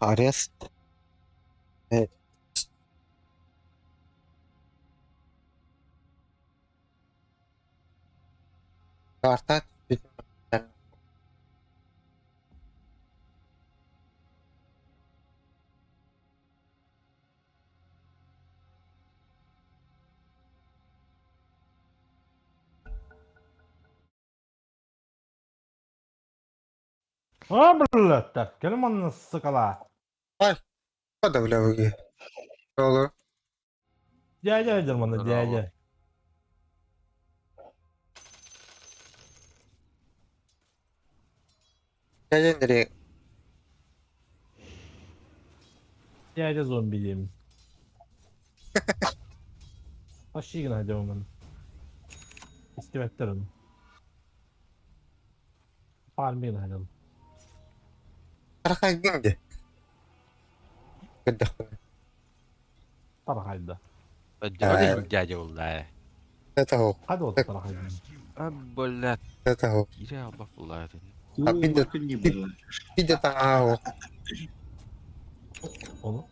Арест. Карта А, блядь, кэлим манна сыкала. Ай, подавляю. Алло. Дядя дядя манна, дядя. Дядя Андрей. Дядя зомби диим. Почти гына дьоммун. Истибэттэр ону. Фармин гына Тарахайгын де. Көрдөхпүнэ. Тарахайда. Дядя булла. Это ол. Хады ол тарахайда. А, блядь. Это ол. Кире албак булла. А пиде таҥаа Ону?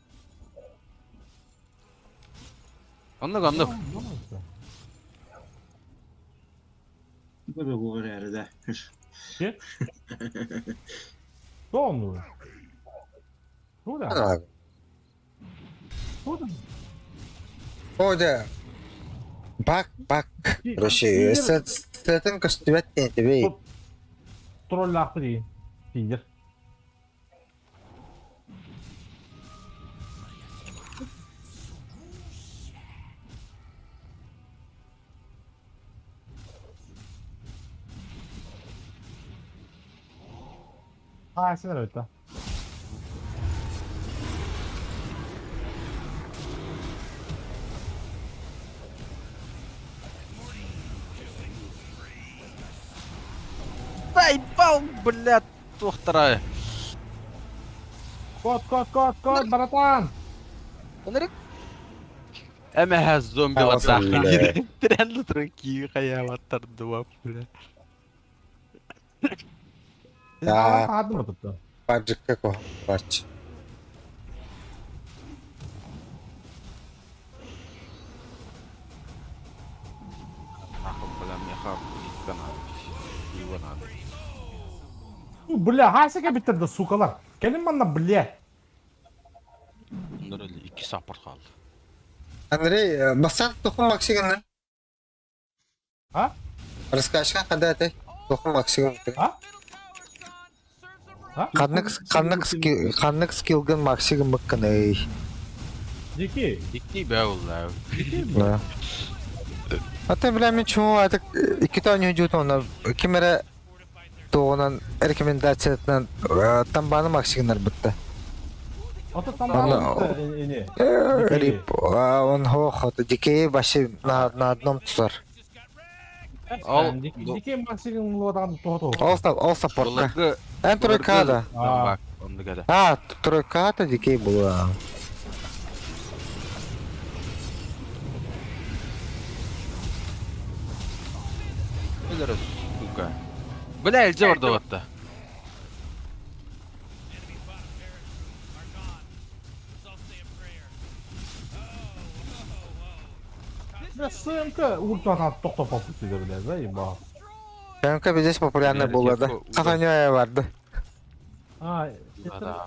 Оннук оннук. Тону. Куда? Куда? О, да. Бак, бак. Короче, сэтин көстүбэт диэн Троллаахпыт дии. Тиийэр. Аа, сен эрэ Заебал, блядь, туохтара. Кот, кот, кот, кот, братан! Онрик. Эмэһэ зомбилар саахын Тирэн туран киви хайаабаттар дуа, бля. Да. Хаадым отутта. Баджыкка куһаҕан барчы. Нахуй, бля, меха Его надо. Бля, хасика биттер да сукалар. Кэлин манна, бля. Bunlar öyle iki support kaldı. Андрей, бастан тухум максигын А? Раскачка когда ты тухум максимум. А? А? Ханнык ханнык скилл ханнык скиллгын максимум быккыный. Дики. Дикий бе улла. Да. А ты, бля, мен чему это икки не идет он кимере тугунан рекомендациятынан тамбаны максигынар бытта. Ото там эне. Рип, он хох, дикей вообще на на одном тусар. Ал Дики максигын лодан тото. Ол ол саппортка. Эн тройка да. Бак, онды А, тройка это дикей была. Өлөрө, сука. Бля, элже барда батта. Бля, СМК ультанан токтоп алып кетти бля, заебал. СМК здесь популярный было, да? Хаханя барды. А, Да. это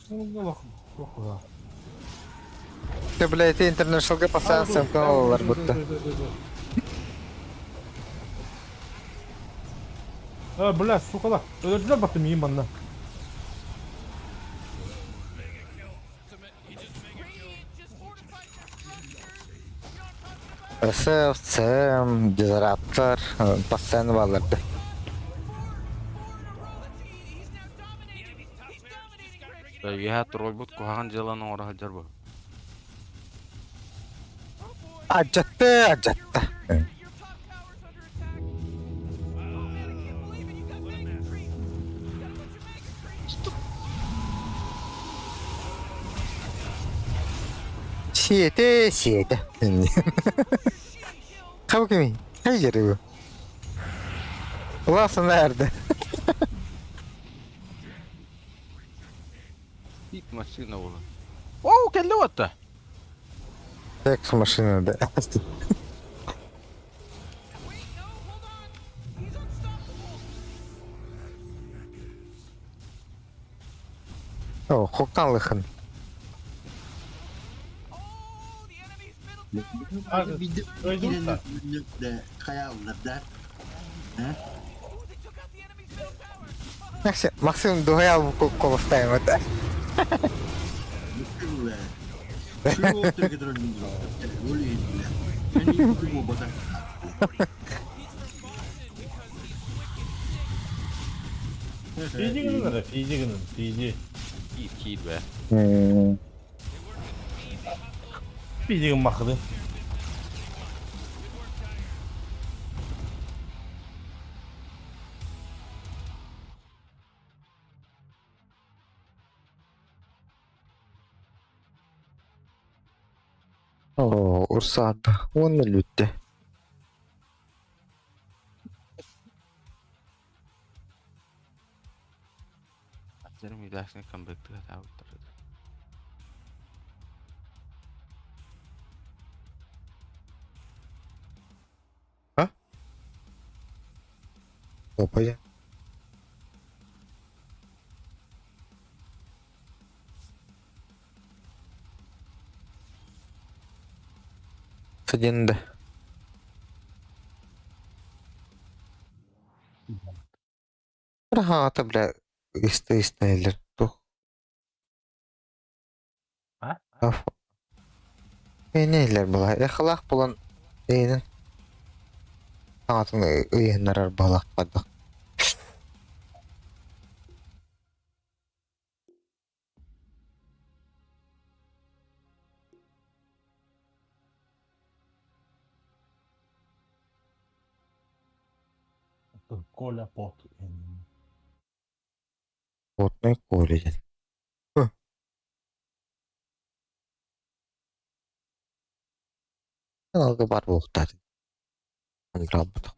Ты, бля, это интернешнлга постоянно СМК олар будто. Э, бля, сукалар. Өлөрдүлөр баттым миин манна. СФ, ЦМ, Дизраптор, постоянно баларды. Я троллбут куһаҕан дьыаланы оҥоро сылдьар бу. Адьатты, адьатты. Сиэтэ, сиэтэ. Хабыками, хайдеры бу. Улаасан эрдэ. Тиит массыына буолан. Оо, кэллэ уотта. Секс машина, да. О, хоктан лыхын. Дойдум Максим дуһайал колостайым это. Фиджи гыннара, Фиджи гынын, Фиджи. Киит киит бе. Фиджи гыммакыды. Оо, урсаата уонна бүттэ. Аттарым илээсин камбэктыга таабыттар. А? Опа. Садинда. Раһаата бля истэ-истээллэр тух А? Эйнейлэр була эхалаах булан эйнин саҥатын ыйыһыннарар баҕалаахпадах. Коля Пот. Потный Коля диэн. Аналга баар буолуохтаах. Ангралбытах.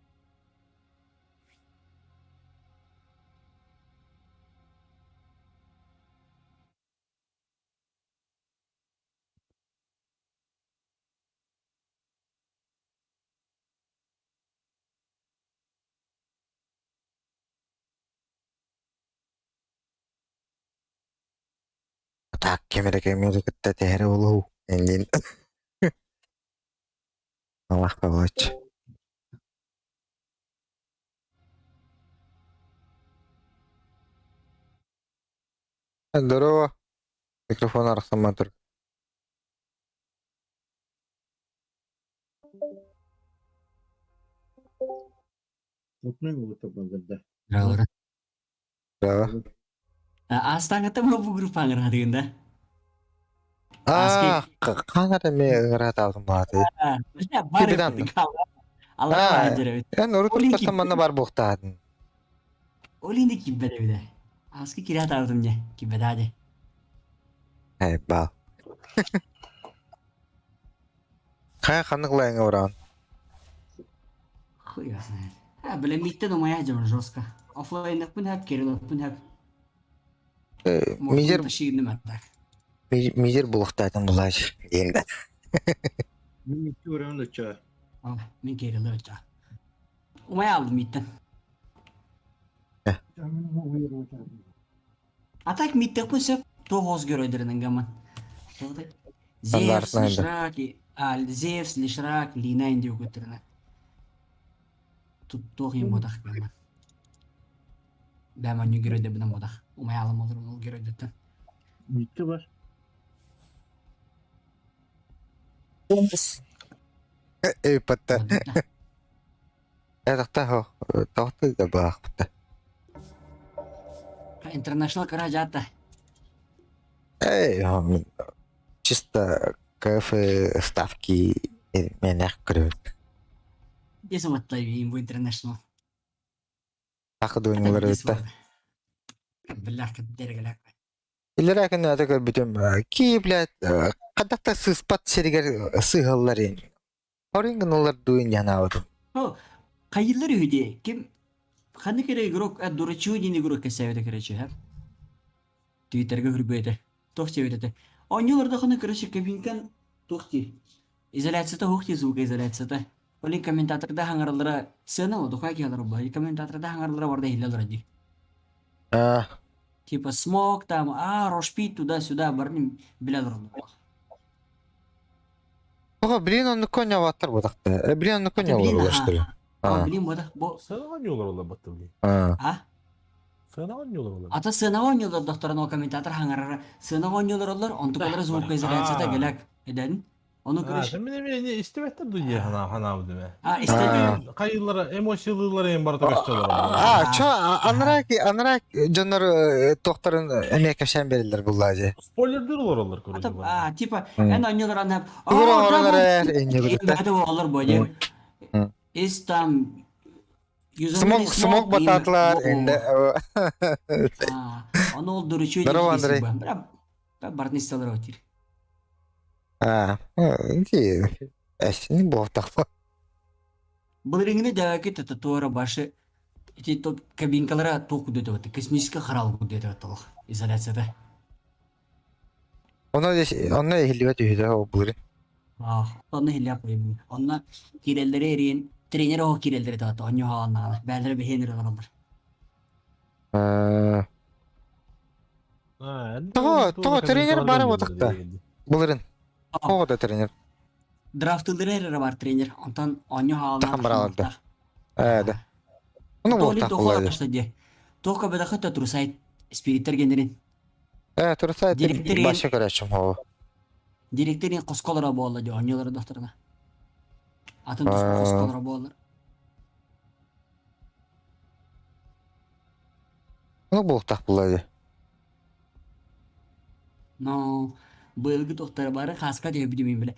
Так ким эрэ кэмҥэ кытта тэһэрэ буолуо эҥин Аллах Павлович. Здорово. Микрофон арахсамман тур. Здорово. Здорово. Астаҥҥыта бу группаҥ да? Аа, хаан эрэ эмиэ ыҥыраатаабытым баҕатый. Бар Аа, эн урут уруккаттан манна бар буолуохтаатыҥ. Ол ини кимбэт эбитэ. Аска кирээтаабытым дьэ, кимбэтаа дьэ. Эй, баал. Хайа ханнык лайыҥа бараҕын? Хуй его знает. А, бля, миттен умая дьон жестко. Оффлайнаппын хап, Кириллаппын хап. Мизер Ташиинным аттак. мизер булуохтаатым булааш диэн да. Мин икки барамын оччо. Мин Кирилл оччо. Умая алдым миттен. А так миттехпин сөп тоҕус геройдарынан гаман. Зевс, Стандартный Лишрак, Зевс, Лишрак, Лина диye көтөрүнэ. Тут туох юм бодах гаман. Бэм онню геройдабынан бодах. Умаялым olur ол геройдаттан. Митте бар. Эйпатта. Этахта тохты да баахпыта. Интернешнл кара жаата. Эй, чисто КФ ставки менях көрөбүт. Десем атлай бу интернешнл. Саха дуйнулар эбит Биллах кэддэргэлэк. Илэрээ күн ата көрбүтүм ки блядь хадахта сыспат сиригэр сыһаллар ин. Хорин гыналар дуин янаабытым. О, хайыллар үһү дии. Ким ханнык эрэ игрок дурачу диэн игрок кэсээбитэ короче, ха? Твиттергэ хүрбүөтэ. Туох диэбит этэ. Оонньуулардахына короче кабинкан туох дии. Изоляцията суох дии звукоизоляцията. Ол иһин комментаторда хаҥараллара сыана духаа киһилэр буолла. Комментаторда хаҥараллара барда иһиллэ олорор дии. А, Типа смог там, а, рошпит туда-сюда, барын билэ олороллор. Тоҕо блин оннук коньяваттар бутахта. Э, блин оннук Это блин, коньялар что ли? аха. А, А, блин, вот бу, Сыанаҕа ньуолар олорбуттар блин. а. а? Сыанаҕа ньуолар олорбут. Ата сыанаҕа оонньуулар дохторон ол комментатор хаҥарара сыанаҕа оонньуулар олор, онтукалара звукоизоляцията гэлэк эдэн. Ону А, короче, мен эми истибэттэр ду дии хана ханаабы деме. а, истэн Хайыллара эмоциялыылара эм барыта көстөлөр. А, чо, анарак, анарак дьоннор туохтарын эмиэ кэпсээн береллер буллаа дии. Спойлердир олороллор короче. Ата, а, типа, эн оонньуулар аны, Тугура о, оҥорон да, эрэр инньэ гыта. это олор бо Из там Смог, смог бататлар инде. Ону ол дуручу Здорово, Андрей. Барын истелер отир. А, ди. Эс, не буолтахпа. Былырыҥҥыны дэвэки татуара башы ити то кабинкалара туох кудуйта бата космический харал кудуйта бата изоляцията. Онно онно иһиллибэт үһү ол былырын. Аа, онно иһиллээх буйбун. Онно киирэллэри эриэн тренер оһо киирэллэри таата онньо хаалнаҕына бээлэрэ бэһиэнэр олороллор. Аа, Тоҕо, тоҕо тренер баара буолтахта. Былырын. Тоҕо да тренер. Драфтылдыра эрэ бар тренер. Онтон онньо хаалнаах. Тахан барааларда. Ээ да. Ону буолтах буолла. буолла. дии. Тока бедахыта турсайт спириттер генерин. Ээ, турсайт Директорин- баша көрөчүм хоо. Директорин хосколоро буолла дии онньолоро дохторuna. Атын Аа. хосколоро буоллар. Ону буолтах буолла дии. Но быйылгы тохтара бары хаска диye билимин биле.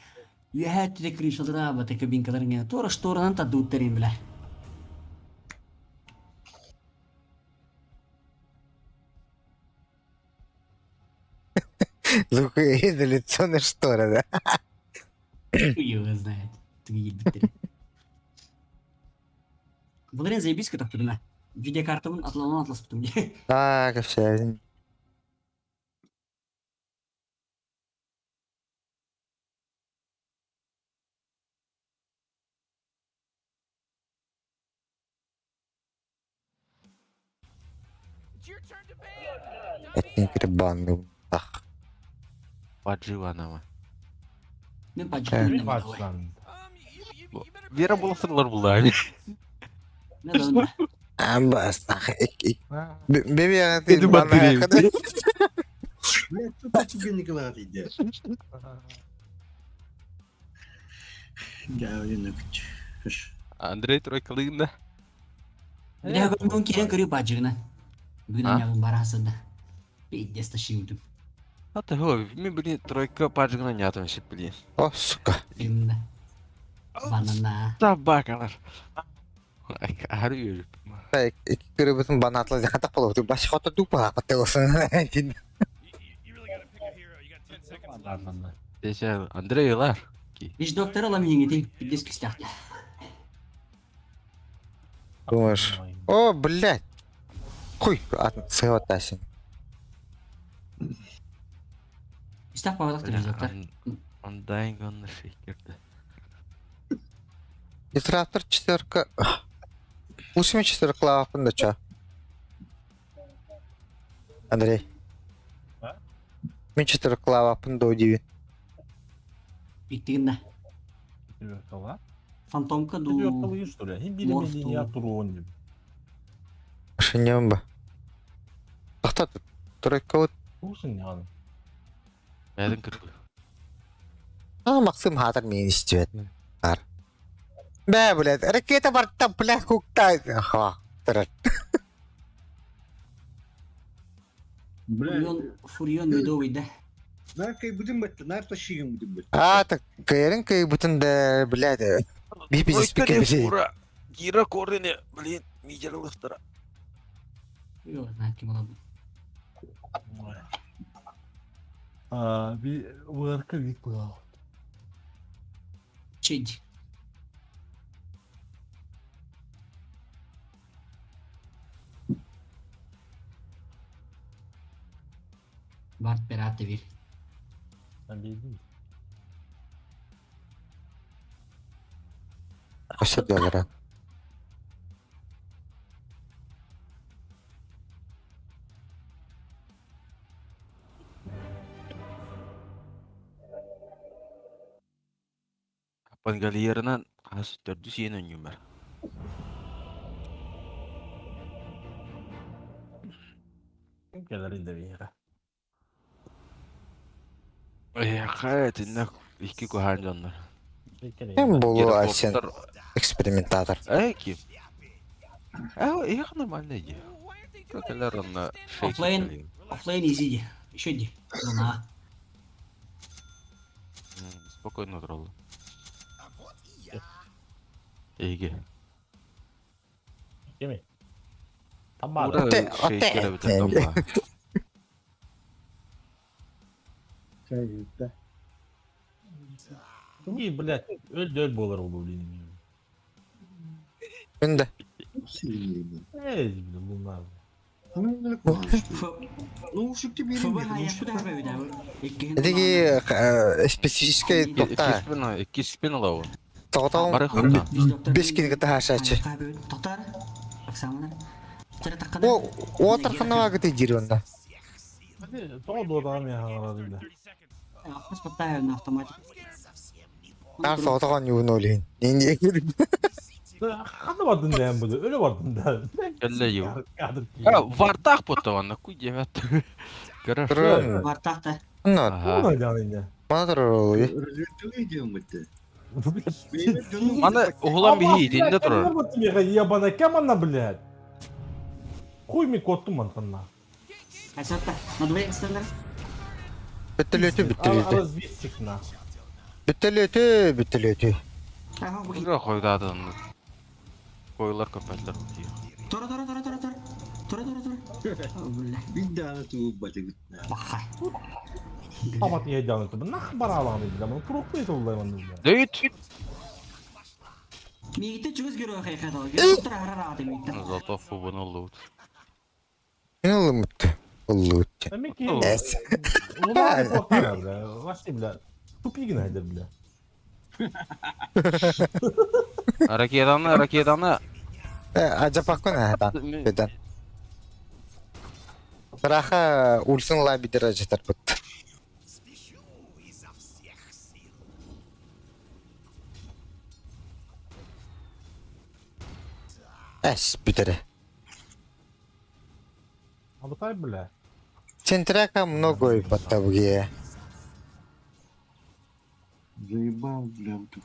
Үөһээ түтэ крышалара абата кабинкалар ngene туора шторанан тардыбыттарын биле. Звукоизоляционные шторы, да? Хуй его знает. Тугу Былырын заебись кытахтырына. Видеокартабын атланан атласпытым дии. А, кэпсээн. Этник банны. Ах. Бадживанова. Мен Э. паджы. Баджан. Вера була була. Не да. Амбас. Ах, Беби я Иди батарею. Блядь, тут тебе не говори, да. Да, один Андрей тройкалыгында. Бля, бүгүн кирен көрүү баджыгына. Бүгүн А? анягын барасында. Пиздец ташыйдым. А ты го, ми блин тройка паджыгына нятым шип блин. О, сука. Именно. Банана. Табакалар. Ары yürüp. Икки көрөбүтүн банатлы хатак болот. Баш хото дупа паттагосын. Десе Андрей лар. Иш доктор ала мингитин. Пиздец кистяхти. Думаешь? О, блядь. Хуй, сыгатасин. Истах павадак ты доктор. Ондай гонны шекерді. Дисраптор четверка. Лучше мне четверка лапын да чё? Андрей. А? Мен четверка лапын да удиви. Биттигин да. Четверкала. Фантомка ду. Четверкалы что ли? Хим Морф билемен ту. не турон деп. Шинем ба. Тохта тройка вот. Слушай, не аны. Бәдің кірді. А, Максим хатыр мен истебет. Бар. Бә, блядь, ракета бар там, бля, хукта. Ха, тырыр. Бля, Фурион, Фурион медовый да. наркой будем бетті, нарта шигін будем бетті. А, так, кайрын кай бүтін да, блядь. Би бизнес пике блядь. Гира корыне, блин, мидерлықтыра. Его знает кем ола бу. А, би варка вик была. Чеди. Барт пираты бир. Обидно. Өссө доллара. Пангалиерынан хас төрдүс иэн өнньүмэр. Ким кэлэрин да биһиэхэ. Эйиэхэ итиннэ икки куһаан дьоннор. Ким буолуо Айсен Героптор экспериментатор. Эй ким? Э, их нормально иди. Кэлэр онно шейки Оффлайн, кэлиэн. оффлайн изи ди. Еще ди. Луна. Спокойно тураллар. Эйге. Кими? Тамбаада. Ура Оте, шейки оте. эбитэ тамба. Чай, И, блядь, өл-өл буолар ол блин. Күндэ. Эй, блин, луна. Ну, шипти ФБ хайаппыт хабы Этиги специфический Икки тохта. спина, икки спина лауын. Тоҕотоҕун Бары хурта. бес кинигэ таһаашааччы. Тоқтар. Оксана. О, о тарханава гыты диир онно. Тоҕо дуодаҕа миэхэ хаҥарар бля. Ахпас паттаа на автомате. Наар соҕотоҕун юун олиһин. Ханна бардын дээн буду, өлө бардын да. Кэллэ ю. Кадр А, вартах потом, на куй девят. Көрөр. Турун. Вартахта. Онно. Ага. Уна дьаныня. Мана турар Маны уһулан биһи итиннэ турар. Ебана кем она, блядь? Хуй ми коттум мантанна. Асатта. На двоих стандар. Бүттөлөтү бүттөлөтү. Разведчик на. Бүттөлөтү бүттөлөтү. Ага, бу. Ура койдаадын. Койлар көпәлләр дии. Тора тора тора тора тора. Тора тора тора. Бля. Баха. Тамат не дьаныты. Нах баралааны бля. Маны курукпай толлайман бля. Дөйт. Мигите чугас герой хайхата. Герой тора харара мигите. Зато фубаны лут. Мен ылымыт. Уллуут. Мики. Эс. Луна не бля. Вообще, бля. Тупигин хайдер, бля. Ракетаны, ракетаны. Ажапаккун аһатан. Бедан. Раха ульсын лабидер ажатар бут. Эс бүтере. Абытай, бля. Центрака много подтавгие. Заебал, бля, тут.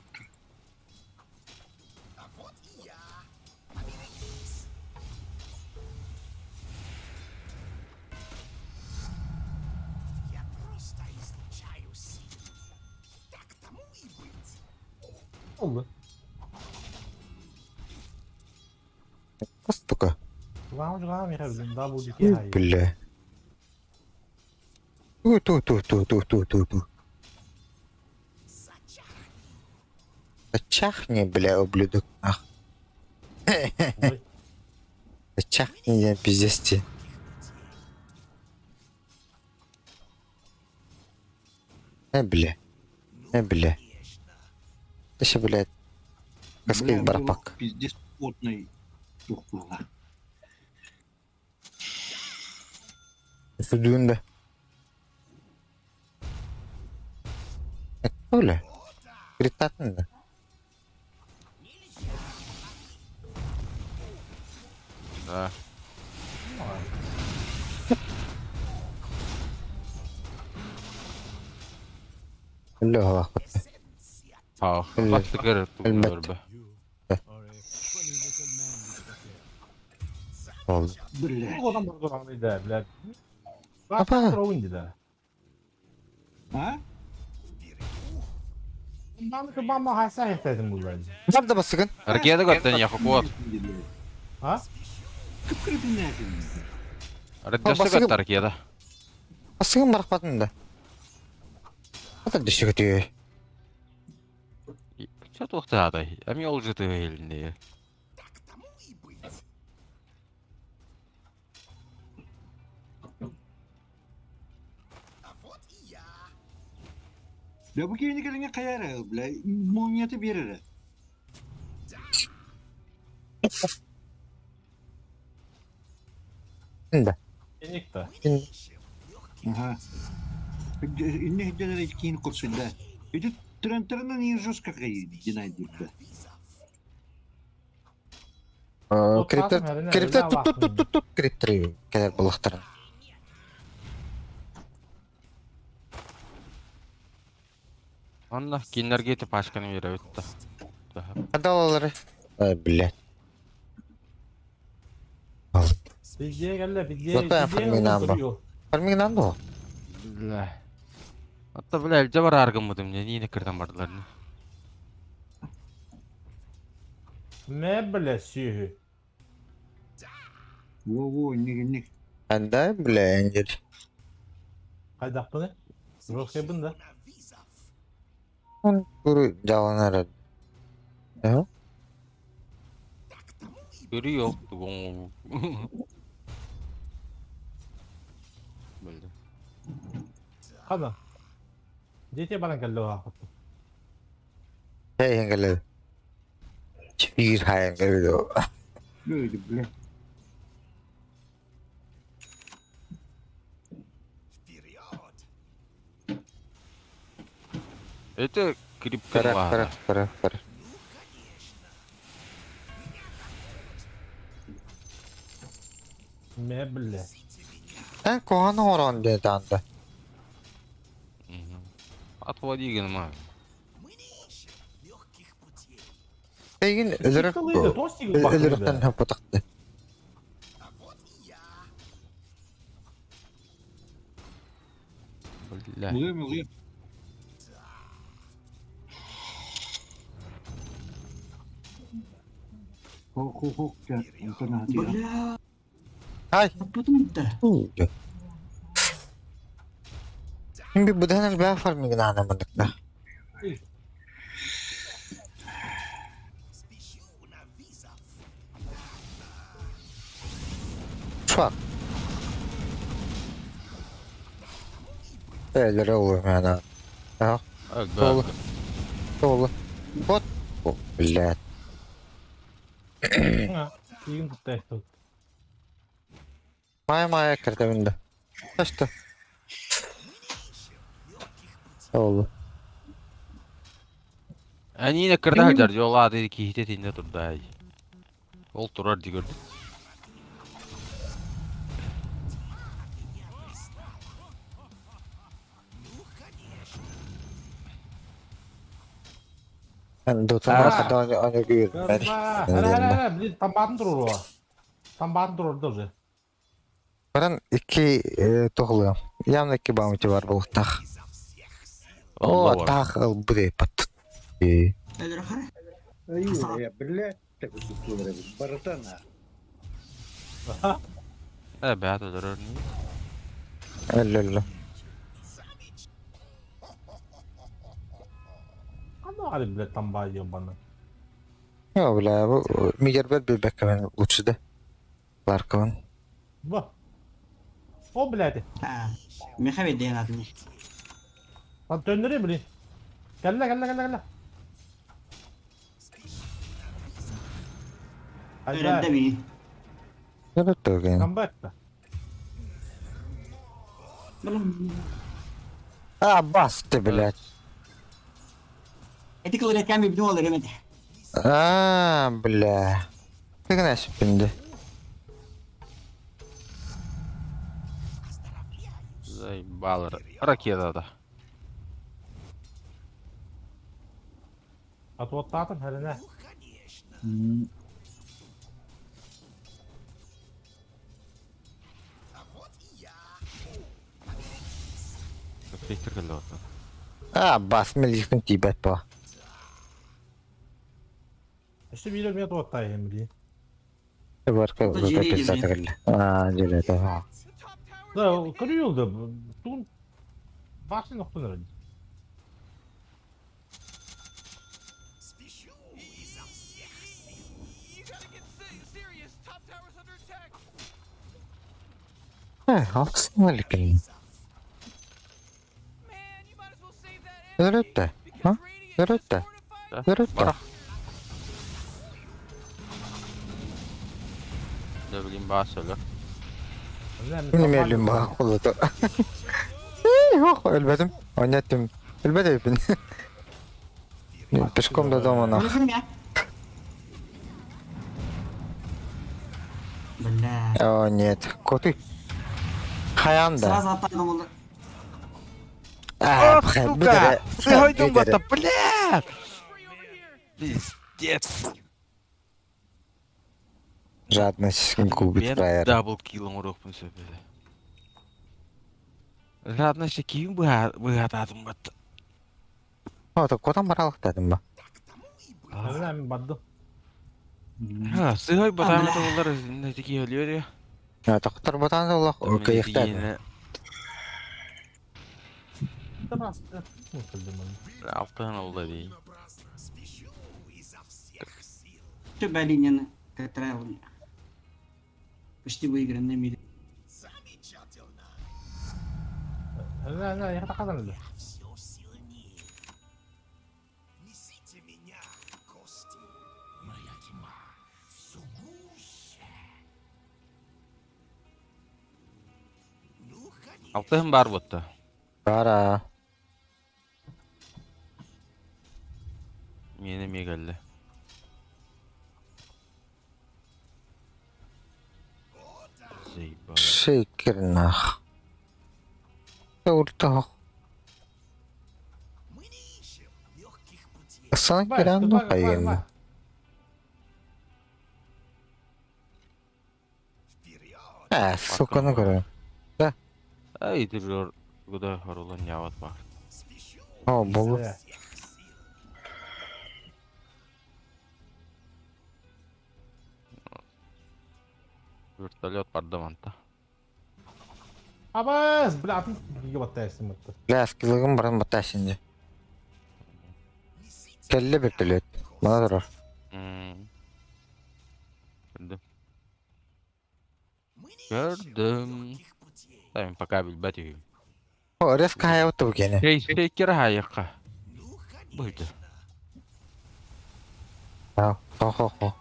Oldu. Пока. Бля. Ту ту ту ту ту ту ту ту. Чахни, бля, ублюдок. Ах. Чахни, я пиздец тебе. Бля. Бля. Ты блядь. Каскейт барапак. Пиздец потный. Тух была. Сүдүүндэ. Бля. Критатын да. Да. Бля, Ха, бастыгыр Элбэт. тугур Oldu. Бля. Бля. Апа. А? Бар да басыгын. Ракета көттен яхы куот. А? Ракета Басыгын. көттө ракета. Басыгын барахпатын да. Ата дөшөгөтү. Чө туохтаадай? Эми ол жыты элинде. Да бу киһини кэлиҥҥэ хайа эрэ, бля, молнията биэр эрэ. Да. Еникта. Ага. Инне хидден киин курсунда. Ити трентерынан ең жестко динайдырды. Криптер, криптер тут тут тут тут тут криптер кэлэр булахтарын. Онно кинилэргэ ити пачканы биэрэбит да. Адалалары. Ай, блядь. Видео кэллэ, видео. Зато фарминан ба. Фарминан дуо? Бля. Атта бля элдьэ бараар гыммытым дьэ ниини кырдан бардылар ини. Мэ бля сүөһү. Во-во, инник инник. Анда, бля, энжир. Хайдахпыны? Жесткайбын да. Он куру жаланар. Э? Көрүү yok тугуң. Бля. Хана. Дети баран кэллэ аахпыт. Hey, энгеле. Чпир хайан кэлэ. Бля, бля. Это крипка Кара, кара, кара, кара. Мэ бля. Эн куһаҕан оҥорон диэтэ анда. Отводи гынма. Эйигин өлөрөр өлөрөхтөн хаппатахты. Бля. Ылыам, ылыам. Хо-хо-хо, онтон аһатыаҕа. Бля, Ай! потом да. Би будаһан элбэх фармигын аанаммытыкта. Fuck. Өлөрө улуһуна. Аа, Ага. Туолу. Вот. О, блядь. Игин кытта Мая-мая кирдебин да. Что? Туолу. Әнине кырда сылдьар дьолаады киһитэ итиннэ турда Ол турар дии көрдүм. Блин, тамбаатын туруруа. Тамбаатын турурда уже. Баран икки туһулуом. Явно икки баунти бар буолуохтаах. О, таах ылбыт пат. Бля, баратана. Э, бэт өлөрөр. Өллө. Аны али, блядь, тамбаа ебаный. Йо, бля, бу мигербер билбэккэ лучше да. Ларкован. Бу. О, блядь. Меха бедден атын. Lan döndüreyim блин. Кэллэ, кэллэ, кэллэ, кэллэ. Өрөндө мин. Көрөттөген. Тамба этте. А, басты, блядь. Эти кылыреккен bir olur emedi. А, бля. Ты гына сүппүндү. Заебал. Ракета да. Атуаттаатын хәріне. Рефлектор кэллэ оттон. А, бас миликтин тиибэт бо. Işte bir мен туаттайым блин. Барка А, желете. Да, көрүлдü. Тун башын ноктон Э, алксын эликин. Өлөрөттө. А? Өлөрөттө. Да? Өлөрөттө. Барах. Да блин баас өлөр. Мин эмиэ баҕа холото. Ох, өлбөтүм. Онньоттум. Өлбөт эбиппин. Пешком до дома нах. Өлөсүм я. Бля. О, нет. Коты. Хайаан да. Сразу аттардым олар. Аа, Ох, бхэ, сука! бүтэрэ. Сыһойдум Бүтэрэ. батта, бля! Пиздец! Жадность губит Мен фраера. дабл килл оҥоруохпун сөп этэ. Жадность киин быһаатаатым батта. О, котон баралыктадым ба. Мен бардым. Сыһой батаан бля. тобуллар тики өлүөр. Тоқтор ботан олох кыйыктады. Алтыһын олла дии. Что Балинина, как правило, почти выигранный мире. Алтыһын бар ботта. Бара. Миэнэ эмиэ кэллэ. Заебало. Шейкернах. Уртах. Сан киран хайын. А, сука, ну көрө. Ай, тилер куда хорулан яват бар. О, болу. Вертолет барды манта. Абас, бля, атын гигабаттайсың бітті. Бля, скиллыгым баран бата şimdi. Келле вертолет. Мана турар. Көрдүм. Көрдүм. Тайм пока билбэт үһүм. О, резко хаябыт бу кene. Шей, шейкер хайыкка. Быйды. Хо хо хо.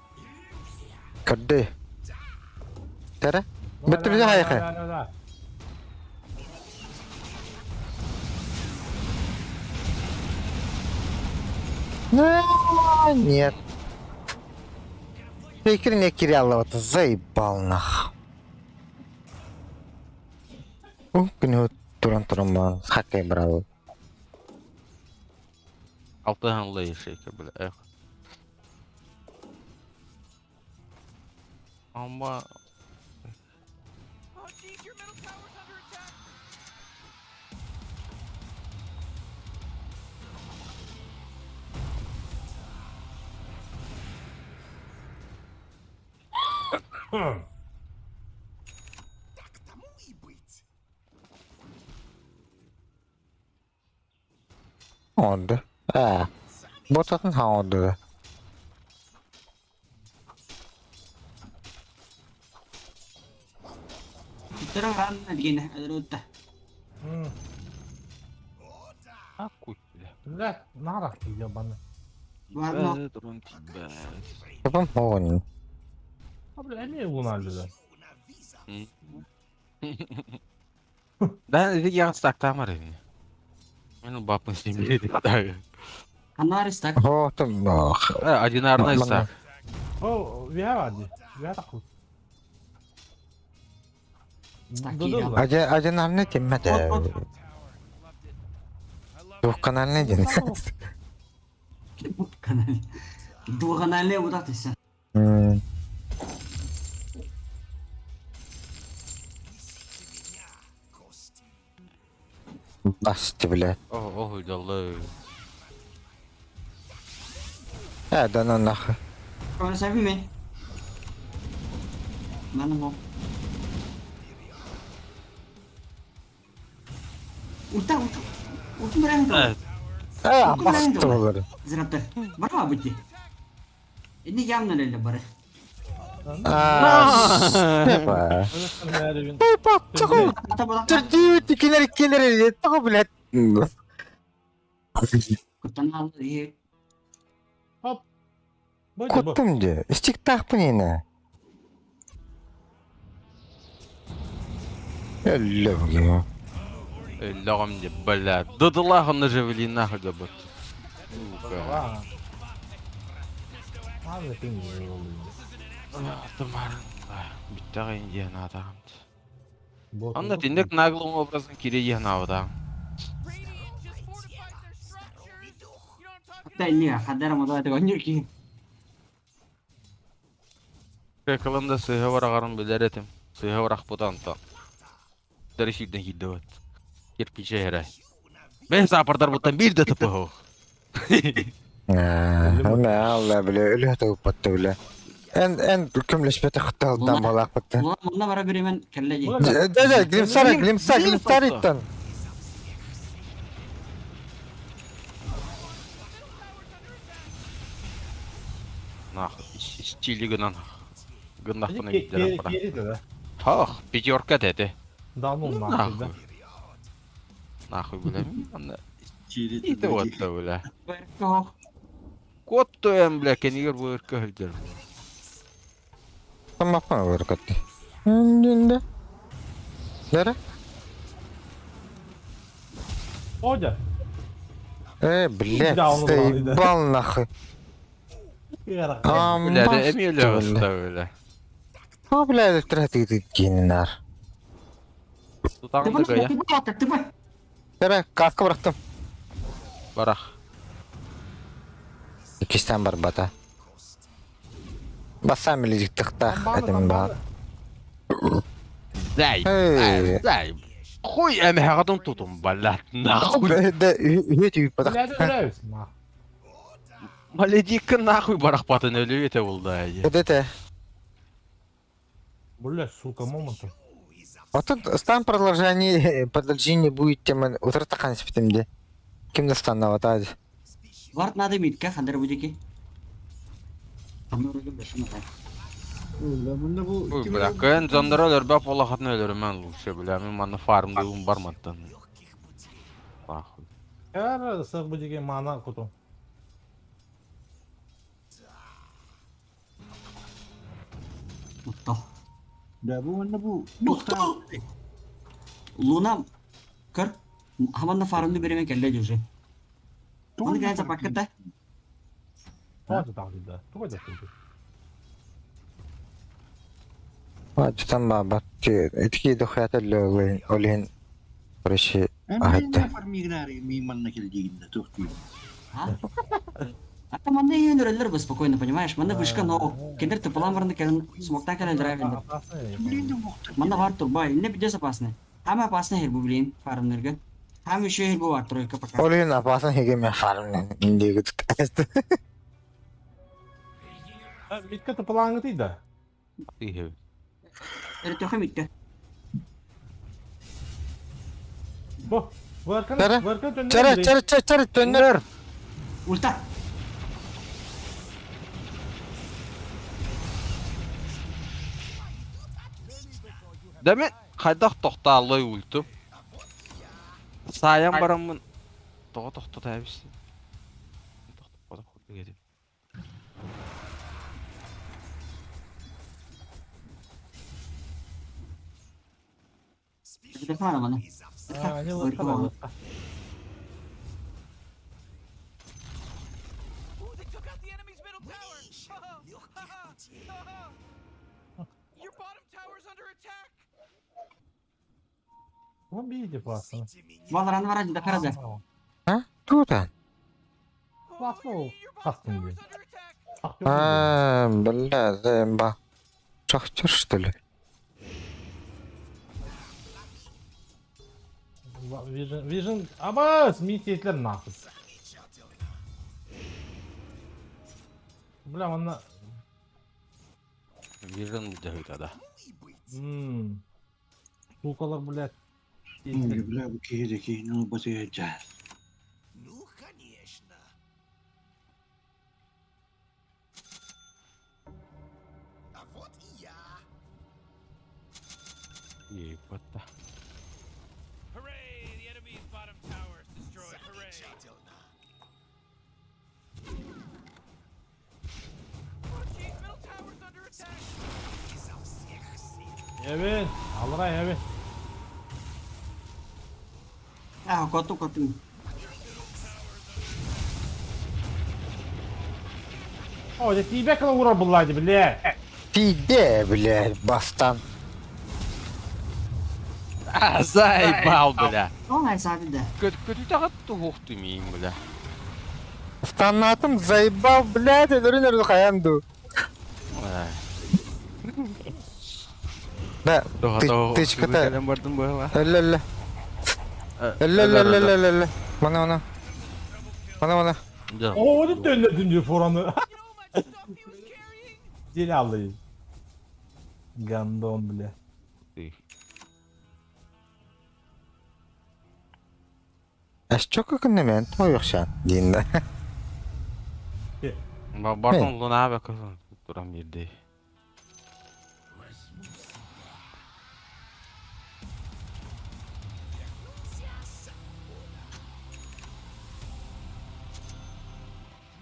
Көрдү. Тере. Вертолет хайыкка. Нет. Шейкер не кирялла вот заебал нах. О, күнү туран туран бан хаккай брал. Алтыһын шейкер бля. Эх. Ама Онды. А. Ботатын ха онды. Тара ран дигене өлөрөттө. Акуй, бля. Бля, нара ебаный. Ладно. Дрон тебя. Тапам оғын. А, бля, эме луна бля. Да, я стактамар. Мен бапын семье так. Анарис так. О, там. Одинарный стак. О, вия ади. Вия такой. Стак Одинарный теммеде. Двухканальный ден. Канал. Двухканальный вот так все. Басты, бля. О, о, далы. Э, да ну нахуй. Кого сами мен? Мана мо. Урта, урта. Урта баран. Э, басты олар. Зираттар. Бара бути. Инде явно леле бары. А, Степа. Степа, чего? Ата бала. Түрдүү кинер кинер тоҕо блядь. Куттан хаалла дии. Хоп. Бу бу. Куттум дии. Истиктаахпын иэнэ. Өллөм. Өллөҕүм дии, бля. Дыдылаах онно жавелиннаах өлөбүт. Сука. Бүттэҕин диэн аатаҕым. Онно итинник наглым образын киирэ диэн аабытаҕым. Hatta иннигэ хаддара модо онньуур киһи. Кылым да сыыһа быраҕарын билэр этим. Сыыһа бырахпыта онтон. Дары сиирдэн киирдибит. Кирпичэ эрэ. Бэйэ саапардарбыттан биир да тыпыһу. Алла бile өлө туппатта бile. Эн эн көмлөспөтө хатталдан балаакпытта. Мунна бара биремен кэллэ дии. Да да глимсара глимса глимсариттан. Нах стили гынан гыннахпына виддерен бара. Тах, пятерка деди. Да ну нахуй да. Нахуй бля. Анна Ити уотта бля. Ох. Куоттуем бля кенигер буырка хылдьар. Тамаппан выркатты. Үндүндө. Дара? Одя. Блядь, заебал нахуй. Бля, да эми өлө бля. А, бля, электро кининар. Тутаҕын да кыайа. Дара, каска бырахтым. Барах. Иккистэн барбата. Бассам билигиттихтаах этим баар. Дай, дай. Хуй эмэһэҕитин тутун, блядь, нахуй. Да, үһү түйүппатах. Блядь, нахуй. Маледикка нахуй барахпатын өлүү этэ булда. Это. Бля, сука, моментом. Вот тут стан продолжение, продолжение будет тема утратахан спитимде. Ким достанна вот Варт надо митка, хандар будики. Ой, бля, кыайан дьонноро өлөрбөх буоллаххытына өлөрүмэн лучше, бля, мин манна фармдыыбын барматтан. Нахуй. Эр сых будики мана куту. Утто. Да бу манна бу. Утто. Луна көр. Хаманна фармны береме келле уже. Оны кәйін запакката. Туга да. Туга да. Там баба. Итки дохята олин. Короче, Ахатта. Фармигнари ми манна келдигинде тухти. А там манна үйөнөрөлөр бы спокойно, понимаешь? Манна вышка но. Кендер тыпалан барны келин смокта келен драйвер. Манна бар турба, не пиздец опасный. Самое опасное хер бу, блин, фармнерге. Там еще хер бу бар тройка пока. Олин опасно хегеме фармнен. Индиги Митка тыпалаңы тиді. Өртөхө митка. Бу. Варкан, варкан Чара, чара, чара, чара, төннөр. Ульта. Дәме хайдах тохтааллай ульту. Саян бараммын. Тоҕо тохтото эбис. Тохтоппотох курдук этим. Он видите классно. Валран варан да харада. А? Тута. Классно. Классно. А, бля, заемба. Шахтер, что ли? Vision, Vision, аба, смететлер нахуй. Бля, манна... Vision дьаһыта да. Сукалар, блядь. Бля, бу киһи киһини ылбатыга дьаа. Ну, конечно. А вот и я. Ебать. Hooray! The enemy's bottom tower is destroyed. Hooray! Эбин, алрай эбин. А, коту коту. О, дьэ тиийбэккэ да уурар буллаа дии, бля. Тиийдэ, блядь, бастан. А, заебал, бля. Ол айсаады да. Көтүтэҕит туһуохту миин, бля. Станнатым заебал, блядь, өлөрүн өрүн хайан дуу. Да, тычката. Кэлэн бардым быһыла. Өллө, өллө. Өллө, өллө, өллө, өллө, өллө. Мана, мана. Мана, мана. О, onu dönledim diyor Foran'ı. Deli alayım. Gandon bile. Эс чоко күннемен, тойохшан диинда. Бардым луна бакын туран бирди.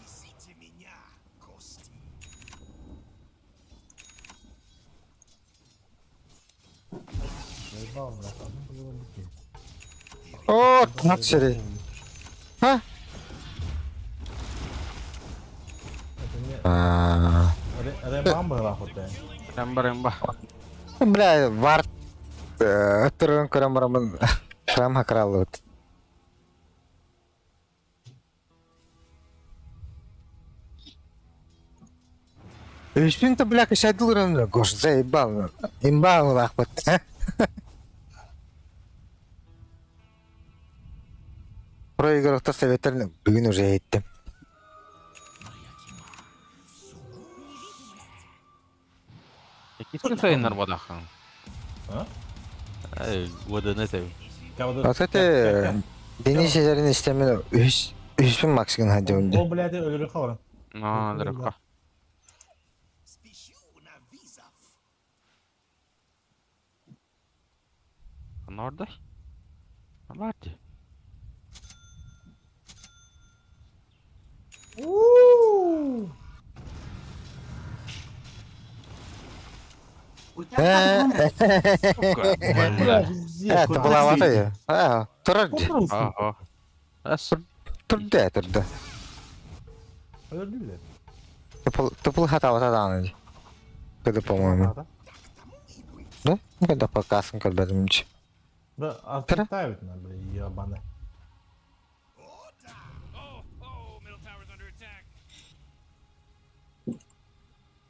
Несите меня, кости. О, так сири. Ха? А, Ремба ремба. Бля, вар турун көрөн барамын храм хакралыбыт. Үспүн-то бля кышайдылырын гош заебал. Имба улахпыт. Проигрывта советтерин бүгүн уже еттим. Кискен сайыннар бадахан. А? Воданы себи. Вот это Денис Езерин истемин үс үспүн максигин хадьымды. Ол блядь өлөрү калырын. На, дырыкка. Спешу на вызов. Норда? Барды. Это была вода. А, турды. Ага. Ас. Турды, турды. Өлөрдү блядь. Тупыл хата вот адан. Когда, по-моему. Да? Ну, когда покасын көрбөдүм. Да, отставить надо, блядь, ебаный.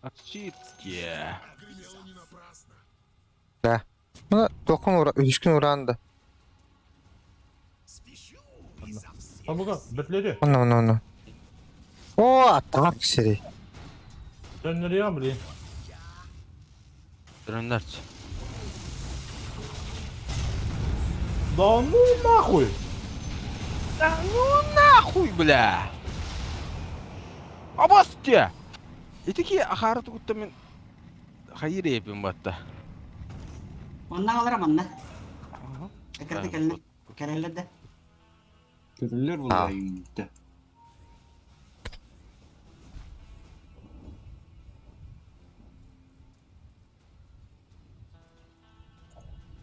Отчитке. Да. Ну, токун ура, үчкүн уранды. Спешу изо всех Табуга, бөтлөрү. Ону, ону, ону. О, так сири. Döndürüyor блядь. Dönlerç. Да ну нахуй. Да ну нахуй, бля. Абасте. Итики ахары тугутта мен хайыр эпим батта. Онна алар манна. Экерде келне. Керелер де. Көрүлөр булайын.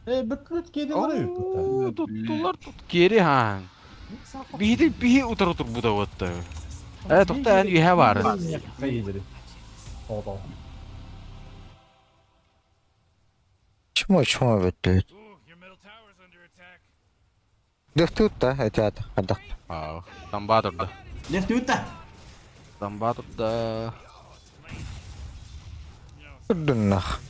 Э, бөтлөт кеди бар Оо, Туттулар тут кери хан. Биһи биһи утар утур буда батта. Э, тохта эн үйе бар. Чмо, чмо бөттү. Дөктүт да, этят, хадак. Аа, тамба турда. Дефтүтта. Тамба турда. Турдуннах.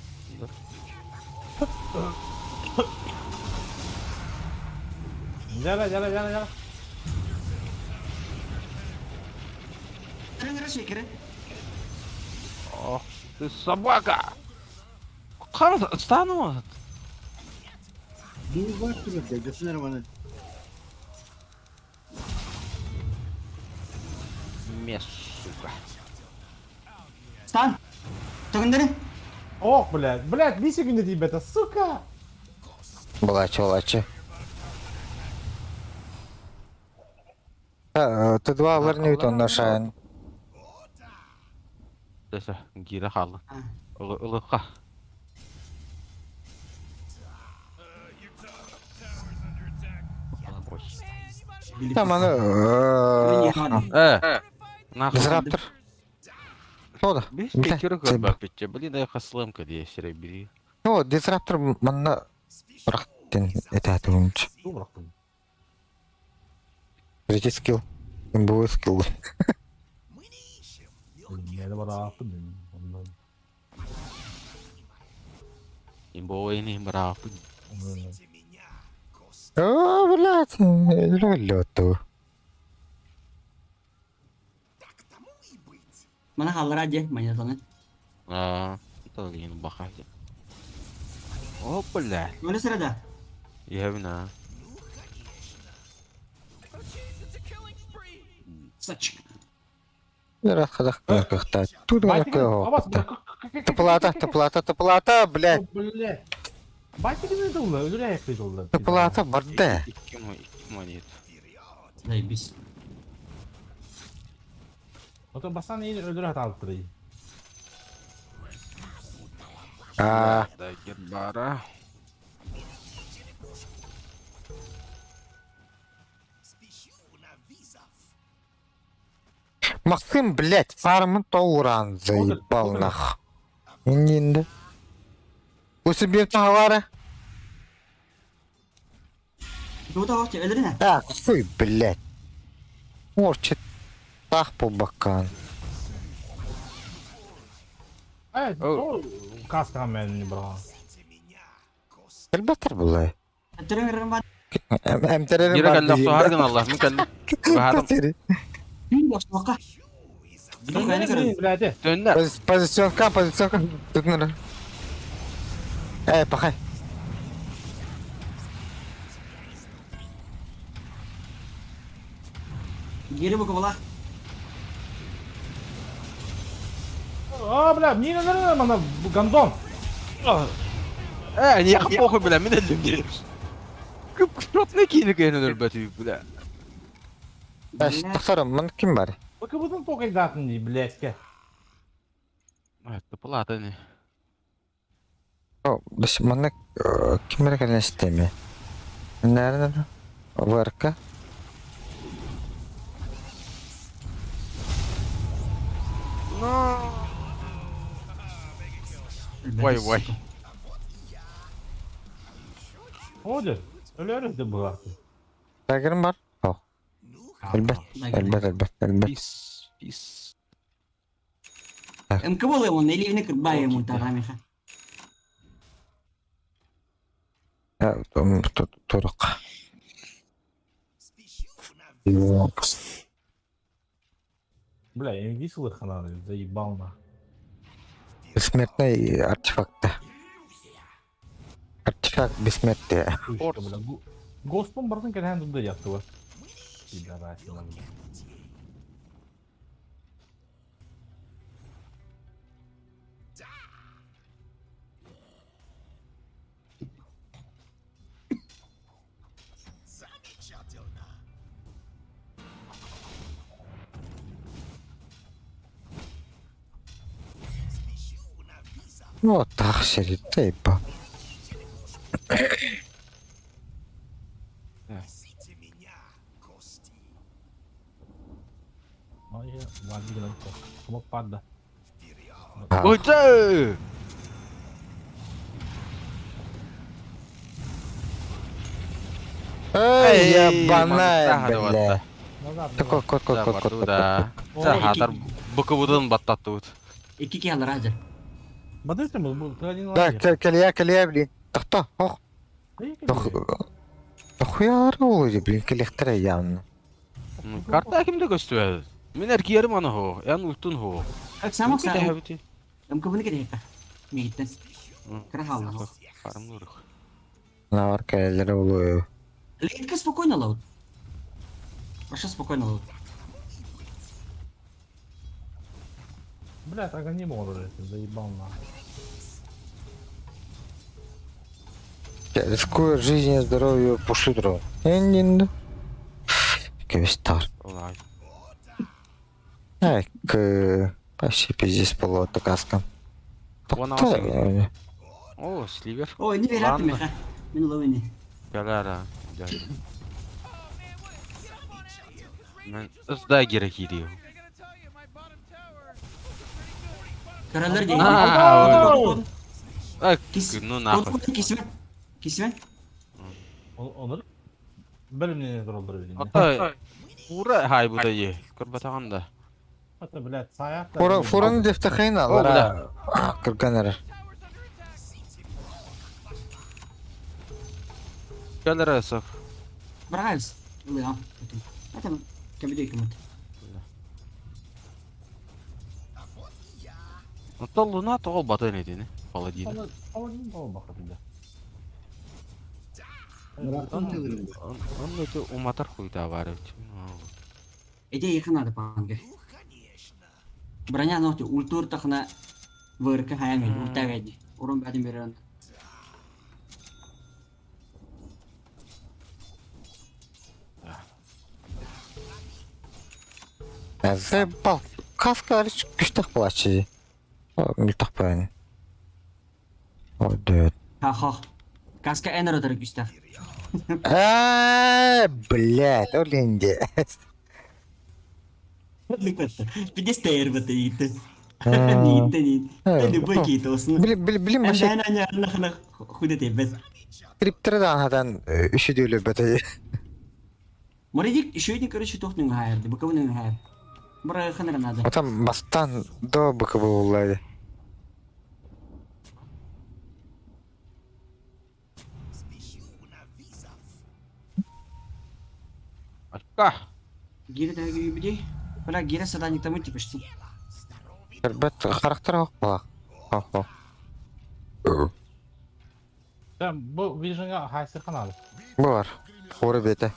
Жара, жара, жара, жара. Кырыңыры шекері. Ох, ты собака. Қан стану. Dur var turur desin bana. Мес, сука. Стан. Төгіндері. Ох, блядь, блядь, bir секунда deyip beta, сука. Булачы, булачы. Т2 алар Ньютон нашайын. Десе, гире халы. Ылы ылыка. Там аны Э, нахуй. Дизраптор. Что Бис пятерка көрбөппүтчэ. Блин, я хаслымка дии сирэй били. Ну, дизраптор манна бырахтын этаатыгымч. Ту бырахтым. Третий скилл. Имбовой скилл. Мы не ищем Мени барааппын. Онно. Имбовой бырааппын. Несите меня, кости. О, блядь, лёту. Так тому и быть. Мана халлара дьэ, монетаны. Аа, тылын баха. О, бля. Маны сырада. Иһэбин аа. Ну, конечно. Сач. Тут Абас, Теплота, теплота, теплота, блядь. Блядь. Байтигин дылла, өлүрэ дылла. Теплота барда. Икки икки монет. Вперед! Заебись. Ото бастан ин өлүрэ таалтырый. А, Да, гербара. Спешу на визов. Максим, блядь, фармын тоуран заебал нах. Инде. Усибир тахалары. Тута оқты, өліріне. Так, хуй, блядь. Орчит. Тах по бакан. Э, то каска мен бра. Несите меня, кости. Элбеттер булай. Түрің бар. Эмтерерим Гире бар кэллэ охсуһаргын Аллах, мин кэллим. Баһарым. Күн босуққа. Блядь. Төннөр. Позиционка, позиционка. Тут надо. Эй, пахай. Гири бұғы бұлақ. А, бля, мне не надо, мана гандон. Э, не похуй, бля, мин өллүм дии. Күп күпротны киини кэһин өлбөтүй, бля. Тохторум, мын ким бар? Бакыбытын токайдатын ди, блядь. Это плата не. О, бис маны кимер кэлэн системе? Наверное, ВРК. Вай, вай. Оди, өлөрү де булар. Тагырым бар? О, элбет, элбет, элбет, элбет. Пис, пис. МК болы он, или кырбай ему тарамиха. Турук. Спешу на визов. Бля, я виселых хана, заебал на. Бессмертный артефакт. Артефакт бессмертия. Бля, Госпон бартын кэлэн дуда яттыга. Пидорасина, бля. Замечательно. Спешу на визов. Вот так сидит, типа. Несите меня, кости. Ой, вадигынан Смок падда. Вперед! Ой, Эй, Эй, ебаная, манна бля. Назад. Кот, кот, кот, кот, кот, кот. Да. Хатар быкыбытын баттаттыбыт. Икки киһи азыр. Бадырты бу бу один Да, кэлия, кэлия, блин. Тохто, ох. Дохуялар олуйду, блин, кэлихтер явно. Карта кимде көстүбөт? Мин эркиерим аны хо, эн ультун хо. Как сам окса. Кэтэхэбити. МК бұны керек. Мегиттен. Кыра халла. Харымнырых. Навар кэлэлер олую. Лейтка спокойно лаут. Вообще спокойно лаут. Бля, так не может, заебал на. Рискуя жизнью и здоровью пушудру. Эндинді. Кевистар. Олай. Ай, к... Вообще пиздец было каска. Вон алсың. О, сливер. Ой, невероятно Ладно. меха. Мен ловини. Кэлэра. Мен ысдагера киириэм. Көрөллөр дии. Аа, Кис. Ну нахуй. Кисмэ. Кисмэ. Онор бэлэмнэнэ тураллар билигин. Ата ура хайбыта е. Көрбатаҕын да. Ата блядь, саят. Фура фураны дефтахайын аллара кырган эрэр. Кэлэр сок. Браҕайбыс. Ылыам. Ата кэбидей кымыт. Оттон луна тоҕо батын этини. Паладин. Паладин болбаха биле. Онно это уматар хуйта бар эбит. Эти якын надо панге. Броня нохти ультур тахна вырка хаями ультаведи. Урон бадим берен. Заебал. Каска күстэх буолааччы дии. Мөлтөх буолан. О, дөөт. Ха-ха. Каска энеротер күстэх. Аа, блядь, ол инде. Пиздец тербете ите. Ните нит. Ты любой китосун. Били били билим баша Эн эн эн худет бет. криптер даан хатан үшүдүлү бөтө. Моридик еще один, короче, тохнун хайр, боковой хайр. Бра ханер надо. Отам бастан до быкы буллайды. Спешу на вызов. Ашка. Гире да гибди. Бля, гире сада не тому типа почти. Бет характер ок Хо-хо. Sen bu Vision'a haysı kanalı. Бар. Хоры бете.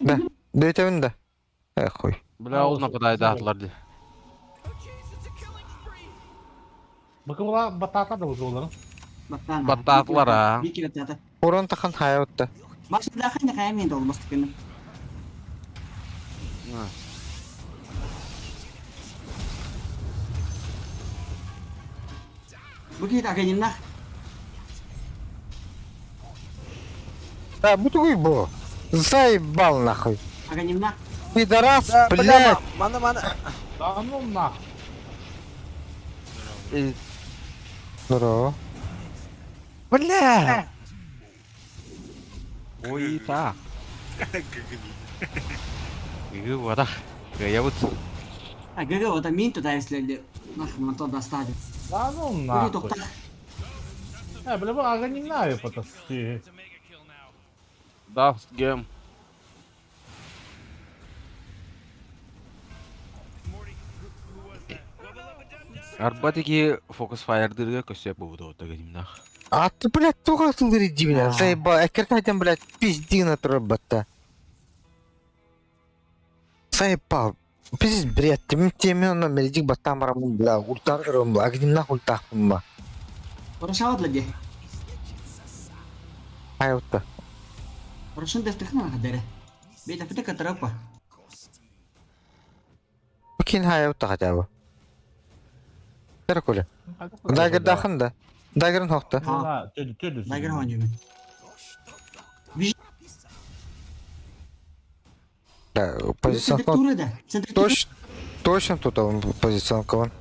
Да. Дөйтөбүн да. Э, хуй. Бля, ол нападайдаатылар ди. Bakın bula batata da uzuyorlar. Баттан. Баттаатылар, а. Бики баттаата. Урон тахан хаябытта. Бас да ханна хаями дол бастыкын. Буки так не нах. Да, бутугуй бу. Заебал нахуй. Аганим нах. Пидорас, блядь. Мана мана. Да ну нах. Здорово. Бля! Ой, та. Гы вадах. Я вот А ГГ вот мин туда если нах мато достали. Да ну Буки нахуй. тохтах. He bile bu aganim ne yapıyor patası? да гем. Арбатики фокус фаердырга көсөп бу дагымнах. А ты, блядь, туга сылдыры меня. Заебал. Экертайтен, блядь, пизди на батта. Заебал. Пиздец, бред. Ты мне на мередик баттамарам, бля, ультарырым, агним нахуй ультахпын Хорошо лади. Хаябытта. Хорошо дефтехна хадере. Бейта фите катрапа. Кин хаябытта хотя бы. Коля. Дагер дахын да. Дагерин хокта. Ha, tüdü tüdü. Дагер хонюми. Да, позиционка. Тура да. Центр Точно, точно тут он позиционка вон.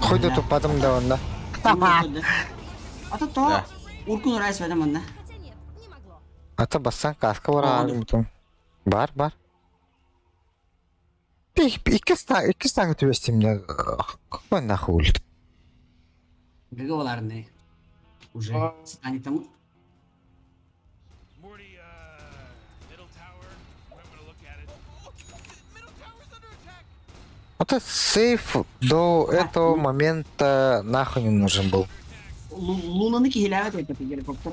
Хуй да тупадым да он да. А то то уркун райс ведем онна. Хотя нет, не могло. А то бассан каска бар Aa, ағым Бар, бар. Икки станг түбестим Какой нахуй ульт? ГГ оларны. Уже станет тому. Morty, middle tower. Might want to look at it. Middle tower's under attack. Вот этот сейф до этого момента нахуй не нужен был. Лунаны кихилявет это геликоптер.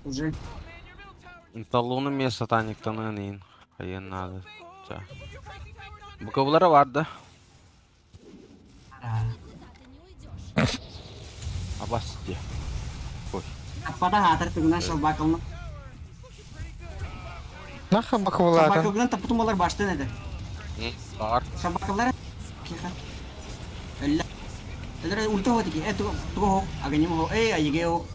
Уже. Талуны мен сатаниктан ин. Хайын надо. Буковлара бар да. А Никуда ты не уйдешь. Абас де. Аппада хатар тугна шалбакалны. Нахуй бакывалатын. Шалбакалгынан тапутумалар баштан эди. Бар. Шалбакалар киха. Элла. Эллер ульта хот ки. Э туго туго хо. Аганим хо. Эй айге хо.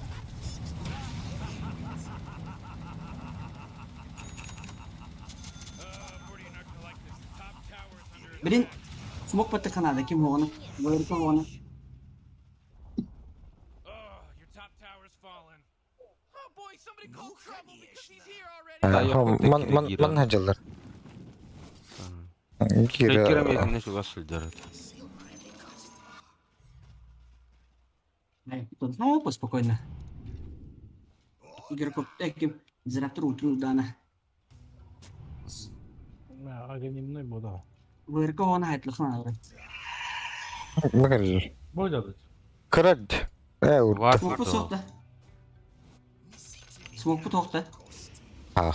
Блин, смог паттаханада ким оҕону? Говорит оҕону. Oh, your top tower's fallen. Oh boy, somebody call trouble because he's here already. Ман ман ман хадьаллар. Кирем Кира. етіне чугас сылдьар. Ну, поспокойно. Игроков таким Зараптор утнул Дана. Аганимный буду. ВРК он хайтлахна. Бакар. Будет. Кырад. Э, урта. Смок сохта. Смок путохта. А.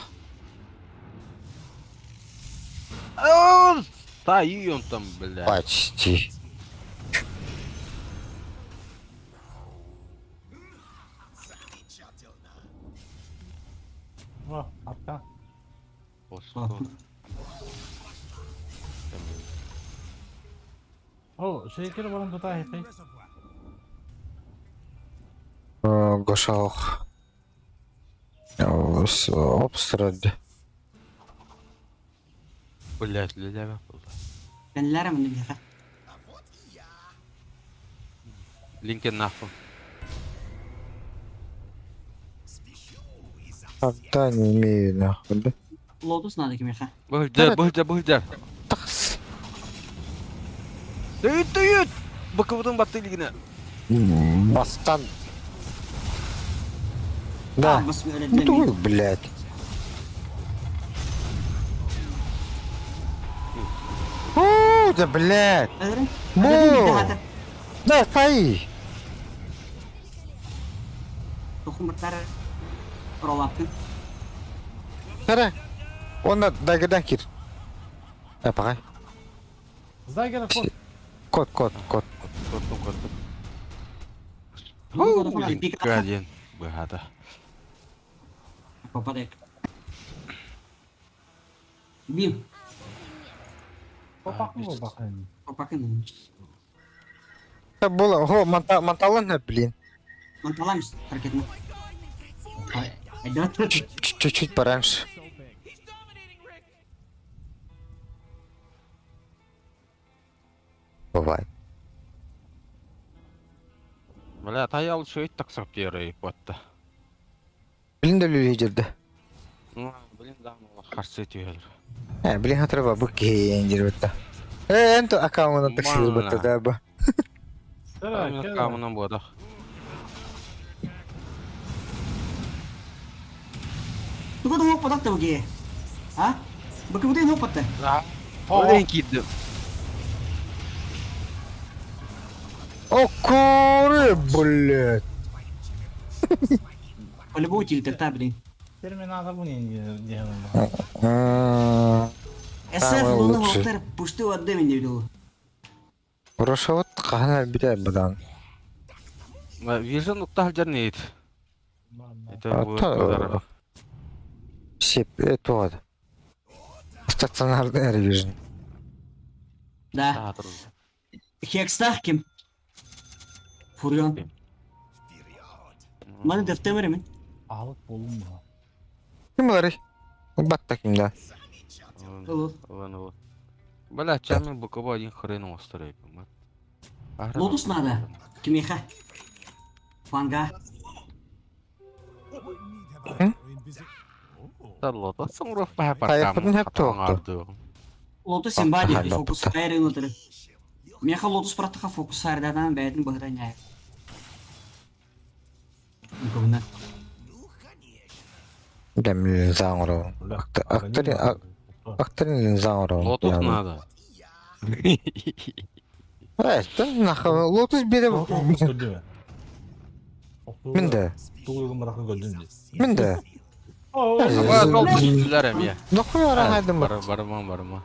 Та и он там, бля. Почти. О, атта. О, шейкер баран тута хепей. Гошалх. Обстрад. Блять, леля. Кенлер من بيها. Линкен нахуй. Когда не имею нахуй, да? Лотус надо кимеха. Быһдер, быһдер, быһдер. Такс. Дүйүт, дүйүт. Быкыбытын батты илигине. Бастан. Да. Ну ты, блядь. О, да, блядь. Бу. Да, фай. Тохумыртар ролаптын. Кара. Он на дагердан кир. А, пока. Сдайгер код. Код, код, код. Корттум, корттум. Пика. Один. Быһата. Попадек. Бим. Попахну, попахну. Попакын. Это было, го, манталон, блин. Манталамс харакетini. Айда. Чуть-чуть пораньше. He's dominating Rick. Бывает. Бля, таял шөйт таксап диэрэй батта. Блин, да лидер, Ну, блин, да, харсы түйелер. Э, блин, хатырба бу кейен бітті. Э, энто аккаунтына таксилер бітті, да, ба. Камынан бодах. Туга да хоппадак буге. А? Бакыбыды хоппатты. Блин, кидdi. О, куры, блядь. По-любому тилтер блин. Терминатор бу не не. М, СФ Самый луна лучший. хоптар пушты одды мен дебил. Хорошо, вот қана бітер бұдан. Вижен уктах жарнейт. Это А будет то, подарок. Сеп, это вот. Стационарный ревижн. Да. Хекстах ким? Фурьон. Маны дефтемер мен. Алып болум бу. Ким бар? Батта ким да. Лот. Ладно, Бля, чами буква один хрен острый, Лотус надо. Кимеха. Фанга. Лотос Хайпын хеп тоқты. Лотус симбади Ага, фокус да. файр инутер. Меха лотус протаха фокус файр дадан бәйтин бахран яй. Никогда. Дәм линзаң ұру. Актерин линзаң ұру. Лотос надо. Э, нахуй, лотос бере. Минде. Тугугун баракы көрдүм. Минде. Барма, Нахуй араңайдым бар. барма, барма.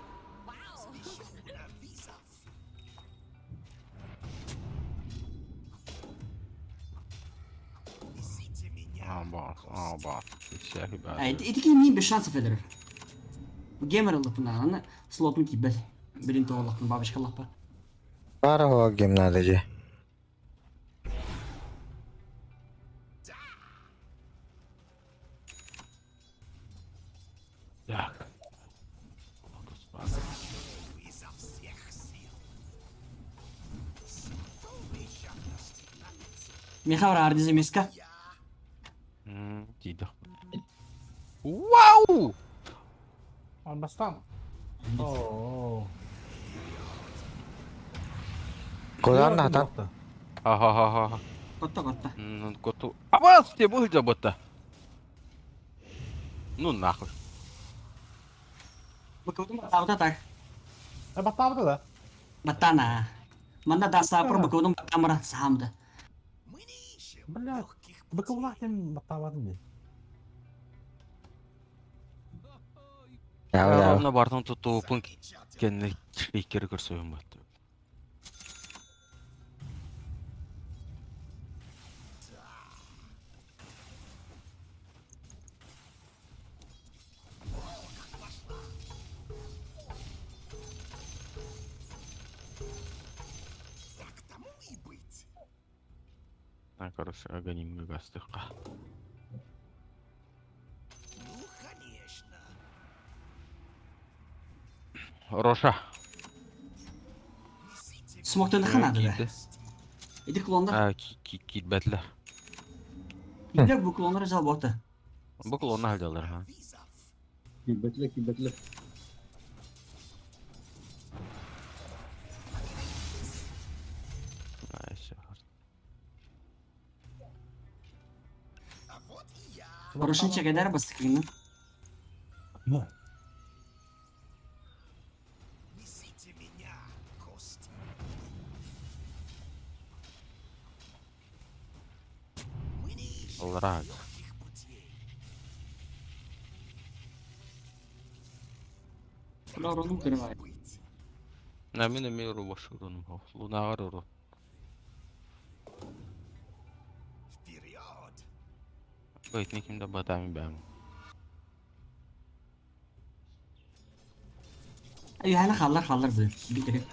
А, бас, Итики не без шансов эдер. Гемер лапына, аны слотун кибет. Блин, то лапын бабочка лапа. Бары гем надо же. Так. Миха бараар диземеска. Тиийдэх. Вау! Бастан. Оо. Кудан хатан. Ха-ха-ха-ха. Котто котто. Коту. Абас те бу жаботта. Ну нахуй. Бакыбытым баттаабыта так. Э баттаабыта да. Баттаана. Манна да саапыр бакыбытым баттаамара саамда. Бля, быкылаах диэн баттаабатым дии. Яа яа. Онно бартын туттууппун кэннэ иккери көрсөйүм бат. А, короче, аганимҥа гастыхха. Роша. Смоктан ханады да. Киирдэ. Иди клондар. А, киирбэтилэр. Иди бу клондар жал бота. Бу клонна сылдьаллар, ха. Киирбэтилэр, киирбэтилэр. Рошин чекедер бастыкыны. Аллараа. Лоронун көрү На мин эмиэ уру бошурунум. Лунааҕар уру. Бэйт ким да батами бэм. Юхана халлар халлар бу. Битери.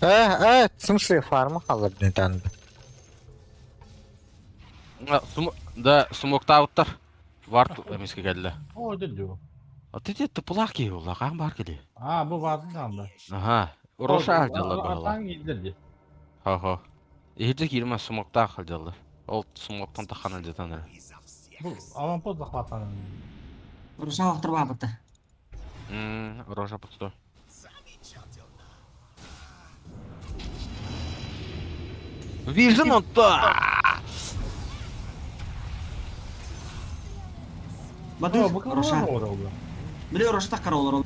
Э, э, в смысле фарма халлар не тан. Сум да смоктаабыттар. Варт эмискэ кэллэ. Оо, дедю. А ты те тупулаах киһи буолла, хаан баар кили. А, бу баатын хаалла. Аха. Роша сылдьаллар быһалар. Атаң киирдэр дии. Хо-хо. Иһирдьэ кииримэ смоктаах сылдьаллар. Ол смоктан таххан сылдьатан эрэ. Бу аванпост захватан. Роша охтор баабыта. Роша пустой. Вижен он-то! Баду Роша. Били Роша таккар олор.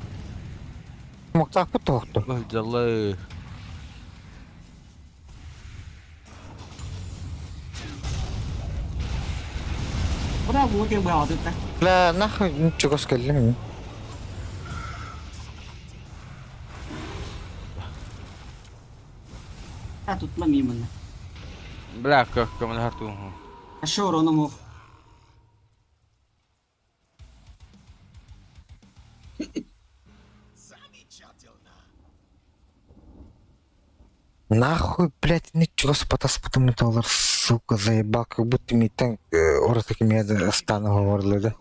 Смоктаах тоохту. Сылдьаллар. Буда бу кем баабыта. Бля, нахуй чугас кэллим. Та тутла мимын. Бля, как көмөлөһөр туһу. Аша орону мох. Нахуй, блядь, ничего спотас потом доллар, сука, заебал, как будто митен ортaki меда стану говорили, да?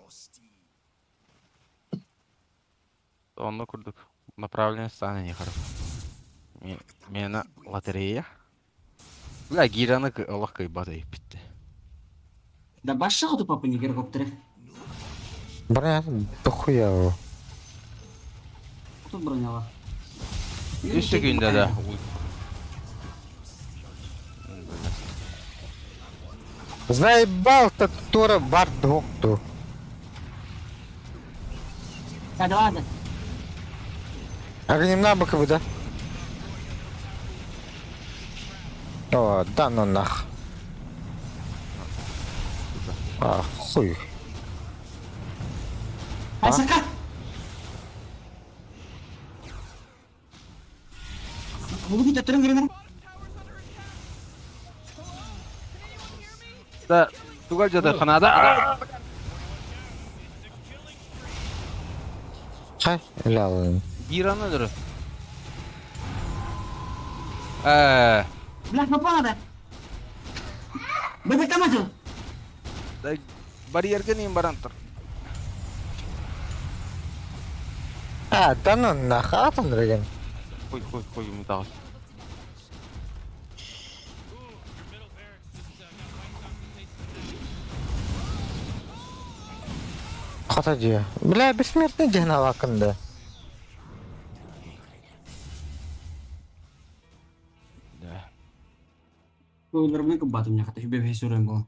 Онно курдук. Направление стане не хорошо. Мена лотерея. Бля, гираны Аллах кайбат битте. Да башша хоту папа не геркоптеры. Броня дохуя. Тут броняла. Үс секунда да. Заебал-то тура бар дохту. Да ладно. Огнем быковы, да? О, да ну нах. А, хуй. Ай, сака! Бугу төттөрүн гырынар. Да, тугал жада ханада. Хай, лял. Гираны дұры. Э, Бля, папа Бөбек тамачыл. да барьерге нем баран тұр. А, да ну нах, атом деген. Қой, қой, қой, үміт ағыз. Хата дии. Бля, бессмертный диэн алакын да. Да. Көйлөрбүн кыббатым яхата хүбе бэһи сүрэн буолан.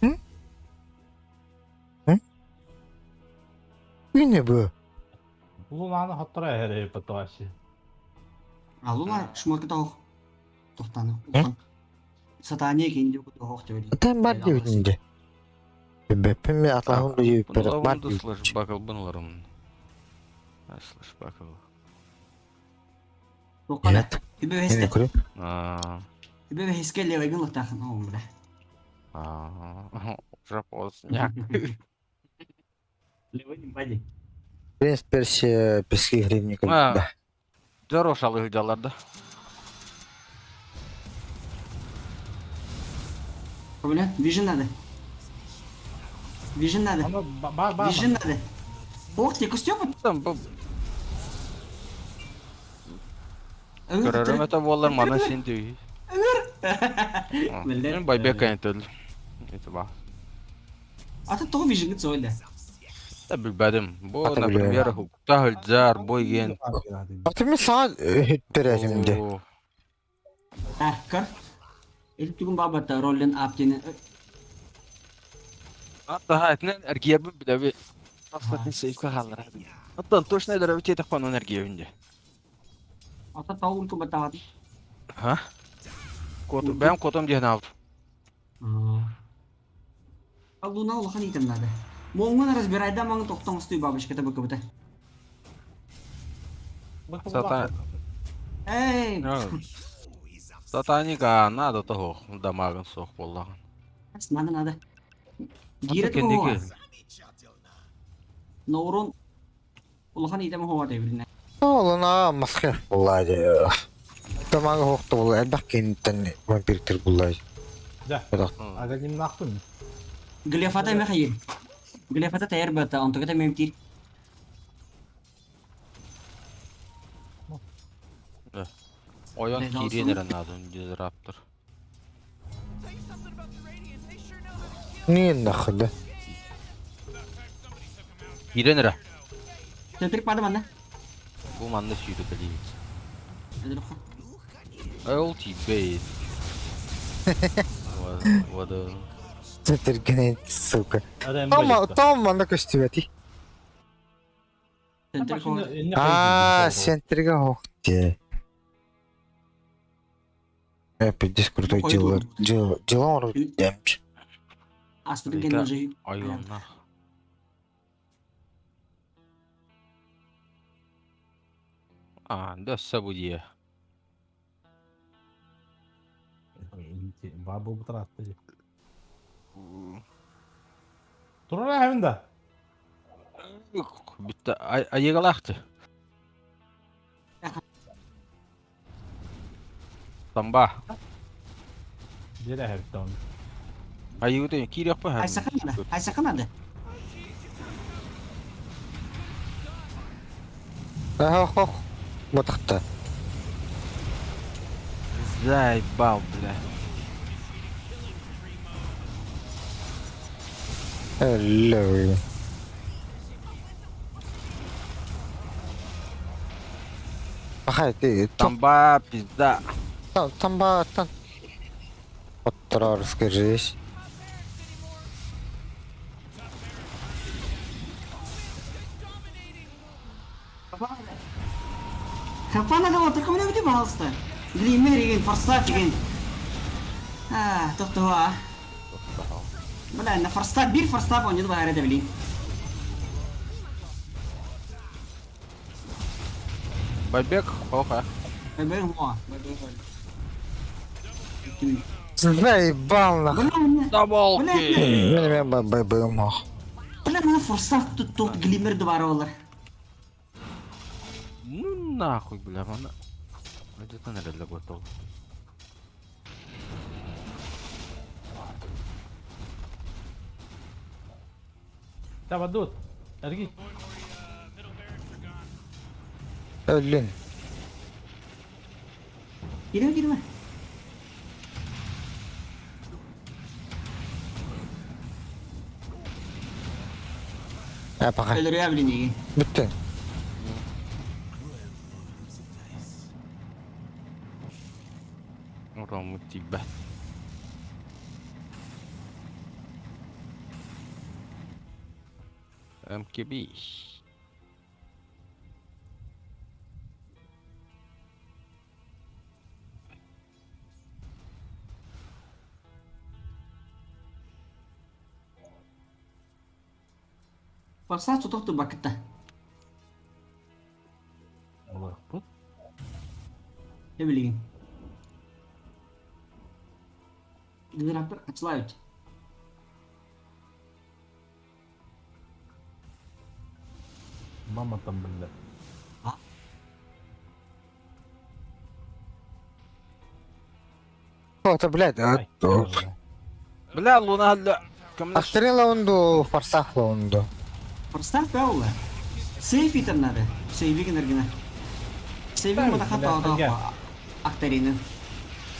М? М? Ini bu. Лунаны хоттора эһэрэ потоаси. А луна шмотка тоох. Тохтаны. М? Сатания кинди тоох деп. Там бар диэбитин дии. Бэппин ми атаһым диэбиппэр бар Бұны диэбит. слэшбакл бұныларым. Слэшбакл. Тоққана. Нет. Хүбе Ini бэһисте. көрү. А, Хүбе бэһиске левайгын лыктаахын. О, бля. а, Уже поздняк. Левый не бади. Принц Персия пески гривников. А. Да. Здорово шалы жаларды. Бля, вижен надо. Вижен надо. Аны ба ба. Вижен надо. Ох, ты костюм. Там бұл көрөрүм это болар мана сен дүй. Билдер. Мен байбек кайнтыл. Это ба. Ата тоғы вижен гыц ойда. Да билбедим. Бу, Ата например, хукта хылдзар бойген. Аты мен саған хүттерәсім де. О, А, көр. Элip түгін бабата роллен аптені. Ата хайтнен эргиябы билеби. Просто сейфка халлар. Аттан точно дәрәбе тетек панон эргиябинде. Ата тау үлкі батағатын. Ха? Кот, бәм котом дигән алды. А луна улахан итем надо. Моңын разбирайда маңы тоқтан ұсты бабочка табы кыбыта. Сатан. Эй, Сатаника надо того дамагын соқ боллаган. надо, надо. Гирет хоа. Наурон улахан итем хоа дебилне. Олына масқыр болады. Тамағы хоқты болады. Әлбәқ кенеттен вампиртер болады. Да. Бірақ Ага ним нахтын. Глефата мехайыр. Глефата таяр бата, онтогата мемтир. Оян Ne dalsın? киренер надо, дизраптор. Tell you something about the Radiant, they sure know how to kill. не нахуй Киренер. Тентrik бады манда. Бу манны сүйді білейміз. Эдер хо. Эл тибейт. Вода. Центр сука. Там Там, там манда көстүбәти. Тентrik хо. А, центрге хоқты. Э, пиздец, крутой Ой, дилер. тут. Дилер демч. Аспыдын кен же. Айонна. А, да сабудия. Бабу бутратты. Турара хәвинда. Битте айыгалақты. Тамба. Дере хәвитте оны. Айыгыты кирек па? Айсахан надо. Айсахан надо. Ах, ох. Батықта. Заебал, бля. Әллә. Ахай, ты, там, Тамба, пизда. там, там, ба, там. Оттырар, скажись. Хапана да только мне где пожалуйста. Гример деген, форсаж деген. А, тоқтуа. Бля, на форстав, бир форстав он не два да блин. Байбек, хоха. Бэбэр мо, бэбэр мо. Заебал нахуй. Бля, Даблки. Мен мен бай бай мах. бля, на форстав тут тут глимер два роллер. Ну нахуй, бля, мана. Где-то наверное готов. Табадут. Эрги. Өлін. Киирэ киирмэ. Э, пока. Өлөрүө билин эйигин. Бүттүн. Ороммут тиийбэт. МКБ. Барсаах тутах турбаккыта. Олорпут. Не билигин. Генератор ачылають. Мама там бля. Это, блядь, Ай, Бля, луна алла. Кымна Ахтырын лаунду, форсах лаунду. Представь, Паула. Сейф итем надо. Сейви генергина. Сейви Да, мата бля, хата тага. акторины.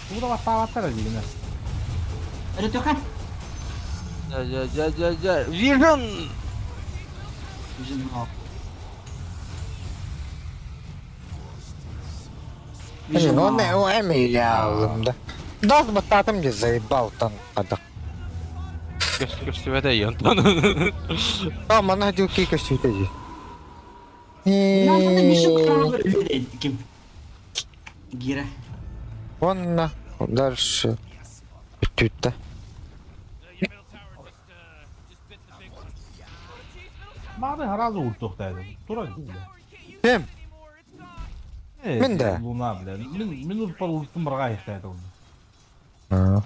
Куда баттаабаттар дигинэ. Это тоха. Я я я я Вижен! Блин, он Эмили да. Дал баттаатым де заебал там кадак. Көстүбэтэ Антон. А, мана дюки көстүтэ ди. Гира. Вон на дальше. Бүтүттэ. Your middle tower just bit the big one. Маны сразу ультухтайдым. Тура бля. Ким? Anymore, it's gone. Э, Мин да. Луна бля. Мин мин урпал ультум барга ихтайдым. А.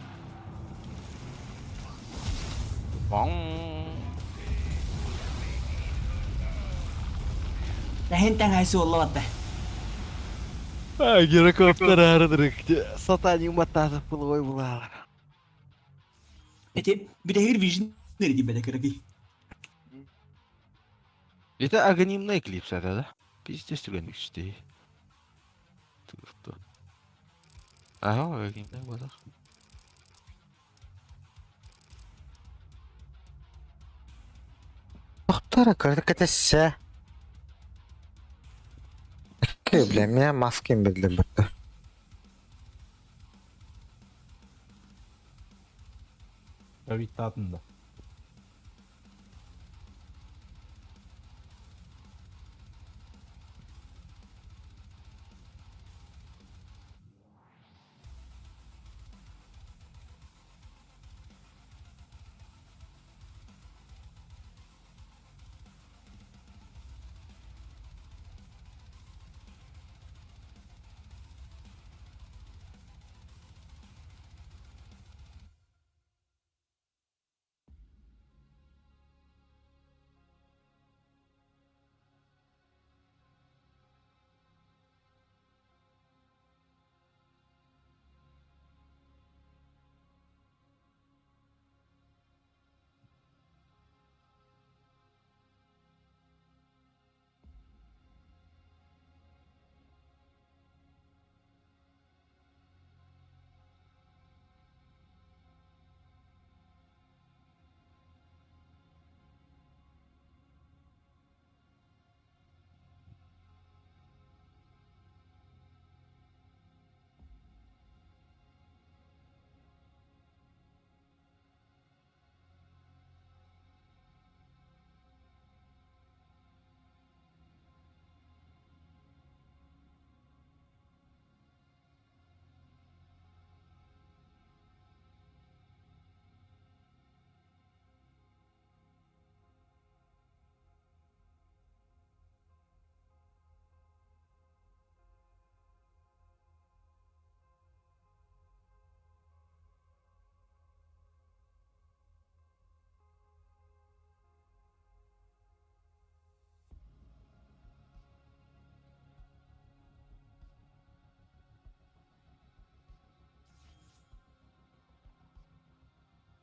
Вон. Lähintään hai sulla vatta. Гирокоптер арыдырык. Сатани уматтаатып булой булалар. Эти битehir vision nerede bede kırık. Это агонимный эклипс это, да? Пиздец түгэн үстэй. Түгтө. Аа, агонимный болар. Тохтара кырдык кэтессе. Ки, бля, меня маски били бутта. Кавиттаатын да.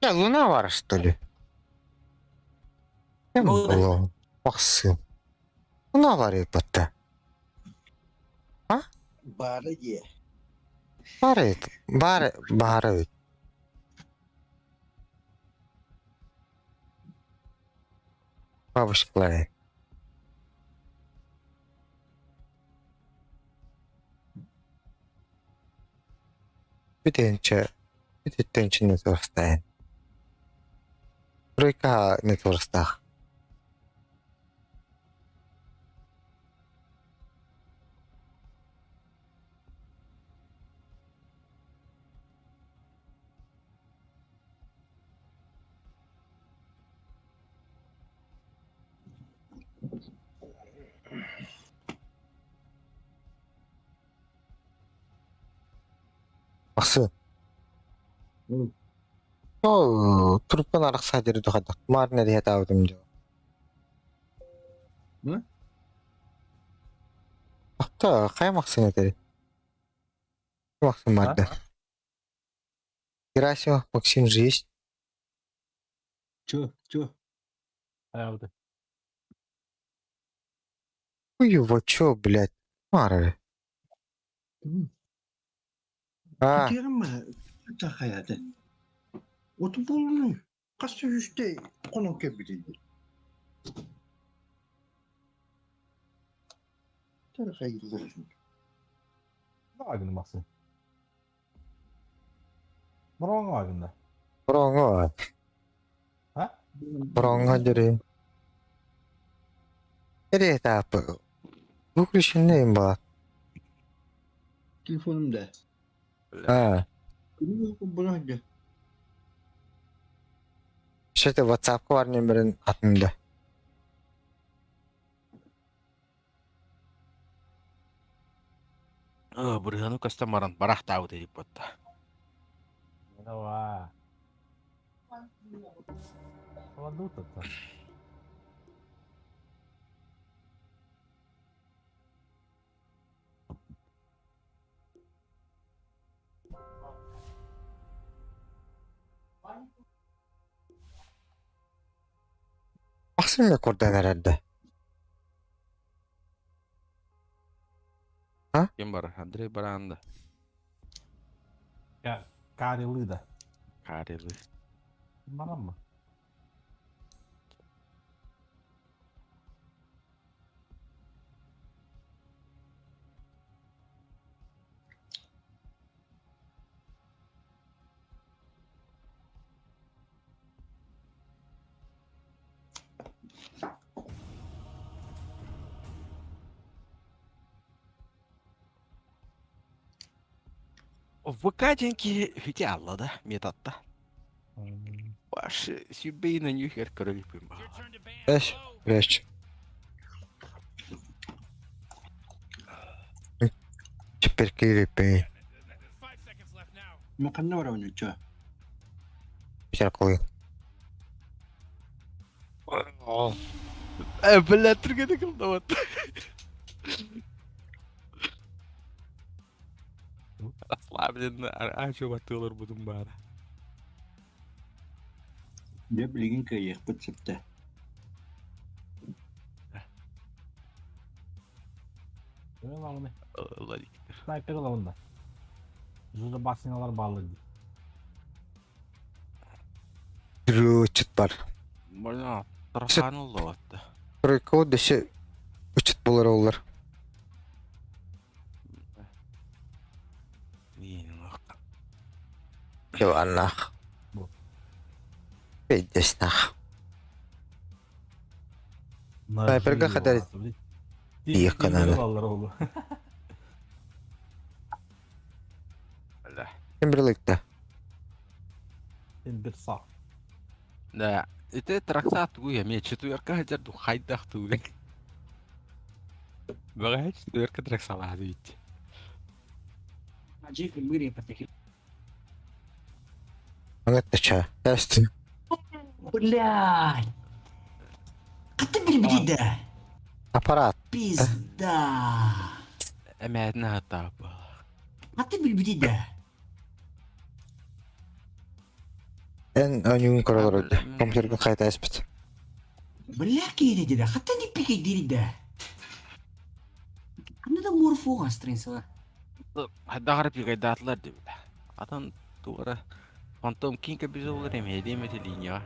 Бля, луна бар, что ли? Кем Луна. было? Бахсы. Луна бар епатта. Баара дии. Баар эбит, баар, баар эбит. Бабушкалар. Бүтүнчэ, бүтүттэнчэ не туорустаан. Тройка не туорустаах. Ахсы. Ол труппан арахса дири духадах. Маар нәдиһэ таабытым дьо. Ахта хайа махсын этери? Махсын марда. Герасимов Максим же есть? Чё, чё? Хайабыты. Хуй его, чё, блядь? Мары. А, Китерим тахаяты. Оту болуну. Хас үсте конон кебилди. Тарахай. Daha günü baksın. Бороҥҥо гында. броҥо. А? Броҥо дири. Эре этапы. Выключенный имба. Телефонум да. А, Буна да. что WhatsApp бар нөмірін атында. Бырыһаны көстөн баран барахтаабыт дип ботта. Давай. Кладут это. Максим көрдөн herhalde. Ким бар? Андрей Баранда. Я Карилы да. Карелы. Баран mı? ВК деньги хитялла да, метатта. Баш сүбейнен юхер көрөлүпүн ба. Your turn to ban. Эш, Hello? речь. Теперь кирипи. 5 seconds left now. Маканна барабын чё? Зеркалы. Э, бля, түргеде кылды вот. Расслабленно, ачу батылар будум бара. Дэ билигин кыйыхпыт сыпта. Ne lan bunu? Ладик. Sniper alalım da. Jura basinalar bağlı. Учит бар. Бля, тархан вот. Тройка дөсө учит болар олар. Иванах. Бу. Пиздец нах. Снайперге хадar İyi kanalı. oğlu. Бля. Ким бірлікті? Bir sağ. Да, это тракса тугу я ме четверка хажар ду хайдах тугу. Бага четверка траксала ведь. Ajib bir yapacak. Аңаттача. Әсті. Блядь. Каты bir bir de. Аппарат. Пизда. Эмэдна хата. Каты bir bir de. Эн өнүгүн көрөлөр өдө. Компьютерге кайта эспит. Бля кири de. Хата не пики дири de. Аны да морфо гастринсала. Хайдах эрэ пикайдаатылар диэбитэ. Атын туох эрэ Фантом Кинг эпизодулар эмиэ эти линияҕа.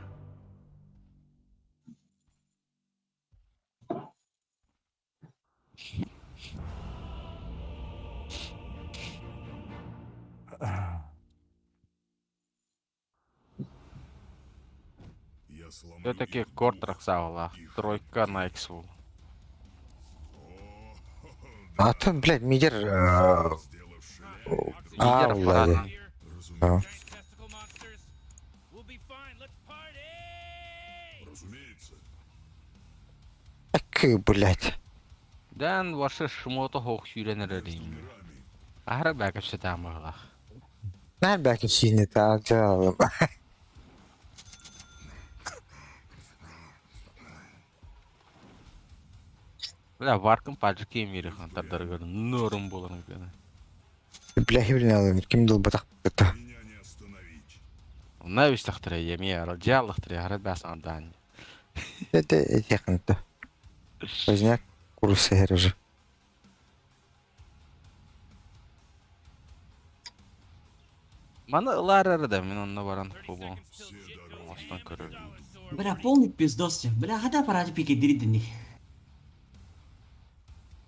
Все-таки Кортрак саҕалаах. Тройка на X-ул. Атын, блядь, мидер... Лидер Алла. аппарат. Акы, блядь. Дан ваша шмота хоох сүүрэн эрэрин. Аһара баа кэпсэтэ баҕалаах. Наар бәки сиини таалым. Бля, варкын паджык эмири хантардарыгар норум буоларын гына. Бля, хибрин алым, ким дылбатах быта. Онна үстахтара емие арал жааллахтара хара баас андаан. Это этиханта. Поздняк курсы уже. Маны ылаар да мен онно баран футбол. Оңостон көрөр. Бля, полный пиздос тебе. Бля, хата аппараты пики диридини.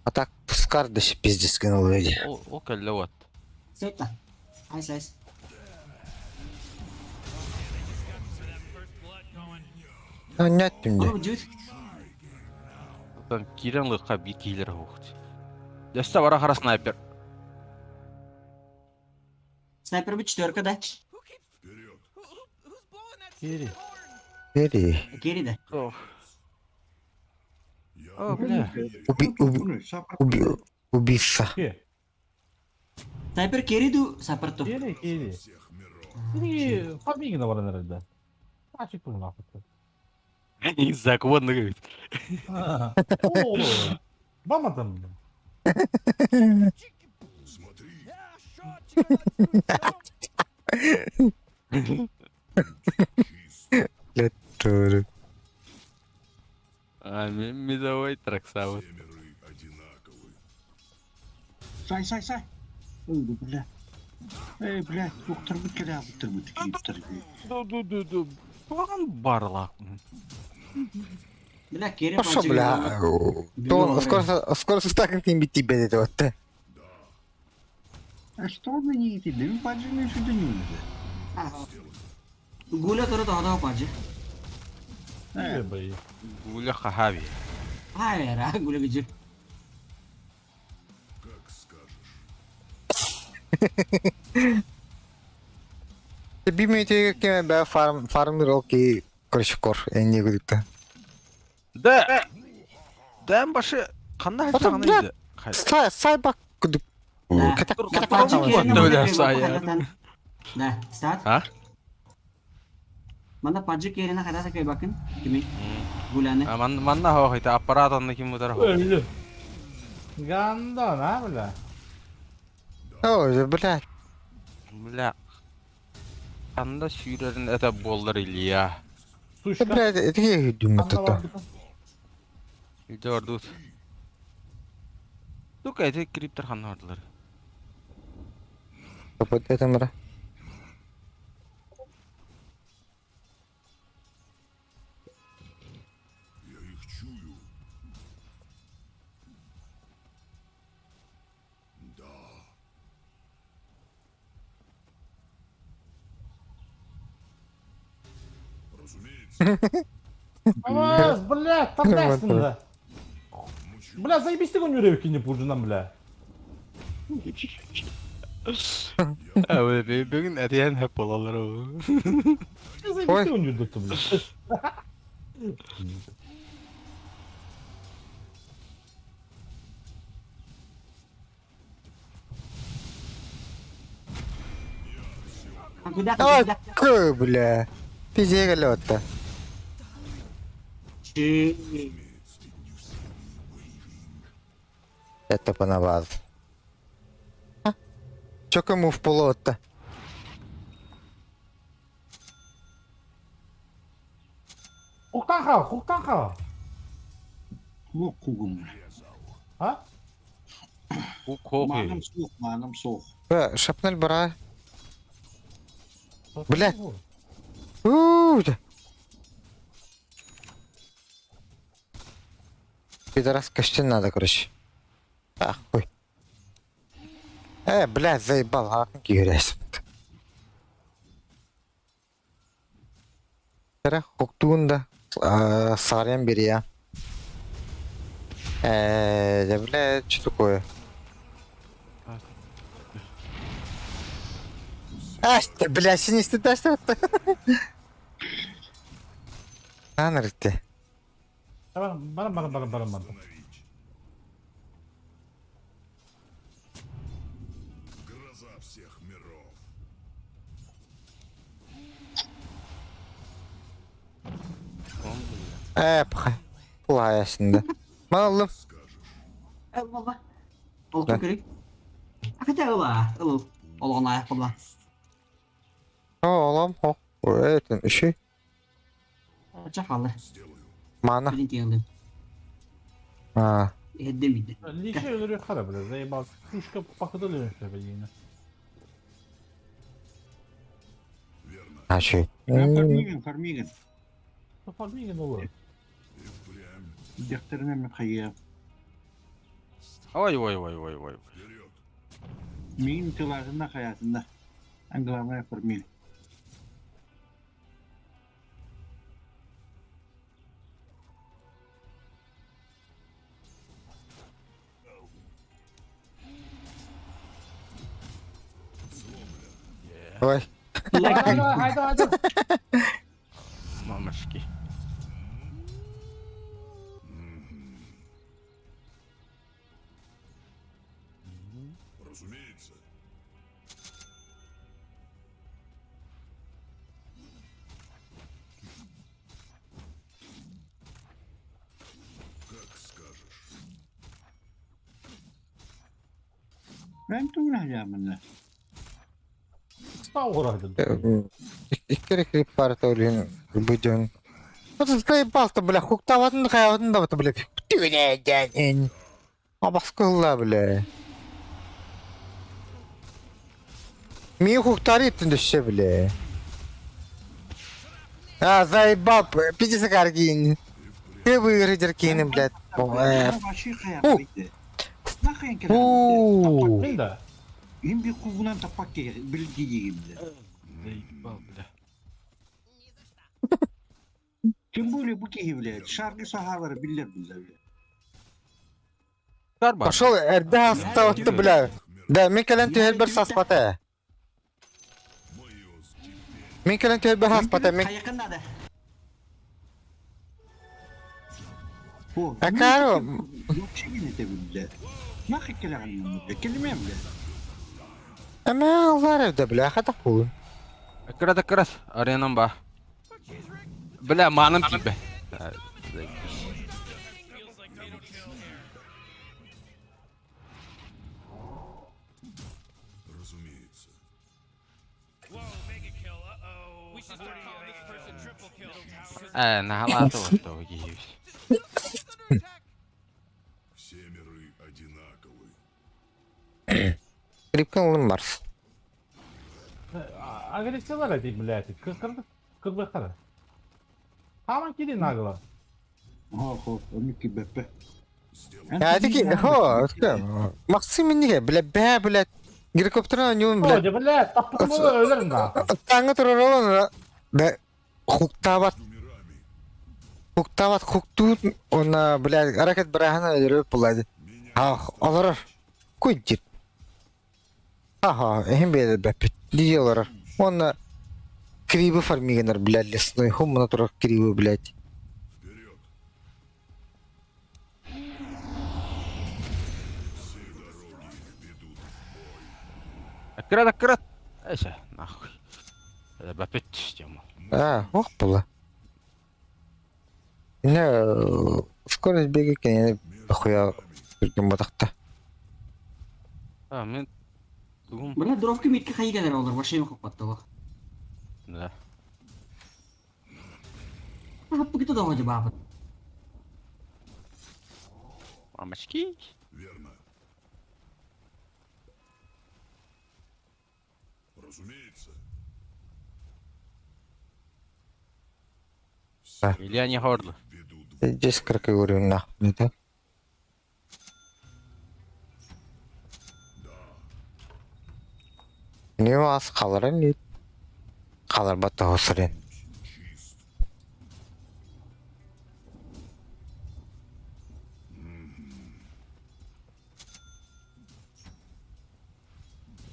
А так пускар да ще пиздец гынал эди. О, о кэллэ вот. Сетта. Айс, айс. А нет мне. Оно будет. Там кирен лыкка би кийлер хоохт. Дөстө бара хара снайпер. Снайпер бы четверка, да? Кири. Бери. Керри, да. О, бля. Уби, уби, уби, убийца. Ки. Снайпер Керри ду саппорту. Кири, кири. Кири, фамилия баран эрэрдэ. Ачык бу нахуй. Законно говорит. О, Баматым. Тоже. А, мидовой траксавы. Сай, сай, сай. Ой, бля. Эй, бля, уктырбыт келе абыттырбыт кириптер. Ду-ду-ду-ду. Туган барлак. Бля, Керри Пошел, бля. То скоро, скоро так не бить тебе это вот. А что на ней ты? Да паджины сюда не надо. Гуля тоже тогда упади. Кири бай. Гуля хахави. Ай, ра, гуля где? Би мете кеме бә фарм фарм ролки короче кор энни гудукта. Да. Дәм башы кандай Ата, тагын бля. иде. Сай сай бак гудук. Да. Ката Да, ката паджи Вот, Керри да, бля, сай, Да, стат. А? Мана паджи Керри на хата такай бакын. Кими? Гуляны. А ман манна хох ите аппарат анны ким удар хох. Өлдү. Гандон, а, бля. О, бля. Бля. Анда сүйрерин это боллар Илья. Сучка. Бля, это я думаю то. Илде ордут. Сука, эти криптер ханна ордулар. Вот это мра. Авас, бля, там да. Бля, заебись ты гоню не пужинам, бля. Ә, бүгін әтиян хөп болалар о. Заебись ты гоню бля. Куда? А, Куда? кы, бля. Пиздец галёта. Чи. Это панаваз. Чё кому в полота? Хуктан хал, хуктан хал. Лок кугум. А? Хук Маным суох, маным суох. Шапнель бара. Бля. Уу. Пидорас костюм надо, короче. Ахуй. Бля, заебал, а киирээс. Эрэ хуктуун да саарыйан бириэ. Ээ, бля, что такое? Ах ты, бля, синистый Анарты. Баран баран баран баран баран. Гроза всех миров. Ээ, пха. Пулаясында. Маллым. Ыл Ол көрүк. Аката ыла, ыл. Олгон аяк була. О, олом, о. Этин үші. Чахалы. Мана. Билин тиңдим. А. Эддем иди. Лиши өлөрү хара, бля, заебал. Пушка походу өлөрү бля. А чүй. Фармигин, фармигин. Фармигин olur. Дехтерine mi kayıyor? Ой ой ой ой ой. Мин тыларына хаятында. Главное фармили. Ой. Haydi haydi haydi. Мамашки. Разумеется. Как скажешь. Ben tuğra Стал Иккери крип парта өлген бүдөн. Вот заебал-то, бля, хуктаватын хаяватын да, бля. Тюне, Абаскылла, бля. Ми хуктарит түндүшсе, бля. А, заебал, пиздец каргин. Ты выиграть кинем, блядь. Уу. Мен да. Им bir kuvunан таппак билги Заебал, бля. Тем более бу киһи блядь, шаргы сахалары биллер биллер. Пошел, эрдә аставатты, бля. Да, мин кэлэн түһэр бер саспата. Мин кэлэн түһэр бер саспата, мин. Хаякын надо. О, Акаро. Yok şey ne de биллер. Нахы келеген бля, келмем бля. Әмә алар evde, бля, хата кул. Аккурат, аккурат. Аренам ба. Бля, маным типа. Feels like they don't kill here. Разумеется. Whoa, mega kill. Uh-oh. We should start calling this person triple kill. Because Э, нагалаты вот того киевсь. It's under attack. Все миры одинаковы. Крипкин улым барс. Агрессиялар әйтик, блядь. Кыз кыз кара. Хаман кири нагла. Хо хо, онуки бепе. Я таки, хо, Максим минеге, бля, бә, бля. Геликоптер нюн, бля. Ой, блядь, таппы өлөрүм да. Таңы турар да хуктабат, Мирами. хуктабат, хуктут, она, бля, аракет брахана жүрөп булады. А, алар куйдит. Ага, эхим беде бәпит. Диелар. Он кривы фармигенер, бля, лесной. Хум натура кривы, блядь. Вперед! Все дороги ведут в бой. Аккурат, аккурат. Эше, нахуй. Бапет тему. А, ох була. Не, скорость бега кене хуя жүрген батақта. А, мен тугум. Бля, дровка митке хайгенер олар, башым хоппатты бак. Да. Хаппы ките да бабы. Мамочки. Верно. Разумеется. Илья не хорду. Ведут в Здесь кракогурюнна. Это. Не вас халарын не халар батта хосрен. чист.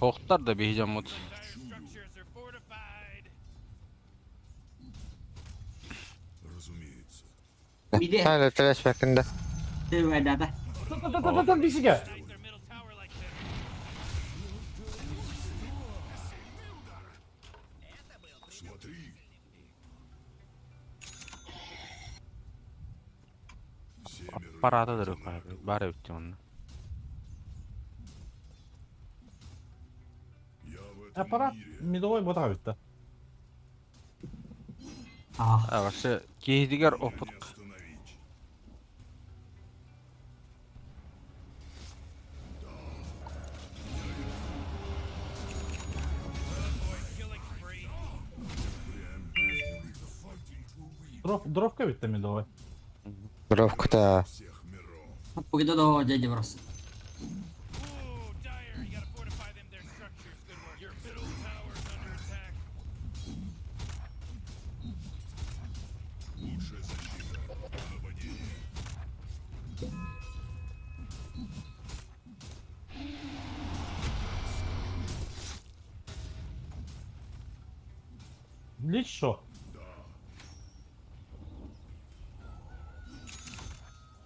Хохтар да биһи дьоммут. Structures are fortified. Разумеется. Миде. Hala telaş bakında. Дата. Та-та-та-та-та, бисиге! Their middle tower like this. Смотри. Все миры Парата да баар эбит онно. Я в этом Аппарат мире. медовой ботаға бітті. Ах. А вообще киһитигэр опыт Не остановить. Killing spree. Дров, дровка бітті медовой. Бровкта. Всех миров. Погида до дяди просто. Ooh, Dire, you gotta fortify them their structures. Good work. Your middle tower's under attack. Лучшая защита. Нападение. Лич шо?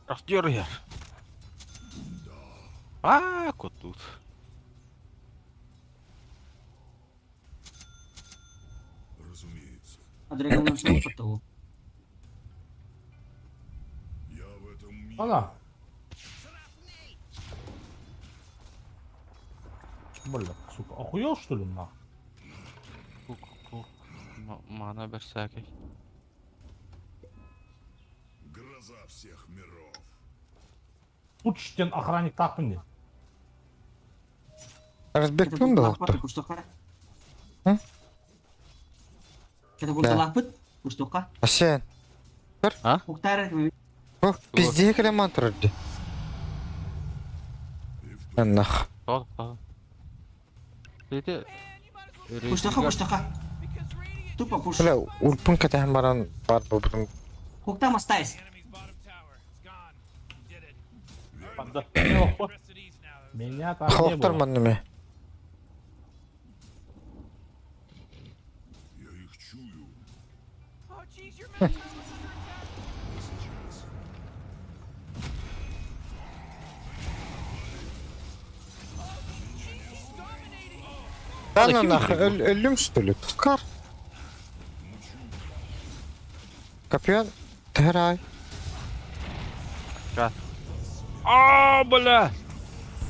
Растер я. А, кот тут. Разумеется. А драгон что потолок. Я в этом мире. Ана. Бля, сука, охуел что ли нах? Кук-кук. Мана берсәкей. Гроза всех миров. Путштен охранник тақпын де. Разбек да охтор. Куштока. М? Катапульта лапыт. Куштока. Сен. Уктар. Бу пизде келеман турды. Аннах. Тол, тол. Дете. Куштока, куштока. Тупо пуш. Бля, улпун катаһын баран бар бу бутун. Кукта мастайс. Enemy's bottom tower. It's gone. You did it. Да. Rest at ease now. Меня там не Хохтар было. манныме. Я их чую. Oh, jeez, your middle tower's under attack. Сейчас. Jeez, he's dominating. Да ну нах, өллүм что ли? Тускар. Капьян. Терай. А, бля.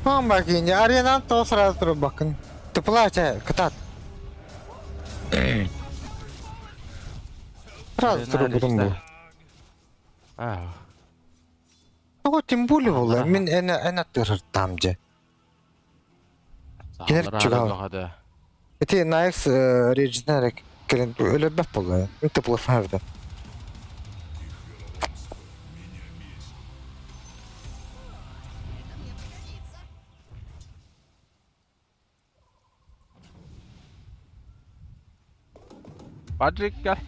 Мам бакин, аренан то сразу туру бакын. Ты плача, катат. Сразу туру бутун бу. А, Того тем более була. Мин эне эне турар там же. Кинер чугал. Эти Найкс режинерек келен өлөбөп була. Мин тыплы фарда. Это мне пригодится. Патрик, гel.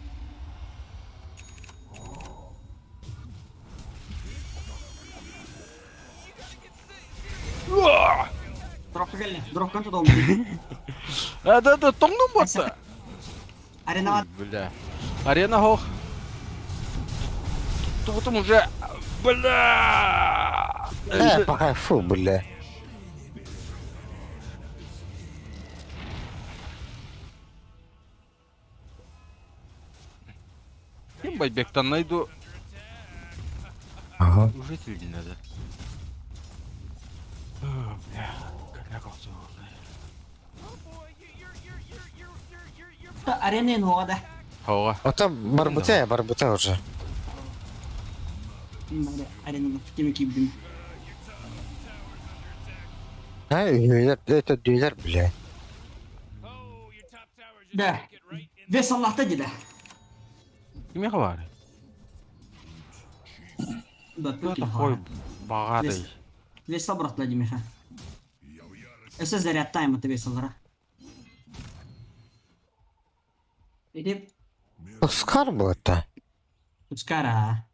Дровка келли. Дровка туда умри. А, да, да, тоңдум батта. Арена Бля. Арена хох. Тутум уже. Бля. Пока фу, бля. Ким байбектан найду. Ага. Уже надо. Бля. Как Oh boy, you, you're, you're, you're, you're, you're, you're, you're. Арена инуада. Хова. Ото барбуте, барбуте уже. Арена кими кибдим. Ha, üyeler, это düğüler bile. Oh, your top Да. Вес Аллахта деді. Кимиэхэ баарый? Да, Кто такой богатый? Вес брат Владимир. Өссө зарядтайм это весалара. Иди Оскар буолта. Тускара.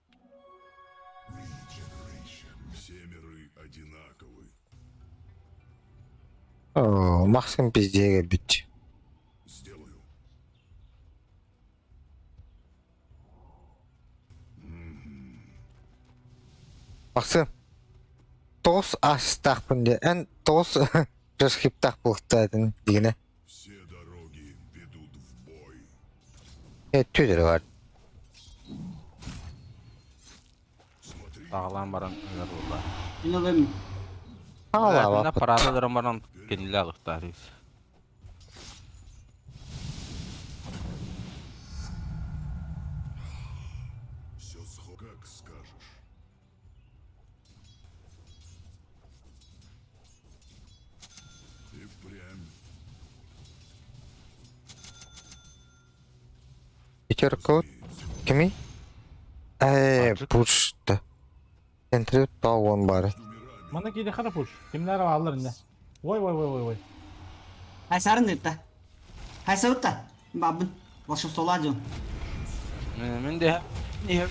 Все миры одинаковы. Оо, Максим пиздеге бүт. Сделаю. Максим. Тоҕус астаахпын диэ. Эн тоҕус расхиптаах буолуохтаатын дигинэ. Все дороги ведут в бой. Э, түдөрү бар. Смотри, Саҕалаан баран ылар буолла. Мин ылым. Хаалаабаппыт. Аппарата ыларан баран кинилэ алыктаатыгыз. все схо, как скажешь. И впрямь. Пятерка кими? Э, пушта. Центре тауын бар. Манна киирэ хата пуш. Кимнэр бааллар инне. Ой ой ой ой ой. Хайсарын ытта. Хайса ытта. Бабын. Волшебство ладил. Мин де не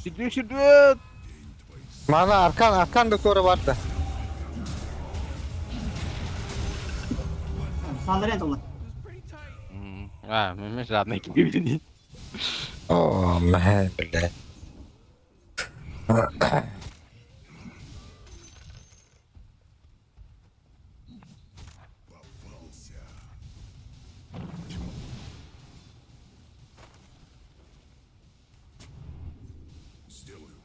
Сюда, сюда! Мана аркан, аркан да туора барда. Салдырен толы. А, мен жадный кибин. О, мэ, бля. Попался. Сделаю.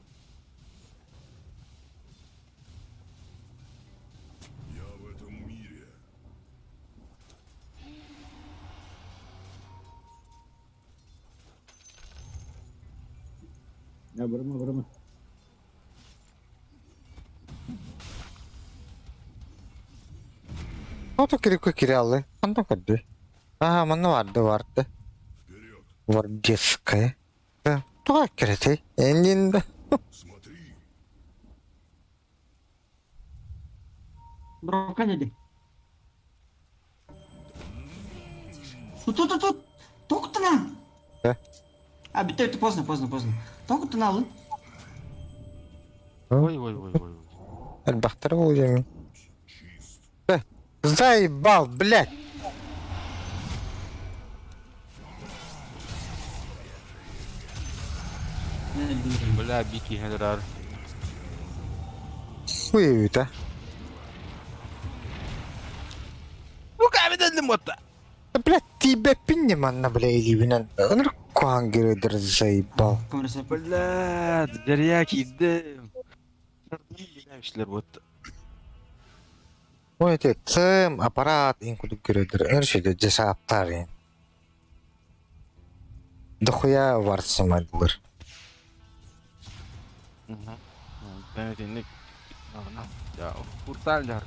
Я в этом мире. Я барыма барыма. Ото кирику кирялы. Анда кырды. Ага, манна барды барды. Вперед! Вардеская. Да, туга кирете. Эндинде. Смотри! Брока деді. Тут, тут, тут. Токтана. Да. А, бітті, бітті, поздно, поздно, поздно. Токтана алын. Ой, ой, ой, ой. Элбахтар болжамын. Заебал, блядь. Бля, бики генерал. Хуй это. Ну камень мотта. Блядь, тебя пинни манна, бля, илибинен. Ыныр куан геройдер заебал. Бля, дерья кидем. Билемшлер вот. Ой, это цем, аппарат, инкуду геройдер. Ыныр шеде жесаптар. Дохуя варсымадылыр. Тэнник. Я курталдар.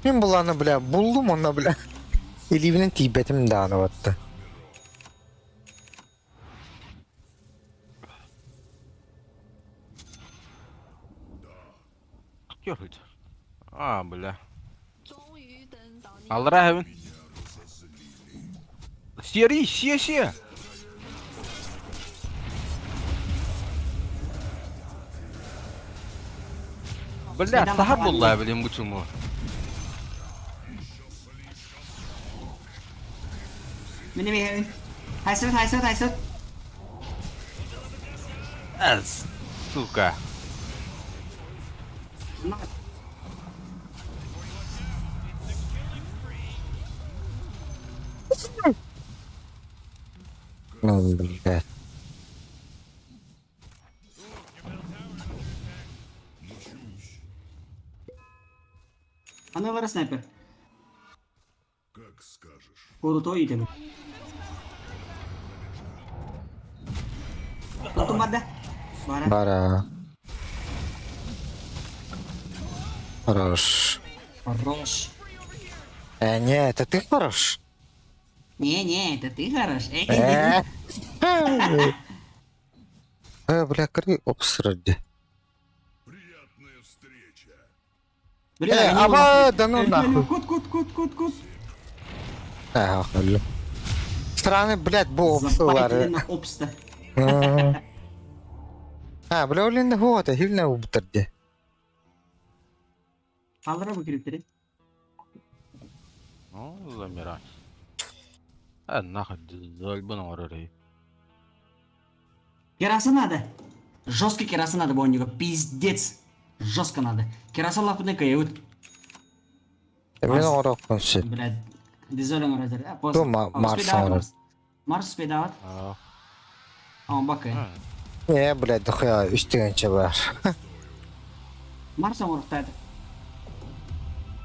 Мен буланы, бля, булдум онна, бля. Илибинен тибетим дааны батты. Көрүт. А, бля. Алра хабин. Сери, се, се. Бля, тахар булла билим бу чуму. Мені мені. Хайсыр, хайсыр, хайсыр. Аз, сука. Ну, блядь. Мчусь! Аналара снайпер. Как скажешь. Крутой итем. Тутум барда. Бара. Бара. Хорош. Хорош. Не, это ты хорош? Не-не, это ты хорош. Э. Э, бля, кры обсради. Приятная встреча. Бля, Э, они аба, да ну Э, нахуй. Кут, кут, кут, кут, кут. Э, охуел. Странный, блядь, бу Запайтили обсылары. на обста. А, бля, олин вот, хилне убтырды. Алыра бу кириптери. Ну, замирай. Э, нахуй, зальбын оҥорор Кераса надо. Жестко кераса надо бу оонньууга. Пиздец. Жестко надо. Кераса лапыны кыйыбыт. Мен оҥоруохпун сөп. Блядь. Дизель оҥорор. А, поздно. Ту Марс оҥорор. Марс спейдават. А, бакай. Не, блядь, дохуя, үс тыһыынча баар. Марс оҥоруохтаата.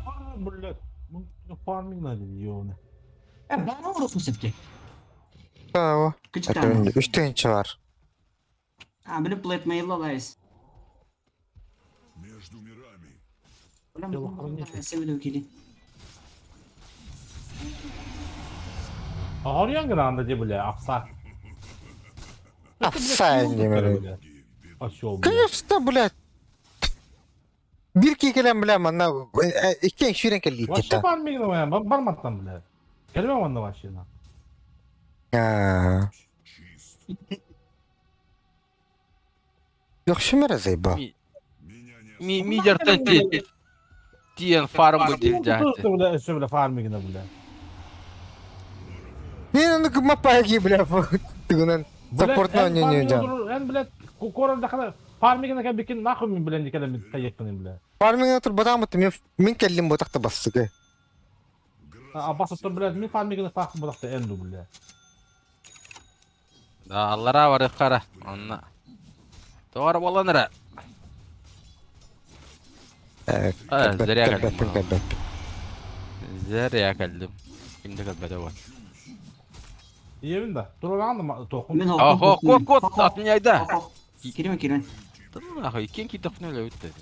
А, блядь. Ну, фарминг надо, ёбаный. Э, баара оҥоруохпун сөп Браво. Кычытаан. Үс тыһыынча баар. А, били плейт мейл алайс. Между мирами. Телохранитель. Семилүү кили. Ağrıyan гранда де, бля, овса. Овса не Бля. Осел, бля. Конечно, блядь. Биир киһи кэлэн, бля, манна иккиэн сүүрэн Вообще кэллиит фарминг давай, барматтан, бля. Келме онно вообще, на. Аа. Чист. Йохшымара заебал. Меня не Ми мидертен тиэн фарм бу Тут, дьаһты. бля, все, бля, фарминг, бля. Не, ну мапаги, бля, тыгынан саппортна не не жан. Эн, блядь, корон дахана фарминг на бикин нахуй мен, бля, никогда мен таекпын, бля. Фарминг тур батамыт мен мен келлим ботакта бассыгы. А басып тур, блядь, мен фарминг на фахым бодақта энду, бля. Да, аллара барыххара. Онна. Тоҕор буолан эрэ. Э, Э, зря кэлбэппин, кэллим. кэлбэппин. Зря кэллим. Ким да кэлбэтэ буол. Иебин да. Туралаан да тоқым. Мен А, хо, кот, кот, отменяй да. Кириме кириме. Да ну нахуй, ким кидэхпинэ өлөбүт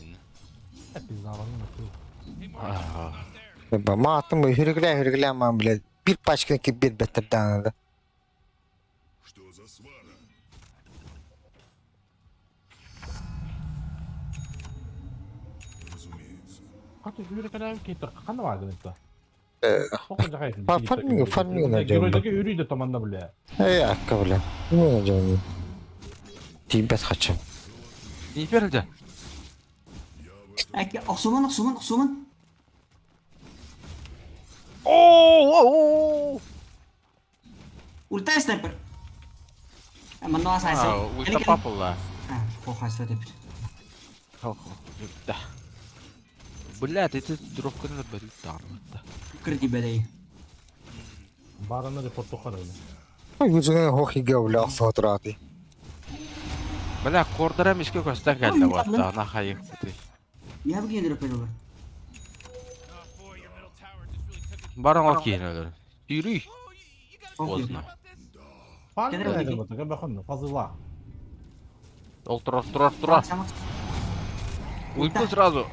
Ба, маатым хүрүглээ хүрүглээ маа, блядь. Бир пачканы кип бир беттер да. Что за свара? Разумеется. Каты хүрү кэлэм кейтер кана бар гыныкта. Э, фарминг, фарминг на Геройдагы үрүйдө томанда, бля. Эй, акка, бля. Не жан. Тибет хочу. Нипер да. Әке, охсуман, охсуман, охсуман. Оо! Ультай снайпер. Манна асайса. Ульта папыла. А, хохайса деп. Да. Блядь, это дровканы бәрі тармытта. Кырди бәдей. Бараны репорт тоқар, бля. Ой, хохиге, бля, сотрати. Бля, кордара мишке көстен келді батта, на хайық бути. Я бігін репер олар. Oh boy, your middle tower just really took a Баран ол кейін өлір. Сүйрүй. Oh, you got Поздно. about this? Фарминг Кенер на батыга бахын, фазыла. Ол тұрар, тұрар, тұрар. Ульту сразу.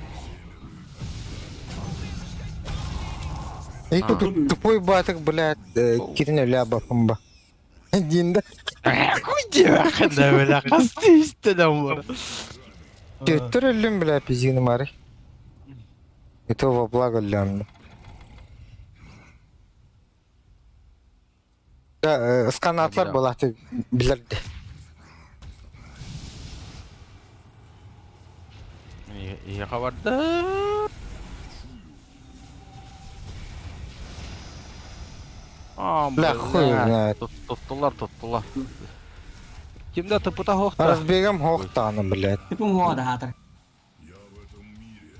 Эй, тут тупой батык, блядь, кирне ля бафымба. Динда. Куди бақында, бля, қасты істедім бар. Төттөр өллүм, бля, пизгини мары. И то во благо лянды. Да, сканатлар была, ты билерди. Ие хабарды. А, Бля, хуй знает. Тоттулар, тоттулар. Кимде тыпыта хоқта? Разбегом хохтаны, блядь. Типум хода хатыр. Я в этом мире.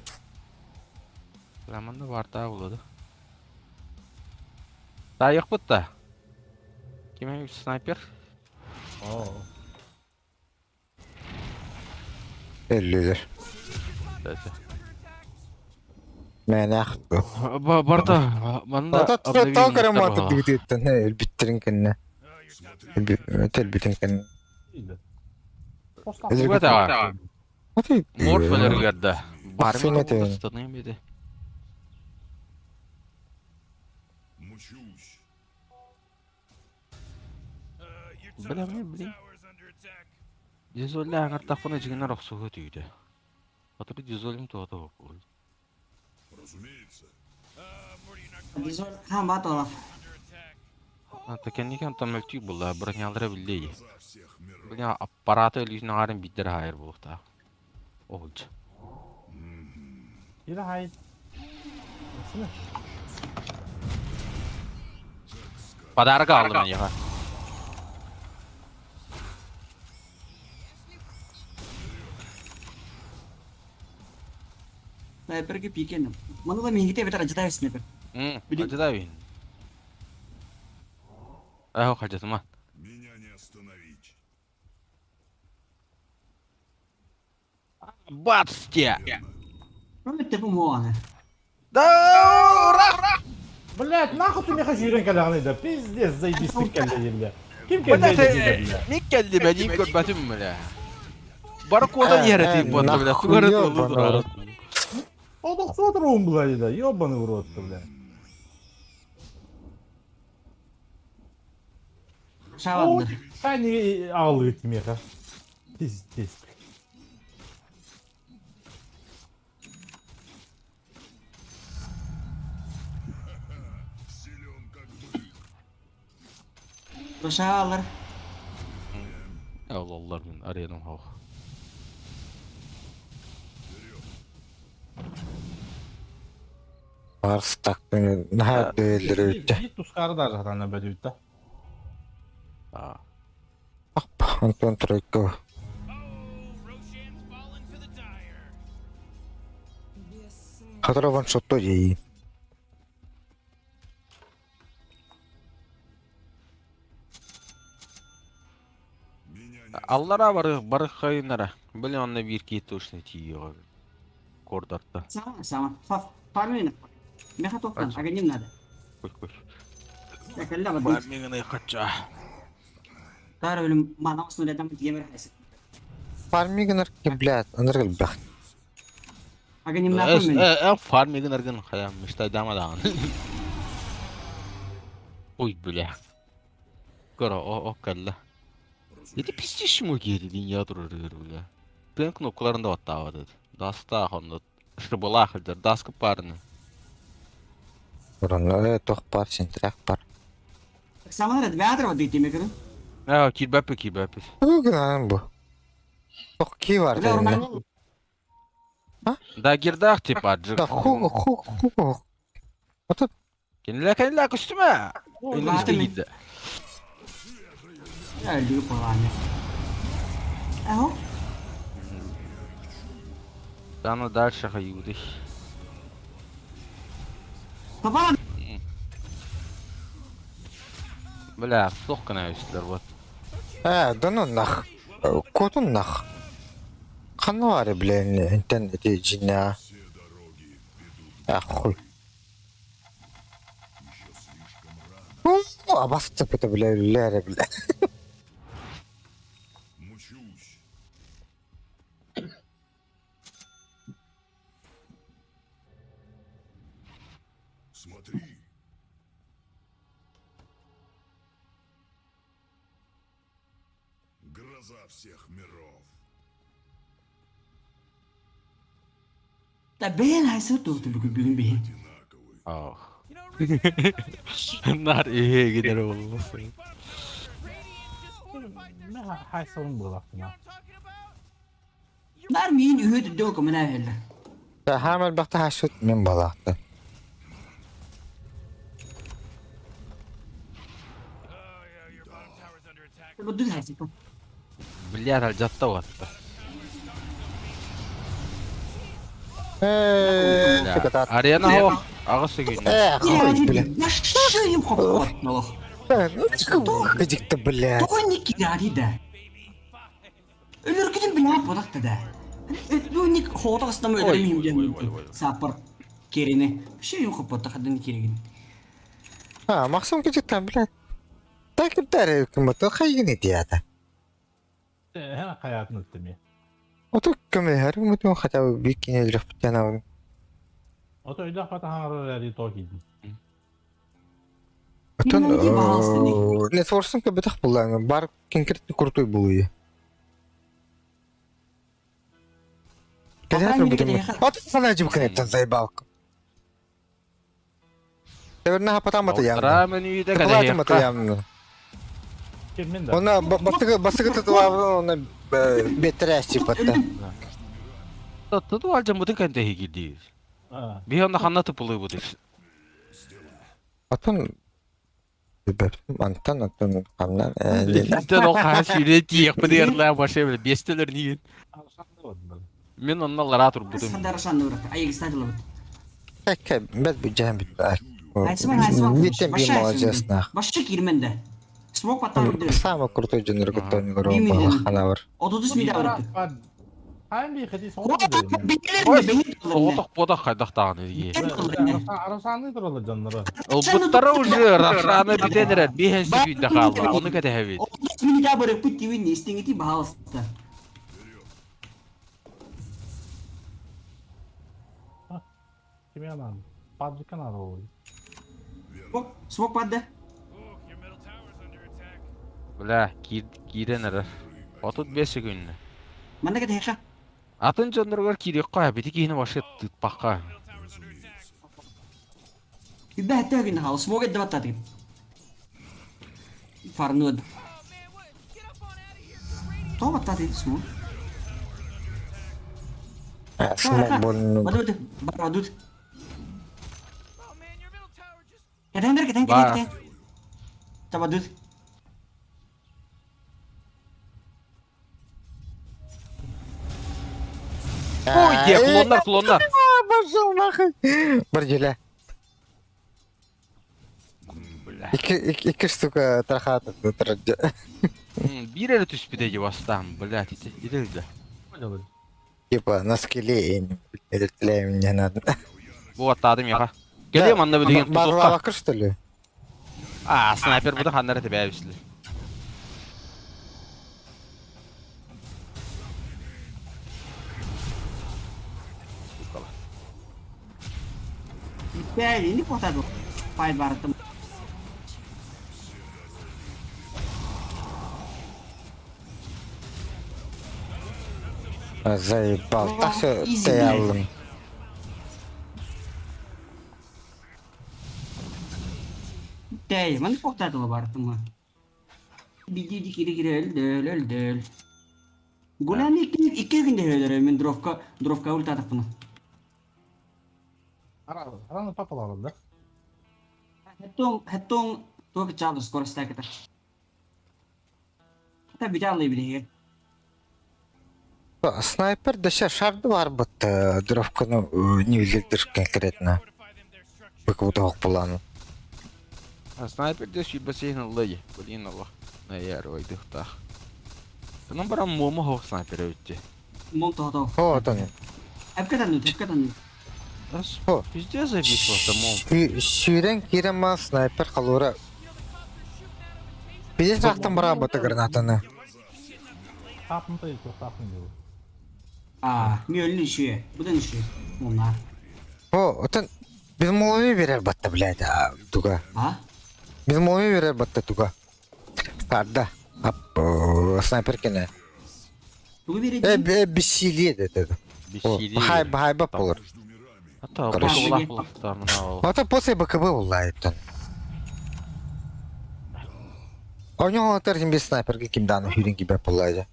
Раманда варта болады. Тайық бұтта. Киме снайпер? Оо. Өллүлөр. Дәсе. Мен ах. Барда, манда Та караматы дигдиттен, өлбиттерин кенне. Oh, your top tower. Өлбитин кенне. Иди. Туга Морф өлөрүгэр да. Максим этэ. Станыым ити. Мучусь. Бля, блин. Дизолля аҥартахпына дьиҥинэр охсуһуу түүтэ. Отуру дизолим туота буолуй. Разумеется. Дизоль хаамаат олох. Ата кэнники онтон мөлтүүк буолла, бронялара биллиэй. За всех миров. Бля, аппарата өлүүтүн аҥаарын биирдэр хаайар буолуохтаах. Оһулдьа. Или хай. Подарок алдым эйиэхэ. Снайперге пикеним. Маны да миигите эбэтэр адьытаев снайпер. Били- Адьытаабин. Ээ, хадьатыма. Меня не остановить. Бац те! Ну, это по-моему. Да, ура! Блять, нахуй ты меха жүйрен кэлэҕиний да, пиздец, заебись ты кэллэ бля. Ким Бля, кэллэ бля? Мин кэлли бэдиим көрбөтүм бля. Бары куодан иһэрэтиим буолла бля. Тугары туолу турар. Одохсуотуруун бля да, ёбаный в рот бля. Шаваннар. Они алыт меха. Пиздец. Силен как бык. Шавалар. Ололлар мин аренам хох. Барс так наһаа дөйөллөр үттэ. Git тускары даже хатана бөдүттэ. Аа. Антон Тройко. Oh, Roshan's fallen to the dire. Хатара ван шотто дии. Меня не Аллара бары бары хайынара. Блин, онно биир киһи точно тиийиэҕэ. Кордарта. Сама, сама. Фармина. Меха тоқтан, агоним надо. Кой кой. Якалла бад. Фармигын хача. Тар өлүм мана осну рядом гемер хайсы. Фармигын арки, блядь, аныргыл бах. Агоним нахуй мен. Э, фармигын аргын хая мечтай дамадан. Ой, бля. Кора, о, о, калла. Ити пиздишь мой киһи я турар бля. Тыын кнопкаларын да баттаабат. Даста хонно шыбылах илдер даска парны. Уран тох пар, сентрях пар. Сама рад вятр вот дити мекер. Аа, кирбәппи кирбәппи. Туган бу. Тох ки бар Бля, дедим. нормально. Да гирдах типа джик. Да ху ху ху. Ото Кенле кенле көстүмө. Баатыр мен. Я люблю палами. Аho. Даны дальше хаюды. Папа, Бля, сох кына өстүлөр вот. э дону нах. Котун нах. Ханна бар, блин, интен эти жина. Все дороги ведут Ахуй. еще слишком рано. Ну, абасты это, бля, бля, бля. Мучусь. Смотри. Гроза всех миров. Да бен хайсы тууту бүгүн бүгүн бен. Одинаковый. Ах. Нар ихе гидер болсун. Меха хайсалын булактына. Нар мин үһөт дөк мына хелле. Да хамал бахта хашут мен балахта. Oh yeah, your bottom tower's under attack. Бу дүз хайсы. Бля, жатта ватта. Э, тикатат. Арена хох. Агысы күн. Э, хуй, бля. Я шыйым хоп. Нолох. Кыдикты, бля. Тоҕо ник кидари да. Өлөргүтүн билээт бодакта да. Бу ник хоотоҕустам өлөрүм диэн саппар керини. Шыйым хоппотта хадын керигин. А, Максим кыдиктан, бля. Так дәрі кім бұты қайгын етияды. Эн хайаатын ыттым Ото көмөлөһөр мутун хотя бы биир кини өлөрөхпүттэн абын. Ото өйдөөх батаһаҥар эрээри тоо киирдим. Отон Мин ди баһаалыста дии. Нетворсын көбөтөх буллаҥы бар конкретно крутой булуйу. Пока Кэлэр не бутум. кэтэһэ. От санаа жибкэнеттен заебалка. Тэбэрнэ хапатаан батыйаамна. Алтара мүнүүтэ Тапалаатым кэтэһиэххэ. батыйаамна. Ким мин да? Она бастыгы бастыгы татуабын она беттерээччи батта. Туту алжаммытын кэнтэһи кирдиир. Биһи онно ханна тупулуйбутуй? Отон мантан оттон ханнан Итинтэн ол хаһан сүүрэ тиийиэхпит ыарлаа баша бile биэстэлэр ниин. Мин онно лараа турбутум. Сандарашан нурат. Ай, кстати, лабыт. Кэккэ бэт бүддьэһэн бүттэ. Айсман, айсман. Биттен биир молодец нах. Башчы киирмен да. Смок паттан үрдү. Самый крутой дьоннор кытта ойнолор Биир минут. ханабар. 33 мида барыппыт. Хайм би хати Соҕотох буотах хайдах даҕаны дии. Арасааны туралар дьонноро. Ылбыттара уже Рашаны бүтэн эрэр биэһэн секунда хаалла. Ону кэтэһэбит. 33 минута барыппыт тивин истиңити баһаалыста. Кими анан? Паджика надо ол. Смок падда. Ooh, your middle tower's under attack. Бля, киирэн эрэр. 35 секунда. Манна кэтэһэхэ. Атын дьонноругар киириэххэ, бити киһини вообще тыытпакка. Middle tower's under attack. Үбэ хэтэ күн хаал. Смок эдде баттатыгын. Фарнуд. Oh man, what? Get up on out of here. 'cause Radiant Тоҕо баттатыгын смок? Смок болну. Бадут, бадут. Oh man, your middle tower just Кэтэһэн кэтэһэн Бар. кэтэһэн. Табадут. Ой, де, клоннар, клоннар. Пошел нахуй. Барделя. Бля. Икки икки штука трахат Биир эрэ түспүтэ дии бастаан, блядь, ити ити Типа на скеле мне надо. Бу аттаатым яха. Кэлиэм манна билигин тутуохха. Барлавакыр что ли? А, снайпер бу да ханнара тэбээбисле. Бэйни не потаду. Файт барытым. Заебал. Так все Изи, ты блядь. аллым. Дээ, маны потаду барытым. Биди ди кири кири өлдөл, өлдөл. Гулан икки икки күндө өлөр мен дровка дровка ультатыппын. Араны папалар да. Хеттон хеттон туок чалды скорость такта. Та биталый билеге. Снайпер дөшө шарды бар бут дровканы не билдир конкретно. fortify them their structure. Бык бут буланы. Снайпер дэ сүүрбэ ыллай. Блин, Аллах. Наяр ойдухтаах. Онон баран муома хоох снайпер эбитти. Мол тохто. О, отон. Эпкетен эпкетен. О. Пиздец завис мом. Сүүрэн киирэн ма снайпер халура. Пиздец рахтан бара бата гранатаны. Тапын та тапын деді. А, ми өлүн иши. Будан иши. Мона. О, отон без моломи берер батта, блядь, а, туга. А? Без моломи берер батта туга. Тарда. Ап, снайпер кене. Тугу береди. Э, бессилие это. Бессилие. Хай, хай бап болор. Ата, Короче. бу булах ол. Ата после БКБ уллайыптан. Ойноо отар ким без снайперге ким даны хүрен кибе буллайды.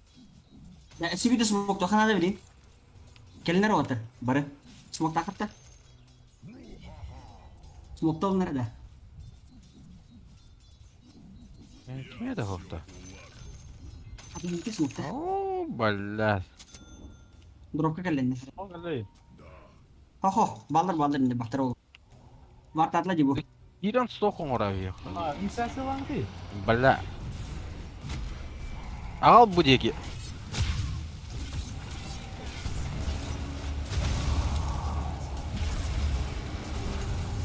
Сибиде смок тохана да билин. Келинер отыр. Бары. Смок тахатта. Смок толнер да. Ким это хоохта? Атынки смокта. О, блядь. Дропка келленне. Ол қалай? Хо-хо, баллар баллар инде бактар ол. Бар татла дибу. Киирэн стох оҥоро А, инсәсі лаңды. Бля. Аҕал бу диэки.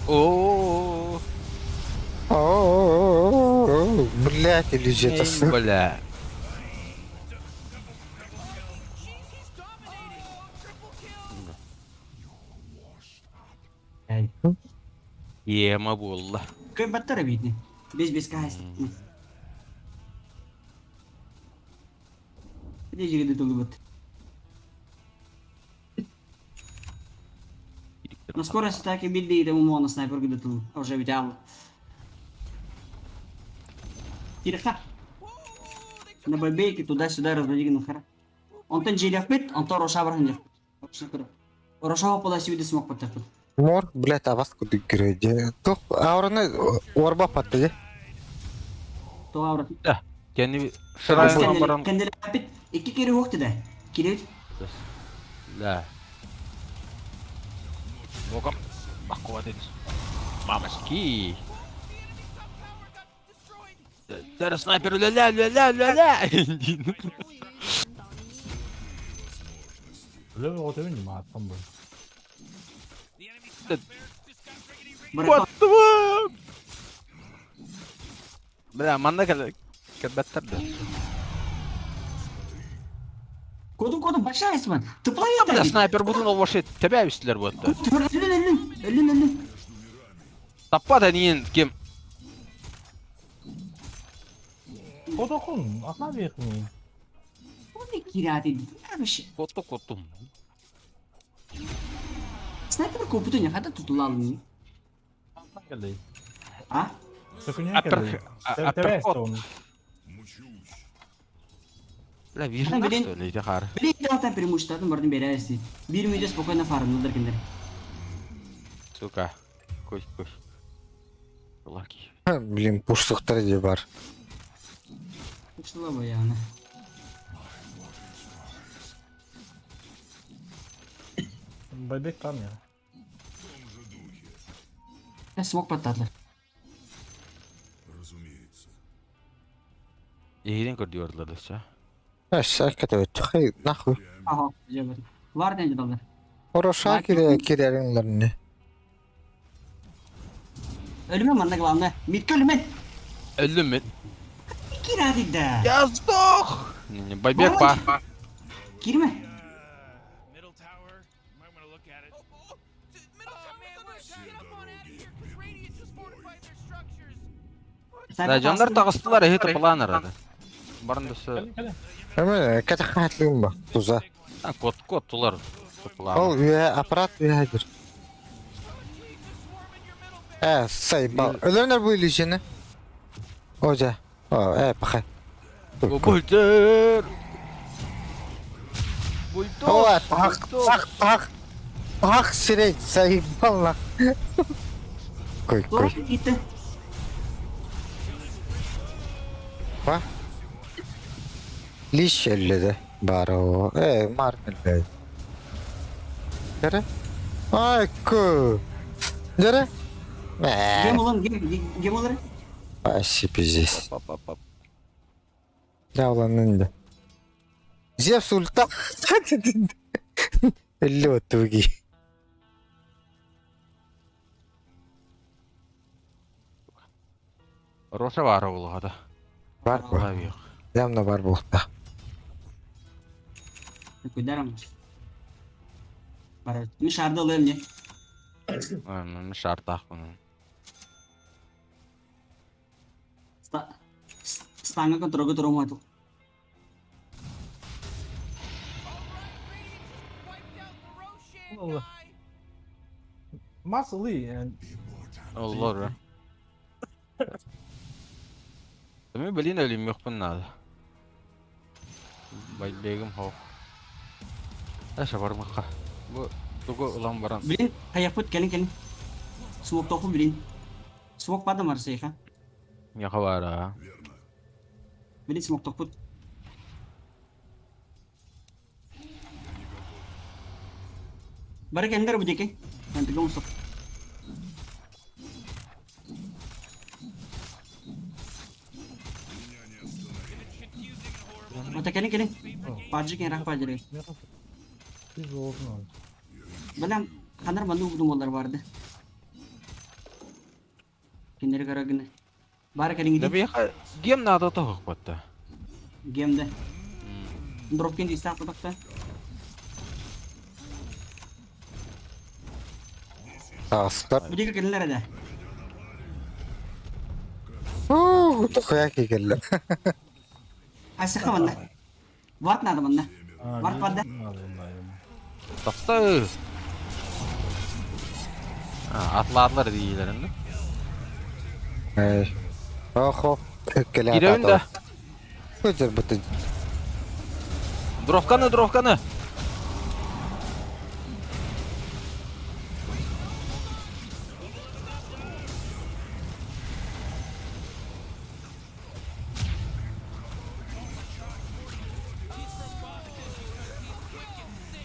О, О, блядь, иллюзия это бля. Тема буолла. Кыайбаттар эбиитин. Без-без хаһайыстыбатын. Дежигиде тулубут. На скорость так и били, и на снайпер где-то уже видел. Кириха. На бабейке туда-сюда разводи нахера. Онтон дьиэлэхпит, онтон Роша баран диэхпит. Рошаҕа подасибиды смог паттахпыт. Мор, блядь, абас кудук кире. Тух, аураны орба патты де. Тоҕо аврат. Да. Кэнни сырайынан баран. Кэннилээппит икки кири уох да. Кирибит. Да. Богом. Бакова дедis. Мамочки. Зараз снайпер ля-ля ля-ля ля-ля. Үлэ бөҕөтөбүн дии мааттан бу. What the fuck? Бля, манна кэл кэлбэттэр да. Кодум кодум большая сман. Ты планета. Бля, снайпер бутун ол вообще тебя үстүлэр буотта. Өлүн өлүн өлүн өлүн. Таппат эниин ким? Котокун, атна биэхмин. Оны кираати. Вообще. Коту котум. Снайпер купутун хата тутулалын. Атна кэллэй. А? Төкүнүөн Аппер кэллэй. апперкот. Тэбэс Мучусь. Бля, вижу Блин. что ли, ити хаар. Блин, там преимущество бардын берәсти. Бир мүдө спокойно фармлыдыр киндер. Сука. Кой, кой. Лаки. Блин, пуштуктар де бар. Ушла баягы. Байбек там я. Смог паттатлар. Разумеется. Эһигин көрдүөрдүлэр да Шакка өт. Нахуй. Ага, жабыр. Var denci dallar. Хороша кире киреринлерни. Ölüme manna главное. Митке ölüme. Өллүм мен. Кираати да. Я сдох! Не, Байбек па. Кирме. Middle tower, you might want to look at it. Oh, oh, middle Oh, tower's man, under we're attack. Get Get up up on on outta out of here, here, 'cause 'cause Radiant just fortified their structures. Да, дьоннор таҕыстылар эһи планер ады. Барын дөсө Кэлин кэлин. Эме катахатлыгым ба. Туза. кот кот тулар. Ол үе аппарат үе бир. Э, сайбал. Өлөнөр бу илишини. Ожа. О, э, паха. Бульдер. Бульдос. О, так, так, так. Так, сирей, сайбал на. Кой, кой. Gitti. Ба? Лиш элледе баро. Э, мармелде. Дере? Ай, ку. Дере? Э, Gem olan gem gem olarak. Вообще пиздец. Пап пап пап. Да, уланында. Зевс ульта. Лед туги. Роша бара булгада. Бар бу. Лавик. Явно бар булта. Көдәрем. Бар. Ми шарды алайым не? Мен шартах буну. Станга контролга турам айтыл. Wiped out the Roshan Allah. guy. Мас ылый. Оллор. Мен билин өлүм юкпун нада. Байбегим хо. Аша бармакка. Бу тугу улан баран. Блин, хаяпыт келин келин. Смок току блин. Смок бады марсейха. Яха бара. Блин, смок токпут. Бары кендер бу деке. Мен тыгым соқ. Ота келин келин. Паджи кен рах паджи. Biz olsun. Балам ханар манду будум олар барды. Кендер карагына. Бары келин Да гиди. бияха гем нада тохок батта. Гемде. Дроп кен истак кутакта. Астар. Бу деке келинлер да. Тохуя кигэллэ. Айсаха манна. Вард надо манна. Вард барда. Тахса. Atladılar diyilerinde. Эй. Охо. Кэлэ Кирэбин да. Көтөр буту. Дровканы, дровканы.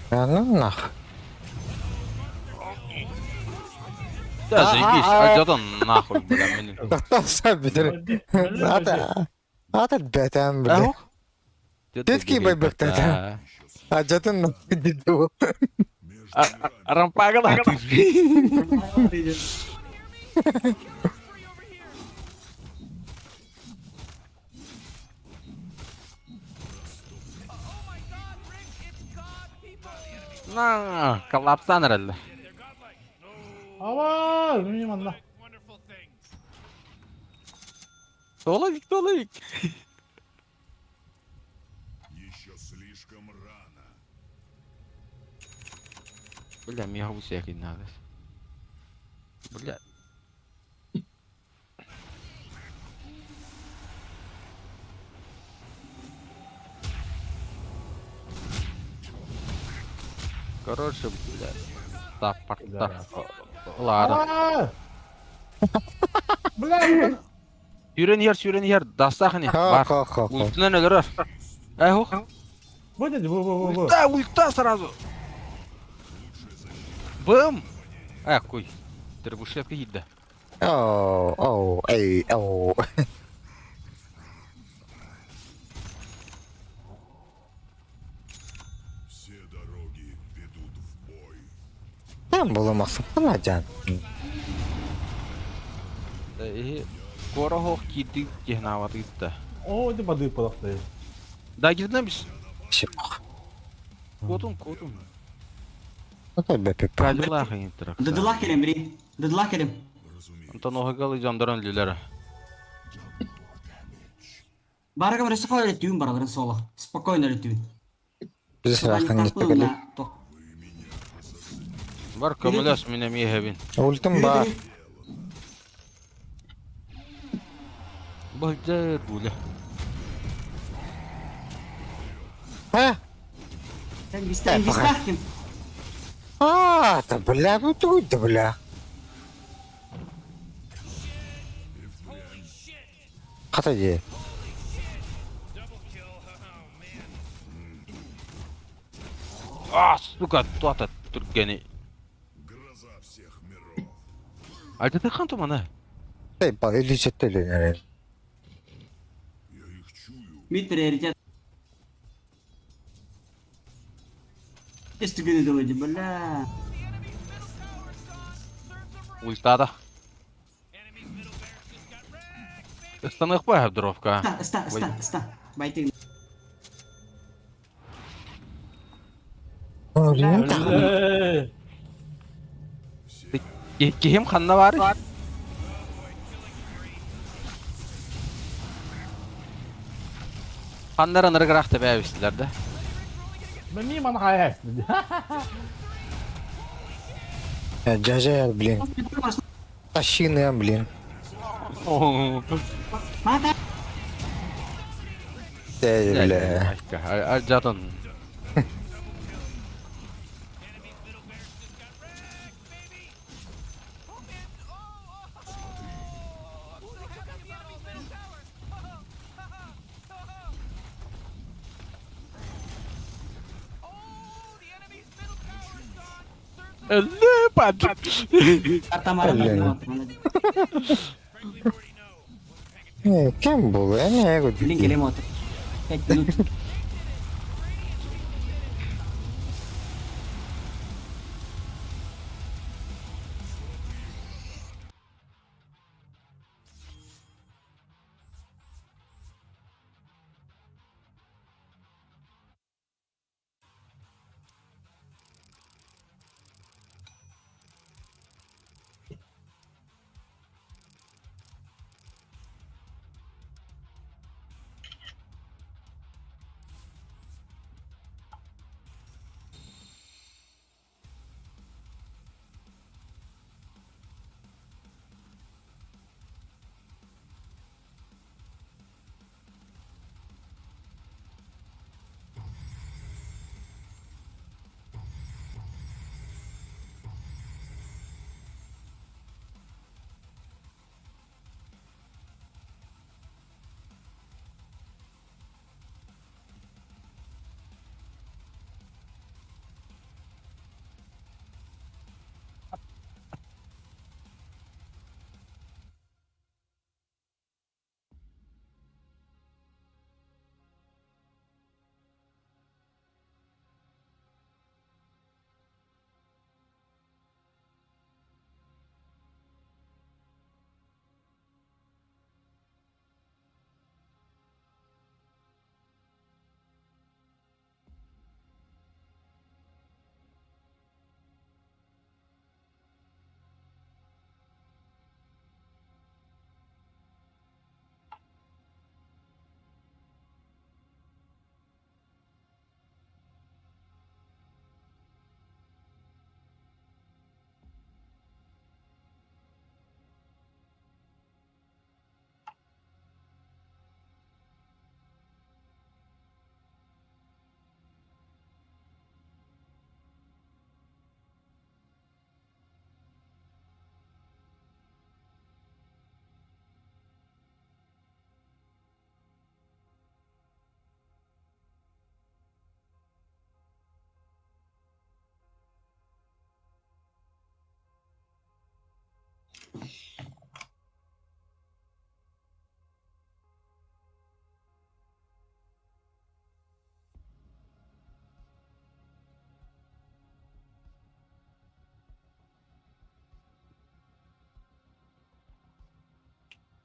А ну нах. Да, заебись. Альдядан нахуй, бля, мени. Тахса битер. Ата. Ата бэтэн бля. Ах. Детки байбактата. А жатын диду. Рампагала. На, коллапсан herhalde. Ава, билмейм анна. Толовик, толовик. Еще слишком рано. Бля, мне гусь який надо. Бля. Короче, бля. Так, Ладно. Бля, Сүүрэн иһэр, сүүрэн иһэр, дастаах ини. Ха Бар. ха ха. Ультынан өлөрөр. Эй, хух. Будет, бу бу бу бу. Ульта, ульта сразу. Бым. Эй, куй. Требушетка киирдэ. Оу, оу, эй, оу. Все дороги ведут в бой. Там было махсапана жан. Кора хох киирди киһнааватыытта. О, это бады палахты. Да кирден бис. Шип. Котун, котун. Это бэпи. Калилах интерак. Дыдылах келем, бри. Дыдылах келем. Антон оһыгалы жондорон лүләре. Барыга бір сафар летүүн бараларын соло. Спокойно летүүн. Біз рахын гиттегели. Бар көмөлөс мине миэһэбин. Ультым бар. Былдыр бүле. А? Sen бистахтим. А, да бля, ну тут да бля. Хата де. А, сука, туата түргени. Гроза всех миров. Альдата хан тумана. Эй, ба, или жетели, наверное. Я их чую. Мид приоритет. Эстүгүнү доводи, бля. Ультада. Ыстанык ба дровка. Ста, ста, ста, ста. Байтыгын. Кихим ханна бар. Ханнар аныргырах тебәбистилер да. Мен мана хай Жажа, блин. Тащины, блин. Мата. Эй, бля. Альдятан. Элле, паджик. Артамара. Кем был? Я не могу. Блин, келем от. 5 минут.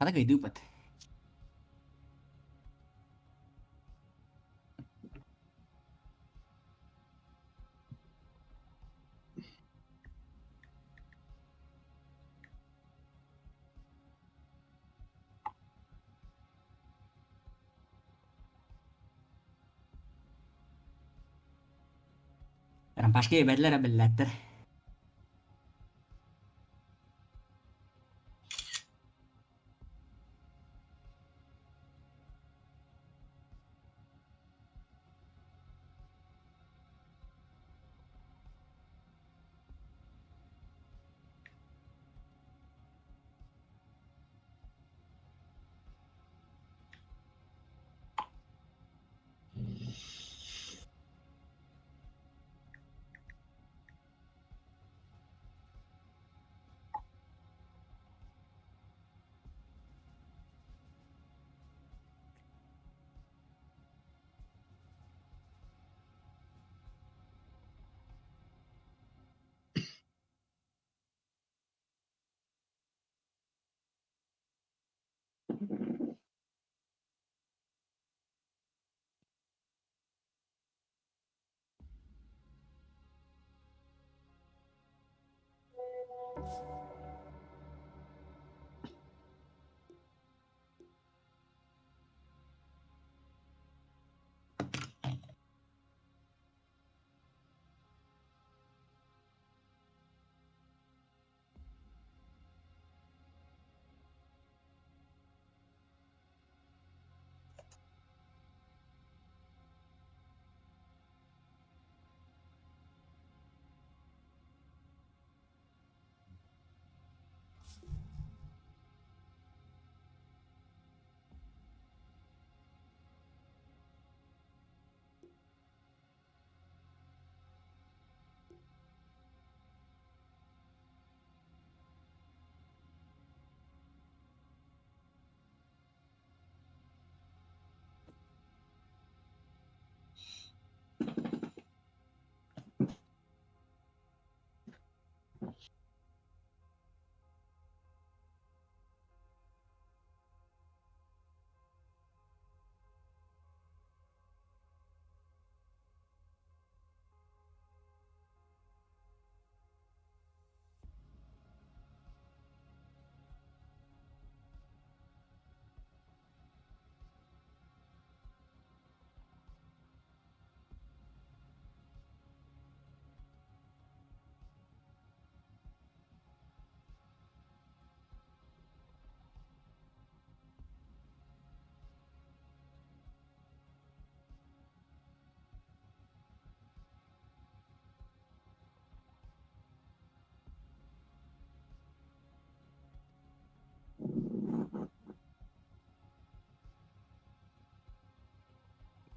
Хата кыйдыыппат. Рампашка эбэллэр эбэллэттэр.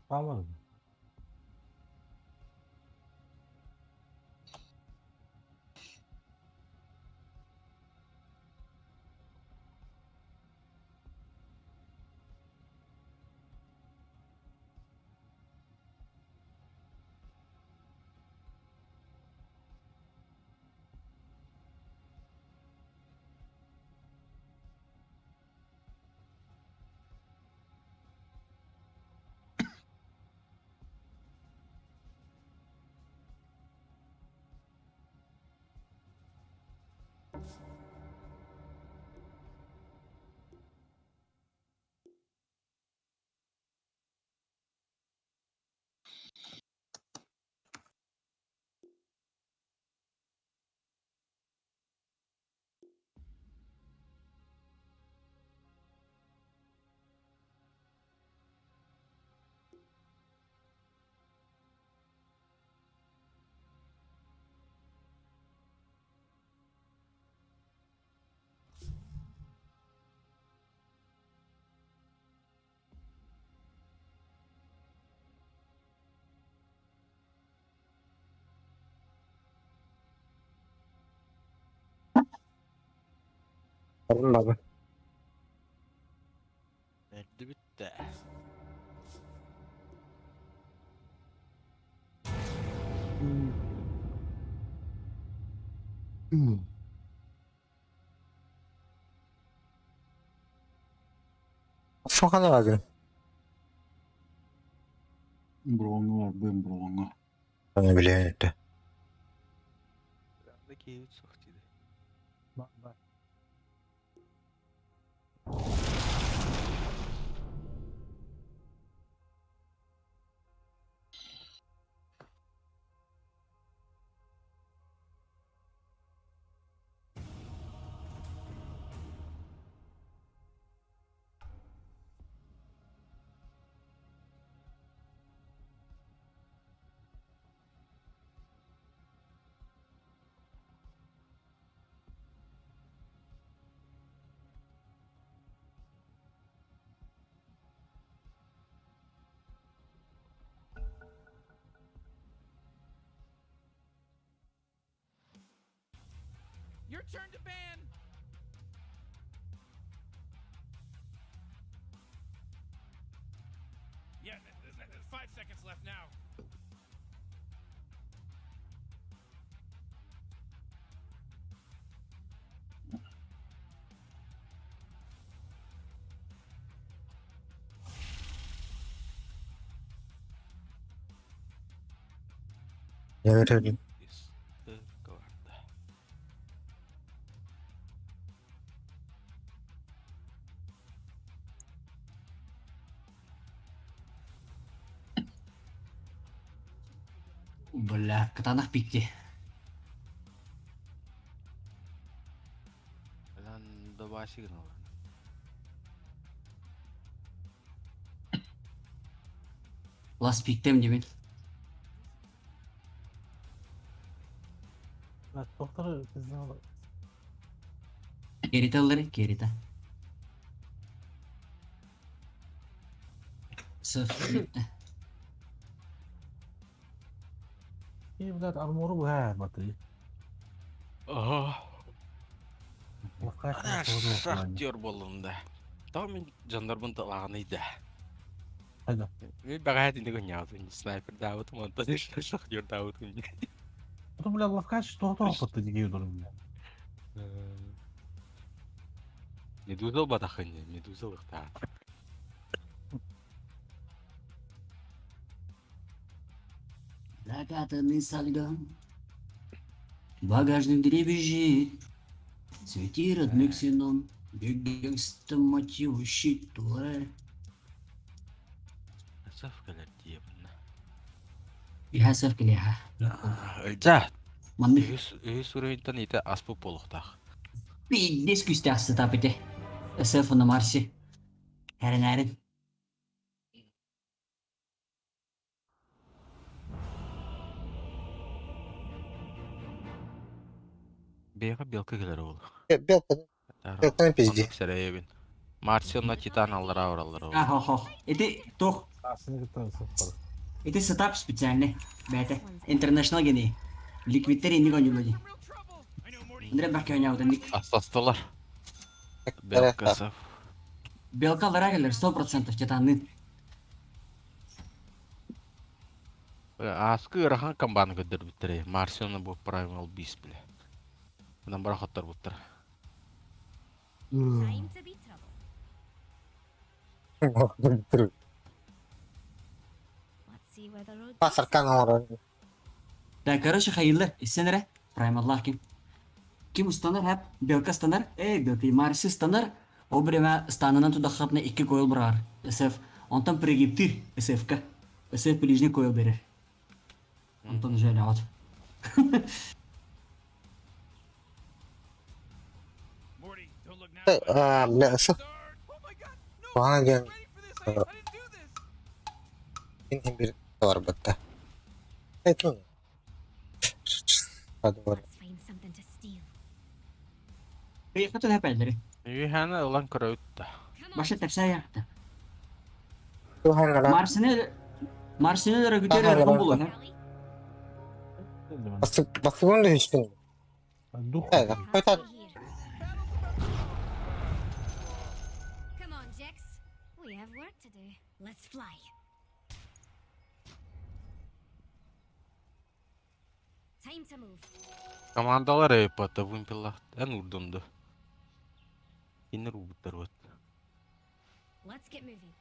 Kalmadı. Баба. Эрдэ бүттэ. Сахана багын. Броҥҥа барбын броҥҥа. Аны билэн этэ. Анда киһибит суох диде. Your turn to ban. Yeah, 5 seconds left now. Evet Ыстырка барда. Бля, кытаанах пикти. Lan добаси гыналар. Last pick'tem диибин. Доктор знал. Керите ыллары, керите. Сыф бүттэ. И, блядь, армору бля, баты. Ага. Шахтер болдум да. Тоо мин дьоннорбун талааҕыныйда. Хайда. Мин бэҕэһээ итинник оонньообутум, снайпердаабытым, онтон шахтердаабытым. Ну, бля, ловкач то опыты дигей бля. Медуза батахыны, медуза лыхтаа. Закатанный сальган. Багажник дребезжит. Свети родных ксенон. Бегенство мотивы щит тура. Саф кэлэр диэбиннэ. Иһэ сыр килиэхэ. За, Маннык үһүс үһүс уровеньтан итэ аспыт буолуохтаах. пиздец күүстээх сытап ити. СФ на Марсе. Эрэнээрин. Бэйэҕэ белка кэлэр ол. Белка, белканы пизди. Оннук сэрэйэбин. Марсионна Титан аллараа бараллар ол. А, хо-хо. Ити туох Асын кытта сыппар. Ити сетап специальный. Бэйэтэ. International гений. Ликвидтер инник оонньуулар дии. Андрей бэркэ оонньообут инник. Астастылар. Белка саф. Белка аллараа кэлэр 100% Титанныын. Ааскы ыарахан комбааны көрдөрбүттэрэ. Марсионна бу Primal Beast бile. Онон бара хотторбуттар. Time to be trouble. Let's see where the road takes Пасаркан us. оҥорор. Да, короче, хайыллар. Иссен эрэ. Праймаллаах ким. Ким устанар хэп, белка станар, эй, белка Марси станар, ол бириэмэ станынан тудаххапна икки койл быраҕар. СФ. Онтон пригиптир СФ-ка. СФ ближний койл берер. Онтон уже өлөҕүт. Morty, don't look now. А, бля, сы. Oh my god, no! Куһаҕан I'm диэн not ready for this. I didn't do this. иһин биир барбыта. Этин. Hadi var. Let's find something to steal. Кыйахатын хэпэллэри. Үһэни ылан көрөбүт да. Come on. Баша тэпсэ Туһаннара. Марсины Марсины өрөгүтэр өрөкөн булун. Alley. Басыгын да үстүн. Дух. Evet. Halfway Koytar. here. We have work to do. Let's fly. Time to move. Командалар эппата вымпела. Эн урдунду. Кинер убуттар вот. Let's get moving.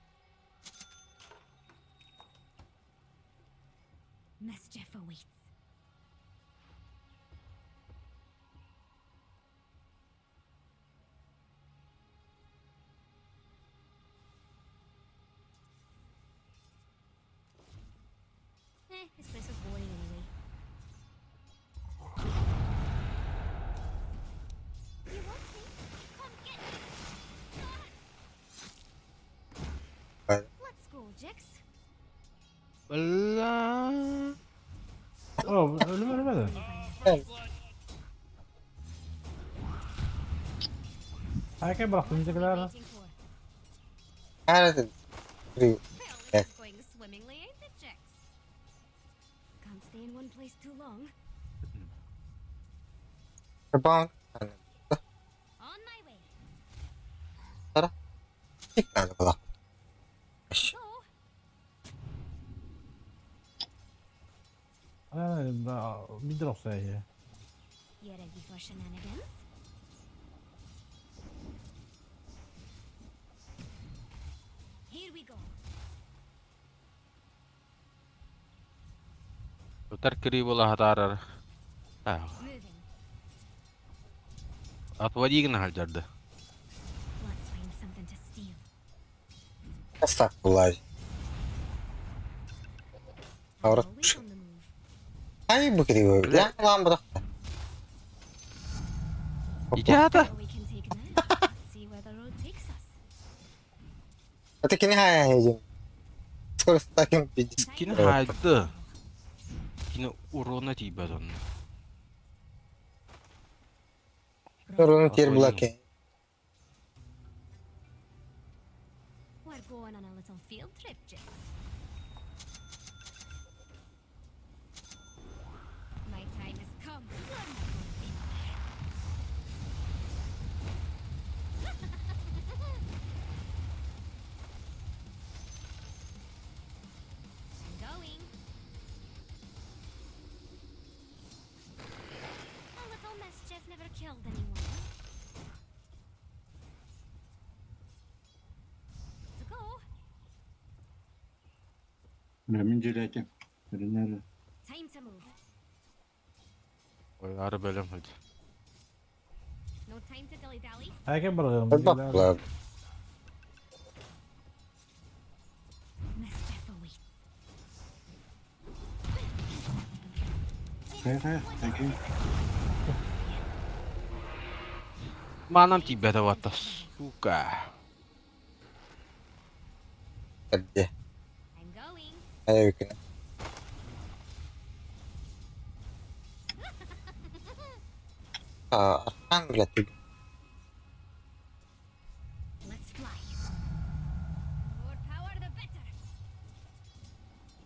Mischief awaits. Eh, this place was boring anyway. You want me? Come get me. Right. Let's go, Jix. Бля. Oh, ölüm ölmedi. Evet. Erken bıraktım bizimkiler. Waiting for. Nerede? Well, this is going swimmingly, ain't it, Jix? Can't stay in one place too long. Rebound. On my way. Nerede bu? Go. Aynen bir drop sayı. You ready for shenanigans? Here we go. Өтөр кири була хатарар. Moving. Отводигин хальдарды. Let's find something to steal. Estağfurullah. I'm Avrat always on the move. Ay bu kiri Ya lan bu da. Идята. All we can take now. Let's see where the road takes us. Ötekini hayal edeceğim. Скоро с таким пиздец. Time Кини to хайды. Кини урона тиибэт онно. Sorunun ter блоки. We're going on a little field trip, Jix. My time has come. We're not going anywhere. I'm going. A little mischief never killed anyone. To go. Бля, мин дьиэлээтим. Өрүнэр. Time to move. Ой, ары бөлөм хайды. No time to dilly dally. Erken bırakıyorum Bak bizimkiler. lan. Mischief awaits. Хайа хайа. Такие. Манам тиибэт авата. Сука. Hadi. I'm going. Hadi bakayım. Aa, Arkan bile tüy. Let's fly. More power, the better.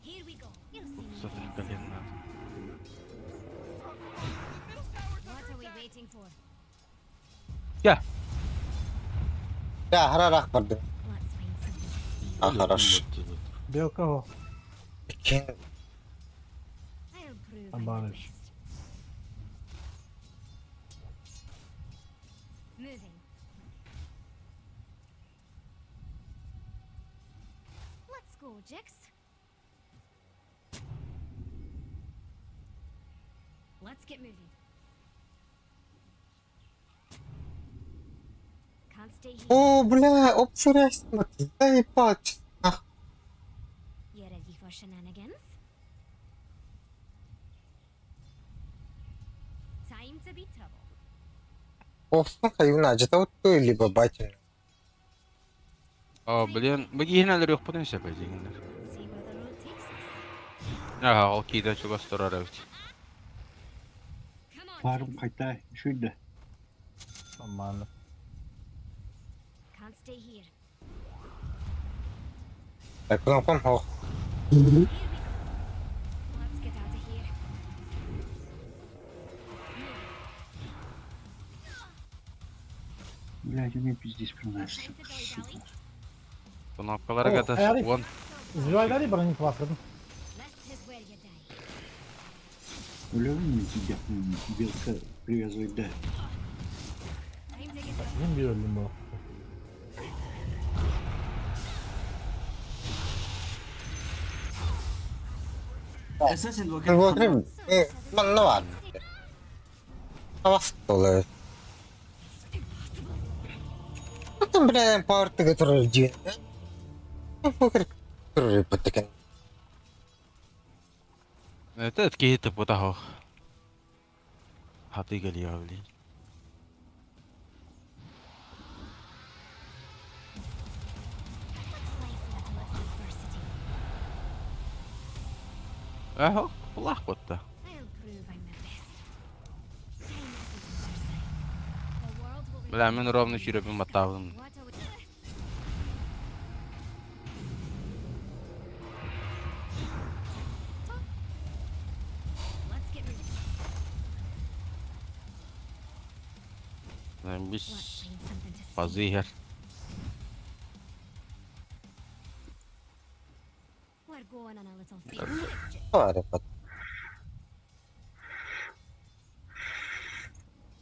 Here we go. You'll see me. Сатыр dance. колено. Middle tower's What under are we attack. waiting for? Я. Ya hararak vardı. Let's find something to steal. Ah, хорош. Белка o. Kim I'll prove I'm I'm the on it. best. Moving. Let's go, Jix. Let's get moving. Can't stay here. О, бля, обсырясь, заебать. Нах. You ready for shenanigans? Time to be trouble. Olsun kayın acıda uttu либо батя. О, блин, бигиһинэлэр юхпутун сөпөдьиҥнэр. Let's see where the road takes us. Аха, ол киидэн чугас турар эбит. Come on, Фарм Jix. хайта. Шүйдэ. Aman. Can't stay here. Так, кнопком хох. Here we go. Let's get out of here. Блядь, у меня пиздец No приносит. time to dilly-dally. Сука. Кнопкалары О, ката Эрик. уон. Сбивай бронеплаткатын. Rest is where you die. Өлөбүн тиийдэхпинэ белка привязывает да. Time to get Мин биир өллүм буо. Assassin Walker. Волкер, манна баар. Авас толы. Там, бля, пауэр турар дии. Волкер турар баттакен. Это киһи тыппыта хоох. Хаты кэлиэҕэ блин. What's life without a little adversity? Э, улаах буотта. I'll prove I'm the best. Time isn't on our side. The world will Бля, мин ровно сүүрөбүн баттаабын. What a wa- Let's get moving. Бис Let's find something to steal. базы иһэр. We're going on a little field trip. Баар бат.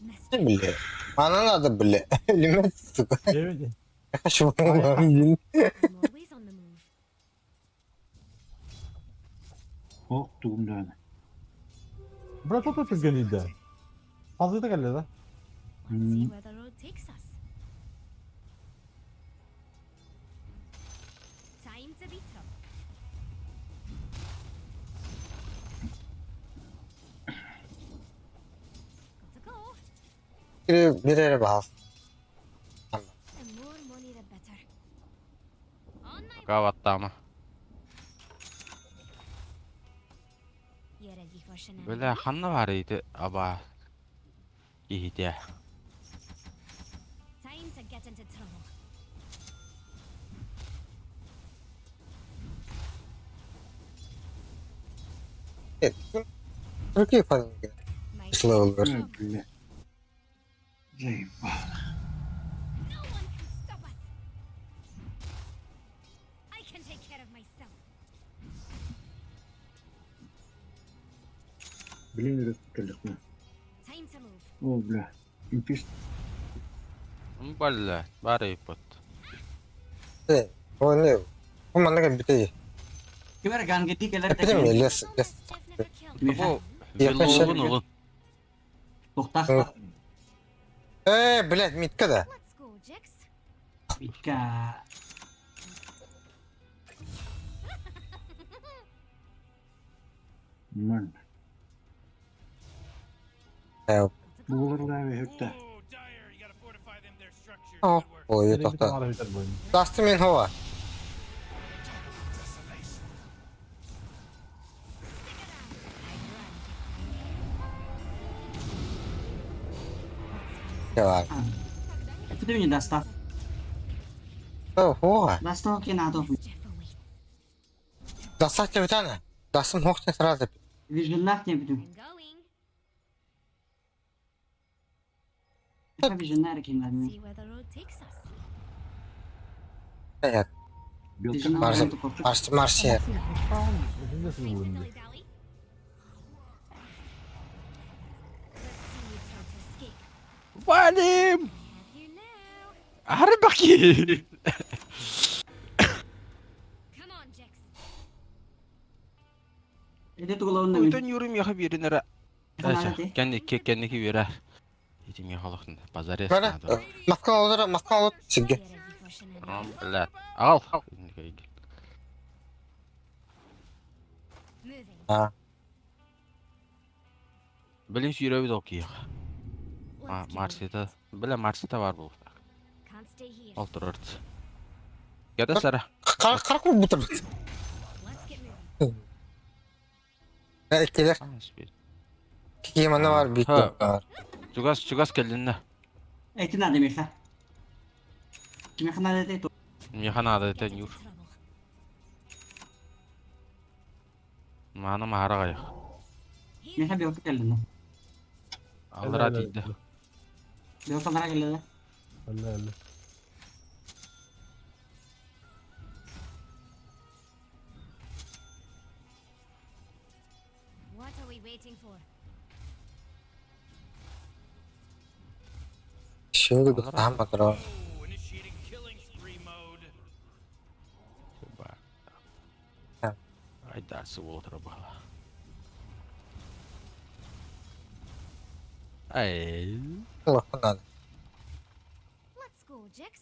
Mischief. Бля. Она надо, бля. Лимит, сука. Девять. Я хочу, блин. I'm always on the move. Ох тугум даҕаны. Бра тут түргэнийдэ. Хазыта кэллэ да. Let's see where the road takes us. Time to beat up. Gotta go. Bir yere bas. The more money, the better. On my Пока баттаама. You ready for shenanigans? Бля, ханна баар ити аба киһитэ. Time to get into trouble. Какие фарминги? My Слава Э, бля. Заебал. No one can stop us. I can take care of myself. Блин, кэллэхпинэ. Time to move. О, бля. Импист. Бля, баар эбит. Оны, манна бите. Ким эрэ гангети кэлэр Эпидем тэкин. лес лес. Mischief never killed. Миха. Бу Я виллугун улун. Тохтаах. Э, блядь, митка да. Let's go, Jix. Митка. Ман. Э, Gotta go. Буолар өттө. Ooh, Dire, you gotta fortify them their structures. о, Good work. ой, Бир тохта. таҥара бүтэр буойун. Дасты мен хова. Давай. Эпидемия даста. О, хова. Даста окей надо. Mischief awaits. Дастак тебе Дастым хохтен сразу. Виженнах не бүтүм. I'm going. Миха виженнар киндер. See where the road takes us. Э, Белка. Виженнар Марс, тупо. Марс, Марс. Бу Time to буолун. dilly-dally. Let's see you try to escape. Валим! Have you now. Арбаки! Come on, Jix. Эде тугулауын Өтөн юрым яха бирин эре. Ханаа ти. Кенни кенники берер. Итим яхалахын базар Бара, надо. Москва олар, Москва олар. Сиге. You ready for shenanigans? Бля. Ал. Moving. А. Блин сүйрөбүт окуйх. Let's get Марсита. Бля Марсита бар бул. moving. Can't stay here. Ол турар. Гада сара. Кар кар бутыр. Let's get moving. Э, келер. Кимана бар, бит бар. Чугас чугас келдинне. Эти надо Миха. Миха надо ты. Миха надо Get это into юр. trouble. Мана махара гайх. Here Миха белка келдин. Алра тийди. Белка бара келди. Элле элле. waiting for? Шөөгө таам батро. Oh, initiating killing spree mode. Айдарсы буола бала. Ай. Улахан. Let's go, Jax.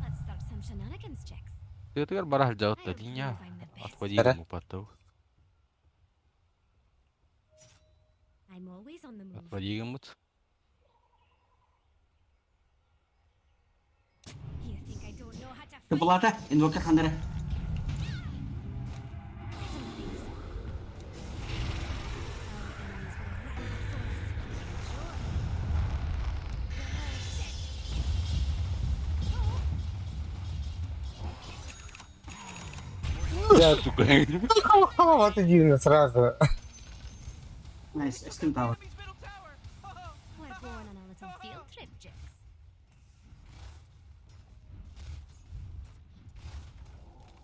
Let's start some shenanigans, Jax. Тыатыгар бара сылдьабыт да I'll линия prove I'm the best. отводигым упаттау. I'm always on the move. Отводигыммыт. You think I don't know how to fight? Булата, инвокер ханнара. I don't think so. Our enemies will run before us. Sure. They're all dead. Сука. Вот иди сразу. Найс, эстим тауэр. Enemy's middle tower. Oh, We're going on a little field trip, Jax.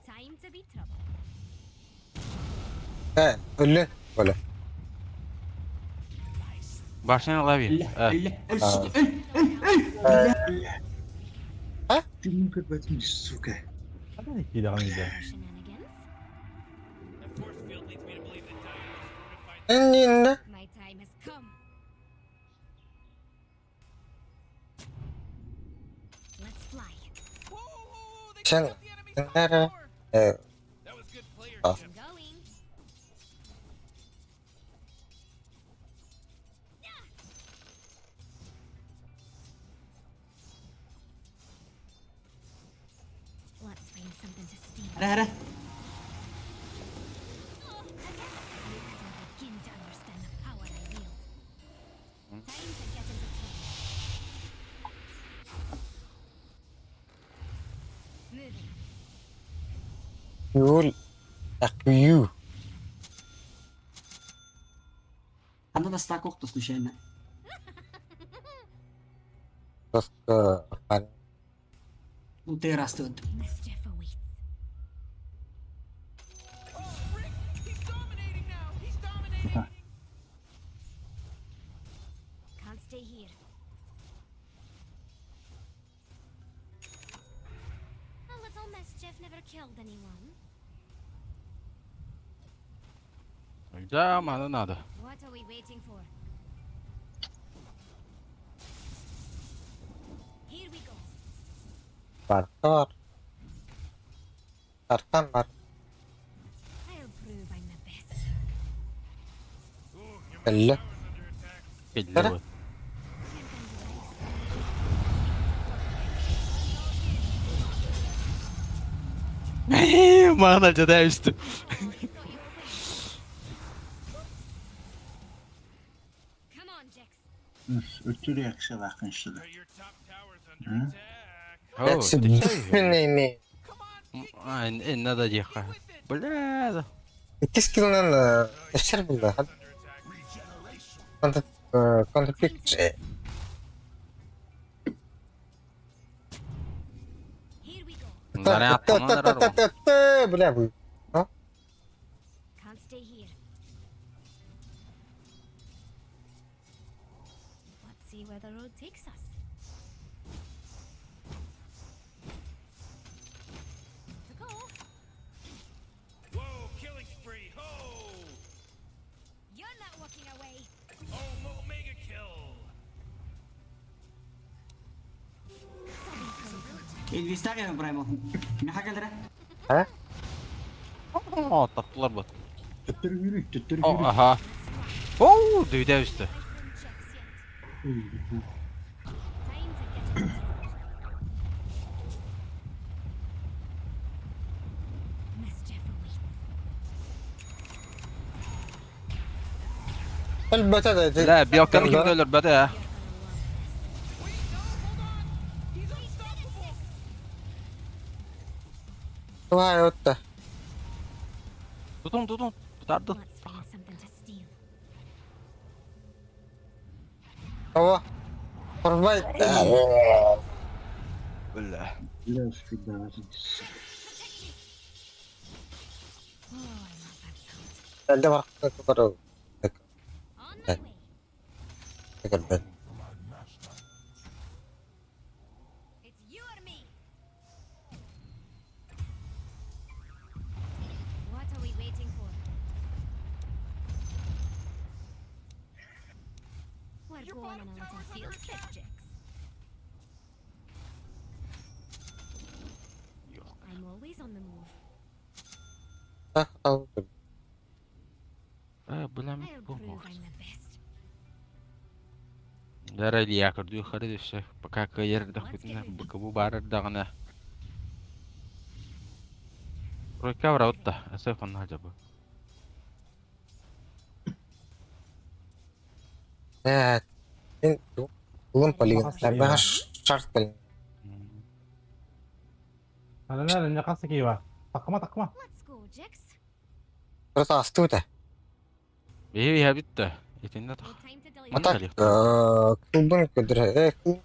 Time to be trouble. Э, өллө. Оля. Башня лови. Өллө, өл, өл, өл, өл. Ты как возьми, сука. Киирэҕин Shenanigans. That force field leads me to believe that Dire has fortified Иннинне. My time has come. Let's fly. Whoa, whoa, whoa, they Чен. took out the enemy's top Нэрэ. tower. Э, That was good Ah. playership. I'm going. Let's find something to steal. Эрэ, эрэ. Oh, I guess you couldn't begin to understand the power I wield. Time to get into trouble. Moving. Юл. Акью. Ханна да стак охто случайно. Просто хан. Ну ты растут. Mischief awaits. Oh, Rick, he's dominating now. He's dominating. Can't stay here. A little mischief never killed anyone. Да, мана надо. What are we waiting for? Here we go. Бар. Аркан бар. I'll prove I'm the best. Ooh, your Өллө. middle tower's under attack. Пилли вот. Here comes the ice. Мана жада үстү. Oh, you thought you were winning. Oops. Come on, Jax. Өтөр якшалаахын шүү. Your top tower's under attack. Не не. Come on, get, А, надо ехать. get with it. Бля. Икки скиллынан эсер булда. Under attack. Контр контрпик. Here we go. Заря Бля, вы. Can't stay here. Let's see where the road takes us. To go. Whoa, killing spree. Ho! You're not walking away. Oh, mega kill. Инвестария набраймал. Миха кэлэрэ. А? О, таптылар бот. Төттөр үрүй, төттөр О, үрүй. ага. Оу, дүйдэ үстү. Away from Jax yet. Time to get into trouble. Mischief awaits. Элбете да. Бля, белканы ким өлөр бәдә. You're gonna love this. Wait, no, hold on. He's unstoppable. Вай, отта. Тутун, тутун. Тутарды. Let's find something to steal. Ова. Порвай. Бля. Бля, фида. Oh, I love Эрдэ барахсан On my way. көрбөт. It's you or me. What are we waiting for? We're Your going bottom on a little tower's under field trip, attack. Jix. I'm always on the move. Э, бля, I'll prove I'm the best. Дара Илья көрдүү хары өссө пока кыайар эрдэхпитинэ быкыбы баар эрдэҕинэ Тройка барабыт да СФ онно дьабы Э, Улун полигон. Эрбэҕэ шарт полигон. Ана не қасы киева. Такма такма. Let's go, Jix. Просто астыбыта. Биһи иһэбит да итиннэ No тах time to dilly А так, Кэлиэх. кулбун көдүрэ. Э, кул.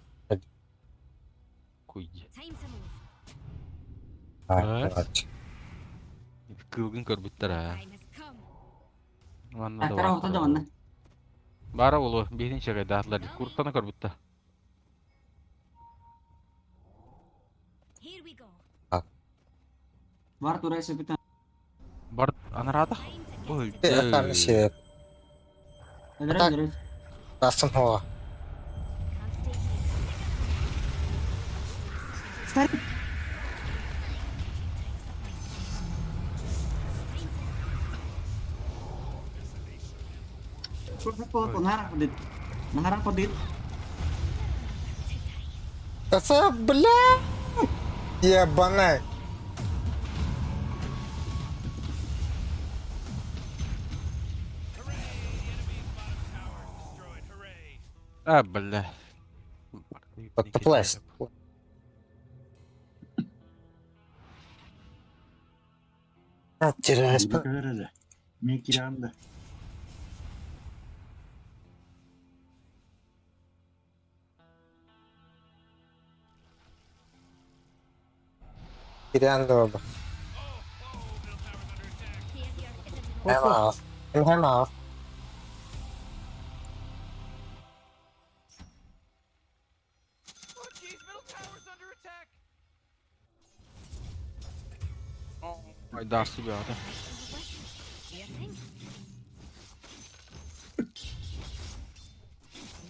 Куй. Time to move. Кылгын көрбүттэр аа. Time has come. Манна да Тара баар. да манна. Баара болу биһин чэгэйдаатылар куртана көрбүттэ. Here we go. Бар турай сөпүтэн. Бар анараатах. Time to get Ой. to Э, акарны сиэп. Өлөрө Так. өлөрө. Астын хоға. Can't stay here. Старик. Нахара подит. Нахара подит. Це, бля! Ебанай. Hooray! The enemy's bottom tower is destroyed. Hooray! А, бля. Подтоплась. Теряюсь. Көрөрө. Мен кирамда. Кириан да Oh, oh, middle tower's under attack. Failure isn't an Hem off. Hem off. Oh, jeez, middle tower's under attack. Айдасы бе ата. Do your thing.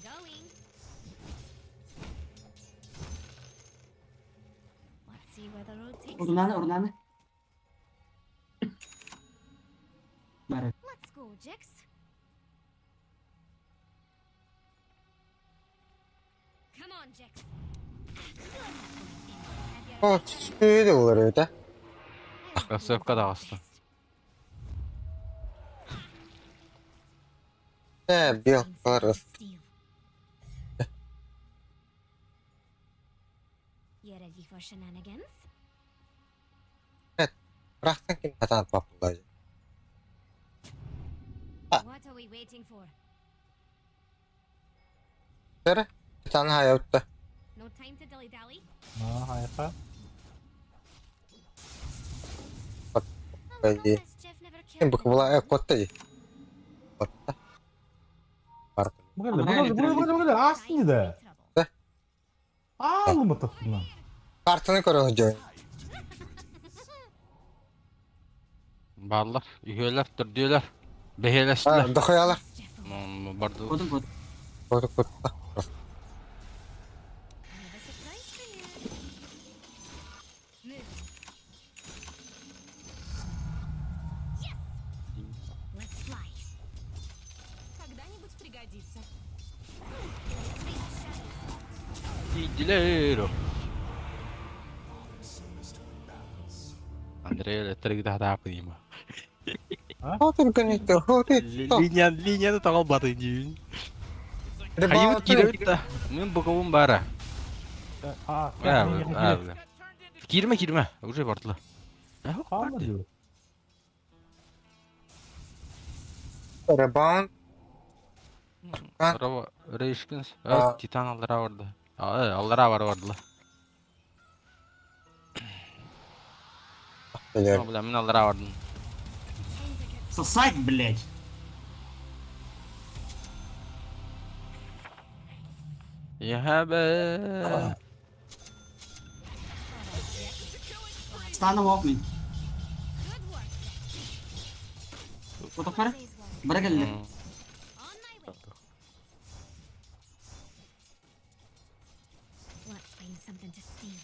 Going. Let's see where the road takes us. Урнаны урнаны. Бар. Let's go, Jix. Come on, Jix. О, сүйді олар өте. Асыпка да аста. Э, бел, олар. You ready for shenanigans? Бірақтан кейін қатан папылай. What are we waiting for? Бері, титан хайауытты. No time to dilly dally. А, хайха. A little Пойди. mischief never Ким killed бұқы бұла, э, котты. Котты. Бар. Бұгеле, бұгеле, бұгеле, бұгеле, астын еді. trouble. Алымы тұқтынан. Картаны көрі жойын. Барлар, үйелер, түрдүлер. Бехелестилер. Дохуялар. Барды. Кодун код. Котты, котты. I have a surprise for you. Move. Yes! Let's fly. Когда-нибудь пригодится. Дилер. Андрей электрик да пыйма. Хотын көнекті, хотын. Линия линияны тагыл баты дейін. Хайыбыт киребит да. Мен бұқыбым бара. А, А, Got turned into Кирме кирме. Уже бардылар. Қалма дейі. Ребаунд. Рова Рейшкинс. А. Титан аллара барды. Аллара бар бардылар. Бля, мен аллара бардым. Time to get Сосать, блядь! Яһабэ. Станом off мин. Фотохара? Бара кэллэ. Let's find something to steal.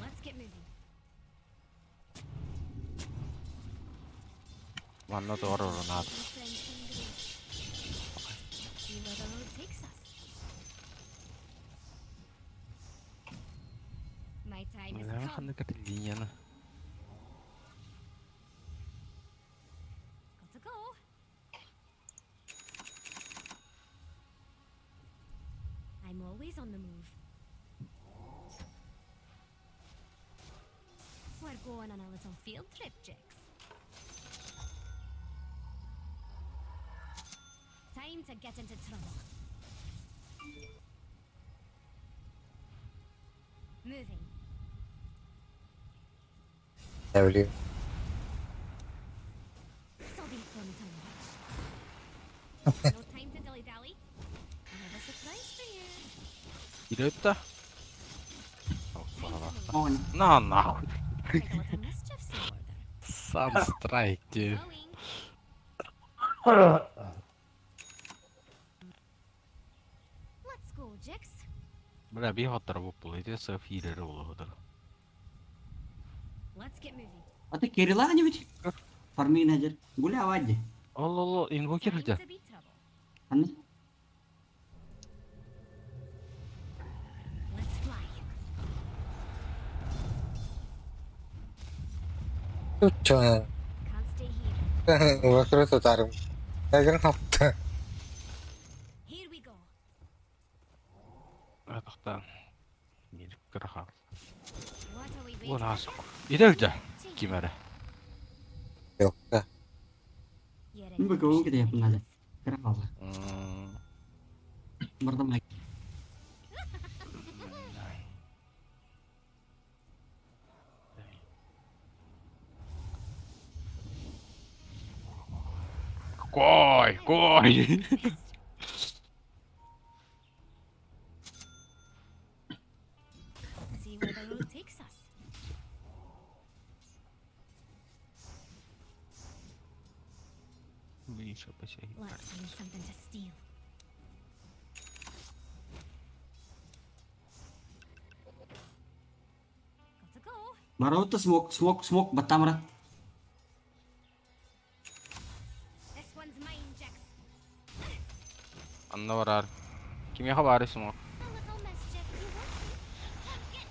Let's get moving. Манна тоҕор орунаат. See where the road takes us. My time has come. Ханнык линияны. Got to go. I'm always on the move. We're going on a little field trip, Jix. Time to get into trouble. Moving. W. This'll be fun to watch. no time to dilly-dally. I have a surprise for you. Ирөттэ. Оҕон. На нахуй. Like a little mischief's in order. Сам страйк ти. Going. Let's go, Jix. Бля, би хоттар буппул. Ити софирер болоотор. Let's get moving. Ата Керила не ведь? Фармин хажар. Гуля авадди. Ол ол инвокер Time хылдьар. to be trouble. Ханна? Let's fly. Тут чё? Can't stay here. Вокруг татарым. Эгер хапты. Here we go. Атахтан. Мир кырхал. What are we waiting Уонаас. Иделдэ. Кимэрэ. Yok да. You're in Бу көҥүл кэтэһиэхпин наада. Кыра хаалла. М, Бардам Кой, кой. See where the road takes us. Миша, посяги. Let's find something to steal. Got to go. Барабыт смок, смок, смок, баттамара. This one's mine, Jax. Анна барар. Кимиэхэ баары смок. A little mischief you want me?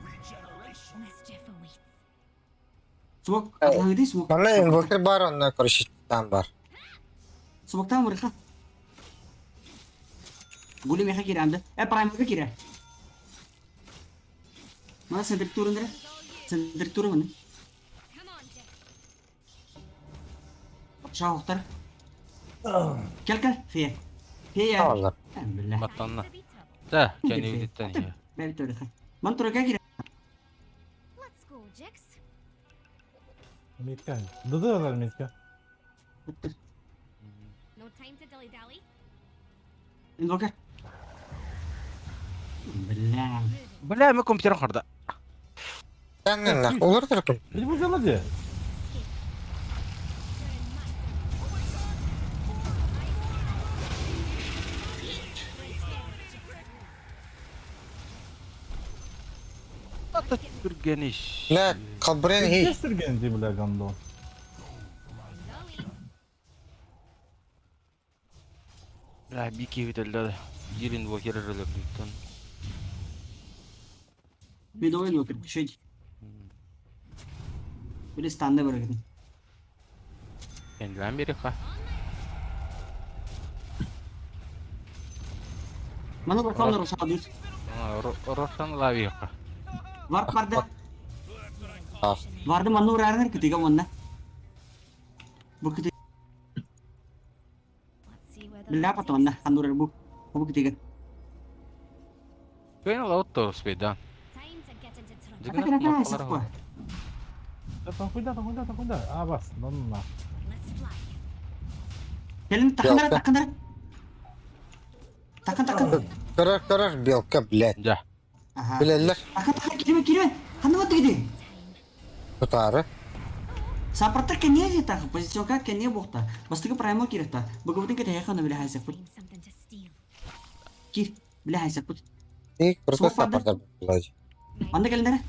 Come get me. Mischief awaits. Смок, атаҕыдый смок. Манна инвокер бар онна короче там бар. Смоктан барыха. Гули меха кирэм да. Э, праймга кире. Мана сендриктурын дere. Сендриктуры маны. Come on, Jax. Шауқтар. Кел кел, фея. Фея. Алла. Бля. Баттанна. Time to be trouble. Да, кәне үдеттен. Бәбит өріха. Ман турага кире. Let's go, Jax. Митка. Ды-ды Митка. No time to dilly-dally. Инвокер. Бля. Бля, мы компьютер хорда. Тәннен олар тұркым. Иди бу жала же. You're in my Ата түргениш. Бля, кабрен хи. Кестирген ти бля гандон. Going. Бля, бики үдэлдэ. Бир инвокер рөлөктөн. Медовый инвокер. Шөйд. Били станды барагын. Кенлән бириха. Мана бархалар ошадыр. Рошан лавиха. Варп барды. А. Барды манна урарыныр күтіге манна. Бу кыты Бля потонна, ханурар бу. Бу кытыга. Кыайан олоҕут успейдаан. Атака атака саппа. Куда, куда, куда? А, бас, ну на. Кэлин тахынара тахынара. Такын такын. Көрөр көрөр белка, блядь. Дьэ. Ага. Билэллэр. Такын такын кириме кириме. Ханна баттыгы ди? Тутаары. Саппортар кэнниэ диэтэх, позиционка кэнниэ буохта. Бастакы праймо киирэхтэ. Быгыбытын кэтэһиэххэ ону билэ хайсаппыт. Киир, билэ хайсаппыт. И крутой Суох барды. саппортар блядь. Манна кэллэрэ.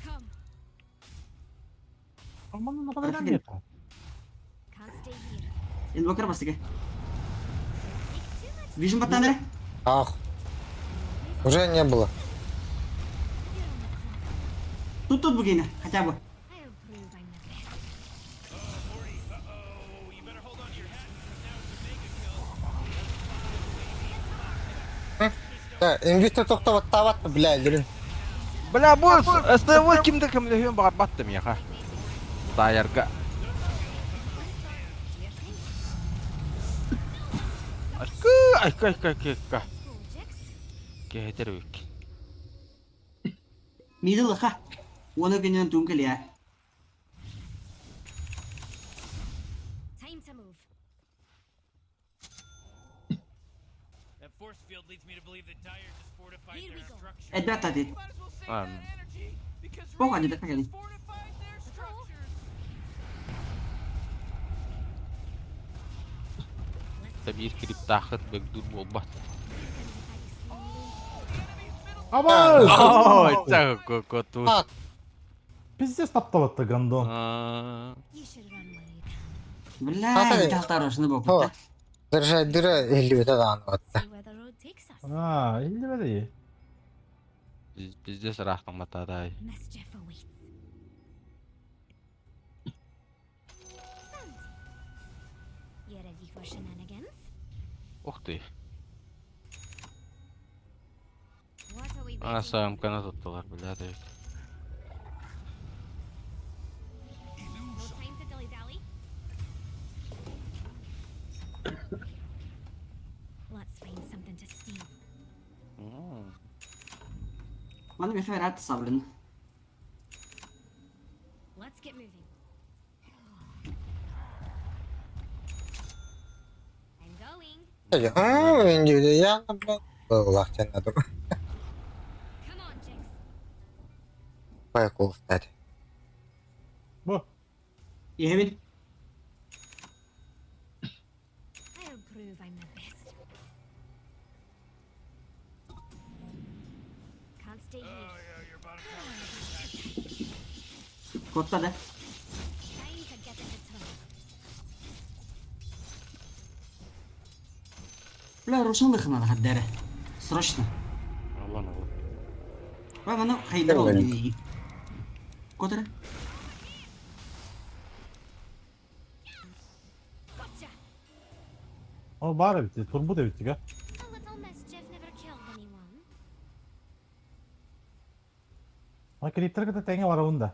Инвокер бастакы. Вижен баттаан Ах. Уже не было. Тут тут бугина, хотя бы. Да, инвестор тохтоботтаабат, бля, дирин. Бля, бу СТВ кимде кемлеһүөн баҕарбаттым яха. Таайарга. Айкы, айкы, айкы, айкы, айкы. Кэһэтэр эбиккин. Мидл-ха. Уона күнүнэн туун кэлиэ. Time to move. That force field leads me to believe that Dire just fortified Here their we go. structures. Элбэх тати. Might as well save Um, that energy because Бог они Radiant так кэлин. just fortified their structures. Биир кириптаахыт бөгдүүр буолбат. Абас! Ой, так коту. А, Пиздец тапталатты гандон. You should run while you can. Бля, Ата- талтар ошны О. боппут. Держать дыра или это да, вот. See where the road takes us. А, или Пиздец ыраахтан батаадай. Mischief awaits. Bounty. You ready for shenanigans? Ух ты. What are we А waiting for? самканы туттулар, бля, да. No time to dilly-dally. Let's find something to steal. Маны мехе рад саблин. Let's get moving. I'm going. А, я, блядь. Лахтен надо. Come on, Jinx. Поехал встать. Бу. Иһэбин. I'll prove I'm the best. Can't stay here. Oh yeah, your bottom tower's under attack. Котта да. Time to get into trouble. Бля, Рушан надо хаддere. Срочно. Аллан алла. Бля, маны хайдар ол дии. Котара. Gotcha! О, бар битти, турбу да битти, га. A little mischief never killed anyone. А криптер кыта теңе бар онда.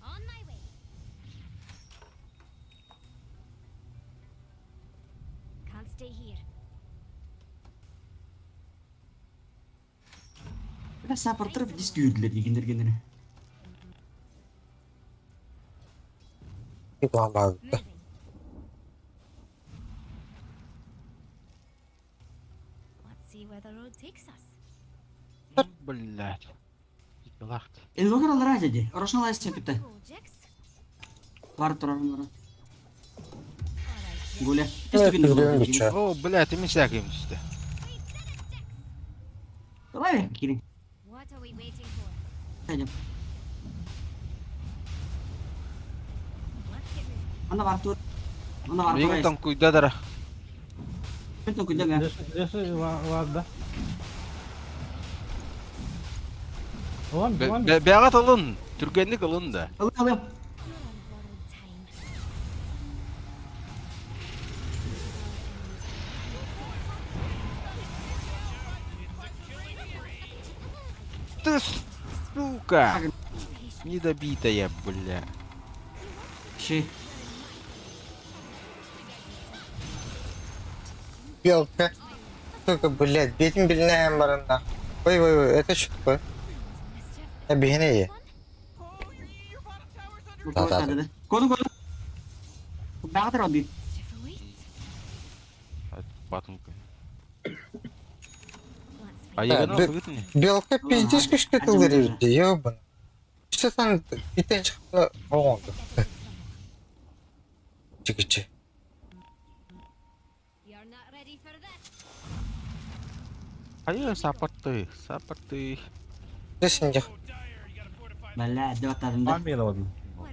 On my way. Can't stay here. Бля, саппорттар диск күйдүлер дигиндер генере. Moving. Let's see where the road takes us. Блядь. Лахт. Инвокер алар дии. Рошан лайс чепитте. Go, Jix. Бар турар мара. All right, Jix. Гуля. О, блядь, эми сәкем түсті. We did it, Jix. Давай, кирин. What are we waiting for? Пойдем. Let's get moving. Ана бар тур. Ана бар Мигін тур. там куйдадара. Мен күйдө ме. Леши варда. Улан, улан. Бәғат алын. Түргенлік алын да. Алып алып. You're on borrowed time. Тыс. Сука! Недобитая, бля. Ши. Белка. Сука, блядь, бетин билинэһэн баранна. Ой, ой, ой, это что такое? Биһине Да, да, да. Кону кону. Баҕатар оди. Батынка. А я Белка пиздец күшкө тыллар эбит, ёбан. Что там итен чыкты оҕонду. Чикичи. Хайа саппарты, саппарты. Десинде. Бля, деп аттадым да. Фармия да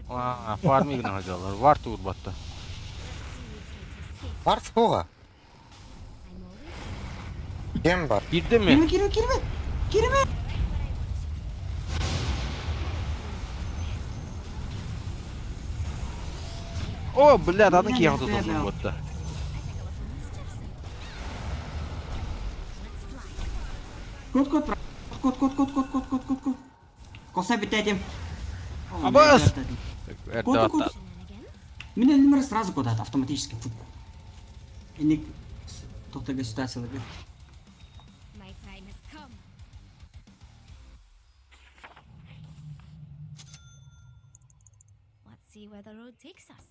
А, фармиг находилар. Вар тур батта. Бар суға. Кем бар? Кирди ми? Кирме, кирме, кирме. Кирме. О, бля, аны киягы тутулду батта. Кот, кот, кот, кот, кот, кот, кот, кот, кот, кот. Коса битетим. Абас! Кот, кот. Меня номер сразу куда-то автоматически. Инник тоқтага ситуацияларга. See where the road takes us.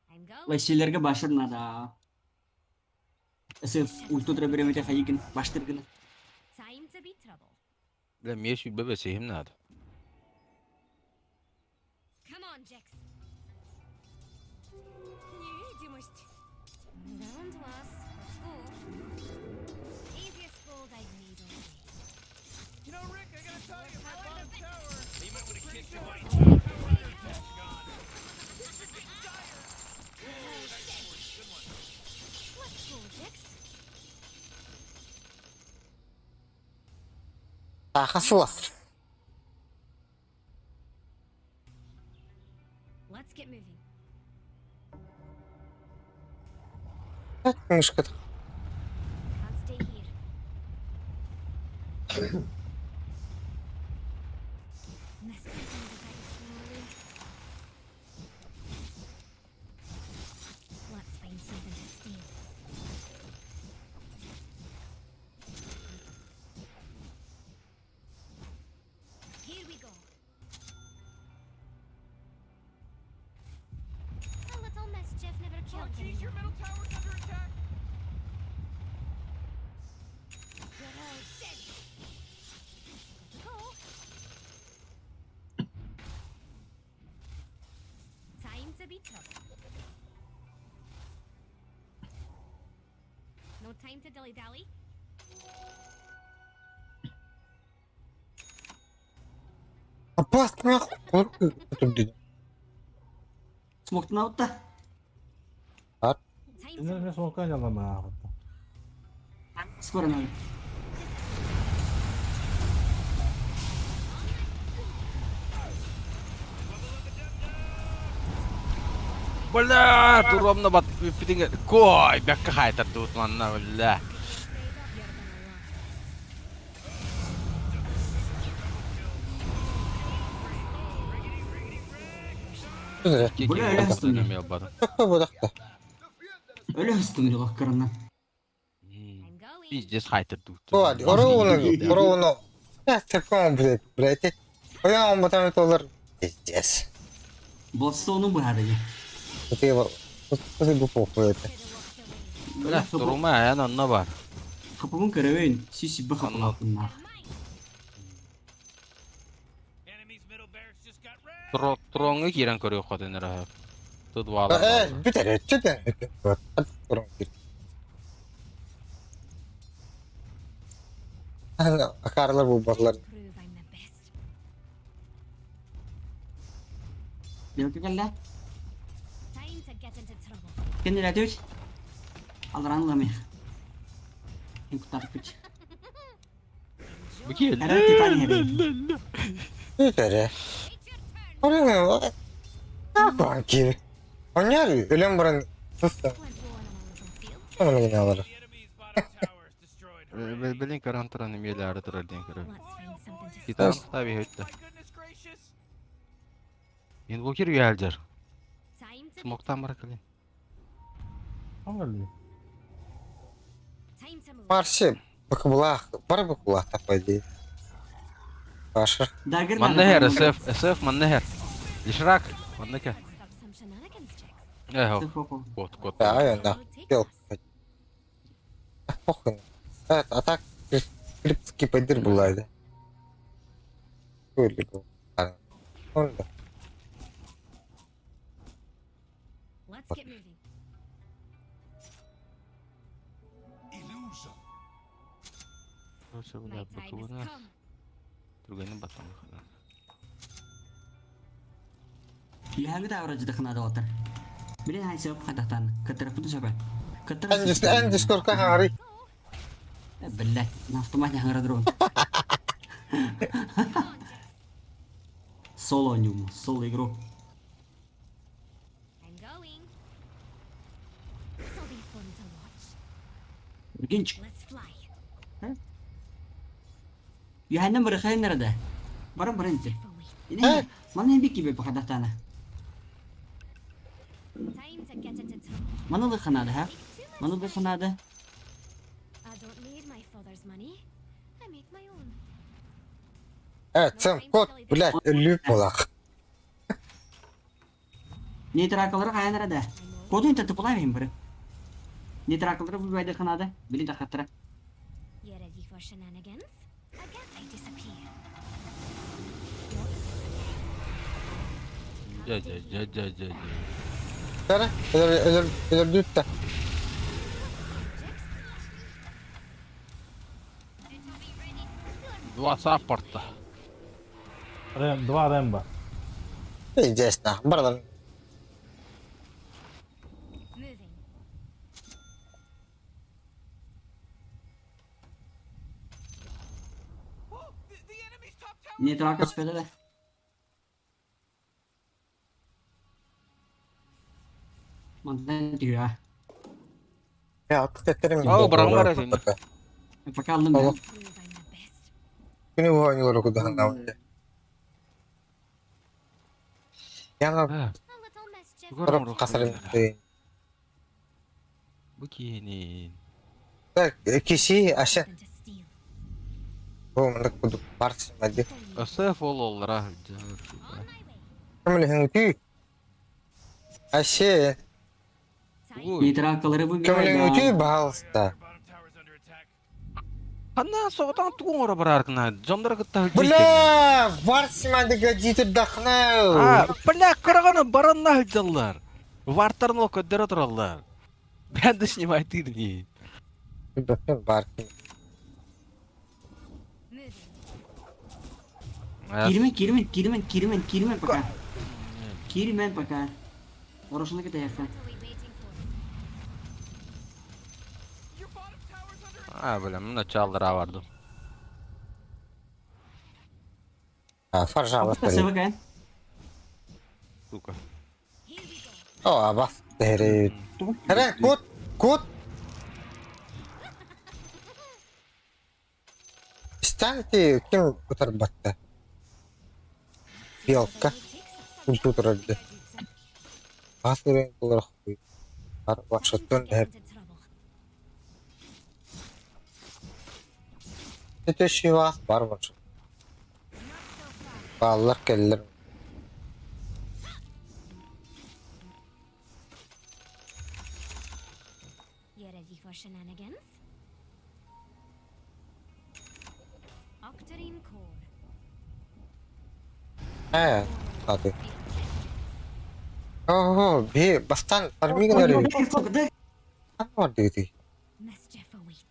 I'm going. Лайсилерге башыр надо. Эсе ульту беремете хайгин баштыргын. Time to be trouble. Бля, мне еще бебе сихим надо. Come on, Jax. Невидимость. Down to us. Let's go. Easiest gold I've made all day. You know, Rick, I gotta tell you, my bottom tower. He might want to kick the bottom tower under attack gone. Let's go, Jax. Аха сула. Let's get moving. Мышка. Can't stay here. Must be the dice slowly. Let's find something to steal. Here we go. A little mischief never Oh, killed jeez, your anyone. middle tower's under attack. You're all dead. Gotta go. Time to be trouble. No time to dilly dally. Опасно. Смоктун аутта. Time to Мен смокка жалама. Скоро надо. Бля, туромна бат питинге. Кой, бякка хайтар тут манна, бля. Бля, öyle hastım Будақта. Өлө хыстым деп аккарына. I'm going. Пиздец хайтар тут. Ой, ороуну, ороуну. Я таком, блядь, блядь. Ой, он потом доллар. Пиздец. Блодстоуну быһады. Это его. Это бы похуй это. Shoulda walked away. Бля, турума, эн онно бар. Хапымын көрөбөйүн. Сиси бы хапылапынна. Enemy's middle barracks just got wrecked. Троңы кирен көрө хотын ра. Тут вала. Бүтер, чөтен. Акарлар бу барлар. Prove I'm the best. Белки келле. Time to get into trouble. Кенде өт. Алран ламых. Эн кутар күч. Бу кел. Әрә титан хери. Бүтер. Wait your turn. Орын. Акан ки. Оняр өлем баран. Won't go on alone. Гыналар. The enemy's bottom tower is destroyed. Hooray. Билин көрөн туран эмиэлээри турар диэн көрөбүн. Let's find something to Титан steal. таби өттө. My goodness gracious. Инвокер үйэлдер. Time to Смоктан бара кэлин. Аңгали. time to move. Марси бакыбылаах, бары бакыбылаах таппай дии. Баша. Дагер Манна хэр SF, SF манна хэр. Лишрак манна кэ. Let's stop some shenanigans, Jax. Э, кот кот. Да, я на. How it takes Пел. us. Похуй. А так криптский поддыр была, да. Были был. Он да. Let's get moving. Короче, My бля, time has бакыбына. come. Друганы баттам. Яһагы да авра жыдыхына да отыр. Билин хайсы хатахтан кытырыппыты сөбө. Кытырып. Эн дискорка хари. Блять, на автомате хаңыра Соло нюм, соло игрок. I'm going. This'll be fun to watch. Прикинь, Let's fly. Юханна бырыхайын nerede? Баран баран ити. For wait. Ине, маны бики бе пахадахтана. Time to get into trouble. Маны лыханады, ха? Take too much. Маны лыханады. I don't need my father's money. I make my own. Э, цем кот, блядь, өлүп булах. Нейтракалары кая nerede? Кодун татып булай бир. Нейтракалары бу байдыр ханады. Били тахаттыра. You ready for shenanigans? Again, I disappear. Жа жа жа жа жа. Бары, өлөр өлөр өлөрдүт да. Два саппорта. Рэм, два Рэмбо. Пиздец, нахуй. Барлар. Moving. Oh, the enemy's top tower. Нейтракал спеде. Мандан түйә. Я аттык эттерим. Ау, барам бар эсин. Пока алдым. Алло. Prove I'm the best. Күнү ойнолор кудаһан Яңа A little mischief. барып касырын. Бу киһини. Так, киши аша Something to steal. бу мындык кудук барсы мади. For you. SF ол оллара. On my way. Көмөлөһүн түй. Аше, Time Нейтракалары бу көмөлөһүн түй баалыста. Your bottom tower's under attack. Ханна соғытан тугун ора барар кына. Жондар кытта Бля, барсы мади гаджиты А, дахна. бля, кырганы баранна хылдьаллар. Вартарын ол көддөрө тураллар. Бән да снимай тыдни. Бар. moving. Кирмен, кирмен, кирмен, кирмен, кирмен пока. Кирмен пока. Орошуна кете яка. What are we waiting for? Your bottom tower's under А, бля, мына чалдыра бардым. А, фаржа Спасибо, кай. Сука. Here we go. О, абас. Дери. Хара, кот, кот. Станьте, ким утарбатта? Белка. It takes us. Культурады. Асырын булар хуй. Ар Time to вакшаттан get хеп. into trouble. Төши вас бар бар. Not so fast. Баллар келлер. You ready for shenanigans? Octarine core. Э, аты. Ого, би бастан фармигнер. Бар диги. Mischief awaits.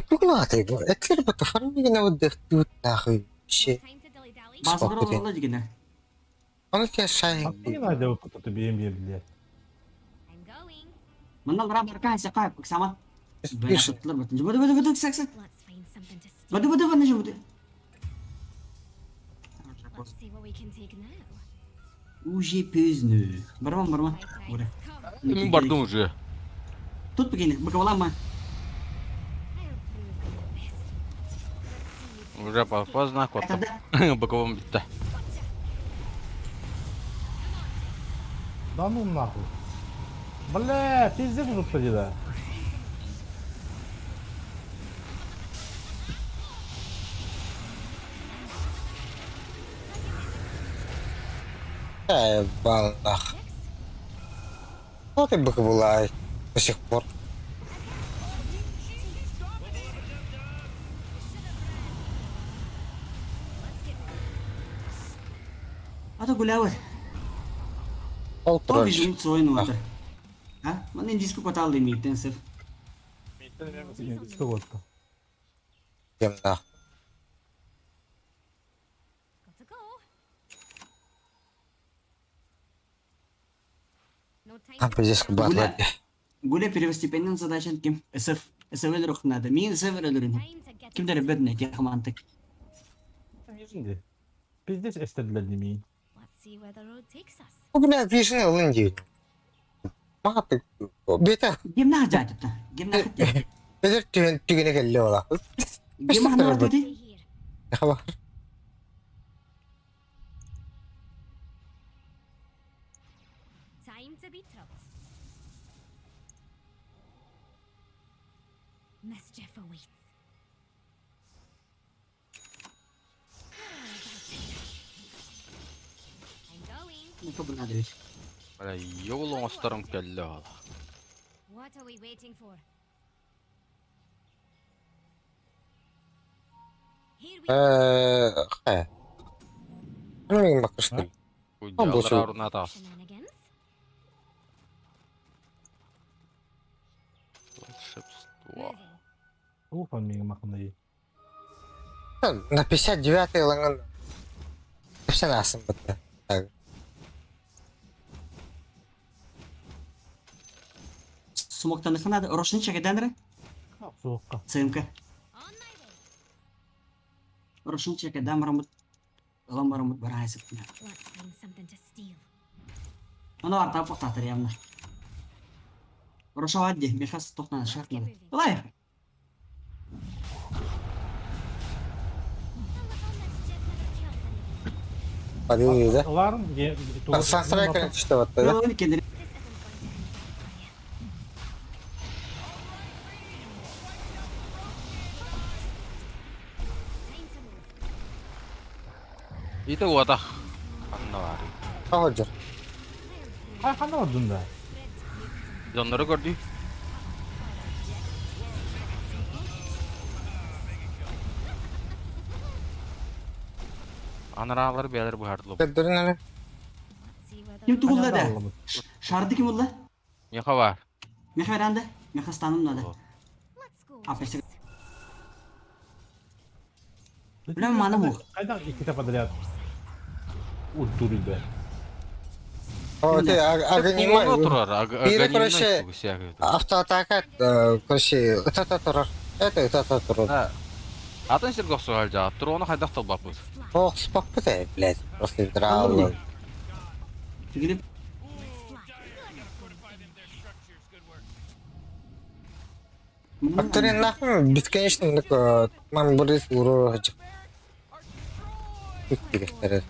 Тугнаты бу. Этлер бат фармигнер вот тут нахуй. Ше. Time to dilly dally. Басылыр олла дигене. Оны те шай. А ты надо вот тут бием блядь. I'm going. Мында лара барка хайса кай, сама. Бля, Пишет. кытлар батын. Буду, буду, буду, сакса. Let's find something to steal. Буду, буду, буду, буду. Let's see what we can take now. Уже поздно. Барман, барман. My time Бура. has come. Мин бардым уже. Тут бикини, быкабалаама. Уже поздно, куоттум. Быковым бүттэ. Да ну нахуй. Бля, пиздец уже да. Ебалах. Вот и бык была до сих пор. А то гулявы. Ол То турар. вижу свой нотер. А? Манна индийскую квартал имеет сев. Сколько? Кем нах. Gotta go. No time Там to пиздец Гуля. батла. Гуля первостепенная задача ким? СФ. СФ надо. Мин СФ өлөрүн. Time to get Ким дәрі бедне, тех мантык. Пиздец эстерлер немейін. Let's see where the road takes us. Ну, бля, вижу, лынди. Маты. Бета. Гимна жатыпта. Гимна хатты. Бедер түген түгене келле ола. Гимна хатты Stay here. Хаба. Time to be trouble. Mischief awaits. I'm going. Бля, ёлун остарым келле ол. What are we waiting for? Here we Э, хэ. Ну, мен бакышты. Кудялар болсу. аруна таас. shenanigans. Волшебство. Moving. Уфан менің мақындай. На 59-й лаңын. Все насым бітті. Так. Смоктаны ханады. Рошны чекеденре? Соққа. ЦМК. On my way. Рошны чекеден барамыт. Ылам барамыт барайсып. Let's find something to steal. Оны арта тоқтатыр явно. Роша вадди, мехас тоқтан шартмады. Лайф. A little mischief never killed anyone. Подвели, да? Ларын Сансарай конечно, вот, да? Ылын кендiri. This isn't going to end well for you. Time to move. Ити уотах. Анна бар. Ходжер. Қай қанда бар да? Дьоннору көрдүй. Анараалар бээлер быһардылы. Көддөрүн әле. Let's see where the Ким road тугулла да? Шарды ким улла? Меха бар. Меха веранды. Меха станым нады. Let's go. А, песик. Jax. Білем, маны мух. Қайдан екі подряд ультуриді. О, ты агонимай. турар. Бири, короче, Автоатака, короче, это турар. Это турар. Атын сирге охсугал жаап тур, оны хайдах толбаппыт. Ох, спокойно, блядь. Просто драл. Тигилип. Fortify them their structures. Good work. Акторин нахуй бесконечно мам бурис уру хачы. This'll be fun to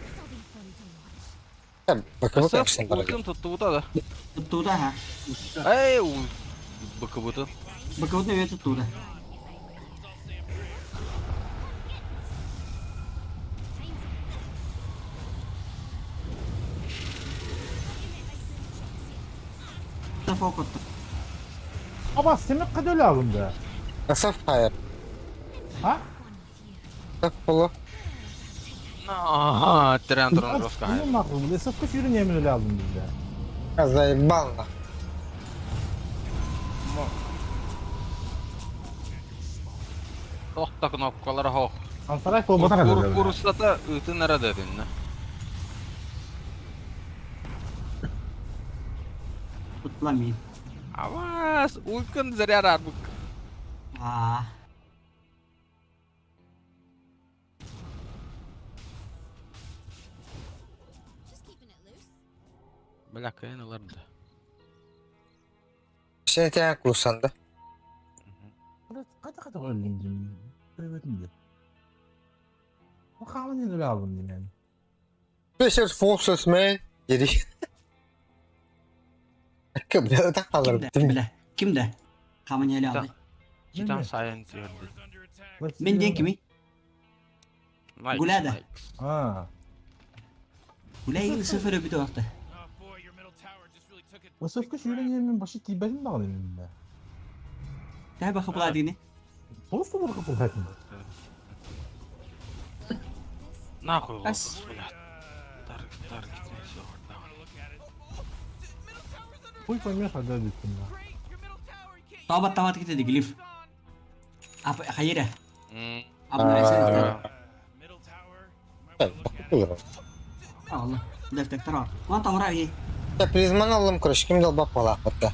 watch. Бакыбы конечно бар. Ультын туттубута да. Туттуда ха. Эй, быкыбытын. Бакыбытны өе туттуда. Time to Та фокотты. Аба, семек қайда өлі алынды? Асaf хайр. А? Так полу. Ага, терен туран роска. Ну нахуй, бля, сыртқы сүйрін өлі алдым бізде. Заебал нахуй. Тохта кнопкалар хох. Сансарай колбатар еді. Курустата ытын арада дедин. Туттула мин. Авас, улкын заряд арбык. А. Just keeping it loose. Бля, кайын аларды. Вообще тебя курсан да? Хайдах өллүм диим. Өйбөтүм диэн. Хааман диэн өлө аллым диэн. Special Forces man. Дери. Бля, так Ким да, бля, ким да? Хааман өлө алды. Титан Science diyordu. Мен диэн кими? Гуляда. Аа. Гуляйгын sıfır өбүтэ вакта. Высовка сүүрэн иһэммин башы тиийбэтим даҕаны мин. Таа баха буладыны. Просто бурга булатым. Нахуй Ас. лотос, блядь. Тарг, тарг, все, Хуй поймешь, когда бүттүм да. Таба табат кетеди глиф. Ап хайра. Абнарайсан. Allah. Defter var. Lan tamara iyi. Я призман алым, короче, ким долбап балапатта.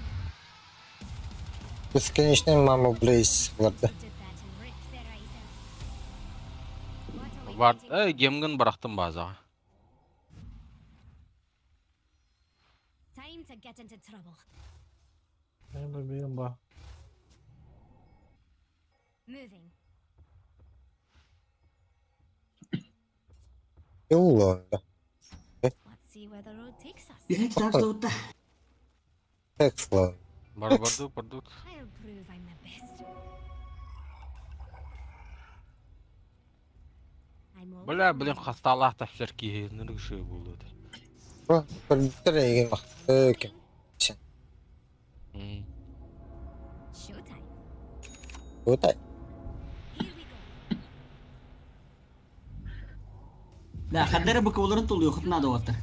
Бесконечный мама Блейз буларды. Did that and ripped their eyes out. What are we Var, waiting e, gemgin bıraktım bazen. Time to get into trouble. Benim bebeğim ба. Moving. Юлла. Let's see where the road takes us. Bir hektar da Эксло. Бар, барду, барду. I'll prove I'm the best. I'm always Бля, блин, хасталах тәфсер ки, ныргышы булды. Бир еген бакты. Showtime. Отай. Here we go. La хаддара бакыбыларын тулуyor хытна да ваттар.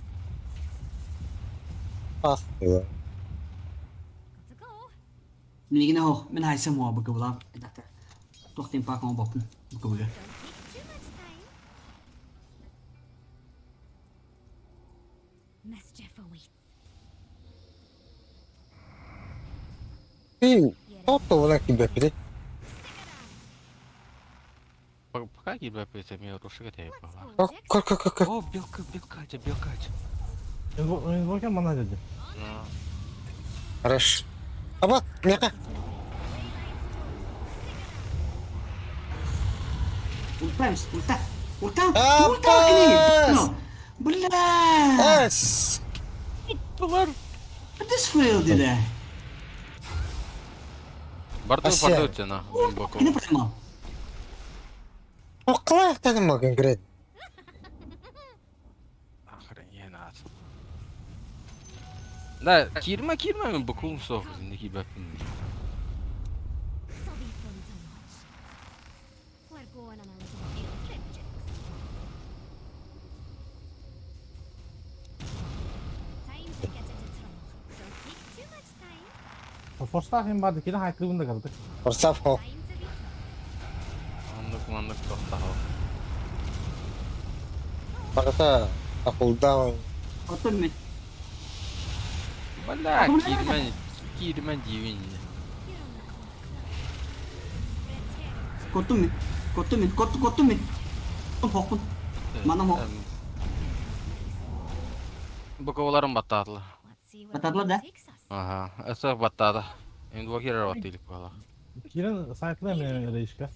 Ах. Got to go. Минигине хох, мен хайсам хуа бакыбылам. Эдактар. Тохтин пакон бопун бакыбыга. Don't take too much time. Mischief awaits. И тот вона кибепиди. Пока кибепиди, мен рушыга тәйіп Let's бала. go, Jack. Кор кор кор кор. О, белка, белка, белка. Инвокер мана деди. Хорош. Аба, мека. Ультаймс, ульта. Ульта, А, ульта кни. пас! No. Бля. Эс. This failed dedi. Барду, Ася. барду, тена. Кини прямо. Окла таны маген гред. Охрененно. Да, кирма, кирма, мен букум сох, не кибепин. This'll be fun to watch. We're going on a little field trip, Jax. Time to get into trouble. Don't take too much time. Форстах им барды кини хайтлыгын да кырдык. Форсав хо. Time to be trouble. Мандык, мандык, тохта. Барата акулдаун. Оттон мен. Бля, кирмен, кирмен дивин. You're on the clock now. Spread terror. Коттум мен. Коттум мен. Кот коттум мен. Хохпун. Манам хох. Букваларым баттадылар. Let's see where the Бататла road да? takes us. Ага, эсэ баттады. Инвокер баттылык бала. Кирин сайтлы мен рейшка.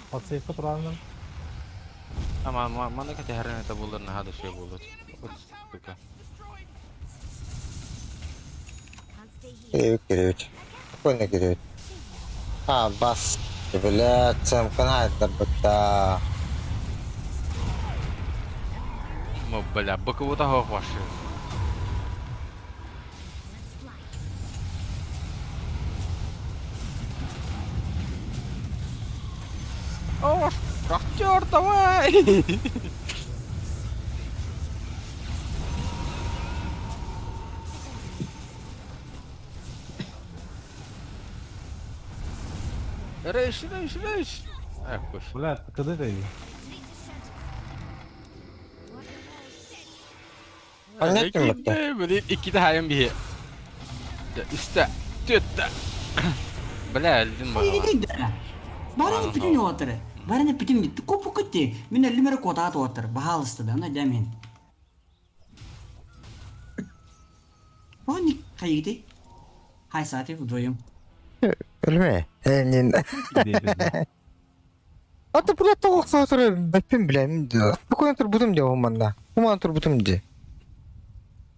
Пациентка туранын. Ама маны кете хәрәнәтә булыр, нахады шей булыр. Вот, сука. Can't stay here. Киревит, киревит. Спокойно киревит. А, бас. Бля, цемка найда бата. Мо, бля, быкову та хвашы. Let's fly. О, шахтер, давай! Рейш, рейш, рейш! Эх, пусть. Бля, кыды дейди. Retreat to shelter. What a wall Понятно бата. Блин, икки хайым бие. Үстә, төттә. Бля, элдин бала. Бараны бүтүн отыр. Бараны бүтүн бит. Копу көтте. Мен эллимере котаат отыр. Бахалысты да, ана дәмен. Они кайгыды. Хай саати вдвоем. Өлүмэ. Э, А ты, блядь, тоҕо турар бэппин билэм да. Спокойно турбутум дии манна. Кумаан турбутум дии.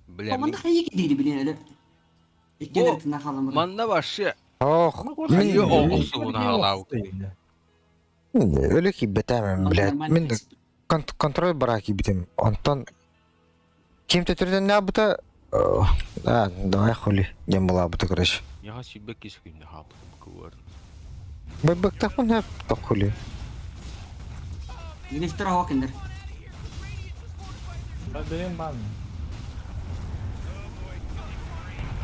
Бля, Манна хайы кидири билин эле. Икки тына халамыр. Манна вообще Ох, Хайы оҕусугун хаалаабыт. Өлө киирбэтээм, блядь. Мин контроль бараа киирбитим. Онтон ким төтөрүнэн а, давай хули, диэн булаабыта, короче. Яха сүүрбэ кис күннэ хаалбытым кыбыарын. Быктахпын хөп тохули. Грифтер хоо киндер. Бэйэм баан.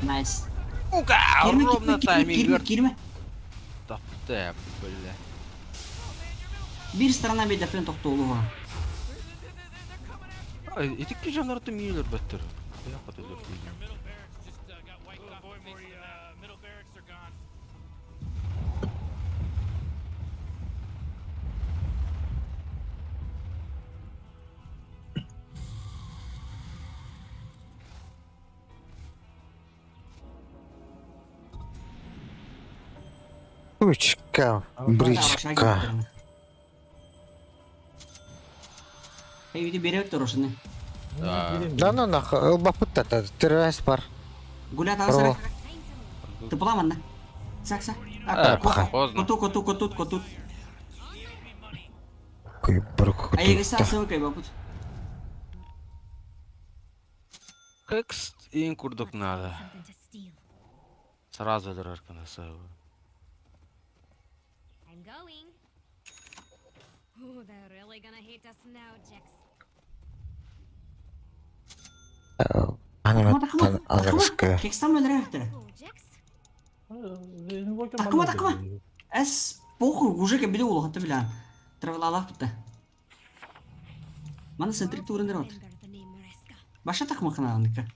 Nice. Ука, Кирме, ровно кирме, кирме, тайминг. кирме. Тапты, бля. Бир сторона бейдәпен тоқтоолуға. Ити кижанарты мийлер беттер. Я хотел Your middle barracks just got wiped off the face of the map. Middle barracks are gone. Кучка, бричка. Эй, үйді бере өттір ошыны. Да. Да ну нахуй, ылбапыт та террас бар. Гулят Ро. алсара. Ты була манна. Сакса. Э, поздно. Коту, коту, котут, котут. Куй брук. Айыгы сасы кай бапут. Хекс ин курдук надо. Something to steal. Сразу өлөр арканасы. I'm going. Oh, they're really gonna hate us now, Jax. Аныгыскы. Кекстан өлөрө өттір. Oh, Jax. Такыма, такыма. Эс, похуй, уже кебиде улахаты билан. Травалалах бутта. Мана центрик турындыр от. Remember the name Mareska. Баша такма каналныкы.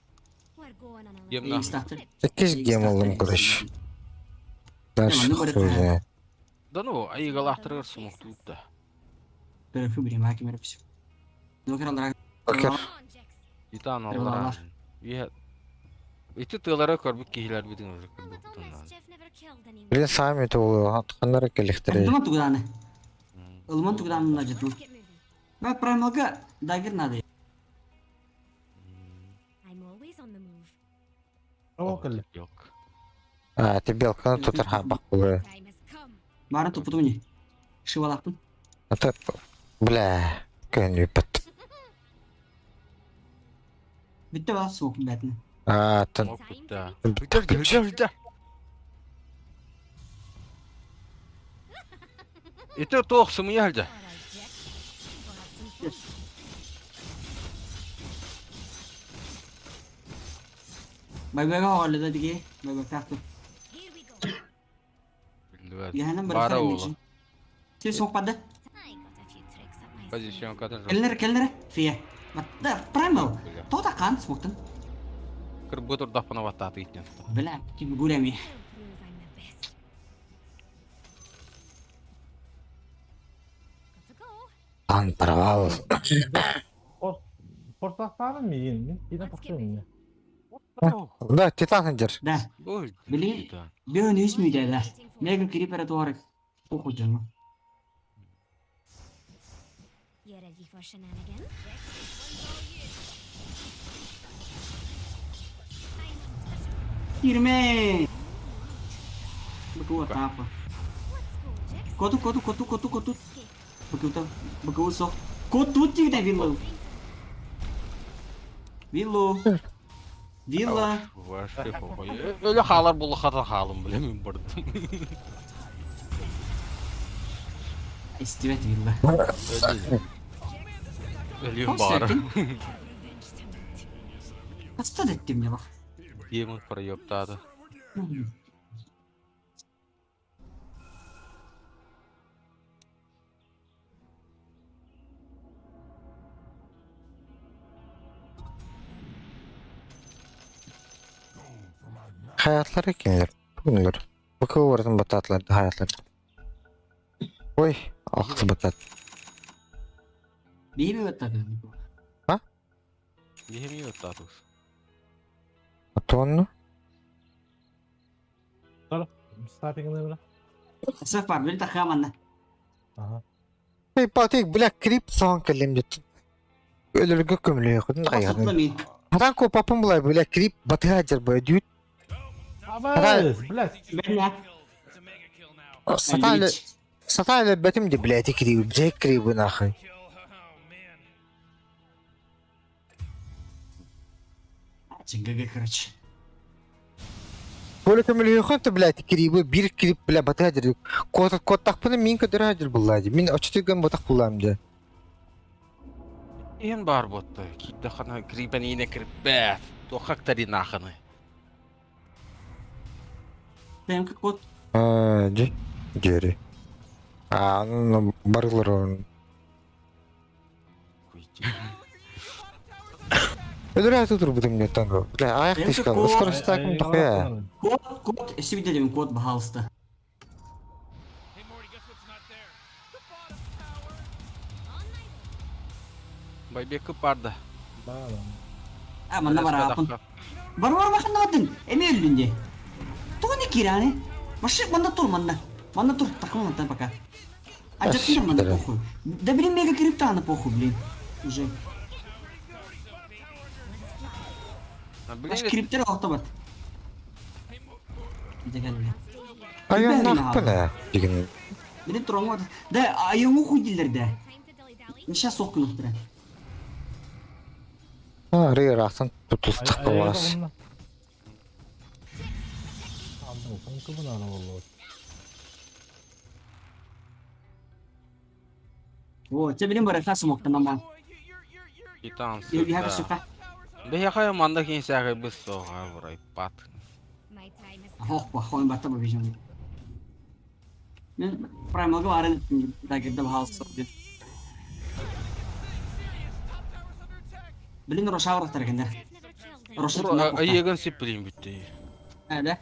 We're going on a Ем little нахуй. Стахтыр. Иккис гем олым, короче. Дальше Ну, барыта. хуй знает. Да ну, айыгалахтырыр сумук тут да. Көрөфү бирем хаким берип. Нокер Окей. Come on, Jax. Титан Eyvallah. аллар. Ие. Ити тылары көрбүк киһилер битин уже A көрбүк little туннан. mischief never killed anyone. Блин, сами то ханнары келихтери. Ылман тугданы. Ылман тугданы мына жету. Let's get moving. Ба праймалга дагер надо. I'm always on the move. О, Yok. А, ты белканы тутар хабак булы. Time has come. Барын тупутуни. Шивалакпын. Это, бля, көн юппат. Бүтте бала суок бәтне. А, тын. Мок Time да. for Бүтер, бүтер, бүтер. Ити тоқ сымы ялды. All right, Jax. We'll have some fun. Байбайга хооллада диги. Байбай тахты. Here we go. Яһанан Бара бар ола. Сен суок пады. I got a few tricks up my sleeve. Позицион катар. Келнер келнер. Фия. Батта праймал. Тота кан смоктын. Кыр бутур дапына баттаты итнен. Бля, ким гулями. I'll prove I'm the best. Got to go. Ан провал. Портақтары миин, мен кейден тоқтаймын. Да, титан дер. Да. Ой, Блин. Беон үсмүйдэ да. Мега крипера туарак. Похуй жана. You ready for shenanigans? Jax, this one's all you. I'm untouchable. Кирме. Бакуа тапа. Let's go, Jax. Коту коту коту коту коту. Escape. Бакута. Бакуа со. Коту тигде виллу. Виллу. Вилла. Вообще похуй. Өлі халар бұл хата халым біле мен бардым. Истибет вилла. Өлім бар. Хаста деттим я бак. Демон проептады. Hayatlары кинилер. Бүгүнлөр. Бакы ордун бататлар, хаятлар. Ой, аксы батат. Бейби баттады. Ехеми оттатус. Атонну? Стапингны бля. Сеф бар, били тахха манна. Ага. Эй, патик, бля, крип сон кэллим дет. Өлөргө көмөлөйөхүн айаҕын. Мин. Хатан папам була, бля, крип батыга дьэр бо дүүт. Абыз, блядь. Бля. Сатаан сатаан өлбөтүм ди, блядь, крип, бля, крибы нахуй. ГГ, короче. Коля көмөлөйөхүн то, блядь, крибы, бир крип, бля, батыга дьэр. Кот коттахпына мин көдөрө дьэр булла ди. Мин очтуган ботах буллам ди. Иһин бар ботта. Киирдэ хана крипен иинэ кирбэт. Туоххак таринаханы. ТМК код. А, ди. Дери. А, ну, барылар он. Өлөрө тутур бутум не танго. Бля, аяк тишкал. Скоро стаком тохуя. Код, код, все видели, код, пожалуйста. Hey Morty, guess what's not there? The bottom tower. On my way. Байбекы барды. А, манна бар апын. Бар бар бахын адын. Эми өллүнде. Тугу не киране? Маши манна тур манна. Манна тур, таком манна пока. А джакина манна похуй. Да блин, мега крипта на похуй, блин. Уже. Аш криптер охтобат. Деген. Аян нахпына. Деген. Блин, туроңго. Да, айоңу хуй дилер да. Time to dilly dally. Сейчас соккун уктура. А, ры рахсан тутустак болас. О, те блин бараха смоктан ама. Итан Я сука. Бэйхая манда кин сәгы быс соға бурай пат. My time is Ох, похуй, бата бабижон. Мен праймалга барын дагерде бахалсы деп. Блин, Роша урактар экендер. never killed. Роша Айегін сеппелин бүтті. Әле.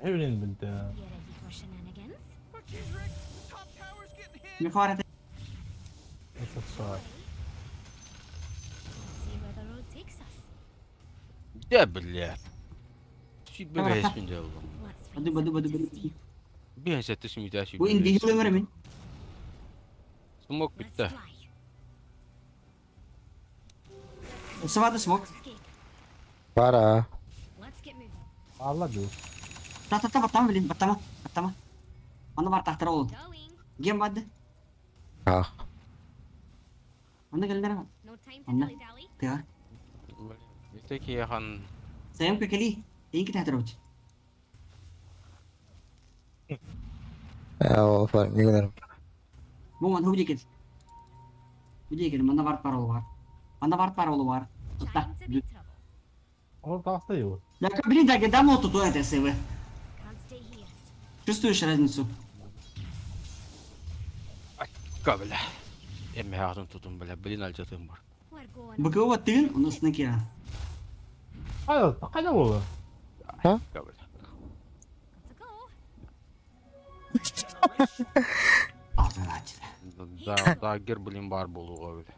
Эвелин білді. You ready for shenanigans? Oh, jeez, Rick, the top tower's getting hit. Мен хавар See where the road takes us. Да, блядь. Сүт бэйспин дәлді. Let's Баду find баду баду something to баду. steal. Бен сәтті сүміті Бу инди хилемер мен. Смок Let's бітті. fly. Савада смок. Escape. Бара. Let's get moving. Алла жу. Та та та батама блин, батама. Батама. Аны бар тахтара ол. Going. Гем бады. А. Аны келдер. No time to Anna. dilly dally. Тыга. Теки яхан Сәм кекели. Инки тахтара бут. Ол бар, мигнер. Бу ман худи кет. Худи кет, манда бар парол бар. Манда бар парол бар. Та. Time to be trouble. Ол тағыста ю. Да, блин, да, да, тут это СВ. Can't stay here. Чувствуешь разницу? бля. Эме хатын тутун бля, блин алжатын бар. We're going. БКО тыгын, у нас на кира. Қайда, қайда болды? Бля. Got to go. Алтын Да, да, гер блин бар болуға бля.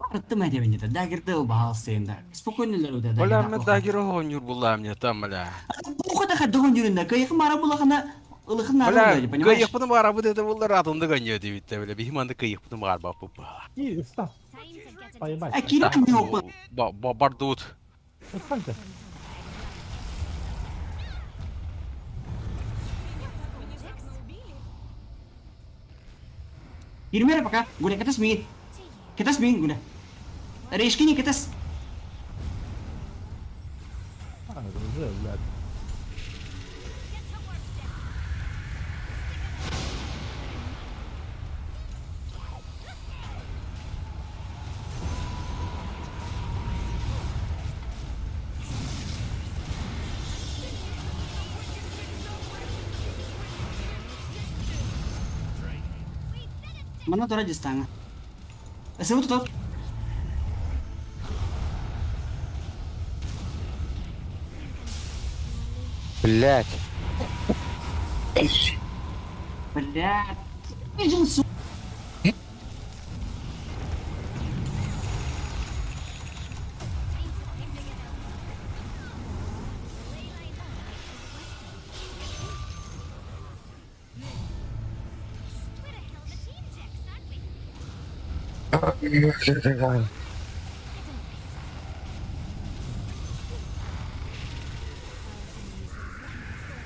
Арытты мәдебінде да, дагерді ол бағалысы енді. Спокойно лер өді. Бля, мен дагер оғын юр була мне там, бля. Ухы да хаддыгын юрында, кайықы мара булахына ылықын Бля, ары понимаешь? кайықпыны бар абы деді бұл радымды гоньё деп бітті, бля. Бихиманды кайықпыны бар бап бап. Ки, ұста. Time to get a Поебать. А кирик не опы. Бардут. Ұстаншы. Кирмере пока. Гуля, кетес мин. Кетес мин, гуля. Решкини кетес. А, это уже, блядь. Мана тора дистаңа. Эсэ тут. Блядь. Блядь. Видел, су.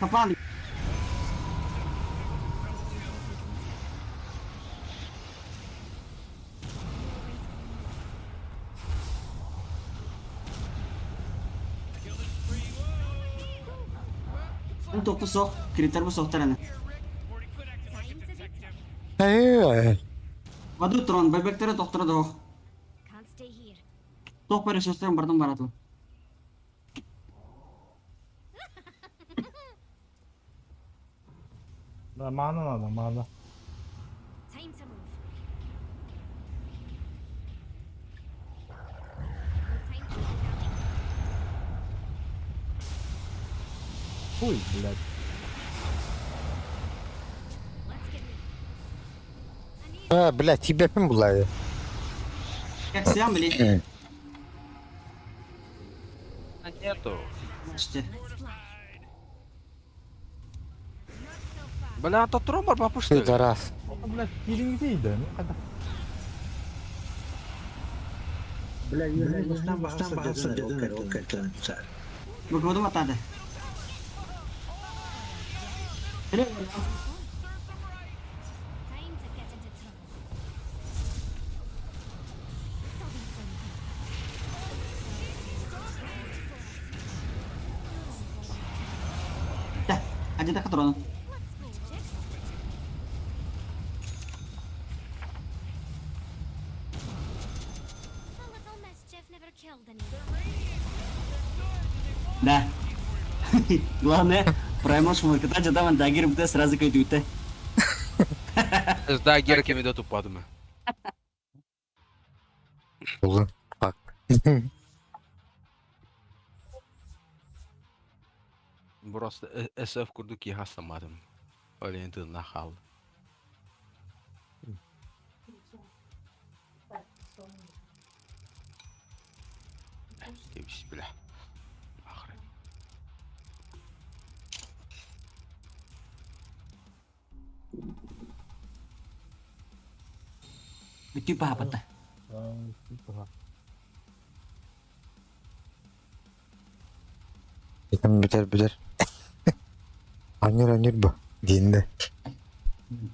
Попали. Тохпу суох, критербу суохтар аны. Воду трон, бэбэктэрэ тохторо да ох. Туох бары ресурстарын бардым баратым. Да, мана надо, мана. Хуй, блядь. А, блядь, тебя ким булай? Как сям, блин. А нету. Значит, Бля, а то бар папа что ли? Пидорас. Это, блядь, кириҥ да, ну когда. Бля, бастан баһа деден ол кэлтэн. Выходу от ада. Да, один так трону. Да. Главное, проймешь мой кота, там дагер будет сразу кайдуте. Да, герки ведет упадами. Улы. Фак. Просто SF курдук я самадым. Олен ты нахал. Кебис, бля. Нахрен. Бүтүү паапатта. Итем битер битер. Анюр анюр бу. Диинде.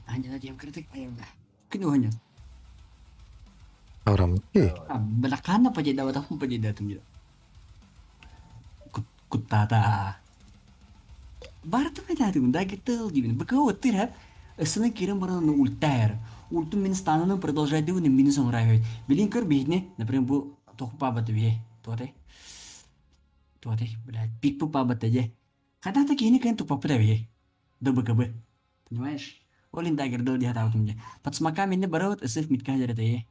Аньяна диэм кырдык айылда. Күн уһунья. Арам. Балакана падида ватахум падида тумжа. Куттата. Барты медатым да гитыл дибин. Быкау тырап ысына кирен баран ультайр. Ультум мин стананы продолжать дивин мин соңрайбайт. Билин көр бихне, например, бу тохпа баты бихе. Туатай. Туатай, блядь, пик пупа баты же. Когда-то кини кен тупа пыта бихе. До БКБ. Понимаешь? Олин дагер дыл дихата утумже. Под смоками не барот, ысыф митка жерете.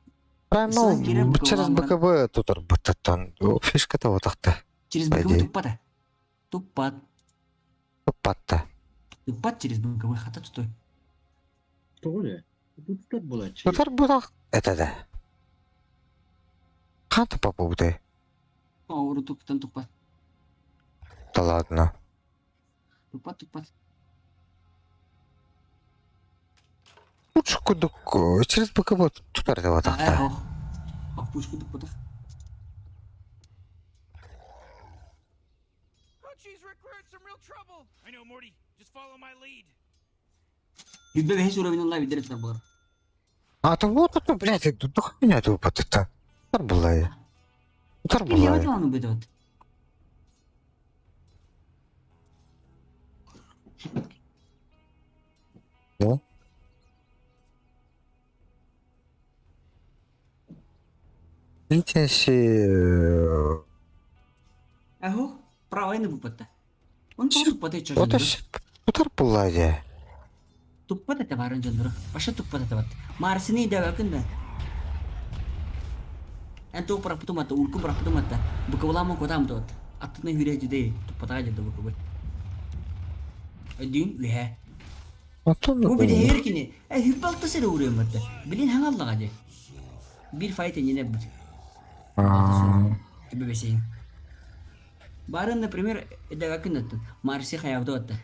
Ну, через БКБ тут арбататтан. Фишка-то вот так-то. Через БКБ туппата. Туппат. Туппатта. Туппат через БКБ хата тутой. Тоҕо Тут булаччы. Тутар бутак. Это да. Хан тупа буды. Оору туптан туппат. Да ладно. Туппат туппат. Лучше кудук через БКБ тутар деп атакта. Ох. Пушку туппатах. Yüzde beş уровень видерет бар. А то вот это, блядь, тут хуйня тут это. Тутар булай. Тутар булай. Да? Видите, Ахо, право бупатта. Он туппата Вот тутар булай. Туппата те барын жандыры. Баша туппата те бат. Марсини да бакында. Эн ту прапутумата, урку прапутумата. Букавламу котам тот. Аттына хүрэ жүдей туппата жады букабы. Өдүн үһэ. Бу били херкини. Э хүппалта сere уруйматта. Билин хангаллага же. Бир файт энине бут. Тебе бесейин. Барын, например, дагакын Марси хаявды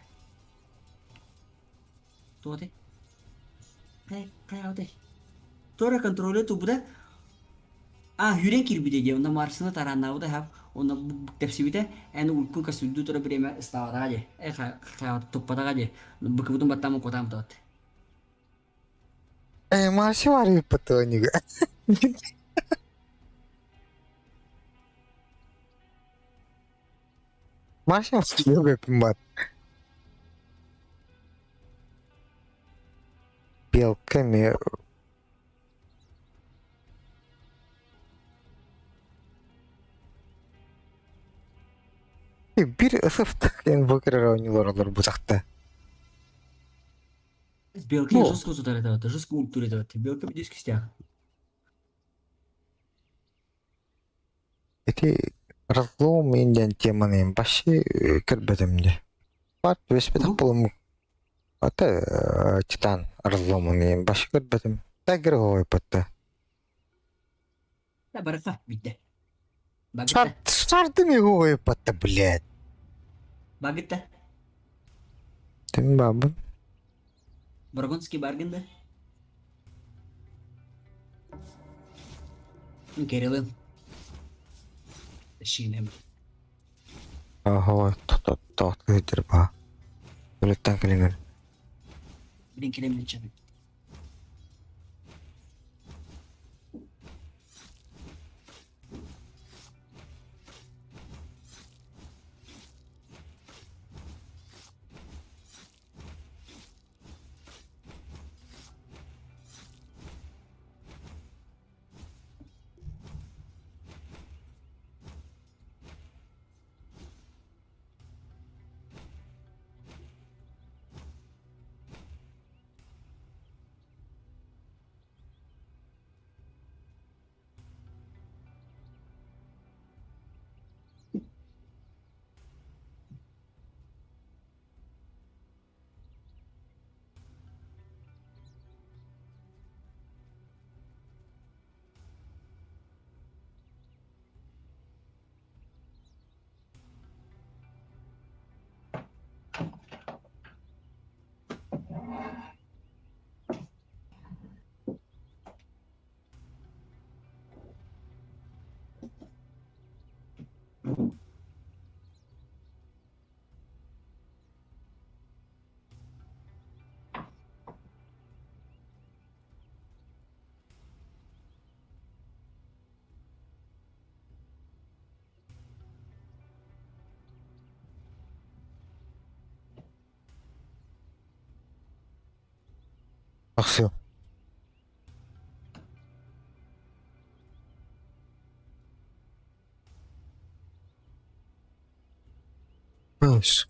Туоте. Кай каявды. Тора контроле тубуда. А, сүүрэн киирбитэ дии, онно Марсыны тарааннаабыта аһап, онно тэпсибитэ, эн улкун косуйдуу турар бириэмэ ыстаабатаҕа дии, э туппатаҕа дии, быкыбытын баттаамын куотаан бутабыт. Э, Марси барыппыт нига. Марси бат. Белками Биир ысыфтах диэн бу көрөр оонньуулар олорбутахта. Белки Ну. жестко сутар это, жестко ультур это. Белка диск кистях. Ити разлом диэн теманы вообще көрбөтүм дии. Баар түбэспэтэх буолум Ата Титан разломун вообще көрбөтүм. Тагер хоойпатта. Да барыка битте. Багытта. Сардым хоойпатта, блядь. Багытта. Тим бабын. Баргонский баргын да. Кириллин. Шинем. Ага, тот кыһытыр ба. Өлөттөн кэлиҥэр. Блин, килем чабы. Ахсыы. Мыс.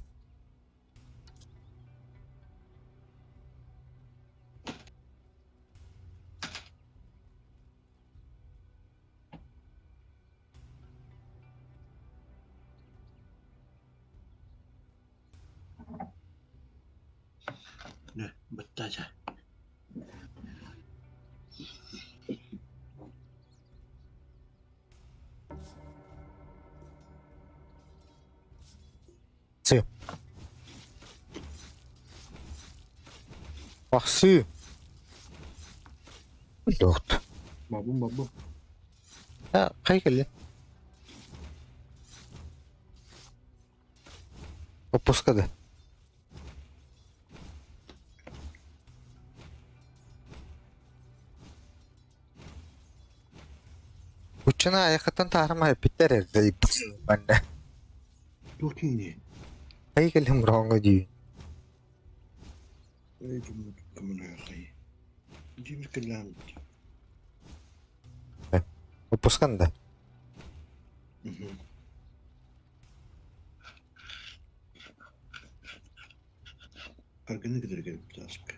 Дьэ, баттаача. Сы. Ахсыы. Доҕот. Бабым бабым. А, хай кэллин. Отпуска да. Уччана айахыттан таарыма эппиттэр эрдэ манна. Туох киһини? Хай кэллим броҥҥо дии. Эй, дьоммут көмөлөһүөххэй. Дьиэбит кэллэҕим. Отпускан да. Мгм. Аргыны кытары кэлбит ааспыт.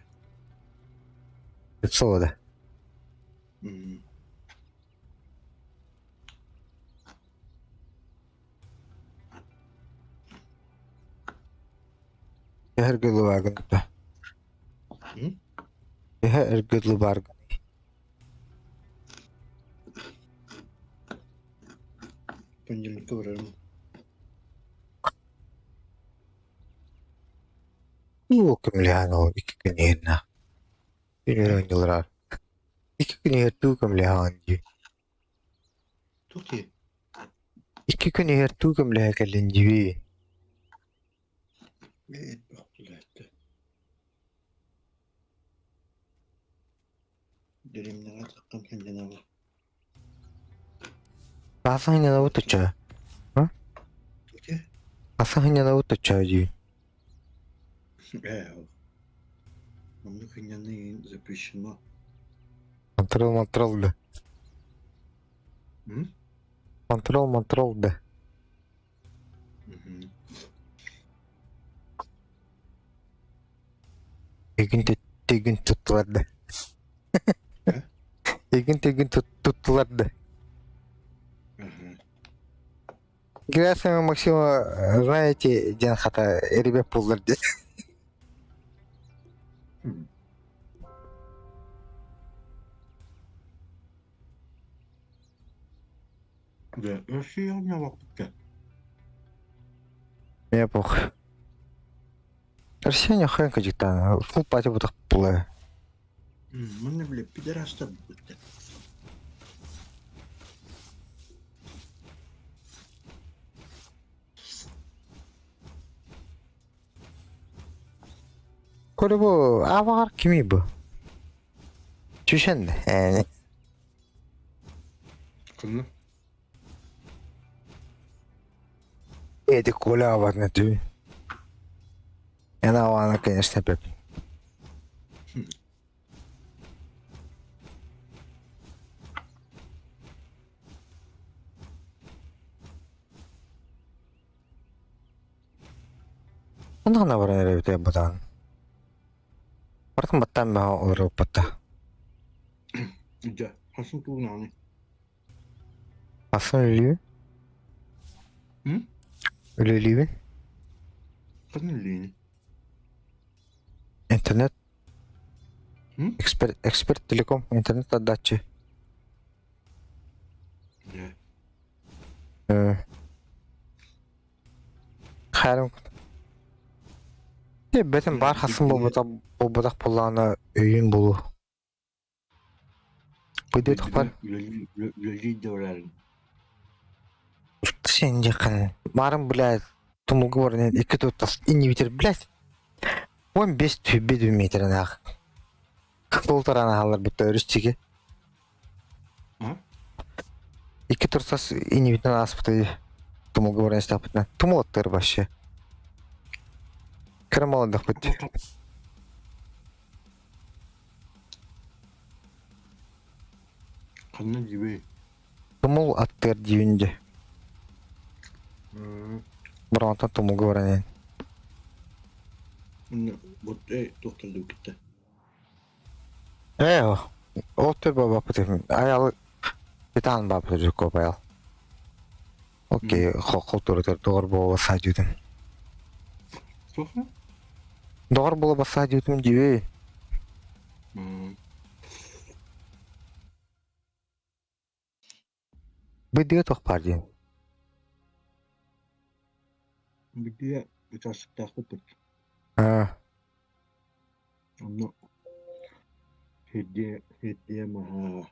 Слово да. Мм. Эһэргэ лыбаагын да. М? Эһэ эргэ лыбааргын. Понедельникка барарым. Уу көмөлөһөн ол икки күн иһиннэ. Күн оонньуулар. Икки күн иһэр туу көмөлөһөн дии. Тут и. Икки күн иһэр туу көмөлөһө кэллин дьиби. Э, блядь. Дэриэбинэҕэ таххан сынньанабын. Аса хынньанабыт тучча. А? Ити? Аса хынньанабыт тучча дии. Ээ, оннук сынньаныы запрещено. Контрол монтрол да. М? Контрол монтрол да. Мгм. Тегин тегин туттулар да. Э? Тегин тегин туттулар да. Ага. Герасима Максима, знаете, диэн хата эрибэт буоллар диэн. М. Да, Россия оонньообоппут Мне похуй. Россия нехуя кадиктана. Фул пати бутах була. Манна бile пидорастар бүттэ. Коля бу авар кими бу? Түшен yani. Ханна? Эти Коля авар не ты. Я на конечно, пеп. Онно баран эрэ бутаан. Бартын баттаан баҕа олоруоппатта. Дьэ, хасын тугунааны. Хасын үлэлиибин? М? Үлэлиибин? Ханна үлэлиини? Интернет. М? Эксперт, эксперт телеком, интернет отдачи. Дьэ. Хайрым. Бэтим бар хасын буолбатах буолбатах буоллаҕына өйүн булу. Быдыы тохпар. Үлэлии да барарын. Сен дьаххан. Марын, блядь, тумулга баран икки туттас иннибитер, блядь. 15 түбі метрин ах. Толтаран аһаллар бутта өрүс чиги. А? Икки турсас иннибитен ааспыты тумулга баран истапытна. Тумул аттыр вообще. Кырамаладах бит. Ханна дьибэй. Тумул аттыр диюнде. Бронтан тумулга баран. Вот э, доктор китте. Э, ол төр баба пытым. Аял Титан баба жүкө баял. Окей, хол турутер доғыр бола садюдум. Слухай? Доғыр бола басадюдум дибей. Быдыга тохпар диэн. Быдыга участыктаахпыт. Аа, Онно хирдиэ хирдиэ маһа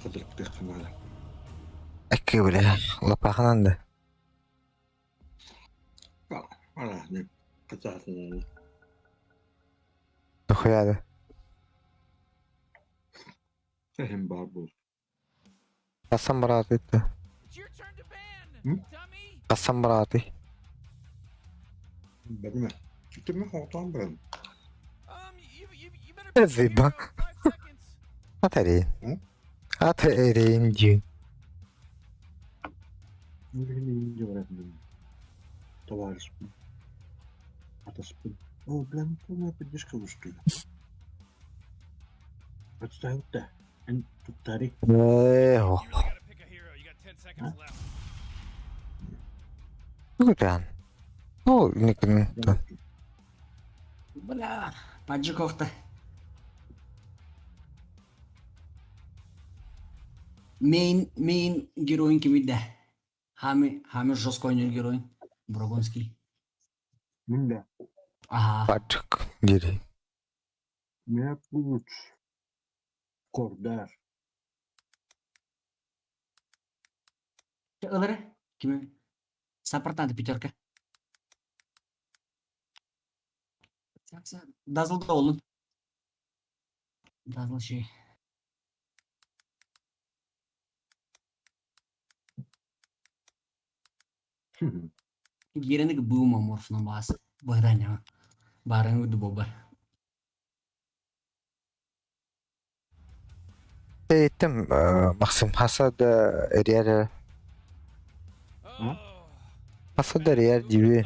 хатырыктыахха наада. Экки билэ. Лапаханан да. Араһны хатаатынан. Дохуяда. Эһэм баар буол. Хасан барааты. It's your turn to ban, М? dummy. Хасан барааты. Бэрмэ. Итимэ хоҕотоон баран. You, you, you better pick a Зыба. hero. 5 seconds. Атарин. М? Атарин диэн. Билигин баратын. Табаарыспын. Атаспын. О, блин, полная поддержка устуйда. Отставить да. Эн туттари. Ээ, You really gotta pick a hero. You got 10 seconds left. Тугутан. Ол никин. Бля, Паджиковта. Мейн, мейн героин кимиде. Хами, хами жестко ойныр героин. Брогонский. Мин да. Ага. Паджик дири. Мэ пулуч. Кордар. Ылары кими? Саппортанты пятерка. Дазыл да олун. Дазыл şey. Гиреник быыма морфна баас. Быһданя. Барын уду бобар. Эттим Максим хаса да эрийэр хаса да эрийэр диби.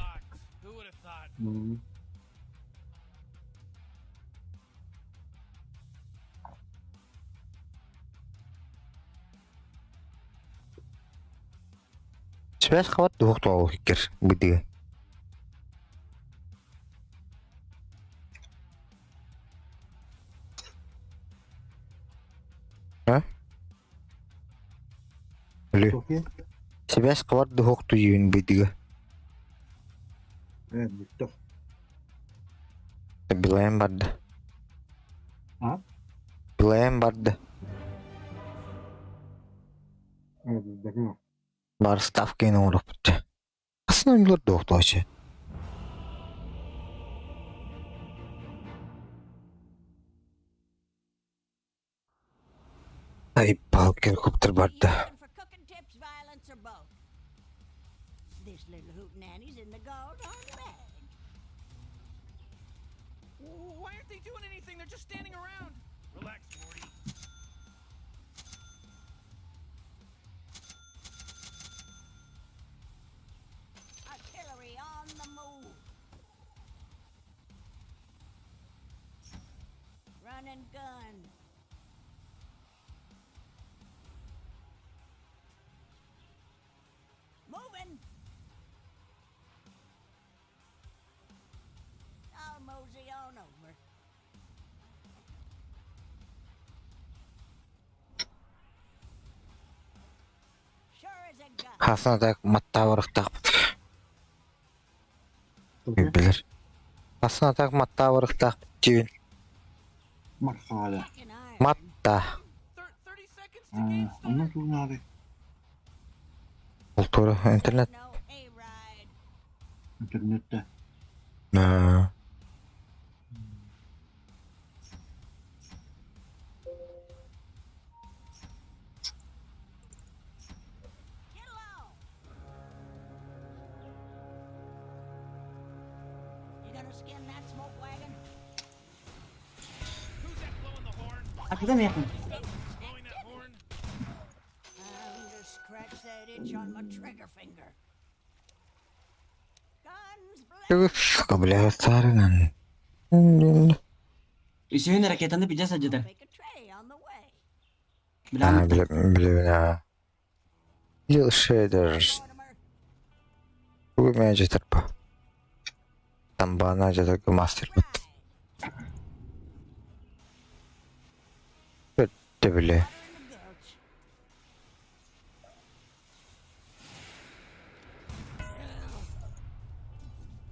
Связь хабар дух туолу кикер быдыга. А? Өлү. Связь хабар дух туйун быдыга. Бүттөх. Билайым барды. А? Билайым барды. Бар ставканы оҥоруохпут. Хасын ойуулар дуохтуочу. Ай, палкер коптер барда. You looking for cooking tips, violence, or both? This little hootenanny's in the gall-darn bag. Why aren't they doing anything? They're just standing around. Relax, Morty. Artillery on the move. Run and gun. Moving. I'll mosey on over. Sure as a gun. Хасан так маттаабарыхтаахпыт. Билэр. Хасан так маттаабарыхтаахпыт диибин. Мархаада. Fucking iron. Матта. 30 seconds to game start. Онно тугнаары. Култуура интернет. No hayride. Интернетте. Аа. Get along. You gonna skin that smoke wagon? Who's that blowing the horn? Акыдан якын. Blowing that horn? Time to scratch that itch on my trigger finger. Guns blazing. Сука, бля, саарынан. Үсүһүн ракетаны пидя садьытар. Make a tray on the way. Аа, Билам. биле билебин аа. Lil Shader. Mortimer, Тугу мэ жатарпа. Тамбана жатарга мастер бут. ride. Өттө биле. Water in the gulch.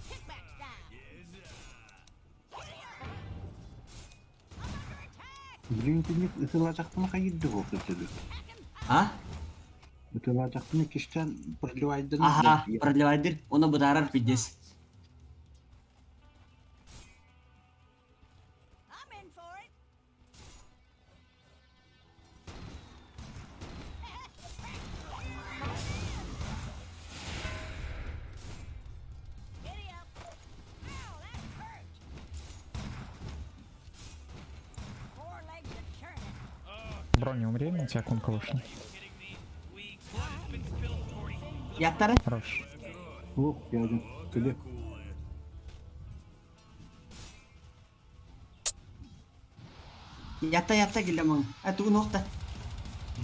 Kickback style. Giddy up. I'm under attack. Билин тинник ытылаачахтына хайырды буолту. А? Ытылаачахтына киштен продлевайдын. Аха, продлевайдыр. Оны бытаарар пидес. I'm in for it. Giddy up. Ow, that hurt. Four legs a churning. Бро, не умри, на тебя кунка вышла. Kidding me? We blood has been spilled, Morty. Яттары? Хорош. Ох, яден. Күле. Ятта ятта килле мон. А тугун охта.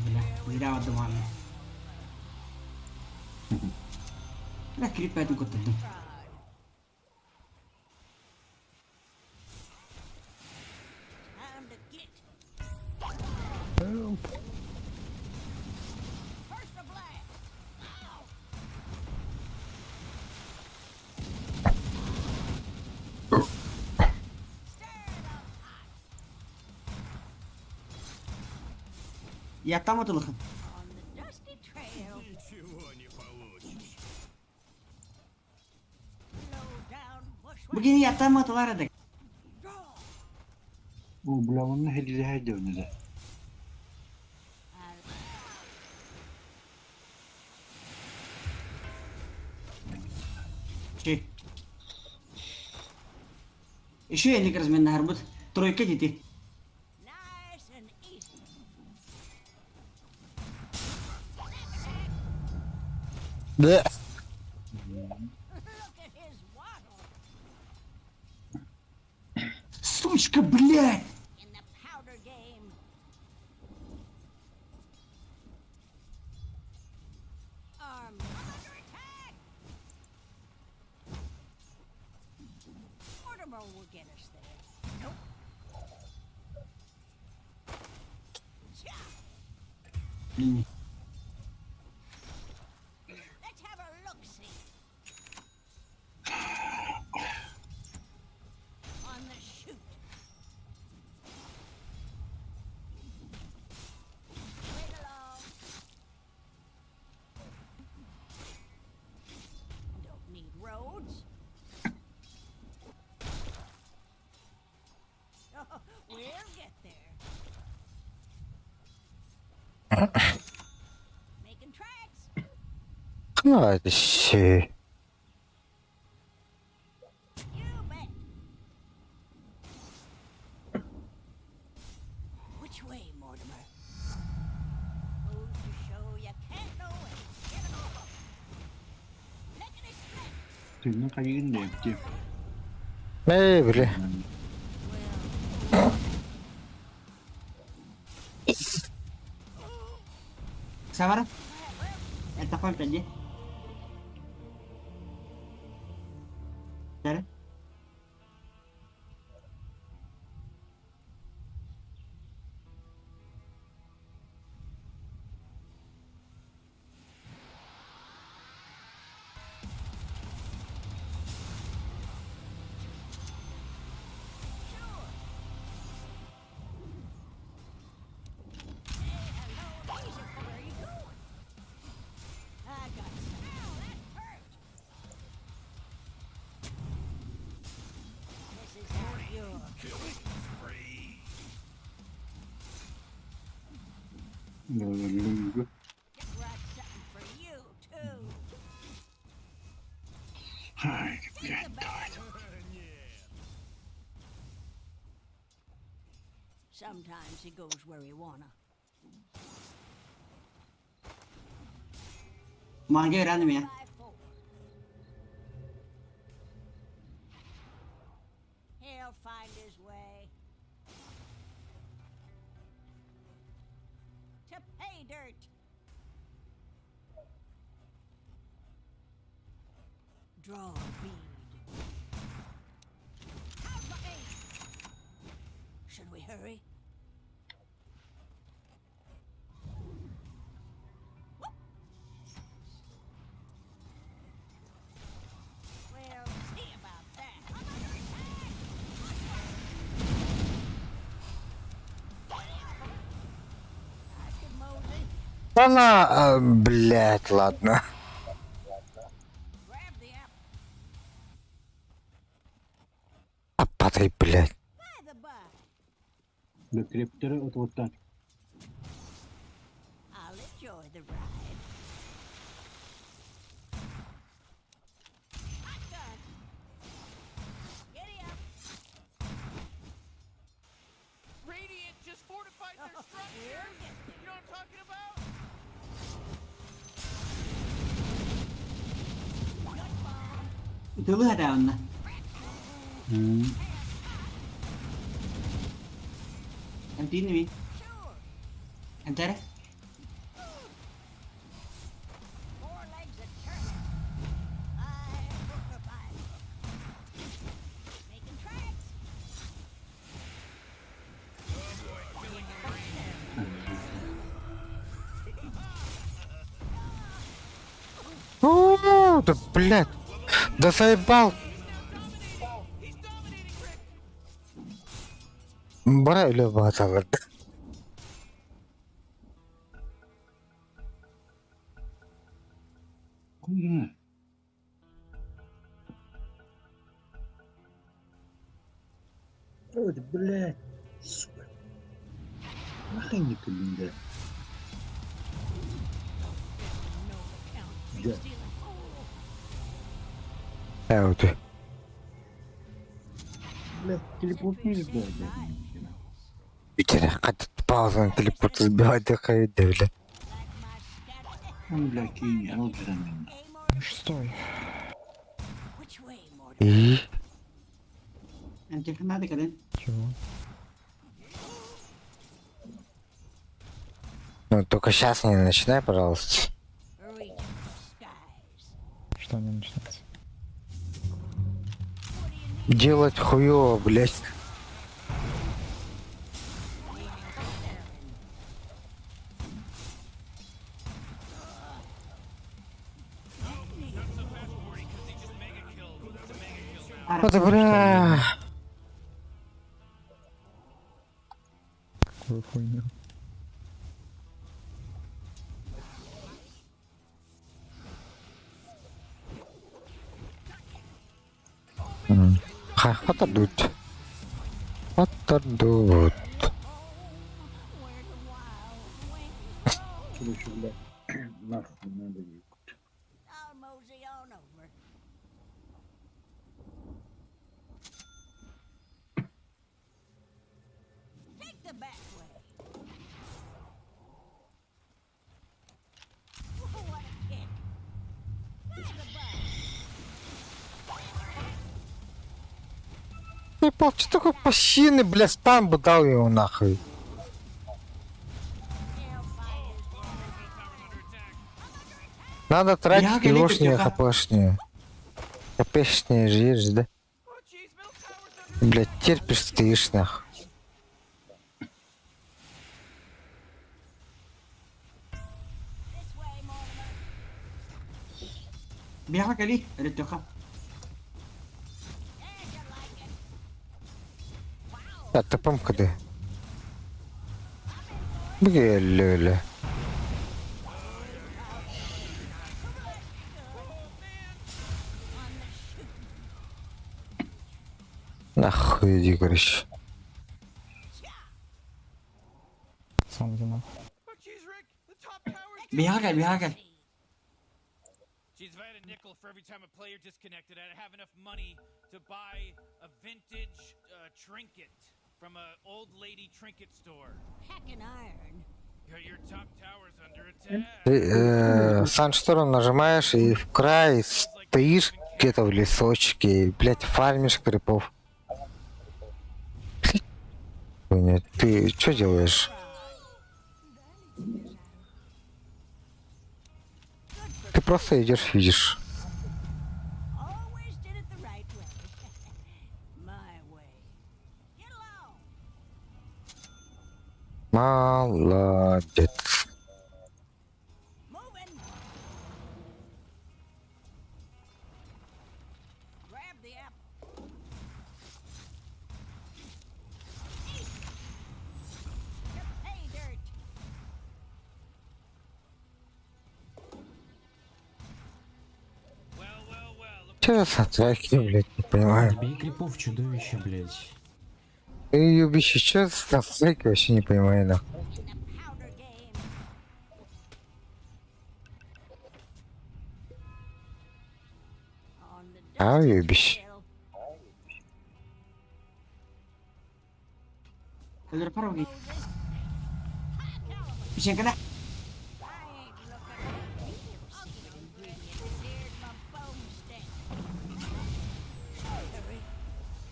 Бля, зря бардым аны. Бля, кирип бәтин көттөрдүм. Time to get. Help. First a blast. Ow. Stir it up hot. Яттам отылыхын. On the dusty trail. Ничего. Бу кини яттаамматылар эдик. О, бля, онно хелилэһэ да. Чи. Еще я не разменный Тройка дети. Да. Сучка, блядь! Блин. Хнаа шээ. Тыынын хайыгын да эпти. Эй, бля. Савара? Это фольта, где? Да? Ай, блядь, давай. Sometimes he goes where he wanna. Манга рано меня. He'll find his way. To pay dirt. Draw a bead. How's my aim? Should we hurry? We'll see about that. I'm under attack! I could mosey. Она, блядь, ладно. Grab the apple. А падай, блядь. By the by, Да крептеры от вот так. I'll enjoy the ride. Shotgun. Giddy up. Radiant just fortified their structures. You know what I'm talking about? Тылы онна. Эмтиин ми? Эмтере? Four legs of turkey. I hook or by hook. Making tracks. О, да, блядь. Да заебал. He's dominating, Rick. Бара үле баталар. Хуйня. Ой, блядь, сука. Нахуй не кабинда. Да. Э, вот. Блядь, телепортнули, блядь. Питер, как паузу на телепорт сбивать, да бля. Он, блядь, кинь, Роджерами. Шестой. И? Надо когда? Чего? Ну, только сейчас не начинай, пожалуйста. Что не начинается? Делать хуёво, блядь. Вот бля. Какую хуйню? Ха, отдадут. Отдадут. Короче, блядь, нахуй надо ехать. I'll mosey on over. Take the back way. What a kick. By the bus. Ты пол, что такой пассивный, бля, стан бы дал его нахуй. Надо тратить Я его говорю, хпшнее. Хпшнее же есть, да? Блядь, терпишь, стоишь нахуй. This way, Mortimer. Бега кали, ретеха. There's you like it. Wow. Так, топом кд. Бля-ля-ля. Нахуй иди, короче. Сам виноват. Бега кали, бега кали. Jeez, if I had a nickel for every time a player disconnected, I'd have enough money to buy a vintage trinket from a old lady trinket store. Heckin' iron. Your top tower's under attack. Ты, Саншторм нажимаешь и в край стоишь где-то в лесочке, и, блядь, фармишь крипов. Блядь, хуйня, ты что делаешь? Ты просто идешь, видишь. Always did it the right way. My way. Get along. Молодец. Moving. Grab the apple. Eat. To pay dirt. Well, well, well. Look Че за треки, блядь, не понимаю. Бей крипов, чудовище, блядь. Ты юбище, че за треки, вообще не понимаю, нахуй. In the powder game. On the А, dusty уебище. trail. Печенька, да? I ain't looking for a real secret ingredient. Here's my boomstick.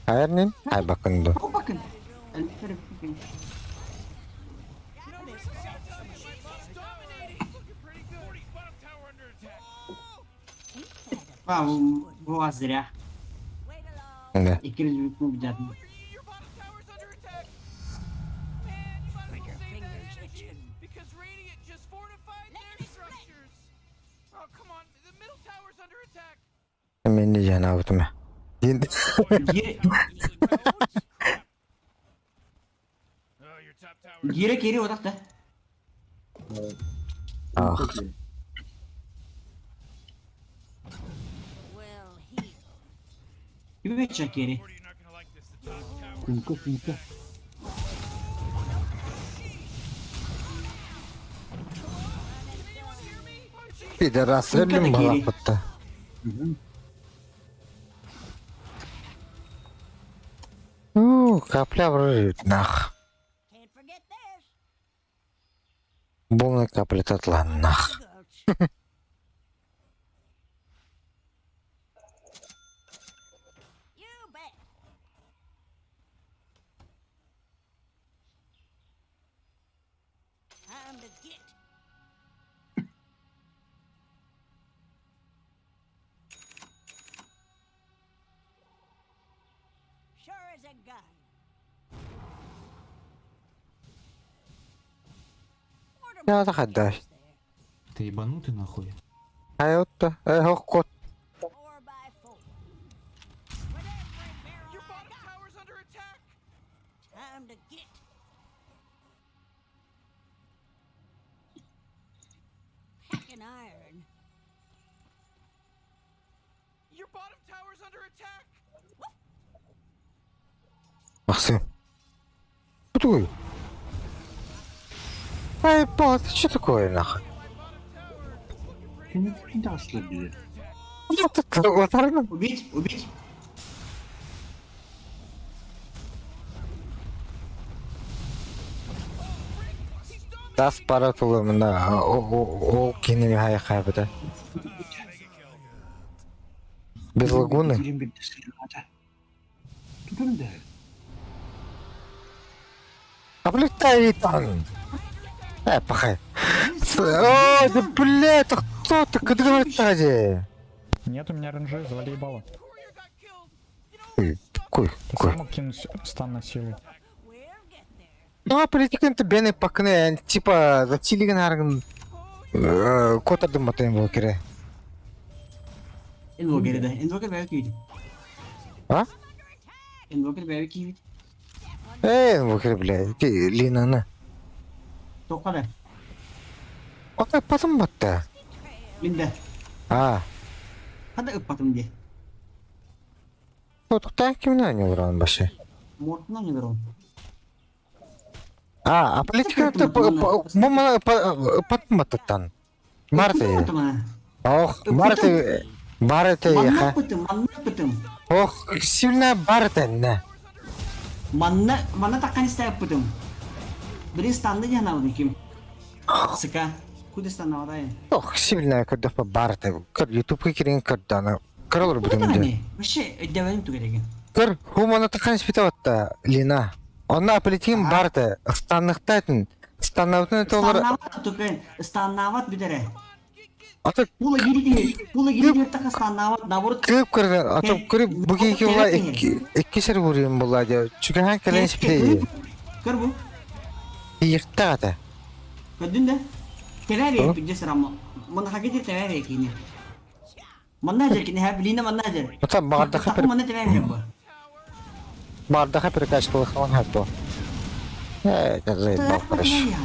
Hurry. Айрнин? Ай, бакынду. О, бакын. Looking pretty good. 40, bottom tower under attack. А, во, зря. Wait along. Да. И крылья победят. Your bottom tower's under attack. Man, you might as well save that fingers energy itching. because Radiant just fortified their structures. Oh, come on. The middle tower's under attack. Мен не жана мен. Енді Oh, your top tower. Гире кири вот так, да? Ах, Well healed. Юбеча кири. Morty, you're not gonna like this. The top tower. Кунка, кунка. Пидорас Кунка өллүм да киири. балаппытта. Мгм. У, капля врыжит нах. Полная капля татлан нах. Я تخداش. Ты ебанутый нахуй? Айотта, э, кот. Your bottom tower's under attack. Time to get. Packing iron. Your bottom tower's under attack. Максим. Кто такой? Ай, пол, это что такое, нахуй? Кини кини аслар biri. Убить, убить. Тас пара тулымына ол кинеми хай хайбыта. Без лагуны. Birin bir silahı. Tutun da. А блядь, там. Пахай. О, да бля, это кто ты? Когда говорит ради? Нет у меня ренжи, завали ебало. Ой, Какой, Ты какой? сам мог кинуть стан на силу. Ну, а политика это бены пакне, типа, затилиган арган. Котардым батайм волкере. Invoker да. Invoker бэйэ киит. А? Invoker бэйэ киит. Эй, волкере, бля, ты, Лина, на. Тоққа да. Ота потом батта. Мин да. А, Хада ыппатым дии. вот так кимнен олорон башы. Мортунан олорон. А, а политика это мама потом бататтан. Марты. Ох, Марты, Барты, Манна ха. ыппытым, манна ыппытым. Ох, сильно Барты, на. Манна, манна таккан истэ ыппытым. Били станды диэн абын ким. Сыка. Куды станнавадай. Ох, сильно когда по Барты. Кыр ютуб кирин кырдана. Кырылыр бүтүн де. Вообще, өйдөбөтүм түгэреген. Кыр, хумана такан спитаватта, Лина. Онна политикин Барты, станныктайтын. Станнавтын толар. Станнават түкэн, станнават бүдэрэ. Ата Пула гири пула гири така станнават, наоборот. кырып кырды, ата кырып буги кула икки сер бурим була де. Чүгән кэлен спитей. Көр бу. Иекта ата. Көрдүн да. Тэбэ бе сырама. Мана хагитер тэбэ бе кини. Манна жер кини ха билина манна жер. Ата баардаха пер Манна тэбэ бе бу. баардаха перекач кылыхан хатто. Э, это заебал, короче.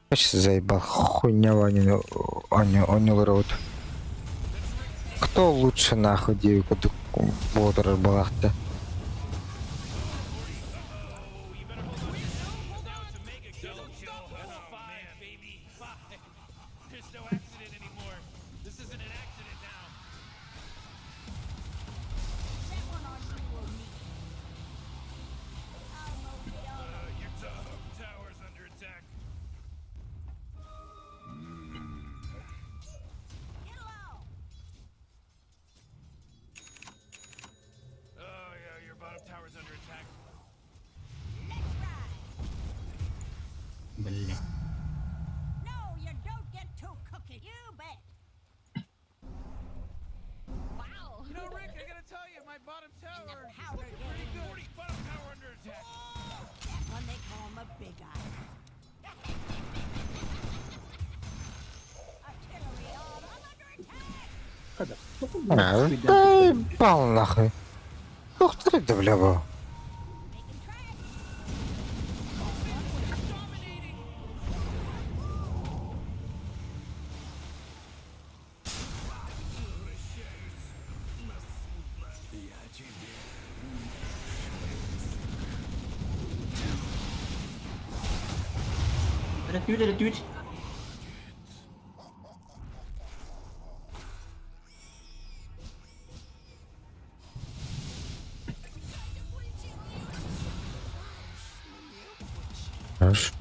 Вообще заебал, хуйня Ванину, Аню, Аню Роуд. Кто лучше нахуй девку Бодр балахта? That's five, baby. Five. There's no accident anymore. This isn't an accident now. Your top tower's under attack. Oh yeah, your bottom tower's under attack. Бля. No, you don't get two cookies. You bet. Wow. You know, Rick, I gotta tell you, my bottom tower is powder looking pretty good. 40 bottom tower under attack. That one they call 'em a big eye. Artillery all I'm under attack. Заебал нахуй. Ух ты, да бля, бу. Making tracks. Ретвит, ретвит. Хорош.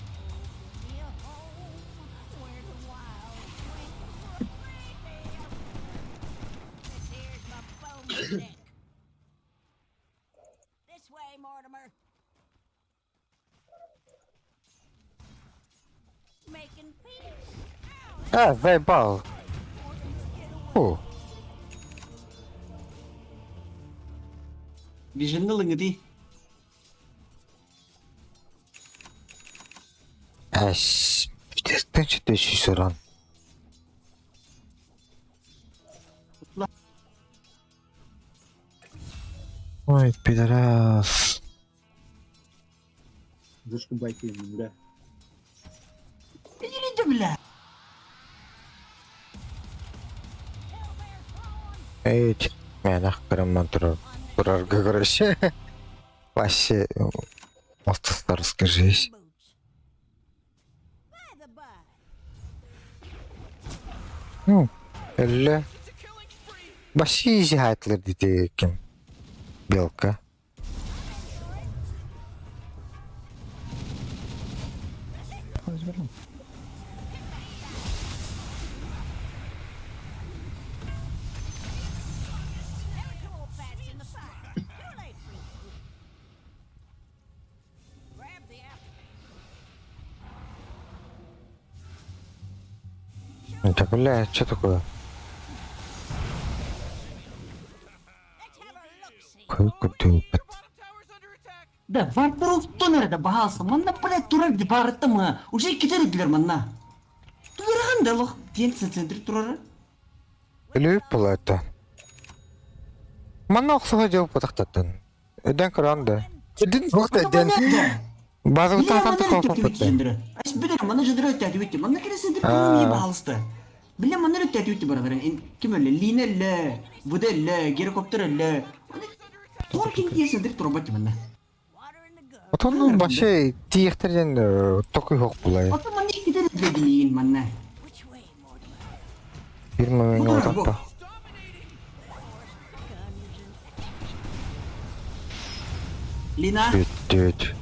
А, заебал. Фу. Беженный лыҥытый. Эс, 4 уран. Ой, пидорас. Зашибайте, бля. Иди, бля. Эй, мэнэх кырымман турар. Турарга короче. Вообще, остастарская жизнь. Ну, элле. Вообще изи хайтлер дите ким. Белка. Разверну. Это, бля, что такое? Какой ты Да, варпырыл тонер да баһаалыста. Манна, блядь, турар барыттым. Уже кетер эдилер манна. Турахан да лох. Диэн центр турары. Өлүү була это. Манна охсуга жол потахтаттан. Өдөн көрөн да. Өдөн бухта өдөн. Базыбытан коппут. Ас билер манна жыдыр өттәти битти. Манна келесендер кимми баһалыста. Биле манна өттәти битти баралар. Ким эле? Лина эле, Буда эле, геликоптер эле. Тор ким диесендер турбат манна. Отон башы тиехтерден токуй хок булай. Отон манна иккитер дедин манна. Бир момент отаппа. Лина. Бүт.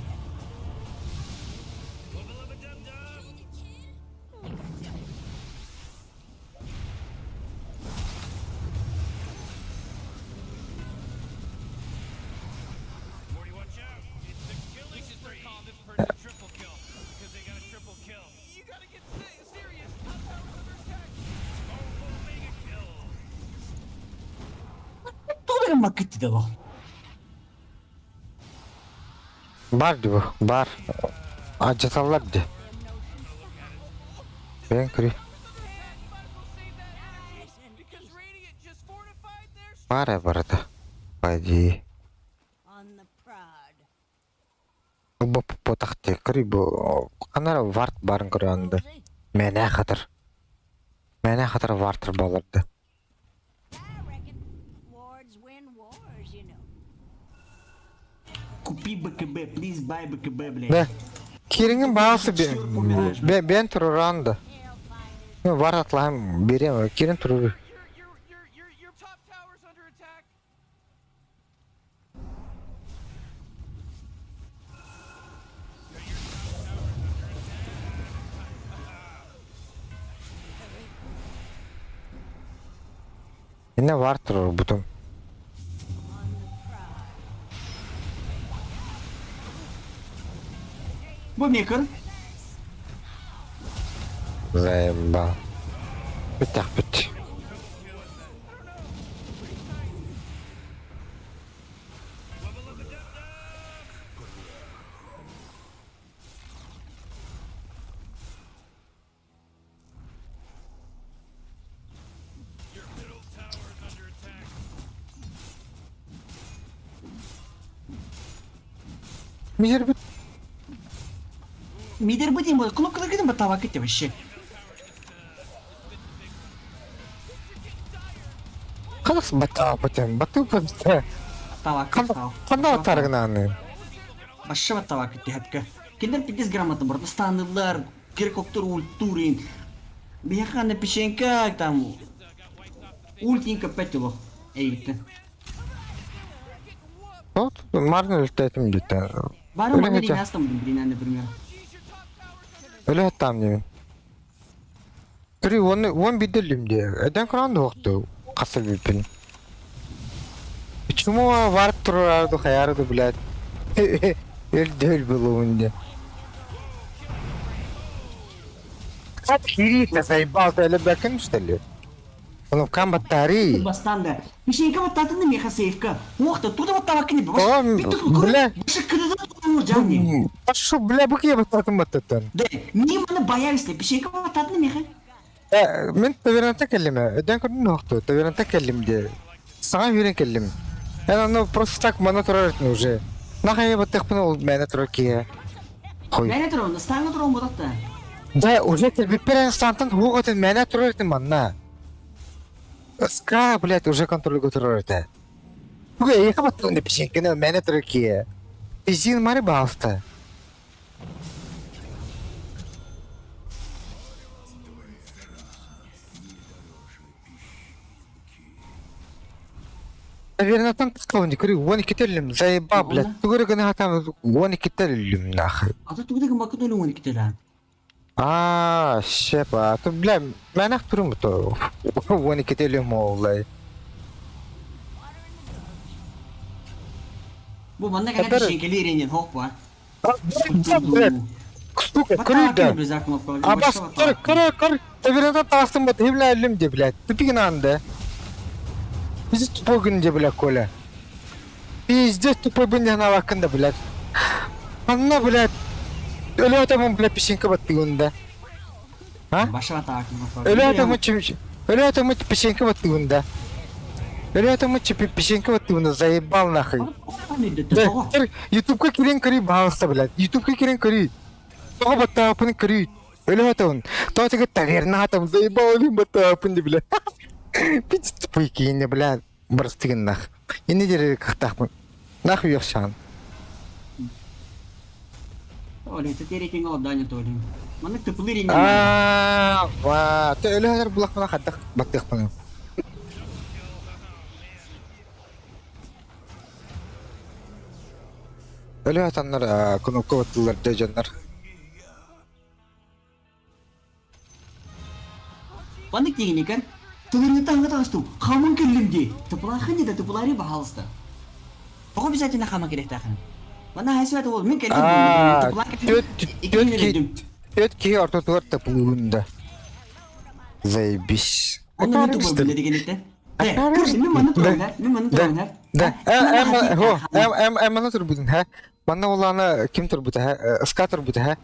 Толырма кытты да Бар ди бу, бар. Ажаталлар ди. Бен күрү. Бар барда. Пойди. Бу потахты күрү бу. Канара варт барын көрөндө. Мене хатыр. Мене хатыр вартыр болорду. Купи БКБ, please buy БКБ, блядь. Да. Кириңин баасы бен бен туруранды. Мен варт атлаһым берем, кирин турур. Инне варт турур бутум. Бу мекер. Заебал. Бүттэх бүт. Мижер бүт. Мидер бу дейм, кнопкалар киден баттава кетти вообще. Канас баттаа бутем. Баттуу бутем. Баттава кетти. Кандай таргынаны? Башы баттава кетти хәпкә. Киндер пиздец грамотно бар. Станылар. Киркоптор ультурин. Биһиэхэ аны печенька там ультин көппөт олох эйиттэн. Вот, марны үлтэтим диттэ. Бары манна ринястам блин, например. Өлө там не. Три он он биделим де. Эден кран дуохту хаса бүппүн. Почему варп турарду хаярду, блядь? Өлдөөл булуун де. Как хирит, заебал ты лебекин, что ли? Он в кам батареи. Бастан да. Печенька баттатын да меха сейфка. Ох, туда вот табакны. О, бля. Пошел, бля, буки я баттатын баттатын. Да, не маны боялись, печенька баттатын меха. Мен таверната кэллим өйдөөн көрдүн уохту таверната кэллим диэ саҥа үүрэн кэллим эн ону просто так мана турар этин уже нахай баттыахпын ол мээнэ турар киһи хуй Мээнэ турар, стаҥҥа турар буолбатах да уже кэлбиппэр эн стантан хуох этин мээнэ турар этин манна ска блядь уже контрольга турар этэ Туга эйиэхэ баттыгын да печеньканы мээнэ турар киһи пиздин мары баалта Наверное, тахталын көрүү 12 төллүм заеба блядь тугу эрэ гына сатаан 12 төллүм нахуй А то тугу гыммаккын өлүм 12 төлөөн. Аа, шеп, а то бля, мэнэх турум то 12 төллүм ооллай. Бу манна кэлэн печенькэлиир инин хоох баа. Сука, көрүү Абас, көр, көр, көр, Таверната таастым бат, химля өллүм де, блядь. Тупигин анды. Пиздец тупой гын де, бля, Коля. Пиздец тупой бын де навакында, блядь. Анна, блядь. Өлө атамын, блядь, печенька баттыгында. А? Өлө атамын, өлө атамын, печенька баттыгында. Өлө атамын, печенька баттыгында, заебал нахуй. Ютубка кирен көрүй баалыста, блядь. Ютубка кирен көрүй. Тоҕо баттааппын көрүй. Өлө атабын. Тоҕо тыгы таверна атам, заебал өлүм баттааппын де, блядь. Пиздец тупой киинне, блядь. Бырастыгын нах. Инне дери кахтахпын. Нах уйахшаан. Оля, это рейтинг алданя толин. Маннык тыпылыр иннин. Аа, ва, ты өлөһөр булахпына хаддах баттыахпын. Өлө атаннар кнопка баттылар да дьоннор. Маннык тиигиникер тылырыта аңа таҕыстым хаман кэллим дии. Тыпылаахын дии да тыпылари баһаалыста. Тоҕо обязательно хама кэлиэхтээхин? Манна хайсыбат уол мин кэллим тыпылаах Түөрт киһи ортотугар тапылыыбын да. Заебись. Онно мин тупой билэ дигениттэн. Мин манна турабын мин манна турабын Да, эм эм эм манна турбутун ха. Манна улаана ким турбута ха? Ска турбута ха.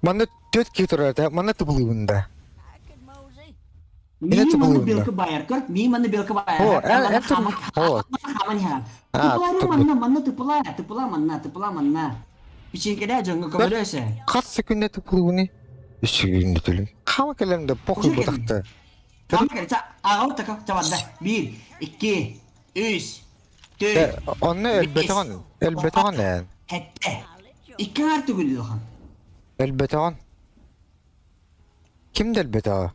Манна түөрт киһи турар этэ, манна тыбылыыбын да. Мин манна белка байар көр, мин манна белка байар. О, э, О. Тыпылары манна, манна тыпыла, тыпыла манна, тыпыла манна. Печенькелээ дьоҥҥо көмөлөөсө. Хас секунда тыпылыыбыный? Үс секунда төлүм. Хама кэлэм да похуй бутахта. Хама кэлэ, аҕа така табарда. Биир, икки, үс, төрт, Онно өлбөтөҕүн, өлбөтөҕүн эн. Хэттэ. Икки аҥаар төгүл улахан. Өлбөтөҕүн. Ким да өлбөтөҕө?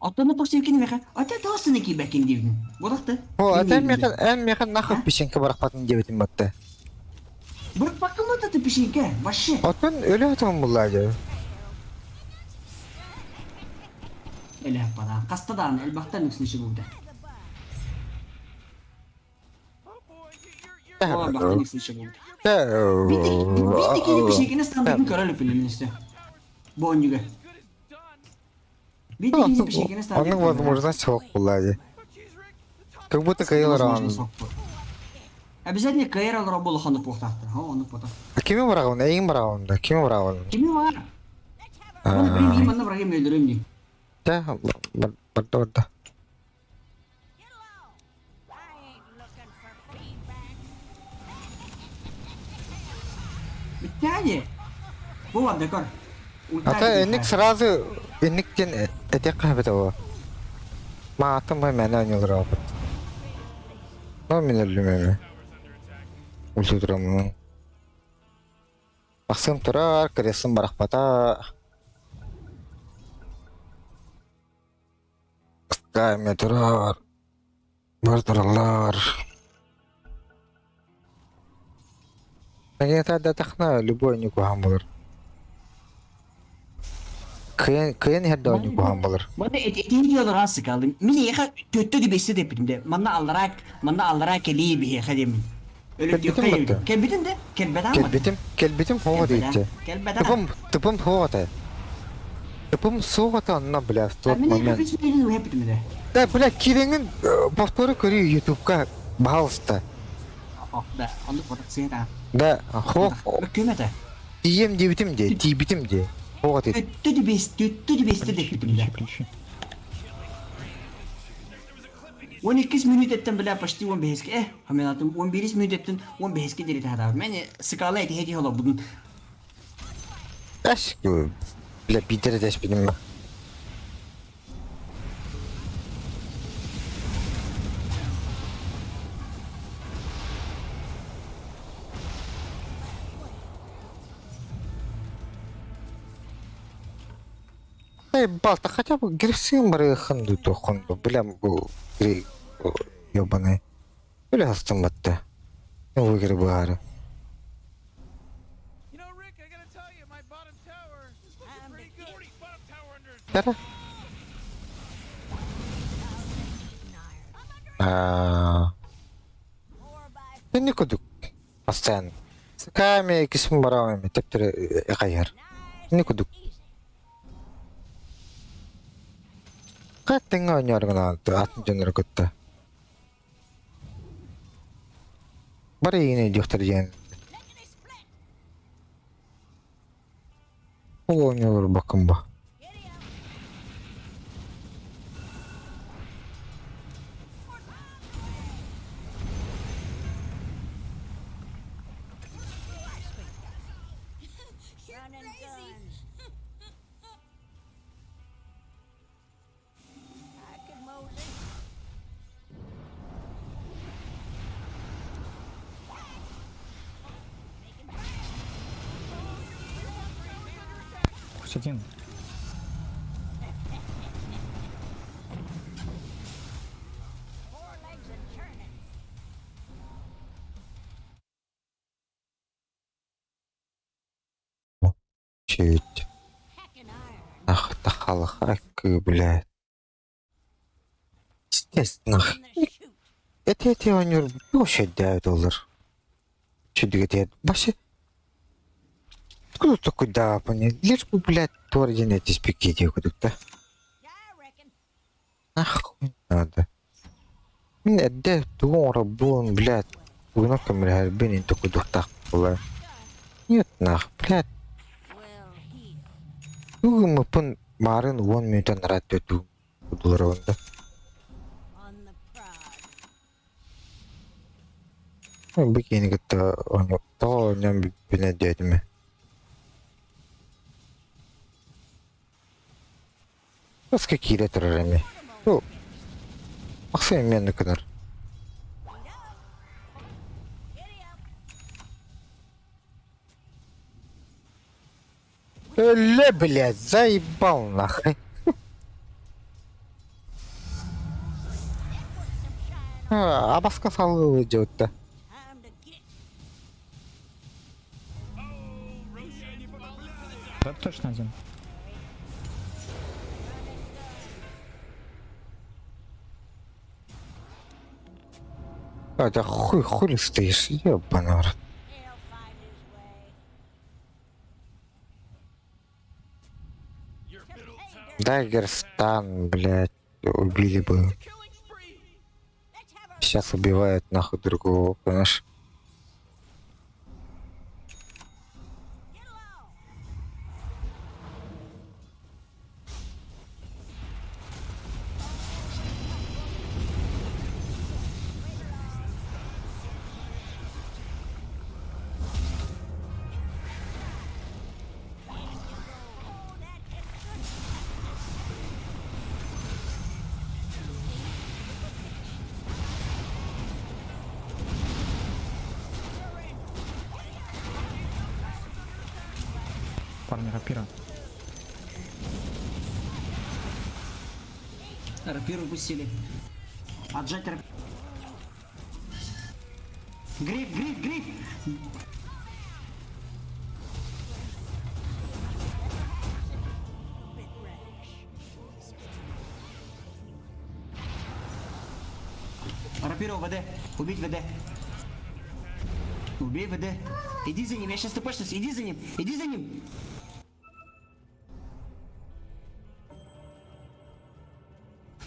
Оттон тохсуйкин меха, ата тоосуна киирбэккин диибин. Буолахты. О, ата эн меха, эн меха нахуй печенька барахпатын диэбитим батта. Бырахпаккын батта печенька, вообще. Оттон өлө отон буллаа дьэ. Эле пара. Хаста даҕаны элбэхтэн үксүн иши булда. О, элбэхтэн үксүн иши булда. Биир киһи печенькини стандартын көрө иликпин министэ. Бу онньуга. Биир киһи печенькини Оннук возможность суох буллаа дии. Как будто кыайыл араҕан. Обязательно кыайар олоро буолуоханнык буолуохтаахтар. О, оннук буолта. Кими быраҕабын? Эйигин быраҕабын да? Кими быраҕабын? Кими баар? Оны билим мин манна бырагым өлөрөм дии. Да, барда барда. Бүттээни. Бу барда көр. Ата энник сразу энник диэн этиэххэ эбит оо. Маатын бай мээнэ оонньуулар Ну мин өллүм эми. Ультутураммын. Ахсым турар, кырысын барахпата. Каметурар, бартараллар. Нагнетардатахна любой ньукуһан булар. Кыйан кыйан иһэр да ньукуһан булар. Манна этиин диалар сыкалым. Мин эйиэхэ төттө дибесте деппитим де. Манна аллараа манна аллараа кэлии биһиэхэ диэмин. Кэлбитим Өлөрдүөххэ батта. Кэлбитин де? Кэлбэтэ аммат. Кэлбитим, кэлбитим хоҕо Кэлбэтэ. диэччи. Кэлбэтэ. Тыпым, тыпым хоҕо этэ. Тыпым суох этэ онно, бля, в тот Мин момент. эйиэхэ үс уһэппитим де. Да, бля, киирэҥин повторы көрүү ютубка, пожалуйста. Да, оннук вот сыата. Да, хоох Көмөтө. тиийэм диэбитим дии, тиийбитим дии. Хоҕо диэт. Төттө дибес, төттө дибесте Плечи, деппитим де. плечи, плечи. 12 мүнүүтэттэн бля почти 15-ке э хаминатым 11 мүнүүтэттэн 15-ке диэри таһаатаабыт. Мен сыкаала этиһэ этиһэ олорбутун. Эш, бля, биирдэ эрэ дэспитим ба. Эй, балта хотя бы грифсин барыахын дуу туоххун дуу, бля, бу ёбаный. Бля, астым батта. Выигры быһаары. You know, Rick, I gotta tell you, my bottom tower is looking pretty good. 40 bottom tower under Кара? Аа, Инник курдук постоянно. Саками кисм бараами тэптэр хайар. Инник курдук. Хаттыҥҥа оонньоору атын дьоннору кытта. Бары эйигин өйдүөхтэрэ диэн ол оонньуу олорбоккун бо. Хоть один. Чуть. Ах, тахалахакы, блядь. Естественно. Это эти оонньуур площадь доллар. Чүдүгэтиэт башы Откуда такой да, пони? Лишь бы, блядь, тварь эти спикети кудукта. Нахуй надо. Мин эрдэ тугу оҥоробун, блядь, тугунан көмөлөһөрбүн ин токуйдуохтаах буолар. Нет нах, блядь, тугу гыммыппын маарын уон мүнүүтэ анараа өттүгэр курдуларобун да. Бу киһини кытта оонньуу тоҕо оонньоон бүппүнэ диэтим ээ. Баска киирэ турар эмиэ. Бу Ахсын эмиэ оннук гынар. Өллө, блядь, заебал нахуй. Абаска салгыы дьиэбиттэ. Да, точно один. А, да хуй, хули стоишь, ебаный в рот. Даггерстан, блядь, убили бы. Сейчас убивают нахуй другого, понимаешь? Парни, рапира. Рапиру упустили. Отжать рапиру. Гриф, гриф, гриф! Рапиру ВД. Убить ВД. Убей ВД. Иди за ним, я сейчас тпшнусь. Иди за ним, иди за ним.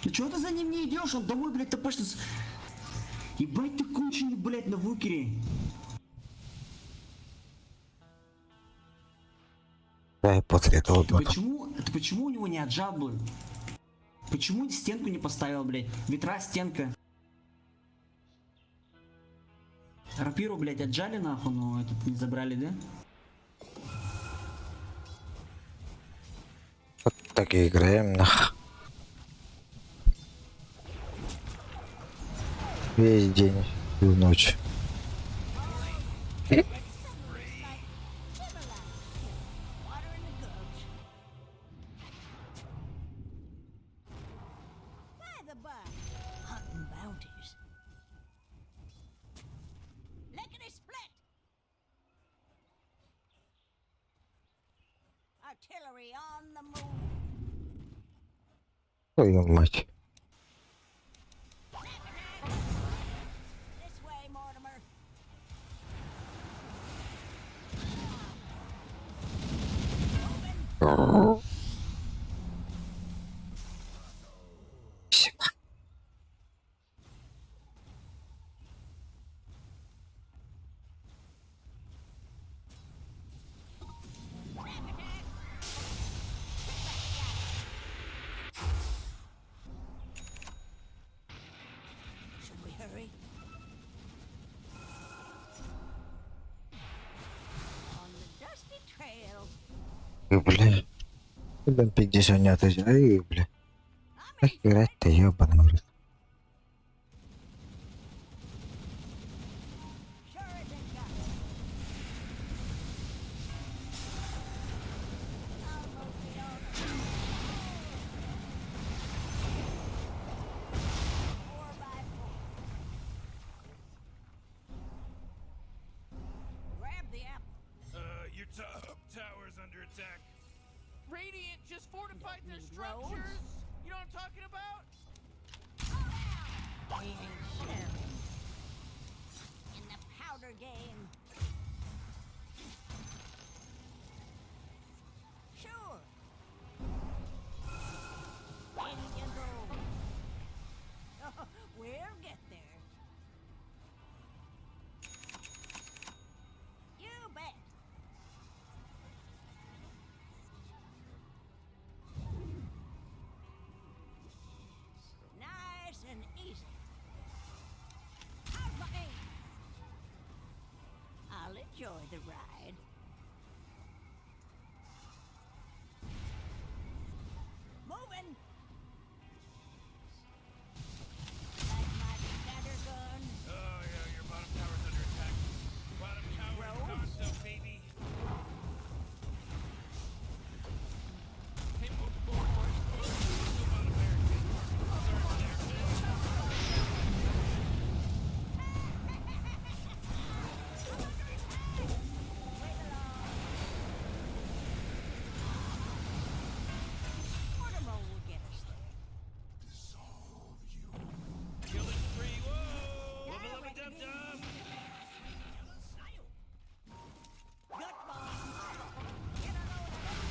Ну чего ты за ним не идешь? Он домой, блядь, тпшнусь. Ебать ты конченый, блядь, на вукере. Да, и после этого Ты почему, ты почему у него не отжал был? Почему стенку не поставил, блядь? Ветра, стенка. Рапиру, блядь, отжали нахуй, но этот не забрали, да? Вот так и играем, нах. Весь день и ночь. By the by, hunting bounties. Lickety split. Artillery on the move. Твою мать. This way, Mortimer. Спасибо. Should we hurry? On the dusty trail. Ой, бля. Блин, 50 не отойди. Ай, бля. Как играть-то, ёбаный в рот. Sure as it got. I'll mosey on. 4x4. Grab the apple. Your top tower's under attack. Radiant just fortified their Need roads. structures. You know what I'm talking about? We ain't sharing. In the powder game. Sure. In you go. We'll get there. You bet. Nice and easy. How's my aim? I'll enjoy the ride. Moving. Like my scatter gun. Oh yeah, your bottom tower's under attack. Bottom tower's gone, so baby. Hey, more, more, more. No bottom barricade. Sorry, there. Mortimer will get us there. Killing spree. Whoa! Wubba lubba dub dub. Gut bomb. Get a load of that.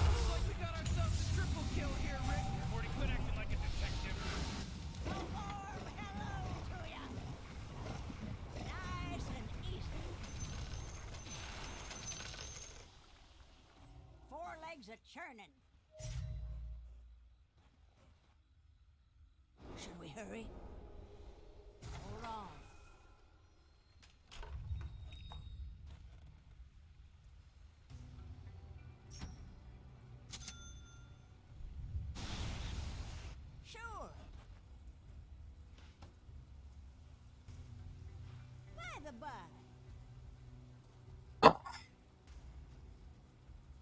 Looks like we got ourselves a triple kill here, Rick. Morty, quit acting like a detective. A warm hello to ya. Nice and easy. Four legs a churning. Should we hurry? Hold on. Sure. By the by.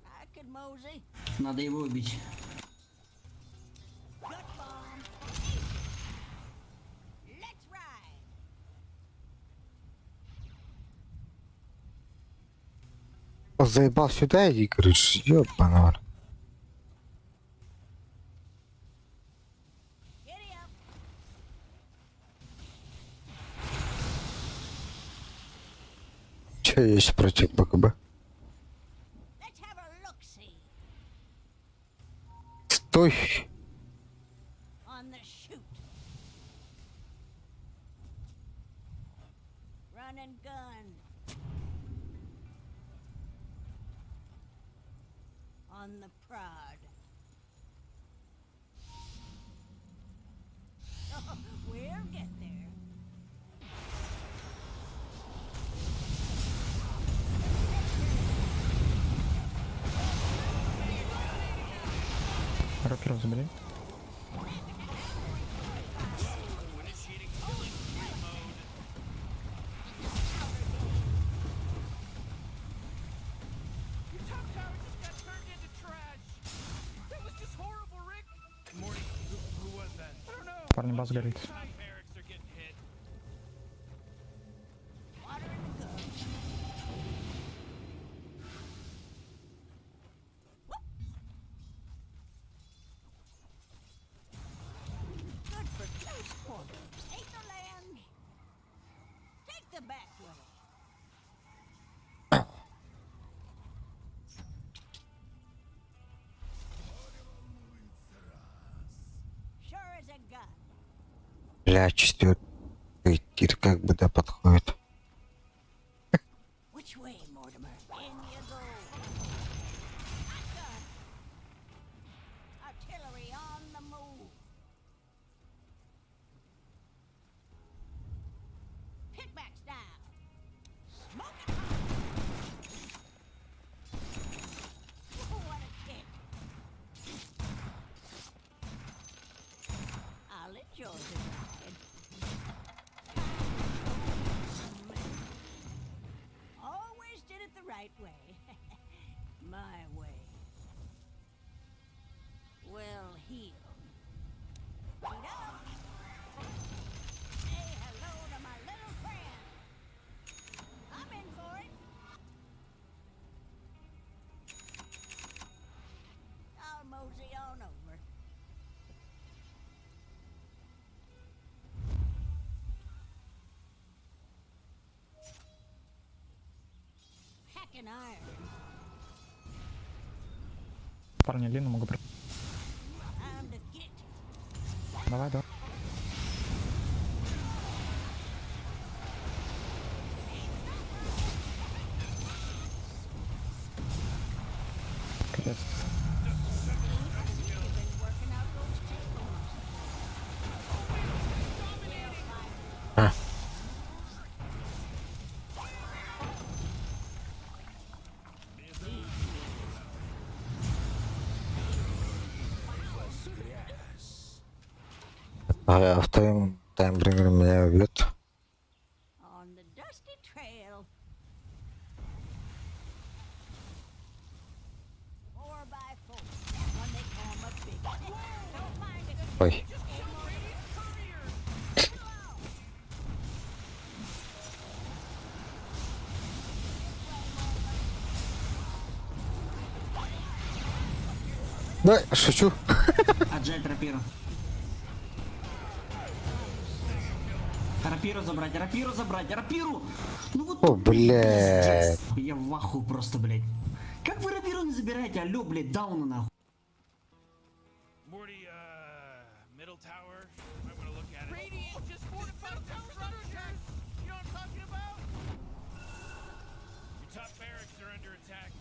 I could Надо его убить. Он заебал сюда иди, короче, ёбаный. в рот. Че есть против БКБ? Стой! Рапиру забери. Парни, баз горит. Бля, четвертый тир как бы да подходит. Парни, Лину могу... Давай, давай. Крест. А вторым таймбрингер меня убьет. Ой. Да, шучу. Отжать рапиру. Рапиру забрать, рапиру забрать, рапиру! Ну вот... О, блядь. Пиздец. Я в аху просто, блядь. Как вы рапиру не забираете? Алло, блядь, дауна нахуй. Morty, middle tower. Might want to look at it. Radiant just fortified their structures. You know what I'm talking about? Your top barracks are under attack.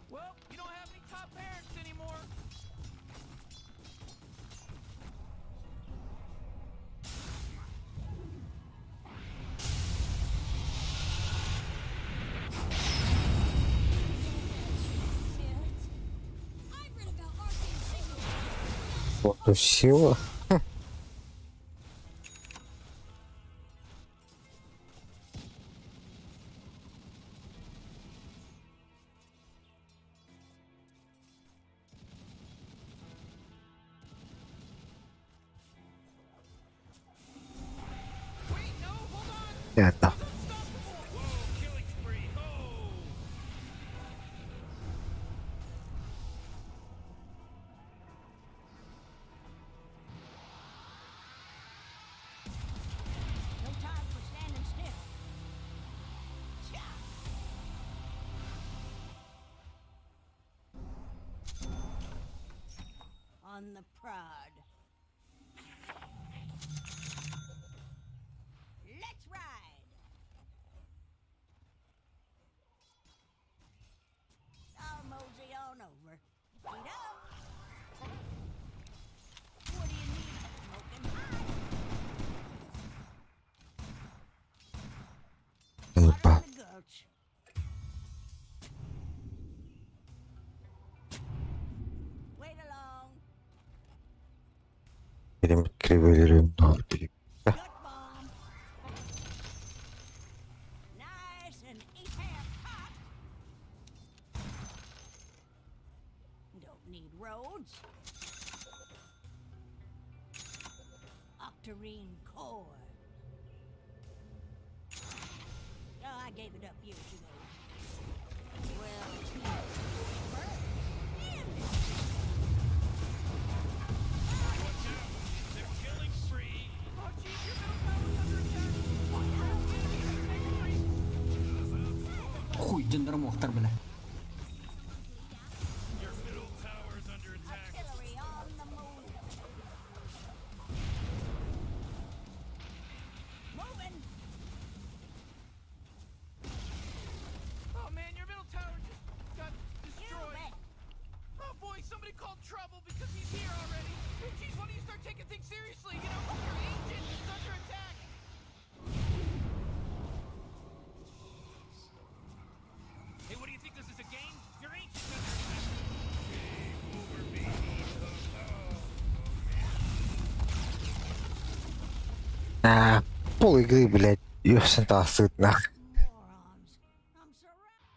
Well, you don't have any top barracks anymore. Вот и сила. Это. No time for standing still. On the prod. Let's ride. I'll mosey on over. Eat up. What do you need? Smoking hot. Опа. Water in the gulch. Wait along. Benim кривелерим Gut bomb. Nice and eat half hot. Don't need roads. Octarine core. Oh, I gave it up years ago. Well, birds. They're killing spree. Oh, jeez, your middle tower's under attack. Watch out, enemy has mega creeps. Хуй, дендромохтар, бля. Your middle tower's under attack. Artillery on the move. Moving. Oh man, your middle tower just got You destroyed. bet. Oh boy, somebody called trouble because he's here already. Hey, geez, why don't you start taking things seriously? You know, your agent is under attack. Hey, what do you think this is a game? Your ancient's under attack. А, пол игры, блядь, ёпсен тасыт нах. Morons. I'm surrounded.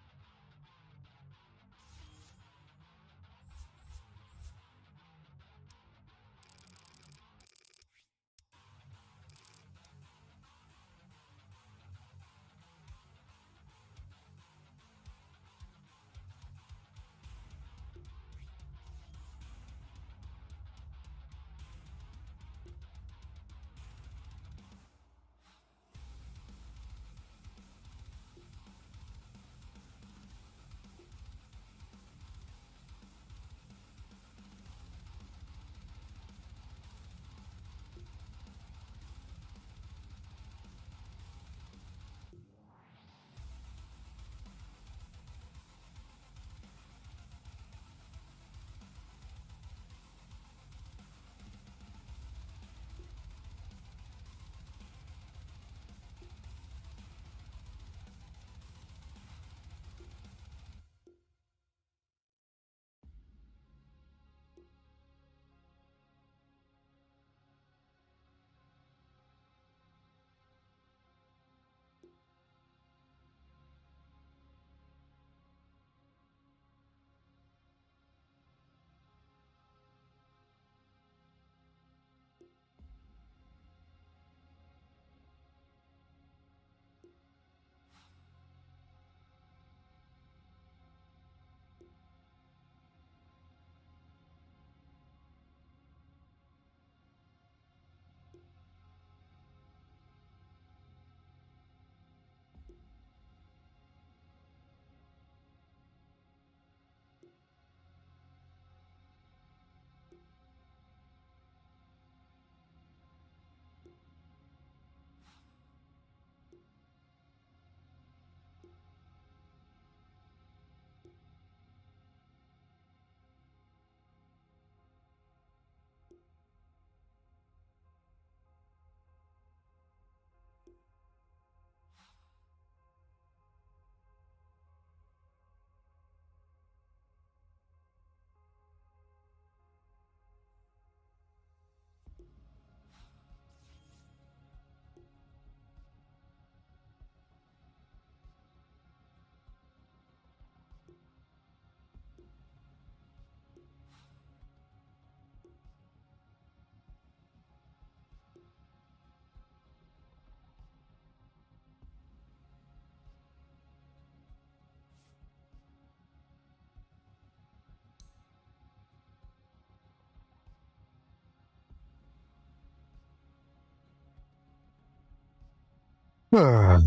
Ah.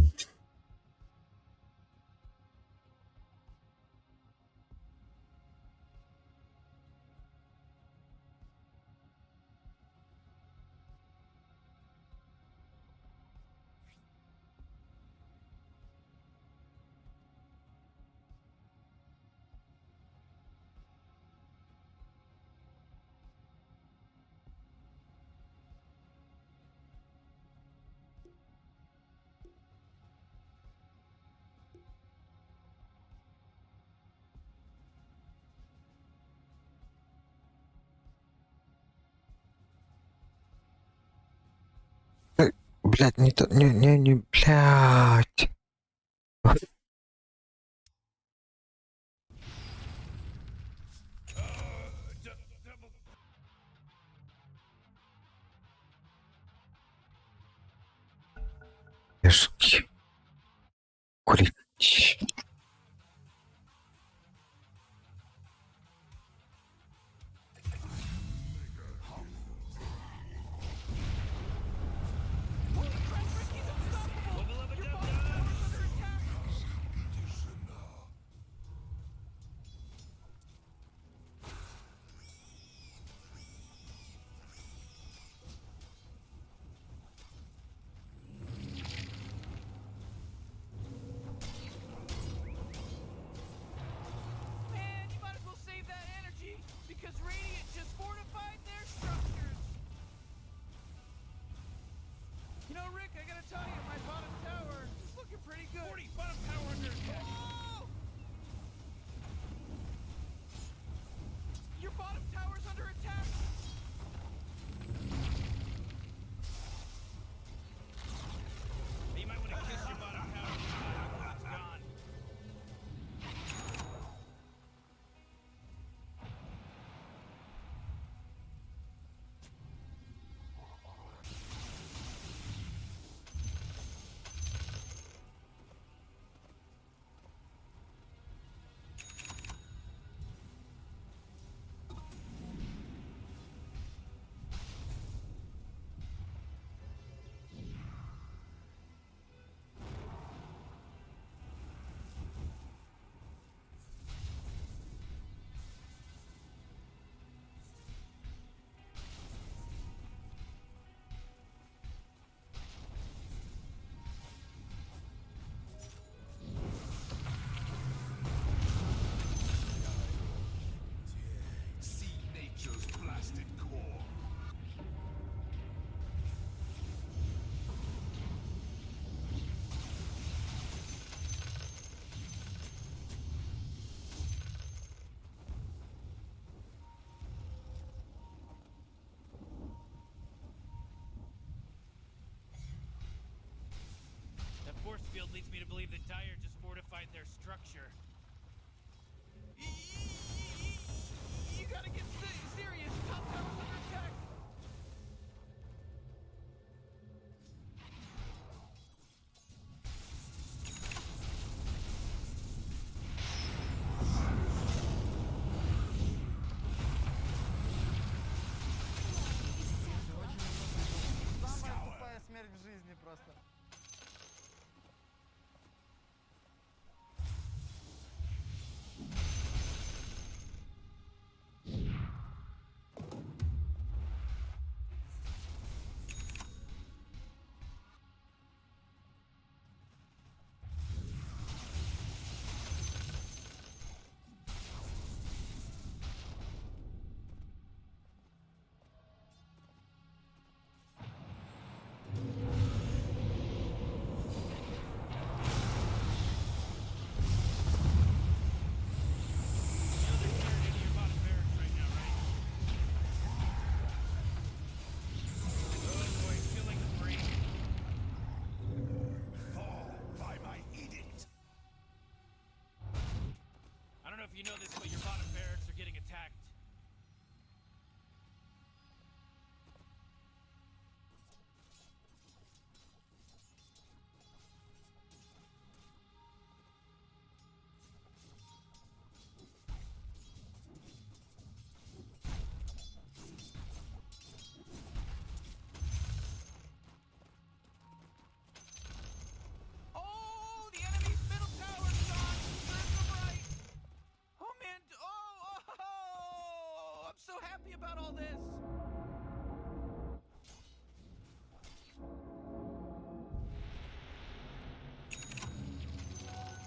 Блядь, не то, не, не, не, блядь. Суки. Курить. Man, you might as well save that energy because Radiant just fortified their structures. You know, Rick, I gotta tell you, my bottom tower is looking pretty good. 40, bottom tower under attack. Oh! Your bottom tower's under attack. You might want to kiss your bottom tower goodbye before it's gone. See nature's blasted core. That force field leads me to believe that Dire just fortified their structure. You gotta get serious. Top tower's under attack. Самая тупая смерть в жизни просто. You know they're tearing into your bottom barracks right now, right? Oh boy, killing spree. Fall by my edict. I don't know if you know this, but your bottom barracks are getting attacked. about all this?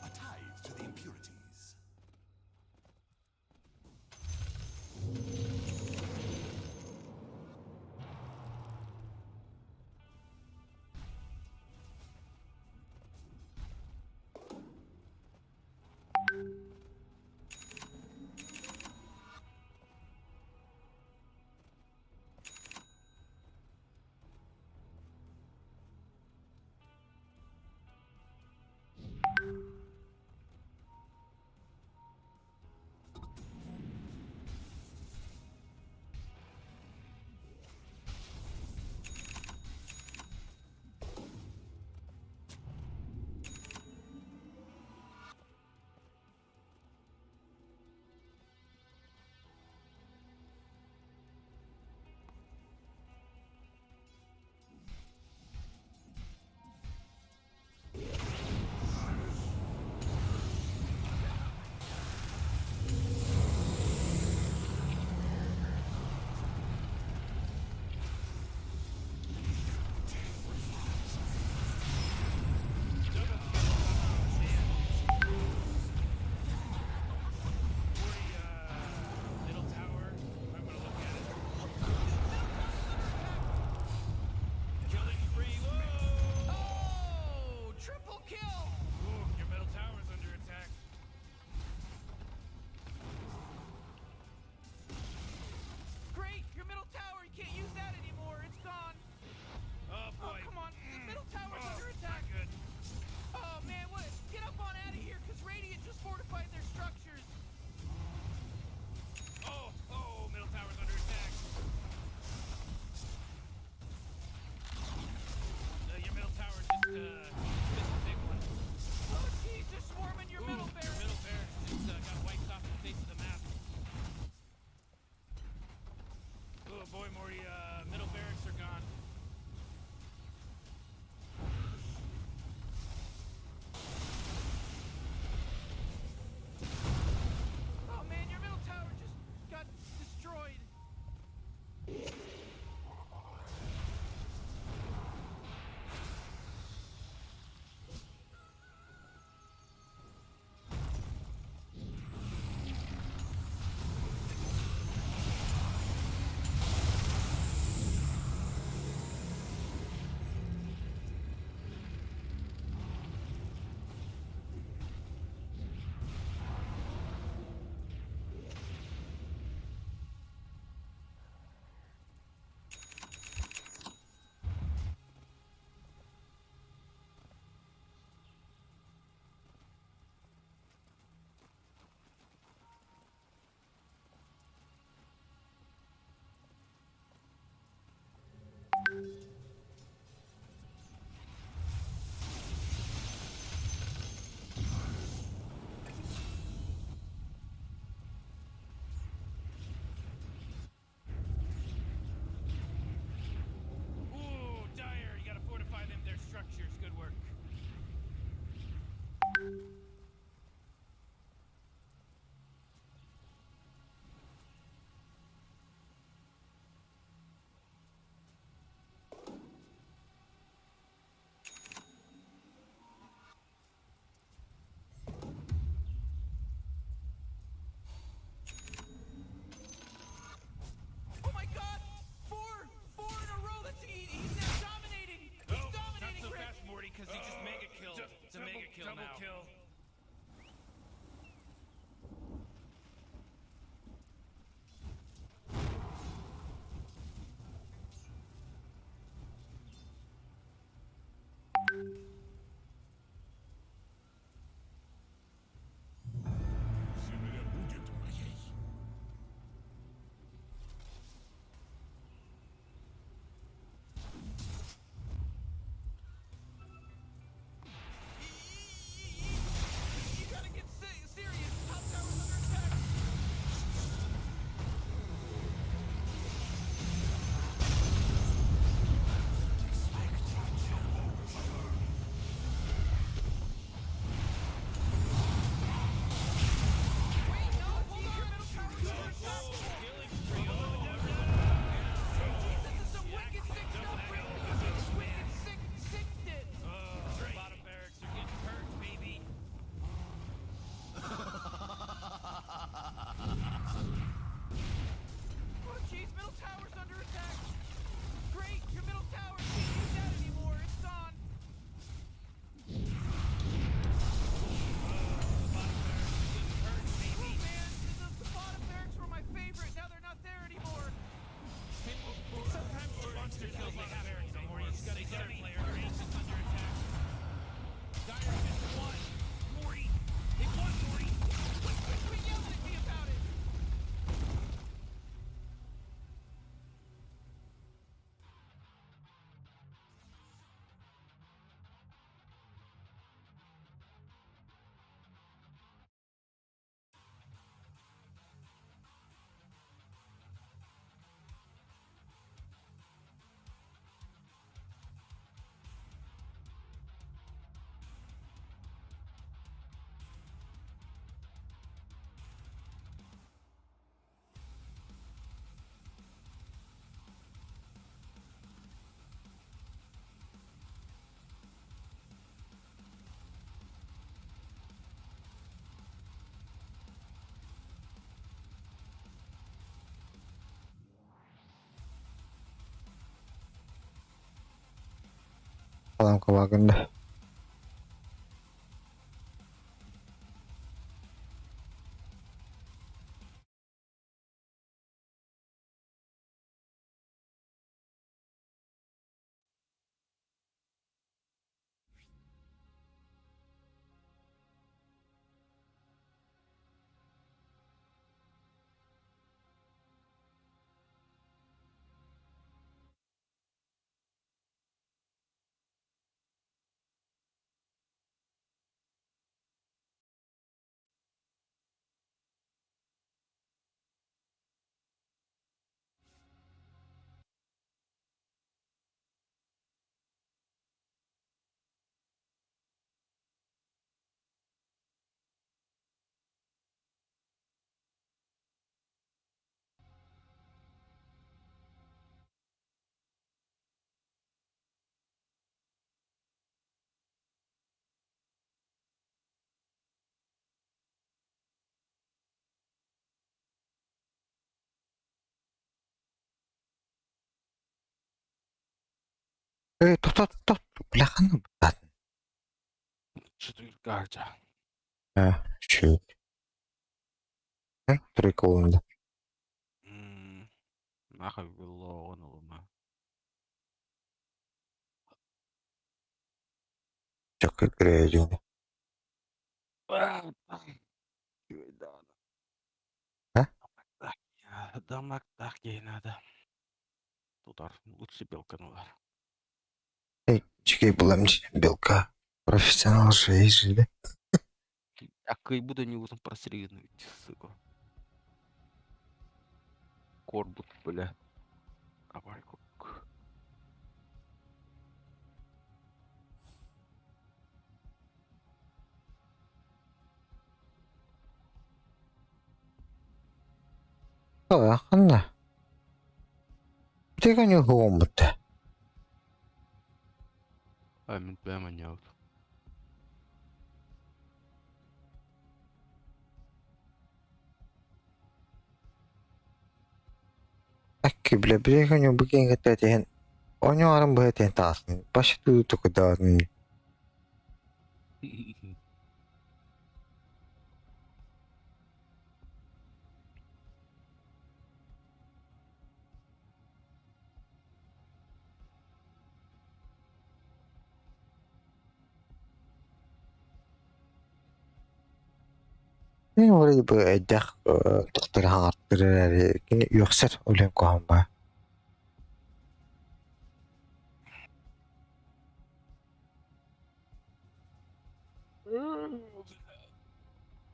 A tithe to the impurities. Falan кыбаагында. Эй, тохтоо, тохтоо. Бля, ханна бутаатын? Четыркача. А, shoot. Тройка улында. Нахуй было он. Чакы кирээдиини. А? Дамак так ей надо. Тутар, лучше белка нулар. Эй, чекей булам белка. Профессионал же есть да? А кай буду не утром просрегнуть, сука. Корбут, бля. Давай, кок. А, ханна. Тека не хуомбут. А, мен прямо не аут. Акки, бля, бля, не буген гататен. Онё арам бэтен таасын. Баш туу тукудаатын. Мен вроде бы эдэх тохтор хаҥаттыр кини үөхсэр үлэн куһаҕан баа.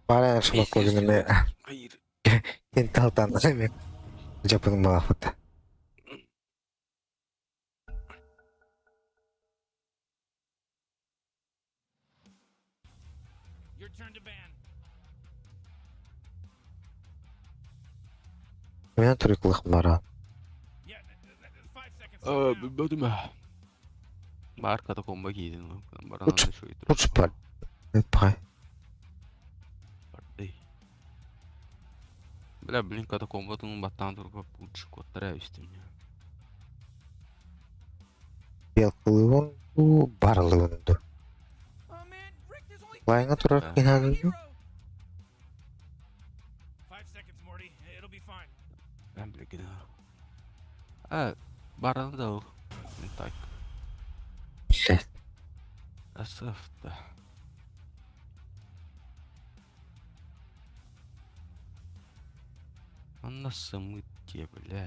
Бара смокогунаме кенталтан эме жапын малафыта. Your turn to ban. Мен турыклых бара. Yeah, 5 seconds from now. Билбэтим. Бар катакомба киидин. Баран Лучше- шуй. Лучше пар. Пай. Бля, блин, катакомба тун баттан турга лучше коттара үстүнө. Белкылыгын ду барылыгын ду. Oh man, Rick, there's only Лайыңа турар Да. кинадын ду. hero. 5 seconds, Morty. It'll be fine. Мен билген. А, баран да ол. Мен так. Блядь. Асафта. Анна самытте, бля.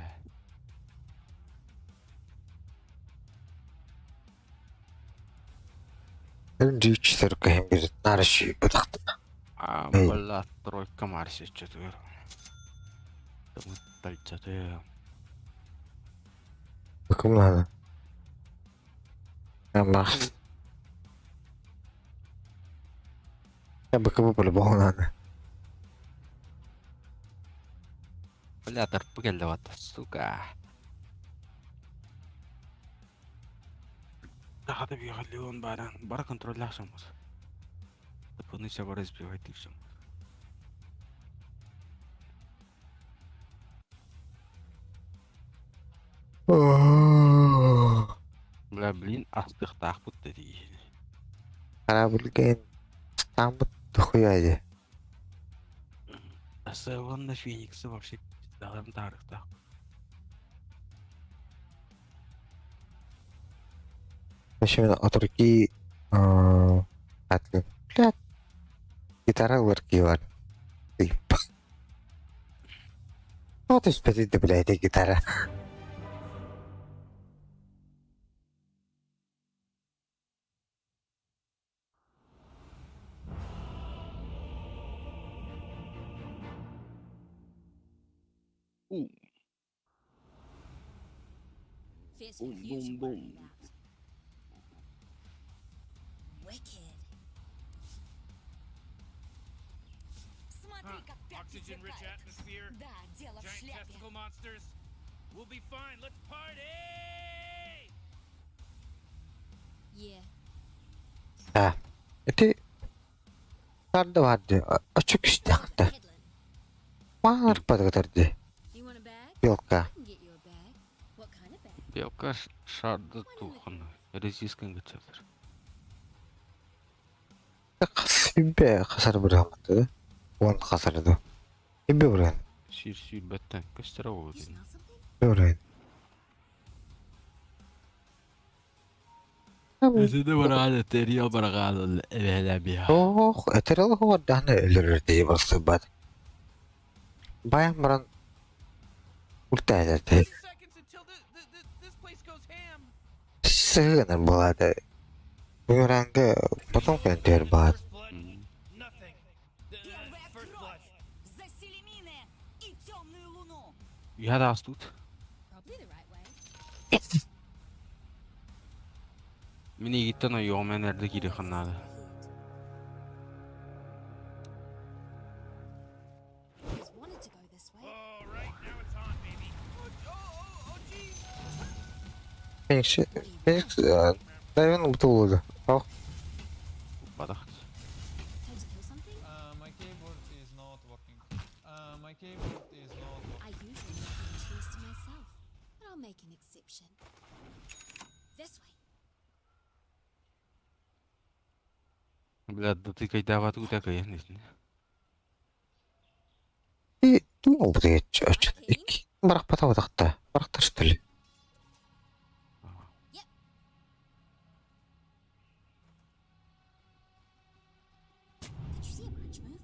Дүүчтэр кэм бир нарыши бутахты. А, Эй. бля, тройка марси четвер. Тамыттальчаты. Бакымланы. Амах. Я бакыбы по-любому надо. Бля, тарпы келди бата, сука. Тахата биягалион баран. Бара контроль ашамыз. Тапыныша бара избивать тикшам. Бля, блин, астыахтаахпыт да дии. Корабльга стаммыт дохуя дии. Севен Фениксы вообще даҕаны таарыктаах. Вообще мен от руки блядь, гитара ылар бар. Вот түспэтий блядь, гитара. Бум. Fears for Boom, the future boom, boom. worry about. Wicked. Смотри, как пятки Oxygen-rich сверкают. atmosphere, Да, дело в giant шляпе. testicle monsters. We'll be fine. Let's party! Yeah. Да. Ити тарда барды. Очу күстәхтэ. Headland. Маар падгатарды. You want a bag? Белка. I can get you a bag. What kind of bag? Белка шарды тухын. Резискин гычалар. Хас хасар бырыаматы. Уон хасарды. Ибе бырыан. Сир сир бәттен көстөрө You болду. smell something? Бырыан. Өзүнө барааны терия барагааны эбелебия. Ох, этерел хуадданы өлөрөр барсыбат. Баян баран ультайдарды. 30 seconds until this place goes ham. Сыгына болады. Бумеранга потом кентер бат. First blood, nothing. Первая First кровь! blood. За Селемине и темную луну! Я да астут. Probably the right way. Мини гиттен ойоҕум эрде кири ханнаады. Always wanted to go this way. All right, now it's on, baby. Oh, oh, oh, oh, geez. Феникс, Феникс, Дайвен бутылды. Ох, Бадах. Time to kill something? My keyboard is not working. My keyboard is not working. I usually keep the trees to myself, but I'll make an exception. This way. Бля, да ты кайдава тут такая. и думал бу ч. Ик барак патабадакта. Барактар что ли? Did you see a branch move?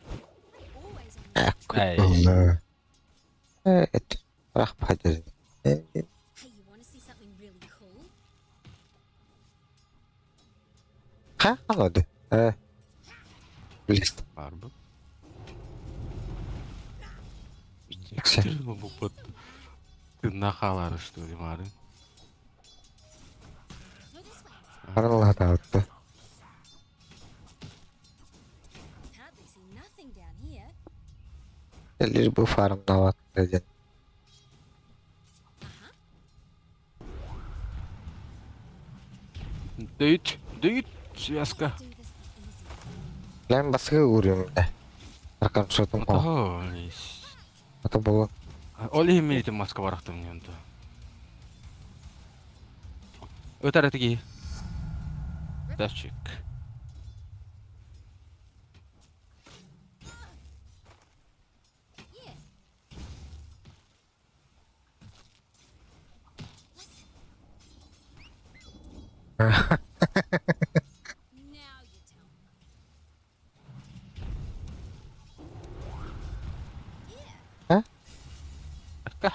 I'm always on the Эй. Allah. Evet. Барак патыр. Hey, you want to see something really cool? Ха, алады. Э. Лист. Барбы. Яксы. Нахалары что ли, мары? No, this way. Баралла таатты. Hardly see nothing down here. Лишь бы фарм нават один. Дөйт, дөйт, связка. Do this the easy way. Ләм баскы урым да. Аркан шотум о. Ого, Это было. Ол имеет маска барахтым немді. Өтәрі тігі. Датчик. Yeah. Listen. Now you tell me. Yeah. Akka.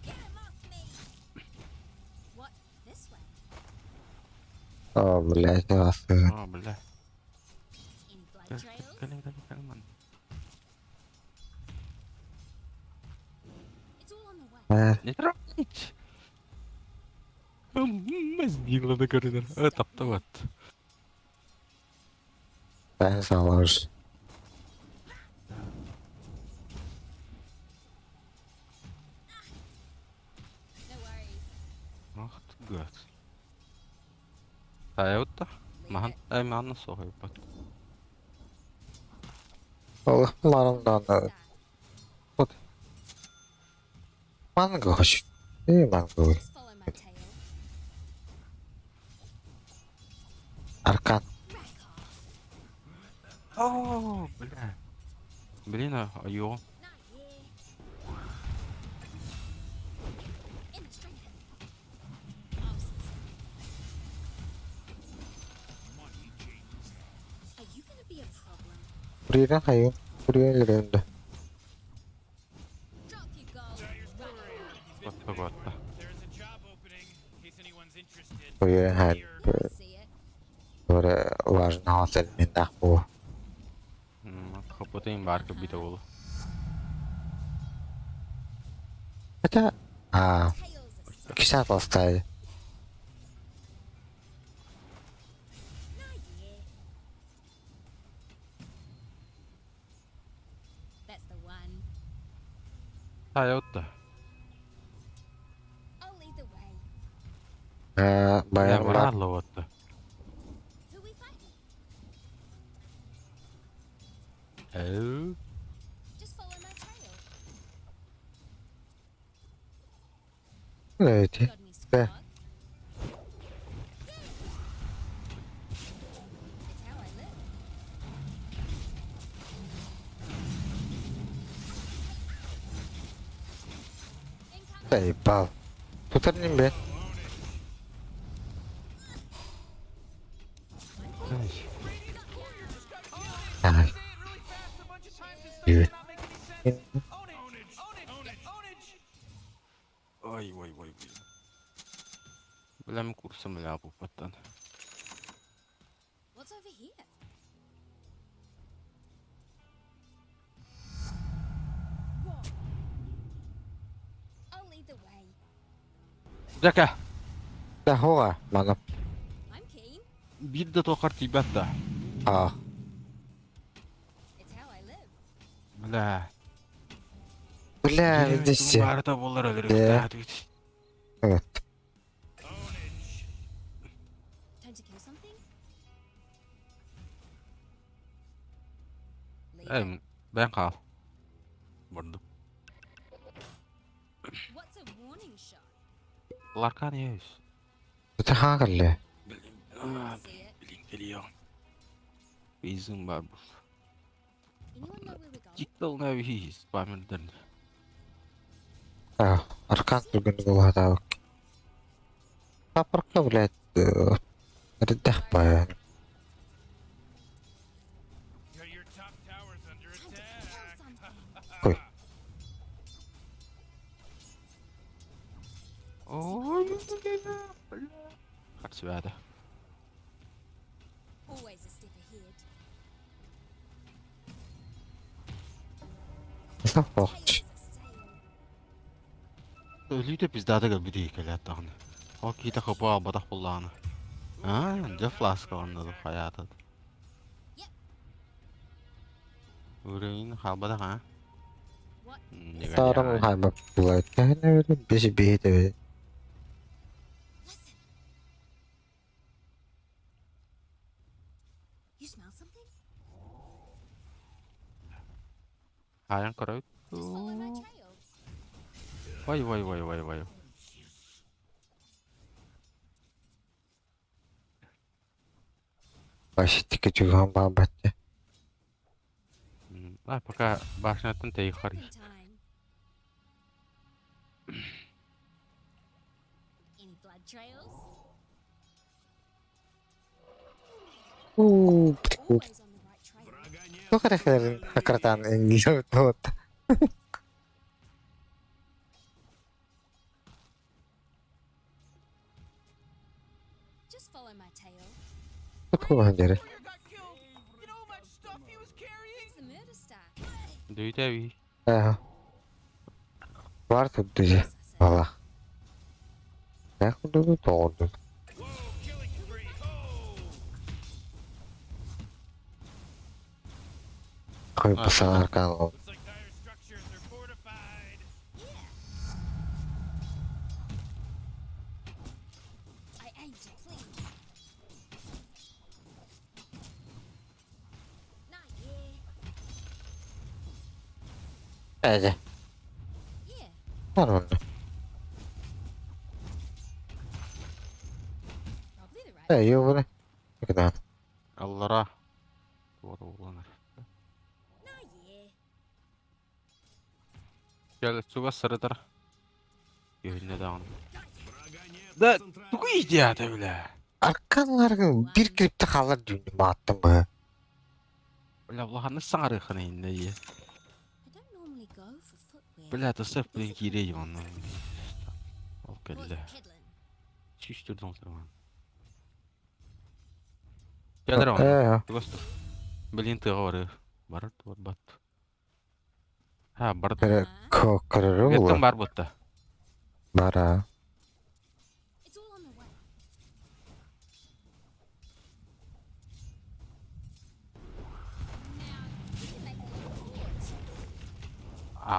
Get him off me. What? This way? О, блядь, баскы. А, бля. Any blood trails? Кәлем, кәлем, кәлем. It's all on the way. Э, Не трогать. Мазбила на коридор. Таптават. Ben sağlar. No worries. Ах ты гад. Тайотта. Махан, ай манна соғай бат. Allah'ım Star. Вот. Манго хочу. И манго. Just follow my tail. Аркан. Rack off. О, бля. Блин, а йо. Not here. In the strength. Are you gonna be a problem? Курьерин хайын. Курьер да. Drop your gold. Right. Батта батта. There's a job opening, in case anyone's interested. Курьерин хайын. I see it. Важно мен бу. Хопотын бар кыбита болу. Хотя... А, Tails are 50 оставили. Not here. That's the one. Тайотта. I'll lead the way. Бля, Баян бар. баралла батта. Who we fighting? Эу. Just follow my trail. Эти. Got any Да. squad? It's how I live. Incoming. Заебал. Тут не бе. Ай. Привет. Ой, ой, ой, блин. Бля, мен курсым ля бу баттан. What's over here? Whoa. I'll lead the way. Жака. Да, хуа, мана. I'm keen. Бидде тохар тибатта. А, It's how I live. Бля. бля, здесь. Барда болар өлөр. Да. Вот. Time to kill something? Leave it. Эм, бен кал. Бурду. What's a warning shot? Ларкан есть. Это хагали. Блин, See it. блин, geliyor. Bizim var bu. Anyone know where we're going? Gitti ne bir Bamir А, аркан другой была, да. Папарка, блядь, редах по. Your top tower's under Time to attack. kill something. Ой. Ой, бля. Харчвяда. Always a step ahead. Ох, Tails a sail. Өлүтө пиздата кел бити келет тагын. О кита хопа албатах булланы. А, де фласка онда хаятат. Урын халбатах а? What? Старым хайба была. Без беды. Listen. You smell something? Хаян карай. Just follow my trail. Вай вай вай вай вай. Вообще тики чуган бабатте. А, пока башнятын тей хари. Dropping time. Any blood trails? У, Always on the right trail. Ну хорошо, хакратан не вот. Just follow my tail. Тут дере. Warrior got killed. You know how much stuff he was carrying? It's the murder star. Дүйтэви. Ага. Бар тут дуже. Ала. Так буду тоду. Whoa, killing spree. Oh! Кой пасан аркан. Looks like dire structures are fortified. I aim to please. Not yeah. Эже. Yeah. Нормально. Э, ёбаный. Когда? Аллара. Туора уланар. Кэл чугас сырытар. Күһүннэ даҕаны. Да, тугу идеята бля? Арканларга бир крипте хаалар дүүнү мааттым быһа. Бля, улаханнык саҥарыаххын иһиннэ дии. Бля, тысып блин киирэй онно. Ол кэллэ. Сүүс түрдэн сырман. Кэлэр онно. Э, Чугас тур. Блин тыаҕа барыы. Барар барбат. Ha, барда. көрө көрөрү Веттан була. бар бутта. Бара.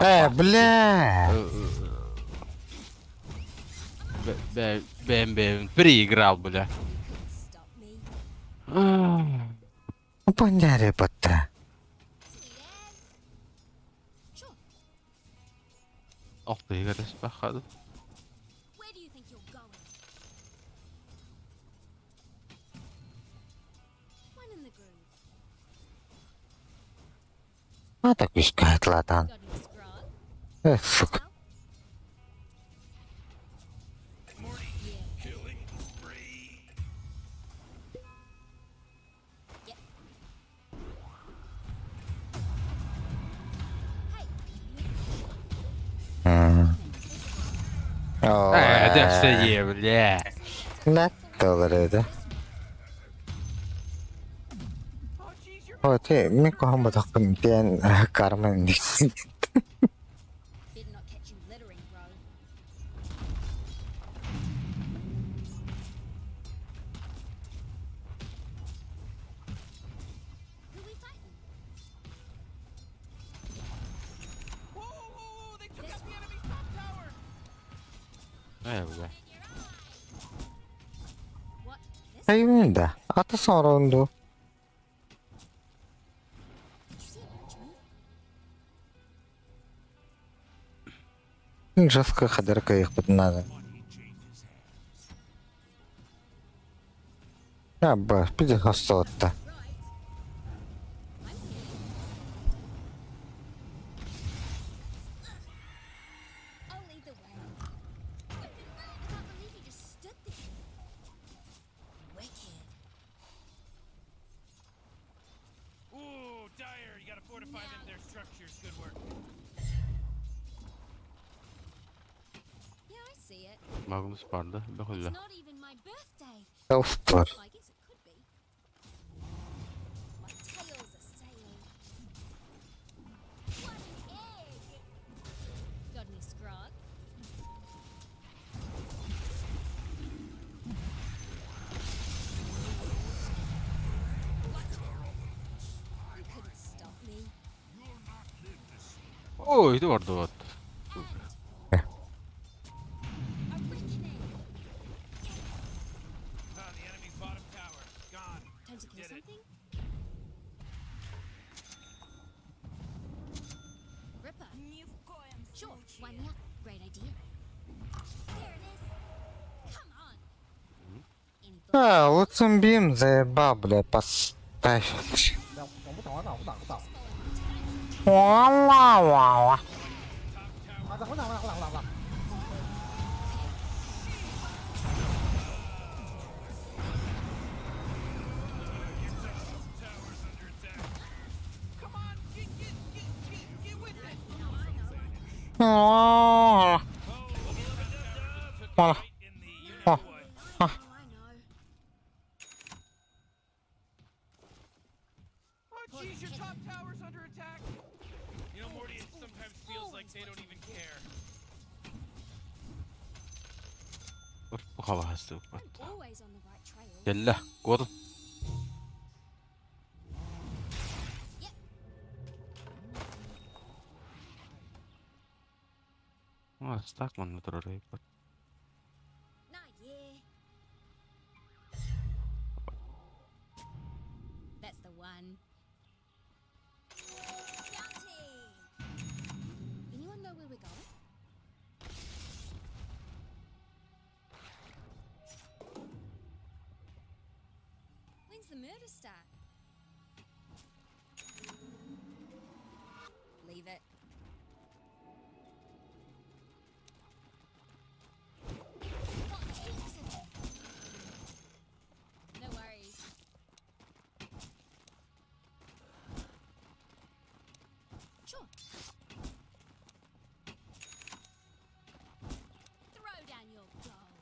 Э, бля! Бэм бэм переиграл, бля. Поняли батта. Ох ты, игорь, спахады. А так искает латан. Э, сука. М. О, Э, да все е, бля. Не толору. О, ти мен коһон ботохпун диэн карман диксин. Э, бля. Айымын да. Ата соронду. Жестко хадарка их надо. Аба, пиди хостолотта. Ooh, Dire, you gotta fortify them their structures. Good work. Магнус барды. Бөхүллэ. Толстор. Ой, это барды вот. Ah, the enemy's bottom tower. Gone. Did it. А, луцумбим заебал, бля, поставь. Ва-ва-ва-ва. Ва. Ва. Ва. А. Oh, jeez, your top tower's under attack. You know, Morty, it sometimes feels like they don't even care. Хабахасты. Кэллэ. Куотун. А, стак манна турар эбит. When's the murder start? Leave it. Got heaps of them. No worries. Sure. Throw down your gold.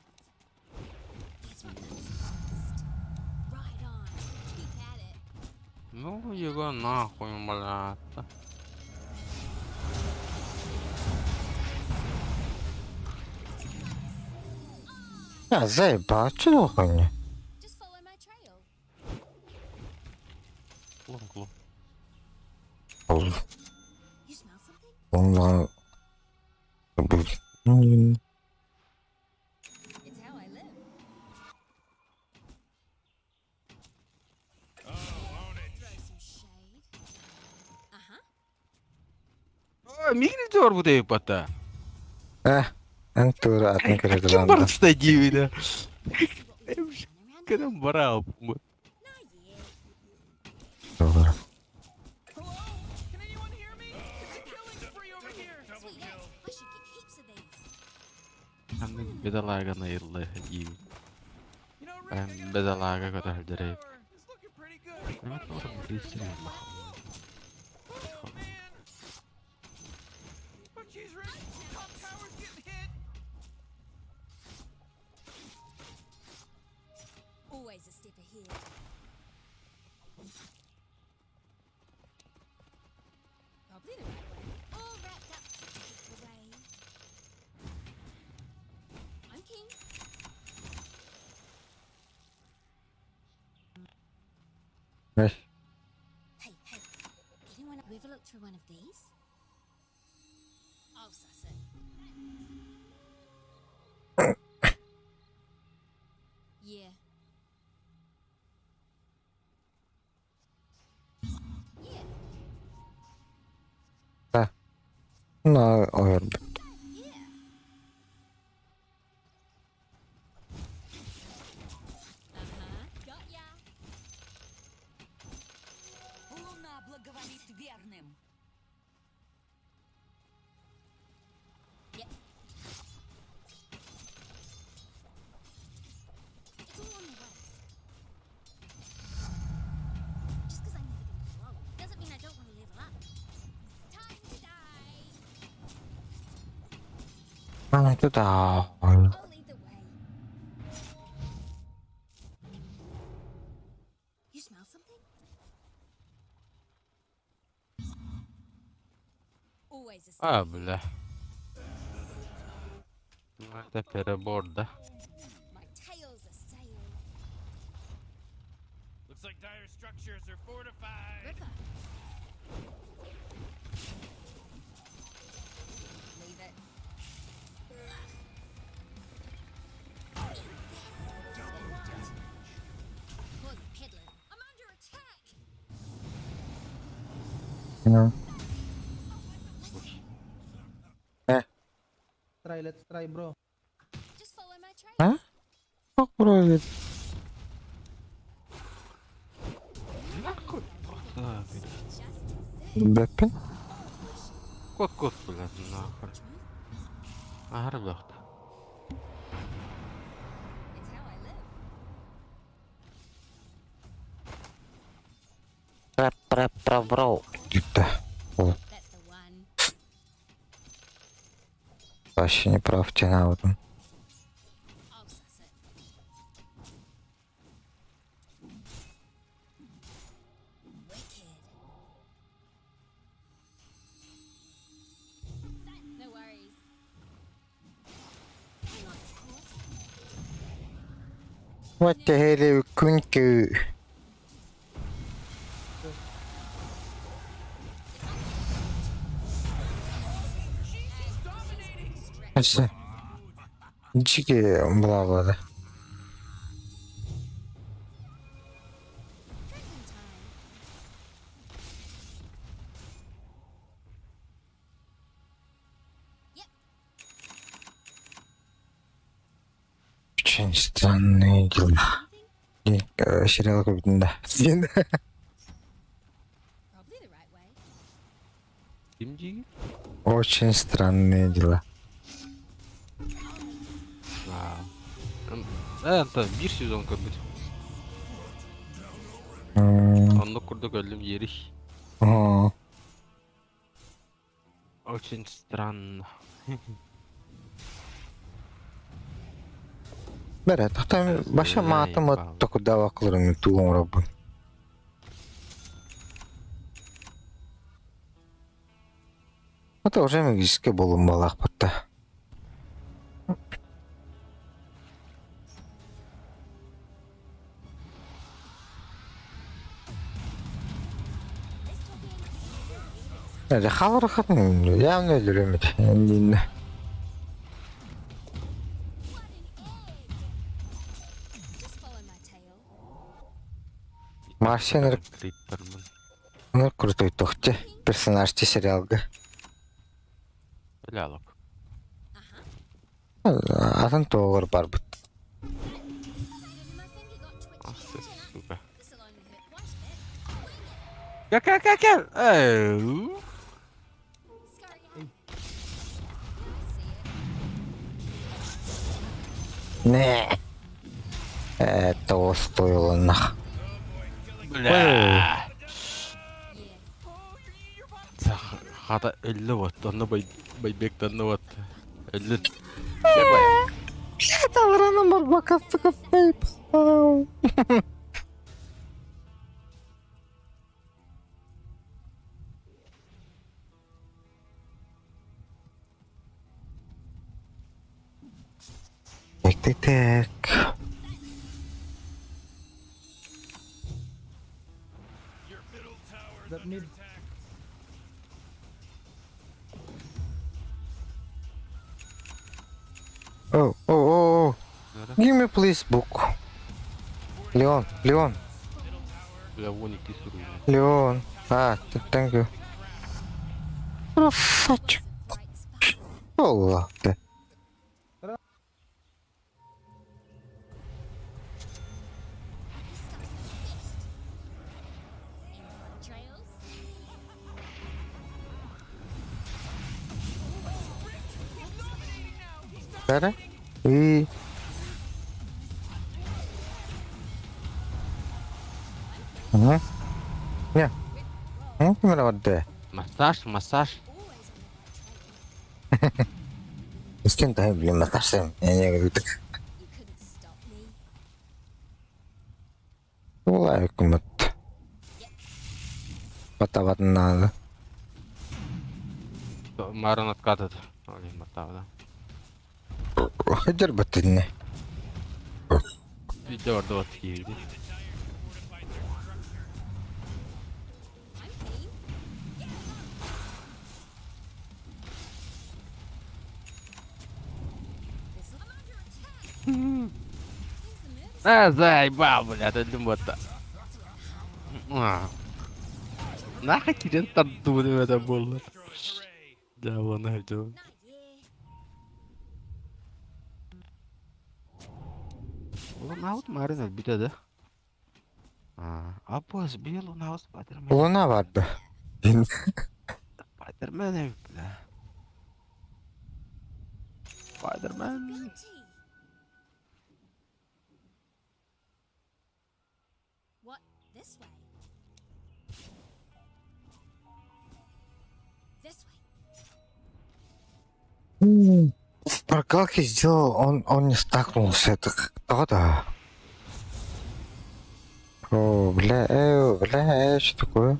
Guess what comes next? Right on. Keep at it. Ну его нахуй, блядь. Я заебал, чего хуйня? Just follow my trail. Лонг, You smell something? Онлайн. Блин. It's how I live. Oh, own it. Throw some shade. Uh-huh. Мигнитор буде бата. Э, эн тура атын Ким көрөдүланда. барыста диибиде. See what we can find around here. Кенен бара. Nah, yeah. Hello? Can anyone hear me? It's a killing spree over here. Double Sweet kill. as. I should get heaps of these. Бедалагана илла дииби. You know, Rick, I gotta Бедалагага say, your bottom көтөлдөрөй. tower is looking pretty good. Эме Bottom тура tower билсин. is Oh man. Oh jeez, Rick, top tower's getting hit. Always a step ahead. Probably the right way. All wrapped up to take the way. I'm keen. Э, Hey, hey. Anyone you ever looked through one of these? I'll suss it. Yeah. Yeah. На, ойр. Yeah. Uh-huh. Got ya. Луна благоволит верным. Yep. It's all on the way. Just 'cause I'm never gonna grow old doesn't mean I don't want to level up. Time to die. А, туда. I'll lead the way. You smell something? Always a step А, ahead. бля. Это перебор, да? My tail's a sail. Looks like dire structures are fortified. Ripper. Leave it. Pause the peddling. I'm under attack. Ну. Э, Try, let's try, bro. Just follow my trail. а? Попробуй. Just as Бэппин? Кот, кот, блядь, нахуй. Аарбахт. It's how I live. Пра-пра-пра-бро. Да. О, That's the one. Вообще не прав, тяна вот. I'll suss it. Wicked. No worries. Hang on, of course. What the hell are you күнкү? Ачы. Жиге була-була. Drinking time. Yep. Очень странные дела. Something? Сериал көрбүтүн да. Диэн. Probably the right way. Ким диигин? Очень странные дела. Аа. Э, anta биир сезон көрбүт. Оннук курдук өллүм диэрий. Оо. Очень странно. Бэрэ, тохтон баша маатым токудава кылырын туу оҥоробун. Это уже магический болум балаахпытта. Хаалар явно өлөрөм этэ. Иннинэ. What an egg! Just follow my tail. Марсиан Криппермын. крутой тохте персонаж те сериалга. Өлө Атын тоҕор барбыт. My finger got twitchy. Ах ты, сука. This'll only hurt quite a bit. Кел, кел, кел, кел! Эй, Scurry out. I see it. Не. Это стоило нах. Бля. Хата өллө вот, онно байбек вот. Өллө. Блядь, алрана барбака сука фейп. Так, так, так. Your middle tower is That under mid. attack. Oh, oh, oh, oh. Give me please book. Леон, Леон, Бля, вон икки суруйна. Леон. А, thank you. Красавчик. Bright spark. Allah be. Happy stuff's the best. Any fun trails? Бәрі? И... Hı? Не? Hı? Ким барды? Массаж, массаж. Always on the right trail. Искен тай блин, массаж. Я не говорю так. You couldn't stop me. Улай кымыт. Батабатын надо. Марон откатат. Олин батавда. Хадер батынне. Видео орду вот киирди. I'm keen. Get This'll I'm under attack. When's the move? А, заебал, блядь, өллүм батта. Нахуй кирен тардуны это было. Да, вон это. Not yeah. Лунаут Марин өлбүтэ да. А, Апос бил Лунаут Спайдермен. Луна барды. Спайдермен, бля. Спайдермен. Bounty. What? This way? This way. В прокалке сделал, он не стакнулся. Это кто-то. О, бля, что такое?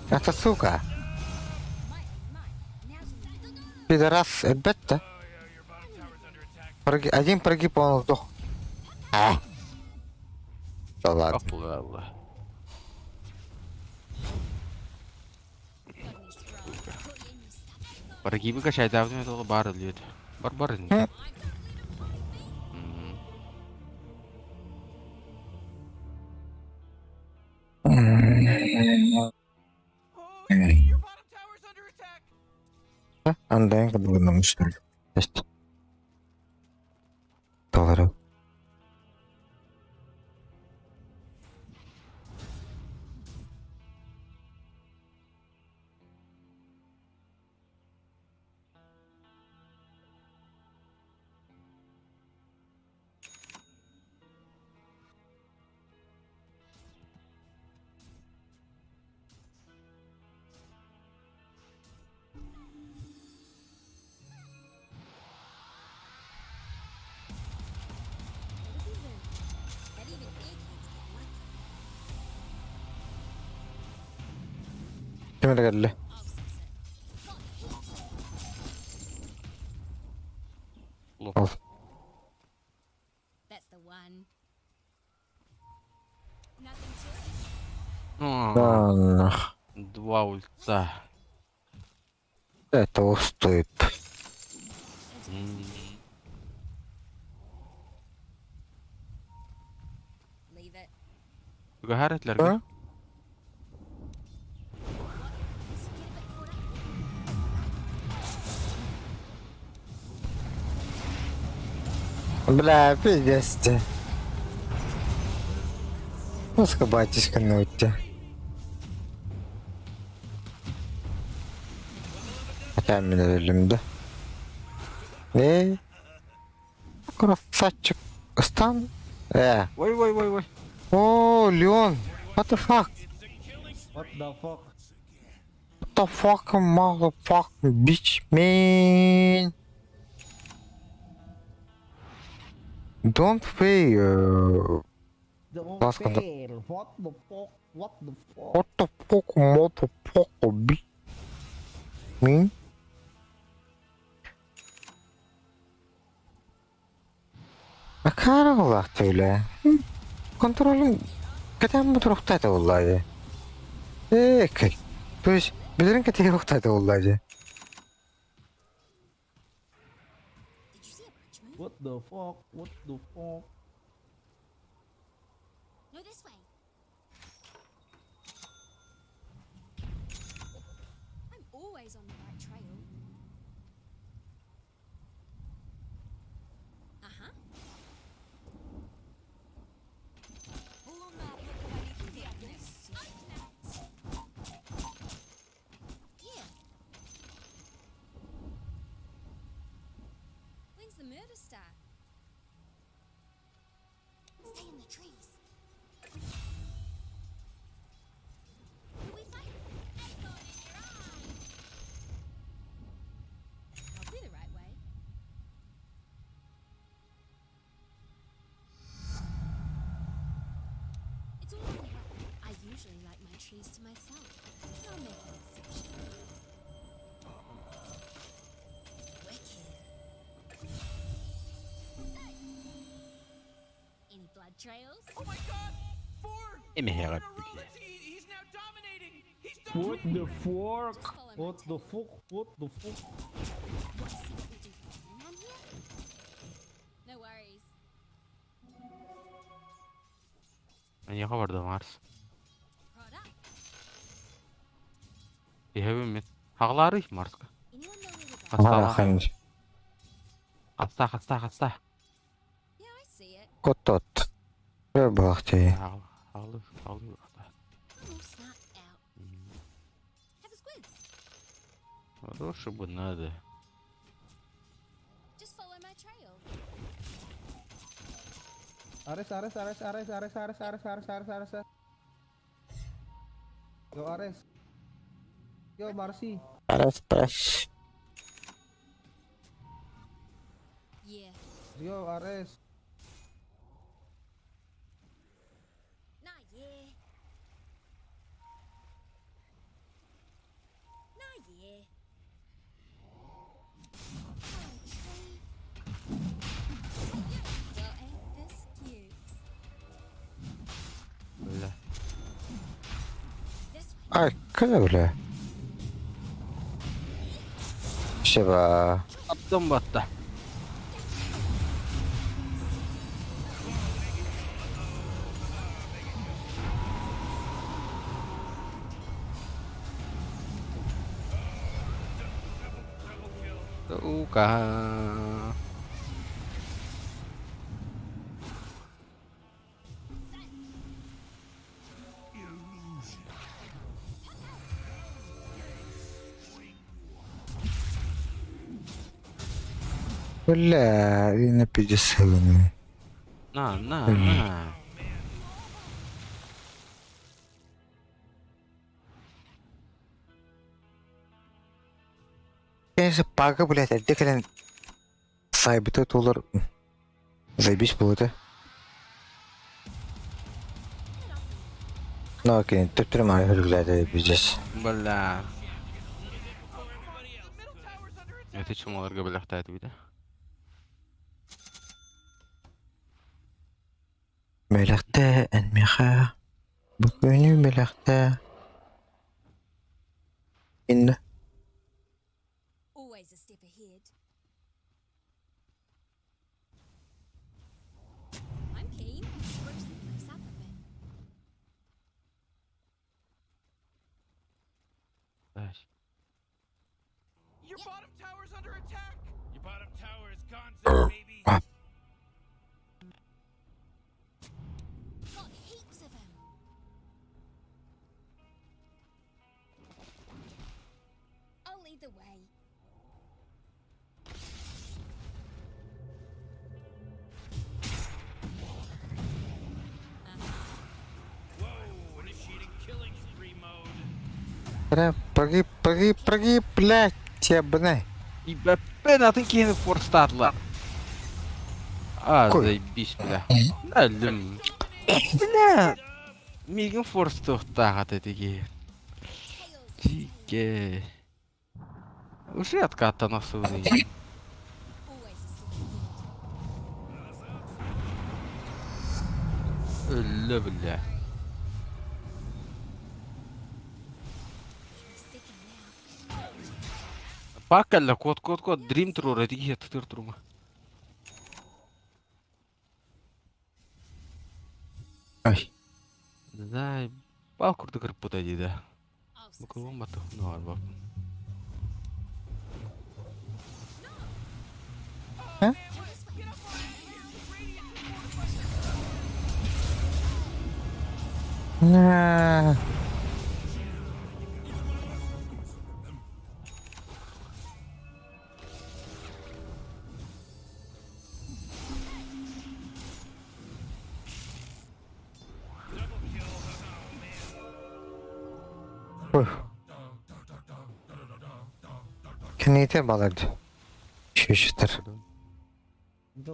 Это сука. Mine, mine. Now's the Пидорас, ребята. Один прогиб, он сдох. А. Да ладно. Allah Allah. got me strong. Put you in your stuff. Прогибы качайдаабытым это бар өлүөт. Бар бар Хм. ин. Oh, your bottom Undying курдук Есть. Долларов. Ким эрэ кэллэ? Ол. Анна. Два ульта. Это стоит. Түгэһэр этилэргэ. Бля, пиздец ты. Пуска батюшка нутти. Хотя мин өлүм да. Эй, красавчик. Стан? Ой, ой, ой, ой. О, Леон. What the fuck? What the fuck? What the fuck, motherfucking bitch, man? Don't fail. Don't Last contact. fail. What the fuck? What the fuck? What the fuck, motherfucker, bitch, man? Акаары буолаахта үлэ. Контролун кэтээн туруктаата буоллаа дии. Ээ, то есть билэрин кэтэһи туруктаата буоллаа дии. What the fuck? What the fuck? No, this way. I'm always on the right trail. Uh-huh. Yeah. When's the murder start? Stay in the trees. Who we fight? Acorn in your eye. Probably the right way. It's all on the way. I usually like my trees to myself, but I'll make an exception. Wicked. Any blood trails? Oh my god! Four! Эмиһэҕэ Four in a row. Let's see. He's now dominating. He's What dominating. the fuck? Just follow my What the fuck? What the fuck? Want to see what we do for fun around here? No worries. Эйиэхэ барда Марс. Prod up. Иһэбин мин. Хаҕалаарый Марска. Anyone know where we're going? Хастаах. Ахан Хаста, хаста, хаста. Yeah, I see it. Котот. Э, буолаахтыы. Хаҕалыы, хаҕалыы. I'm all snarked out. Have a squiz. Хороший бы надо. Just follow my trail. Ares, Ares, Ares, Ares, Ares, Ares, Ares, Ares, Ares, Ares. Yo Ares. Yo Marcy. Арас праш. Yeah. Yo Ares. Nah, yeah. Nah, yeah. Oh, tree. Well, ain't this cute? Бля. This way. Ай, кэлэ бля. Шеба. Аттым батта. Сука. Бля, и на 50 На, на, на. Конечно, пага, блядь, эрдэ кэлэн сайбыта туолар заебись буолуо Ну окей, төптөрү мааны хүрүлээтэ пиздец. Бля. Это чумаларга бэлэхтээтибит ээ. Бэлэхтээ эн миэхэ бу күнү бэлэхтээ Инна Always a step ahead. I'm keen. Spruce the place up a bit. Your bottom tower's under attack. Your bottom tower is gonzo, baby. Got heaps of 'em. I'll lead the way. Whoa, initiating killing spree mode. Бля, прыгай, прыгай, прыгай, блядь, ебаный. Ибэппен атын киһини форстаатылар. А, Кой? заебись, бля. Өллүм. Бля. Миигин форстуохтаах этэ тиги. Тиге. Уже откаттан охсубут. Always a step ahead. Өллө, бля. Second now. Пакалла кот кот кот Dream True тиги тутур турума. Ой. Да, бал курдук ырпыта дии да. I'll Бу succeed. кылым бату. Ну, арба. А? На. Ой. Кините баларды. Шүшүтер. Oh, here we go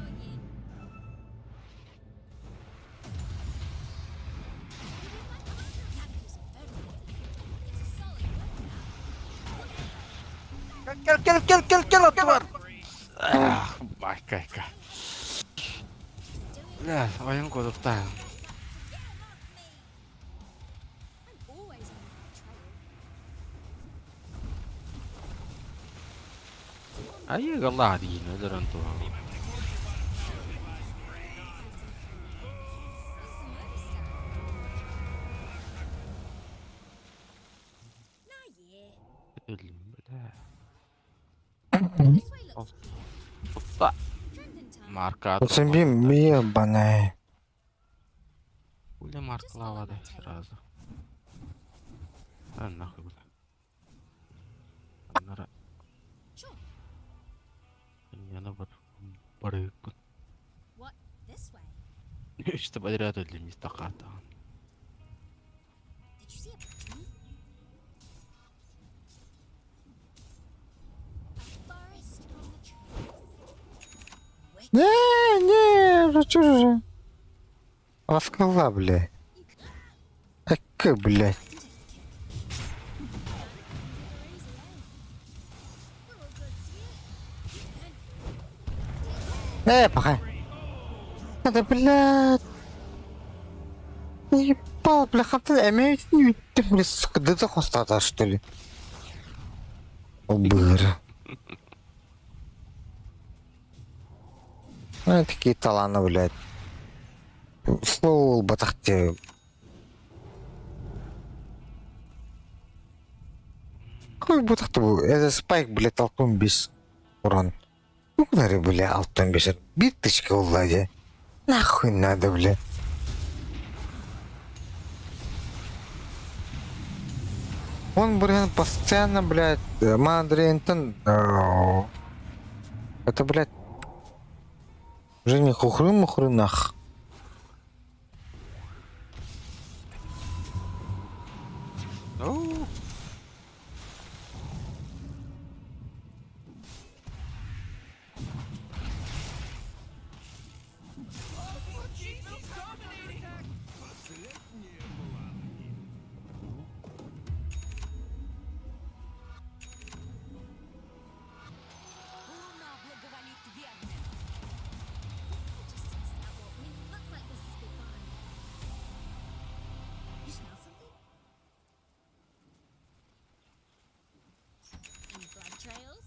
again. Can't use a fertilizer. It's a solid workout. Кел кел кел кел кел аттылар. Ах, байкайка. Бля, ойын кодуктаа. I'm always on the right trail. Айыга Аллах диин өлөрөн туһа. Nah, yeah. Өллүм, бля. This way looks clear. Тутта. Trimmed in time. Марка Зомби ебаный. Хуля маркалавады сразу. А нахуй, бля. Анара. Sure. Яна бар. Барык. What? This way? Үстэ подряд өллүм истаката. Did you see a tree? A forest from the trees. Wicked. Не, не, ну чё же. Раскала, бля. Эка, блядь. I can take the kick. Easy, eh? We're all goods here. Э, пока. Это, блядь. Ебал, бля, хантан эмейтин үттüm, бля, сука, дыды хостата, что ли? Убыр. Ну, такие таланы, блядь. Слово батахте. Какой бутах бу? Это спайк, блядь, толком без урон. Ну куда, бля, алтан без. Биточка улади. Нахуй надо, бля. Он, блин, постоянно, блядь, Мандринтон. Это, блядь, уже не хухры-мухры нах. Ну. Луна благоволит верным. Just test out what we looks like this is goodbye. You smell something? Any blood trails?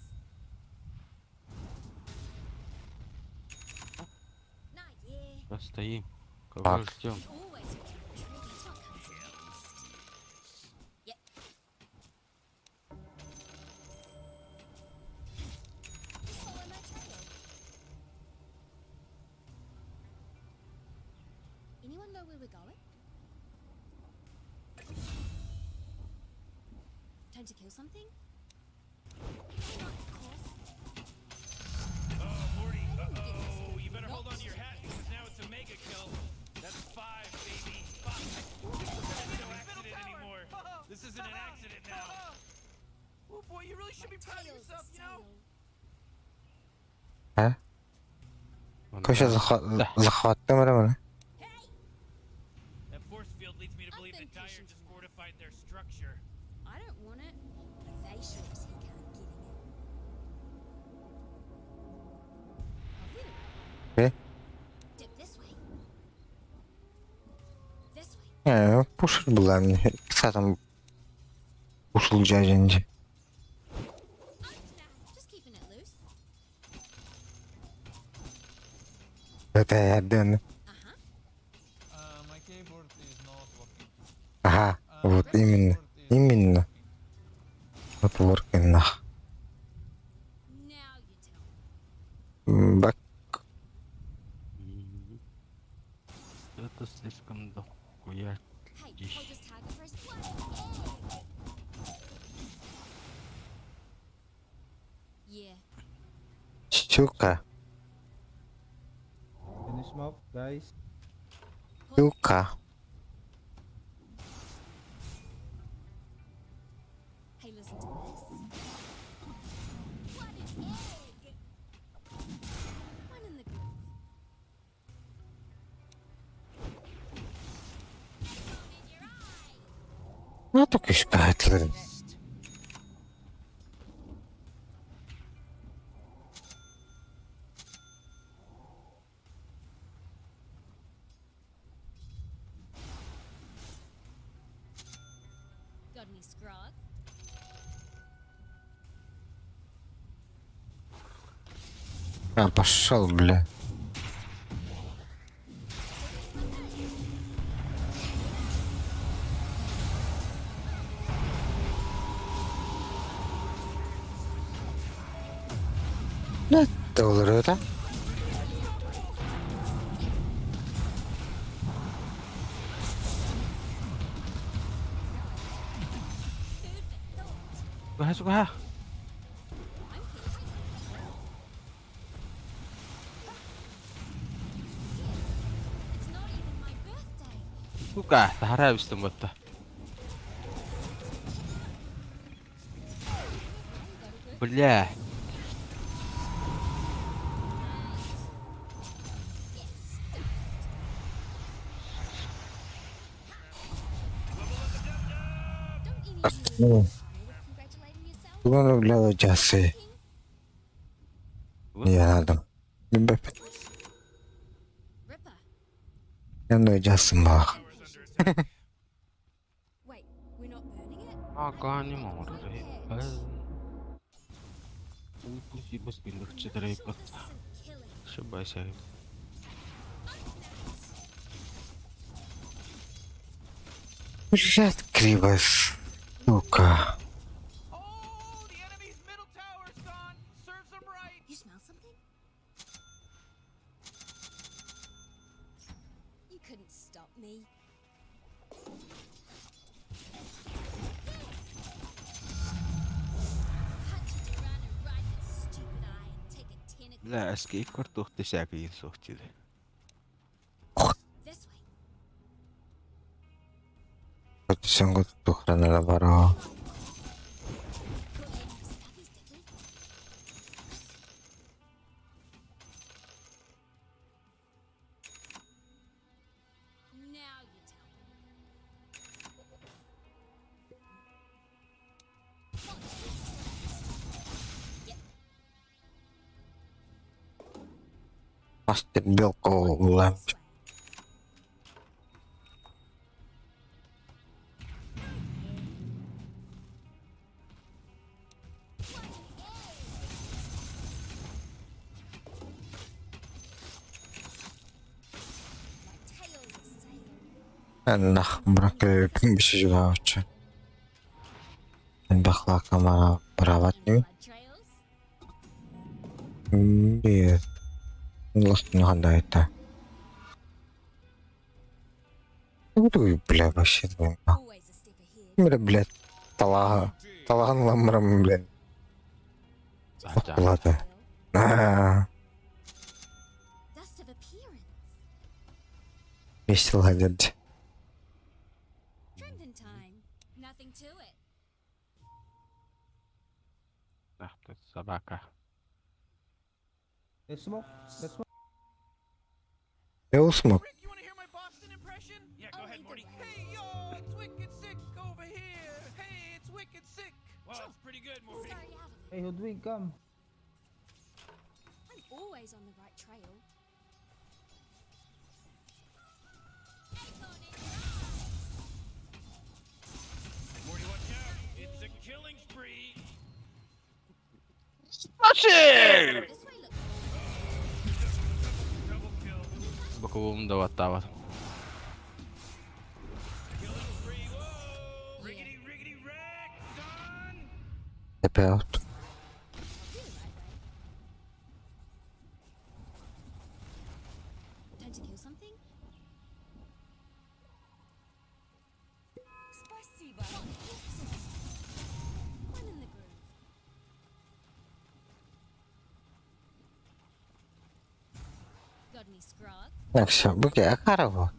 Not yeah. Стоим. Кого Так. ждем? Always a trick. That's what comes next. Yep. You follow my trail. Anyone know where we're going? Time to kill something? Why not, of course. Oh, Morty. I didn't get this Uh-oh. good. You better hold on to your hat because now it's a mega kill. That's five, baby. Five. This is no accident anymore. This isn't an accident now. Oh boy, you really should be proud of Tail's yourself, a you know? sail. А? Короче, захват камеры. That force field leads me to I've believe been that Dire patient just enough. fortified their structure. I don't want it, but they sure as heck aren't getting it. I'll let it Э? Dip this way. This way. Не, пушить была мне. Там ушел дяденьки. Nah, just keeping it loose. Это один. Uh-huh. My keyboard is not working. Ага, вот My именно. keyboard is not Именно. working. Вот working нах. Now you tell me. Бак. Это слишком дохуя. Hey, Дичь. hold this target for us. What an egg! Yeah. Щука. Can you smoke, guys? Щука. Hey, listen to this. What an egg! One in the groove. Bone in your eye! Ну, только искатель. Got any scrog? А, пошел, бля. Ну, доллар это. Food for thought. Сука, сука. I'm here. It's not even my birthday. Сука, таһара эбистим батта. Бля. Get stuffed. Don't any of you Ну, bother with congratulating yourself? ну, бля, часы. King? Не надо. Ripper. Я жасым бах. Wait, we're not burning it? Ага, не могу. I'm sure this isn't killing. Ошибайся. Блядь, криво, сука. Oh, Бля, escape картух десяк суох диир. This way. Сөнгө бара. Got any stabby sticky? Now you tell me. Yep. Мастер белка улам. This way. My tail's a sail. Нах брак биши. Бахла камара брават Blood trails. Нет. Лохтун хандайта. Ну, бля, вообще. Always a step ahead. Бля, блядь, талага. Талаган ламрам, блядь. Just a Ладно. trail. А, Dust of appearance. Весело ладят. Trimmed in time. Nothing to it. Ах ты собака. Let's smoke. Let's smoke. Я усмок. Rick, you want to hear my Boston impression? Yeah, go I'll ahead, lead the Morty. way. Hey, yo, it's wicked sick over here. Hey, it's wicked sick. Well, that's pretty good, Morty. Scurry out of it. Hey, Hoodwink, come. I'm always on the right trail. Acorn in your eye. Morty, watch out. It's a killing spree. This way looks Double kill. Боковым да баттаабат. Killing spree. Whoa. Riggedy, riggedy, wreck, son. About. I'll do the right way. Time to kill something? Спасибо. One in the groove. Got any scrog? Так, все, буки, Акарову.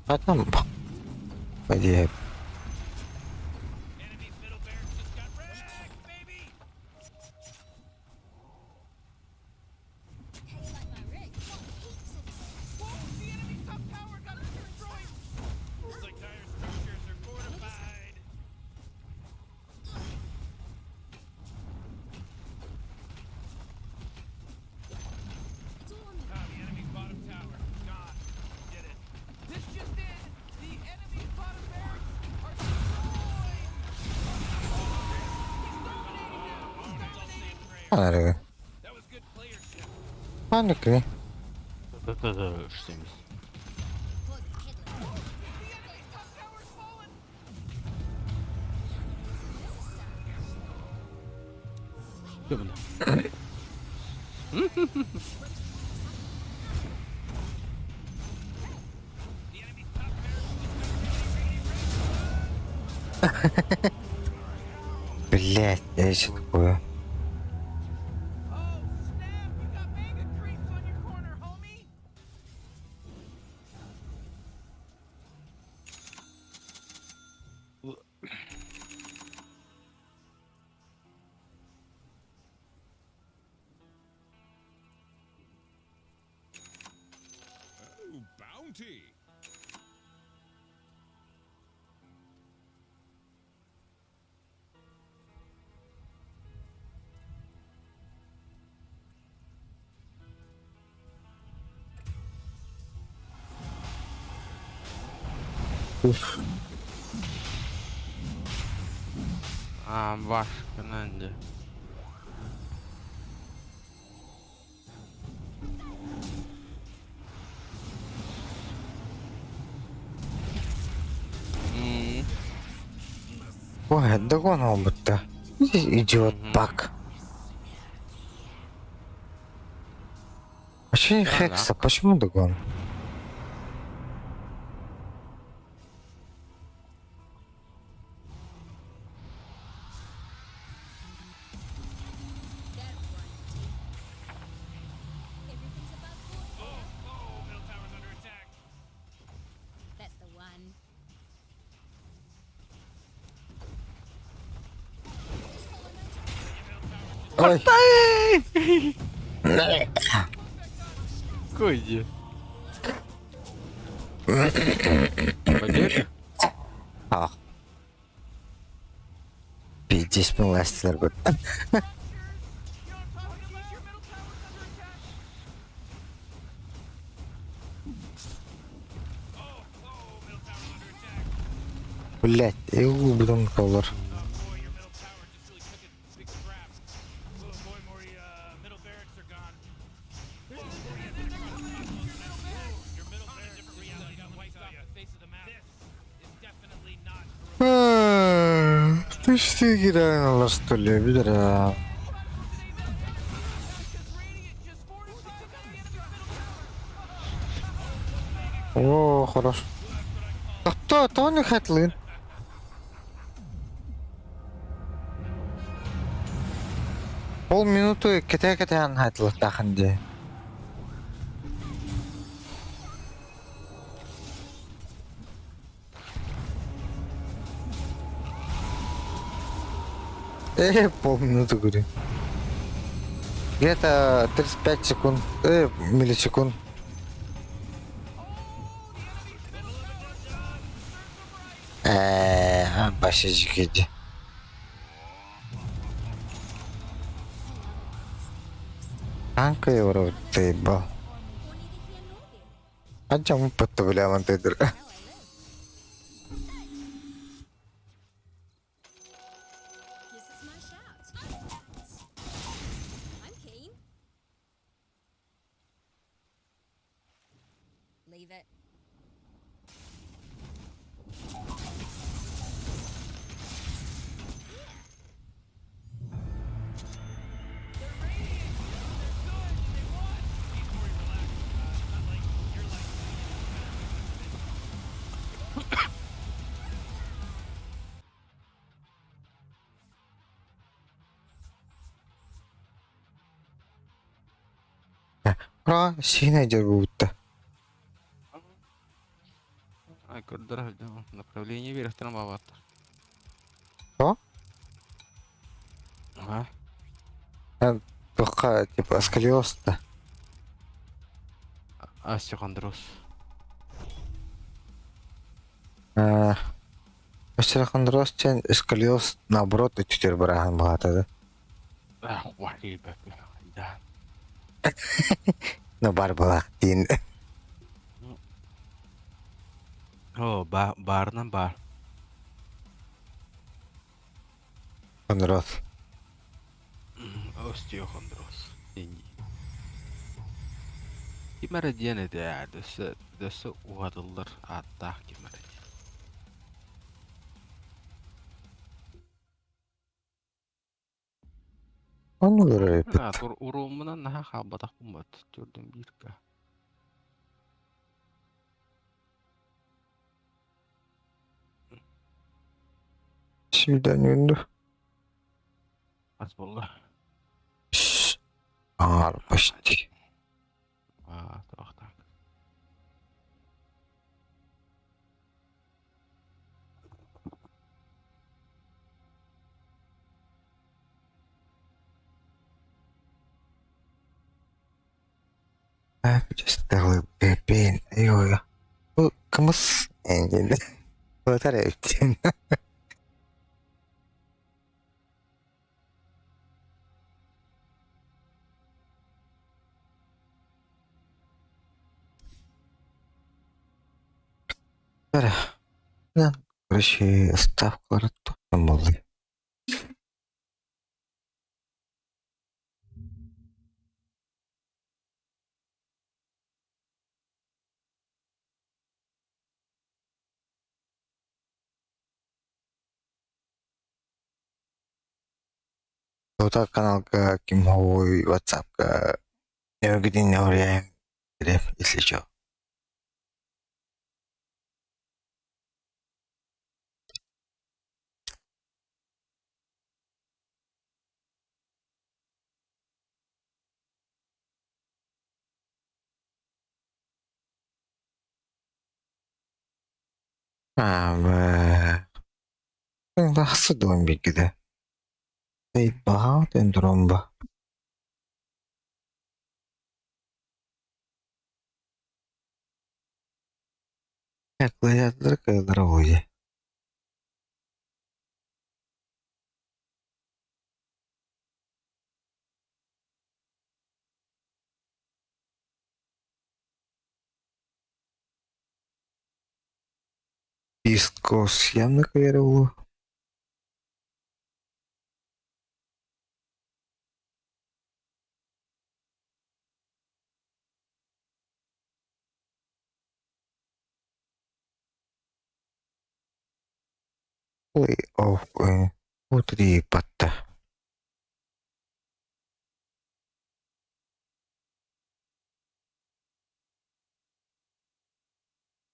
Потом. Пойди. Enemy's middle barracks just got wrecked, baby. How you like my rig? Got heaps of it. Whoa, the enemy's top tower got destroyed. Looks like dire structures are fortified. It's all on the Ah, the enemy's bottom tower. Gone. Did it. This just in. The enemy's bottom barracks are destroyed. He's dominating now. He's dominating. Аре. That was good playership. Паники. Штемис. pause the headlight. The enemy's top tower's fallen. The enemy's top barracks just got really, really wrecked. Блять, я еще такое. Oh, snap! You got mega creeps on your corner, homie! Oh, bounty! Уф. А, башка нанди. М, Ой, догон он будто. Идиот пак. А че не Да, хекса? Почему догон? That'll grind your teeth. Ой. Какой иди? Побег? Ах. Пиздец, миластилар быт. Блять, и убудун колор. Түстүү киирэн олорстуллар билэр О, хорош. А кто? Тони Хэтлин. Полминуты кэтээ-кэтээн хатылыктаахын дии. Полминуты говорю. Где-то 35 секунд, миллисекунд. Ээ, башечки. Танка его ты ебал. А чем подтовлял ты друг? Ра, синий будто. Көрдөр направление биэрэхтэрин баабаттар. Что? Ага. Только типа сколиоз-то. Остеохондроз. Остеохондроз диэн сколиоз наоборот өттүгэр бырааһын баҕата да. Ах, да. Ну бар балаах диин. О, баарынан баар. Хондроз. Остеохондроз. Ким эрэ диэн этэ дөссө дөссө уһатыллар ааттаах ким эрэ диэн. Ону көрөр А, тур урууммунан наһаа хаалбатахпын бат. Төрдүн бииргэ. Свидание. Ас буолла. Аҥаар почти. Аа, туохтаах. Бэппин йоо. Кымыс эҥин. Батар эбитин. Короче, ставкалары туохтан буоллай? Дота каналга ким ховой ватсапка нөміргіден если чё. Аа, тахса дуон билгидэ. Баҕа тромба. Клавиатура кыаллара буолуо. Дискуссияны кыайара буолуо. Play-off утри-патта.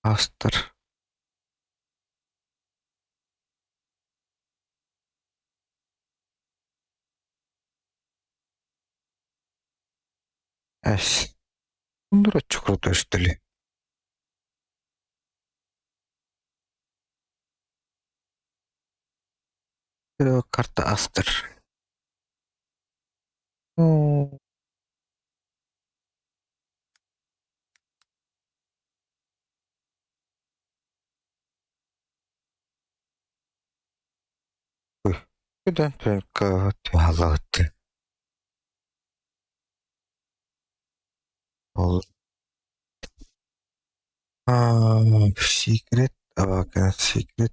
Астер. Эс. Ундураччы крутой, что ли? Карта Астер. Ну, Куда только ты. Ол Secret, Secret,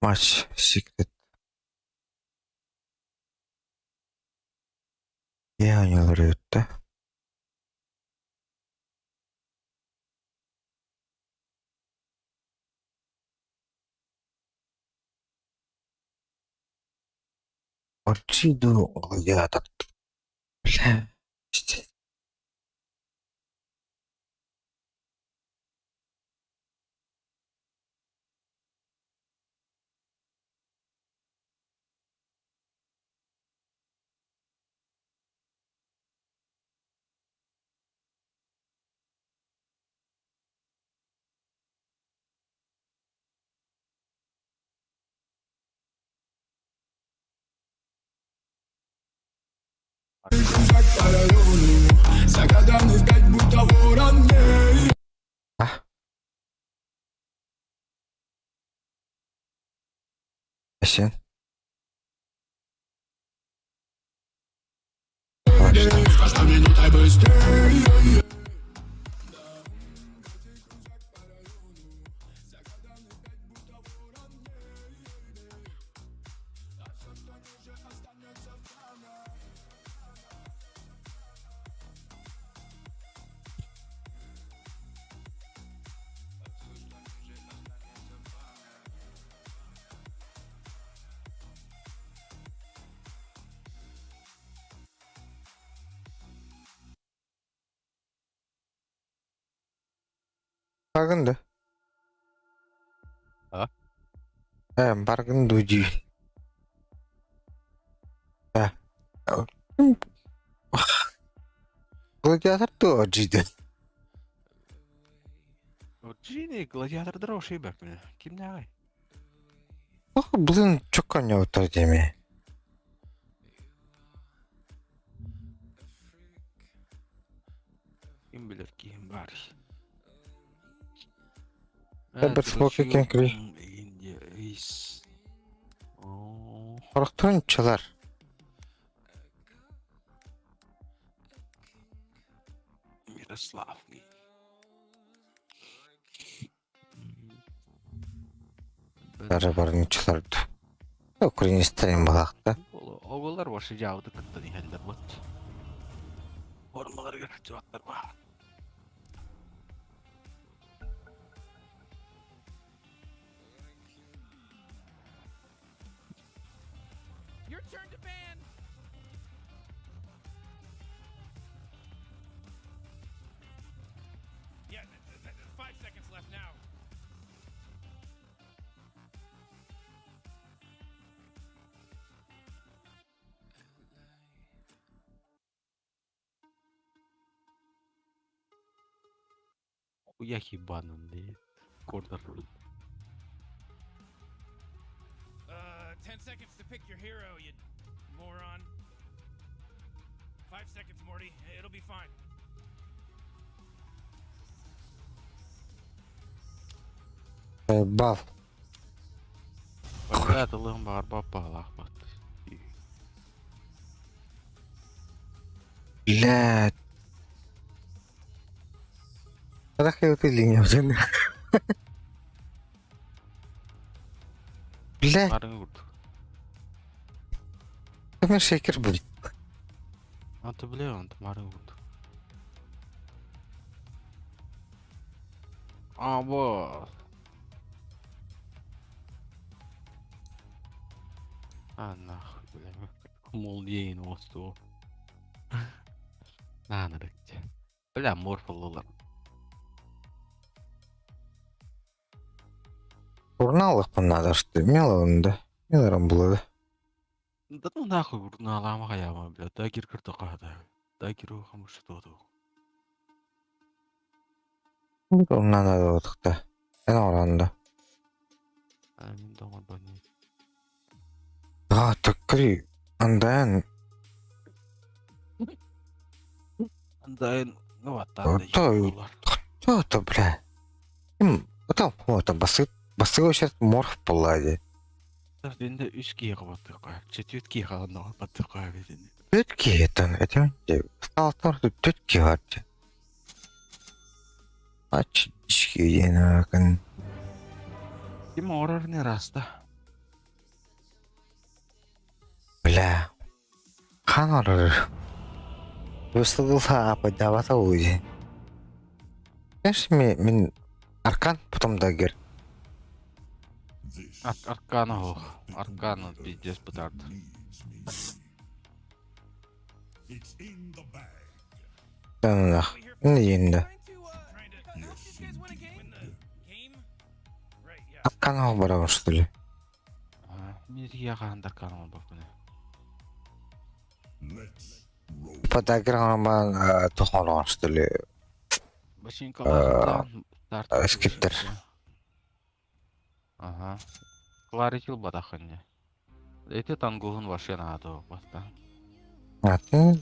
Match, Secret. Оонньуулар эбит. Очи дуу Гладиатор. Бля. А? Sen? Баргын да? А? Баргын дуу. Э. Гладиатор дуо дьиде. Джини гладиатордар ошибок бля. Кимнээҕий? Ох, блин, чокко оонньообуттар диэми. Ким билэр киһим баар. Эбэр смоки кэнкри. Индия Эйс. Орохторун чалар. Мирослав. Бары барын чаларды. Украинистарын балакта. Оҕолор вообще дьаабыты кытта иһэллэр вот. Формаларыгар сылдьыбаттар ба. Your turn to ban. Yeah, 5 seconds left now. Хуя ебаный, блядь. Корнер. 10 seconds to pick your hero, you moron. 5 seconds, Morty. It'll be fine. Бал. Бля, тылым баар баппаалаах бат. Блядь. Когда ты линия Бля, Барың курдук. мен шейкер будет. Анты биле, анты марын курдук. А, бо. А, нахуй, бля. Молния осту. На, рыкте. Бля, морфололар. Журнал надо, что мелон, да. Мелором было, да. Да ну нахуй, журналама хаяма, бля. Дагер кыртыка, да. Дагер хамышы тоду. Надо вот да. Эн оранда. А, мен доңор бани. А, так кри. Андайн. Андайн, ну аттан Да, Что это, бля? Им, это, вот, басы, басы вообще морф паллади. Бенде үс кие кабаттык. Четвет кие калган баттык бедин. Түтки это, это, стал торт түтки варти. Ач, дички, Ким орар не раста. Бля. Хан орор. Выслала подавата узи. Конечно, мин аркан потом дагер. Аркана ох. Аркана пиздец пытард. Да ну нах. Не енді. Аркана барабын, что ли? Мирия каанда аркана бакыны. По дагер тухон, что ли? Башинка Скиптер. Ага. Кларитил батахынне. Эти тангугун вообще надо баста. А ты...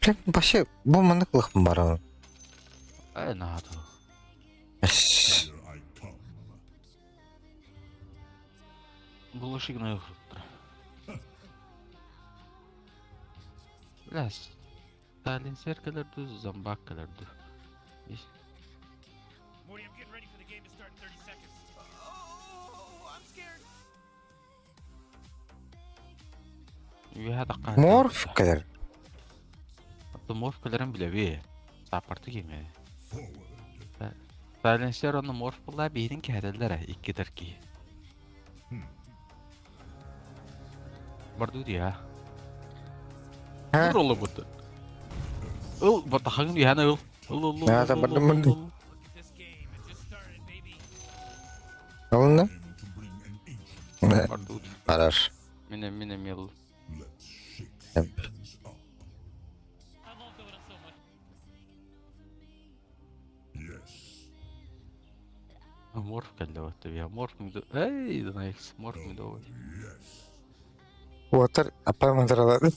Блин, вообще, бу маннык лыхпын барабын. Ай надо. Булышигна Бля, Сталин серкелерді, зомбак келерді. Morty, I'm getting ready for the game to start in 30 seconds. Oh, I'm scared. Морф келер. Морф келерин билеби. Саппорты кеме. Сайленсер оны морф була бейдин кәрелер икки терки. Барду дия. Ролы бутты. Ыл, батахың дияны ыл. Ыл, ыл, ыл. Да, бардым, бардым. Алынды? Барду. Барар. Мине, мине мел. Морф келді батты бия. Морф миду. Эй, дунайкс, морф мидовый. Уотар апай мантаралады.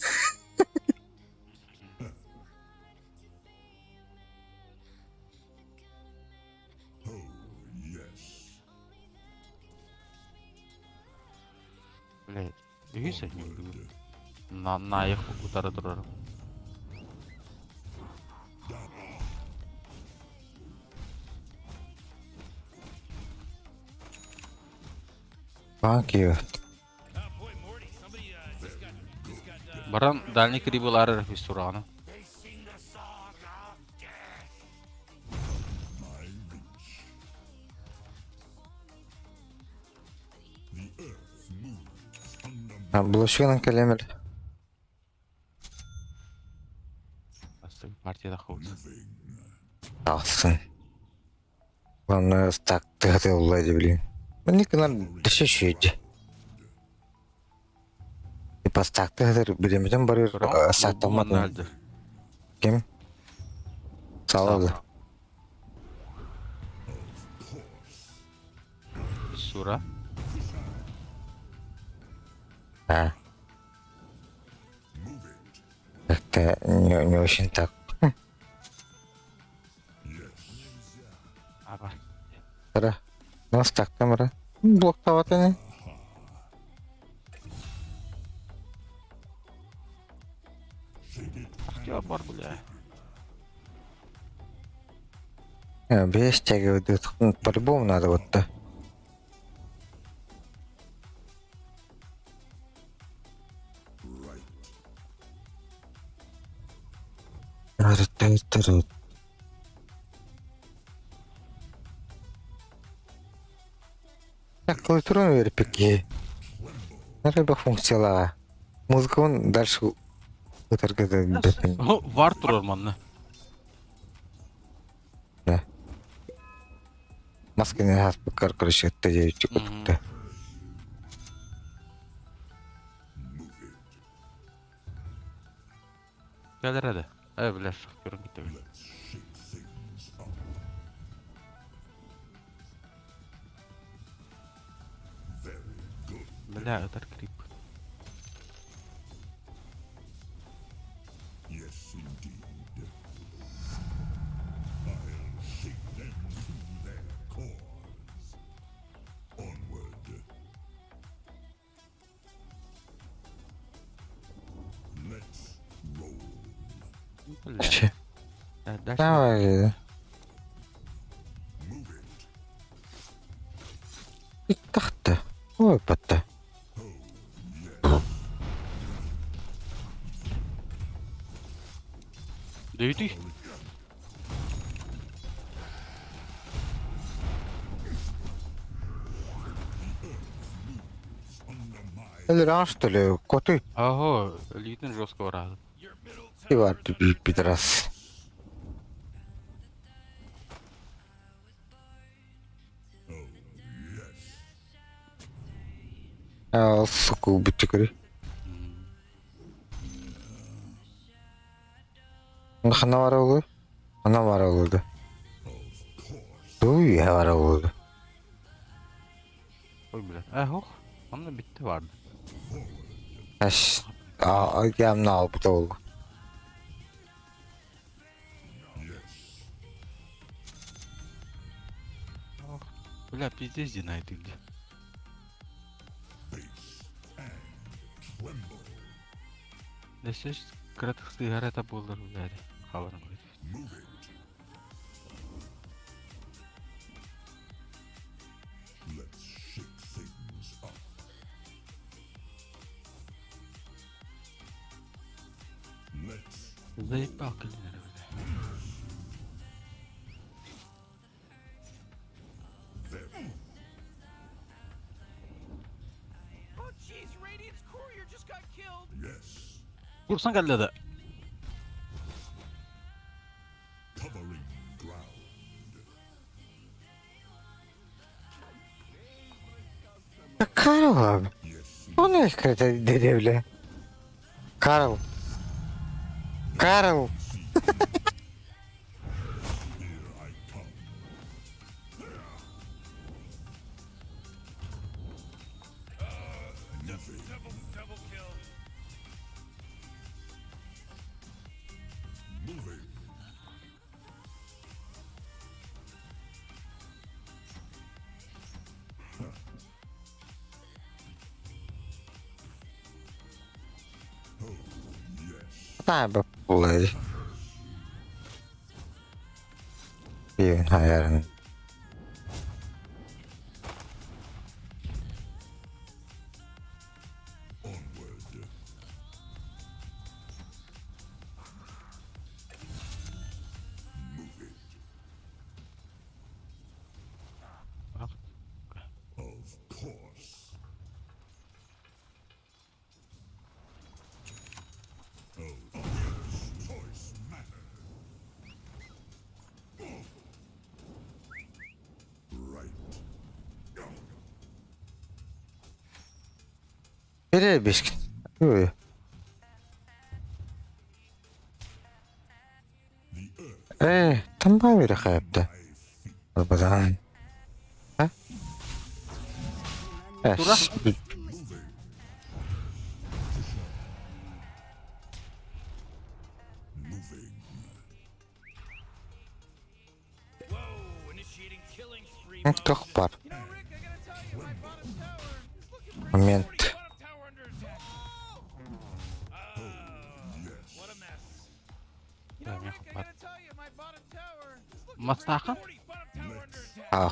Блядь, үйсө На наях утара турар. Банки. Баран дальний крибылары фистураны. Булышыгынан келемер. Астык партияда хоут. Алсын. Главное, так ты хотел влади, блин. Ну, никогда дөшө шүйді. Типа так ты хотел, билемеден барыр, сакталмадым. Ким? Салады. Сура. А. Как-то не, не очень так. Аба. Ра. Нас так там ра. Блоктоват они. Актер бар, бля. Без тягивает. По-любому надо вот-то. Так, клавиатуру верпики. Рыба функцияла. Музыка он дальше Var турар манна. Масканы хаспыккар короче диэбит Кэлэр эрэ. Ээ бля, шахтерым киттэ. Бля, ытар крип. Yes, indeed. I'll shake them to their cores. Onward. Let's roll. Бля. Э, дальше. Давай. Move it. Тахта. Ой, батта. Дөйдүй. Өлөр что ли? Коты. Ого, элитин жестко барады. Ивар пидорас. А, сука, убить теперь. Хана бар oldu. Ana var oldu. Duy var oldu. Ой, бля. Э, ох. Онно битте барды. Әш, а, ямна алып oldu. Ох. Бля, пиздец динайт где. Десеш кратых сигарета болдыр, бля. Хабарым Move it. Let's shake things up. Let's Заебал калинер, бля. very Oh jeez, Radiant's courier just got killed. yes. Курсан каллада. Covering ground. Карл abi. Yes, O ne какая-то деревля? Карл. Карл. here I come. Double, double kill. Moving. Oh, yes. Та блядь. Блин, наверное. Onward. Move it. Ах. Of course. Oh, yes. Choice matter. Right. Перебежки. Ой. The earth, Э, там бавили хайпта. my feet. Базан. А? Тура. Эш, Moving. Туох баар? Момент. Мастаахын? А.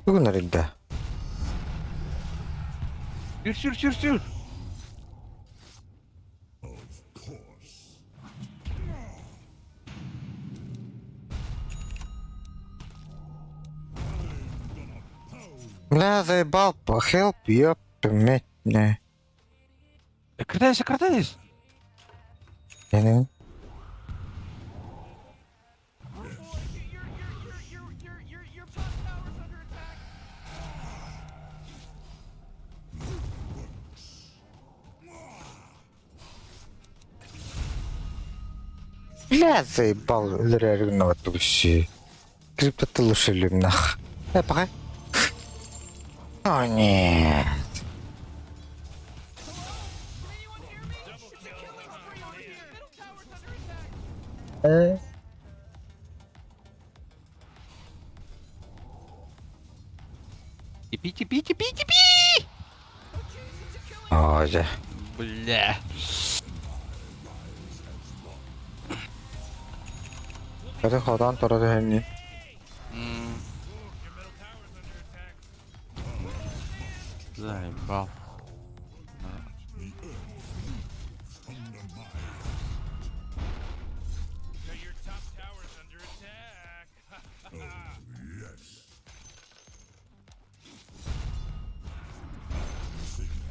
Бүгүн арыйда. Сүр сүр сүр сүр. Бля, заебал, help, ёпта, мать, не. Кырдайс, кырдайс. Не. Бля, заебал, өлөрөр вообще. Криптоты лучше нах. Пока. О, нет. Типи, типи, типи, типи! О, дьэ. Бля. Это ходан турар үһүннүү. Заебал.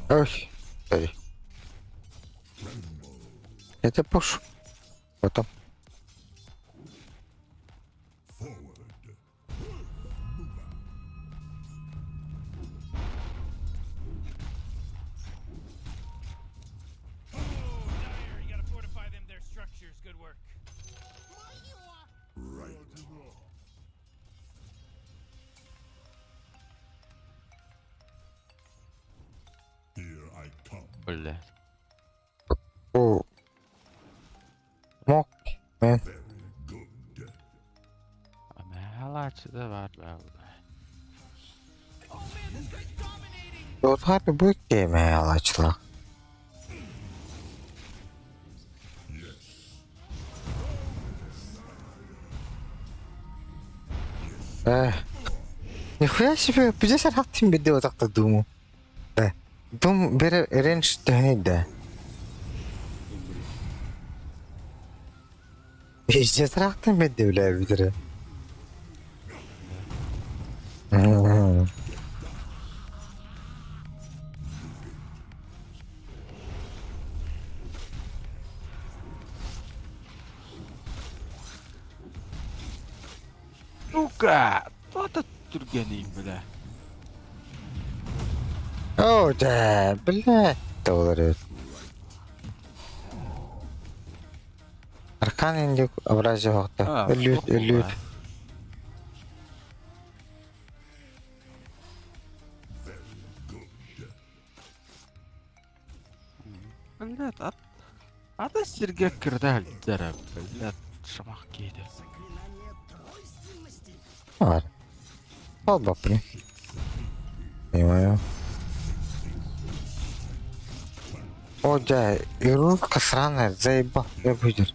Ой, sorry. Это пуш. Потом. Бля. О. Мок. Мен. Мэлачы бар бля. Дотар бу кеме алачлар. Эх. Нихуя себе, пиздец арахтым беде вот так думаю. Да. Дум бере ренж тәһни да. Пиздец арахтым беде бля бидре. Сука! То-то түргәнейм, бля. О, да, бля, доллары. Аркан инде образе вакыты. Өлүт, өлүт. Блядь, ат... Ата сирге кірді әлдері, блядь, шамақ кейді. Бар. Ал бапны. Понимаю. О, да, игрушка сраная, заебал, я будет.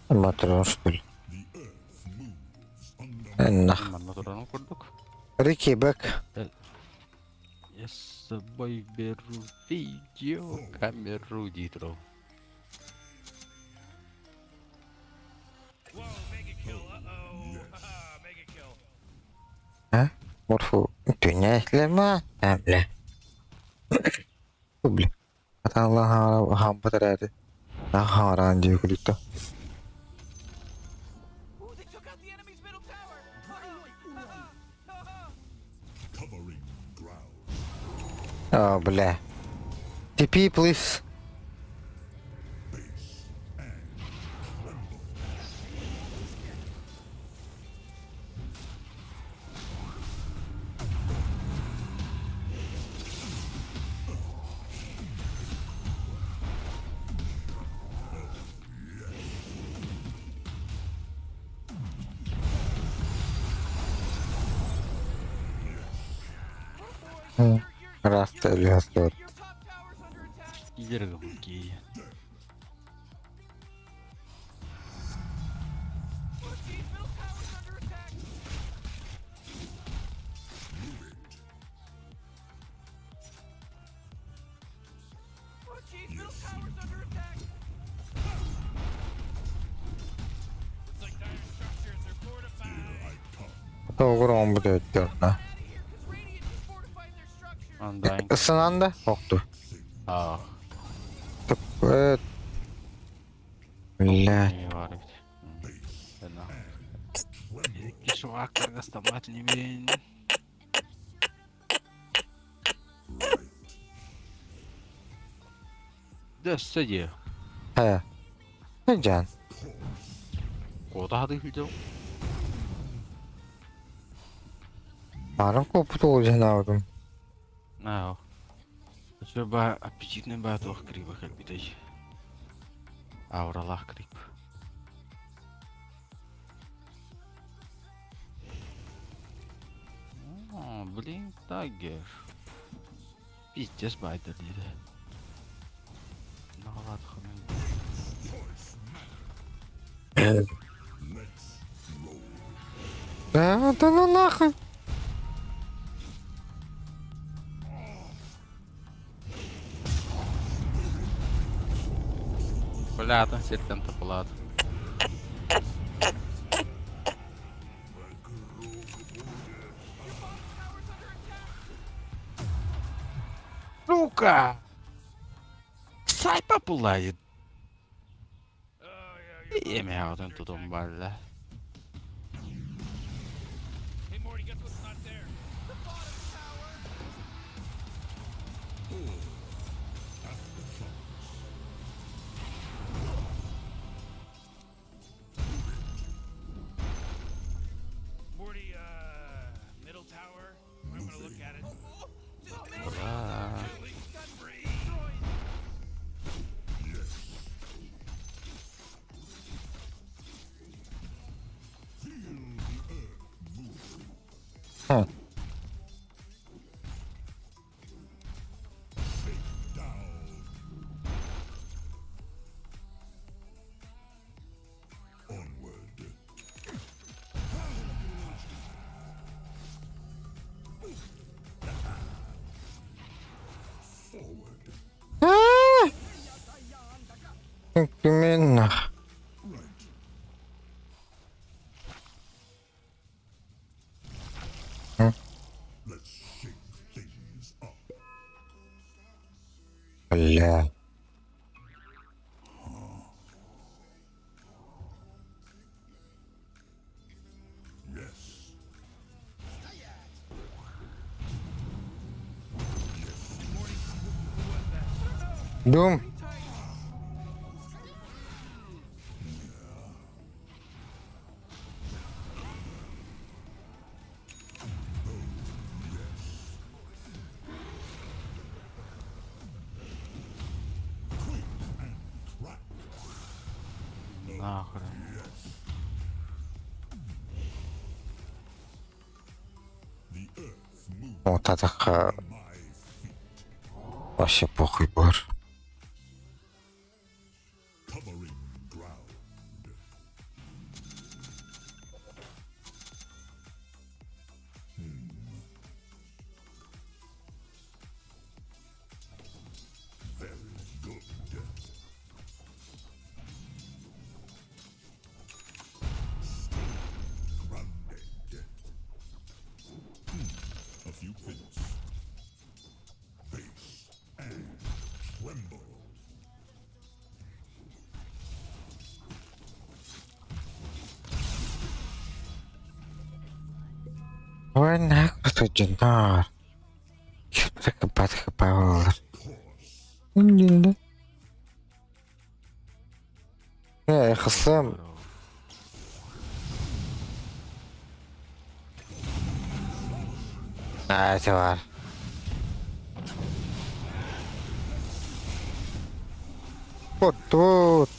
Матрон, что ли? Нах. Манна турарын курдук. Рики Бэк. Я с собой беру видеокамеру дии турабын. А? Морфу. Түнэслэмэ. А, бля. Бля. Аталла хампат эрээри. Хараан дии күлүктэ. О, бля. TP, please. Раз, Киирэр кии. Тоҕур оҥбут өттөрнө. Undying. Ысынан да охту. Аа. Тыппыт. Бля. Не бар эбит. Икки шуак кыргастамат лимин. Дөссө дии. Хэ. Жан. Куота хаты күлдüm. Арым копут ол жанабытым. Аа. Өссө ба аппетитный ба туох криба кэлбитэй. Ауралаах крип. О, блин, тагер. Пиздец байдыр диде. Налат Да, да ну нахуй. Бля, там сертен тапалат. Сука! Сайпа пулает. Эме аҕатын тутун барла. Morty, middle tower. I'm gonna look at it. Бля. Хм. Именно. Бля. Дум. Нахрен. Вот это вообще похуй бар. Ой, нахуй суждено. Хасым. Аа, это бар. Вот тут.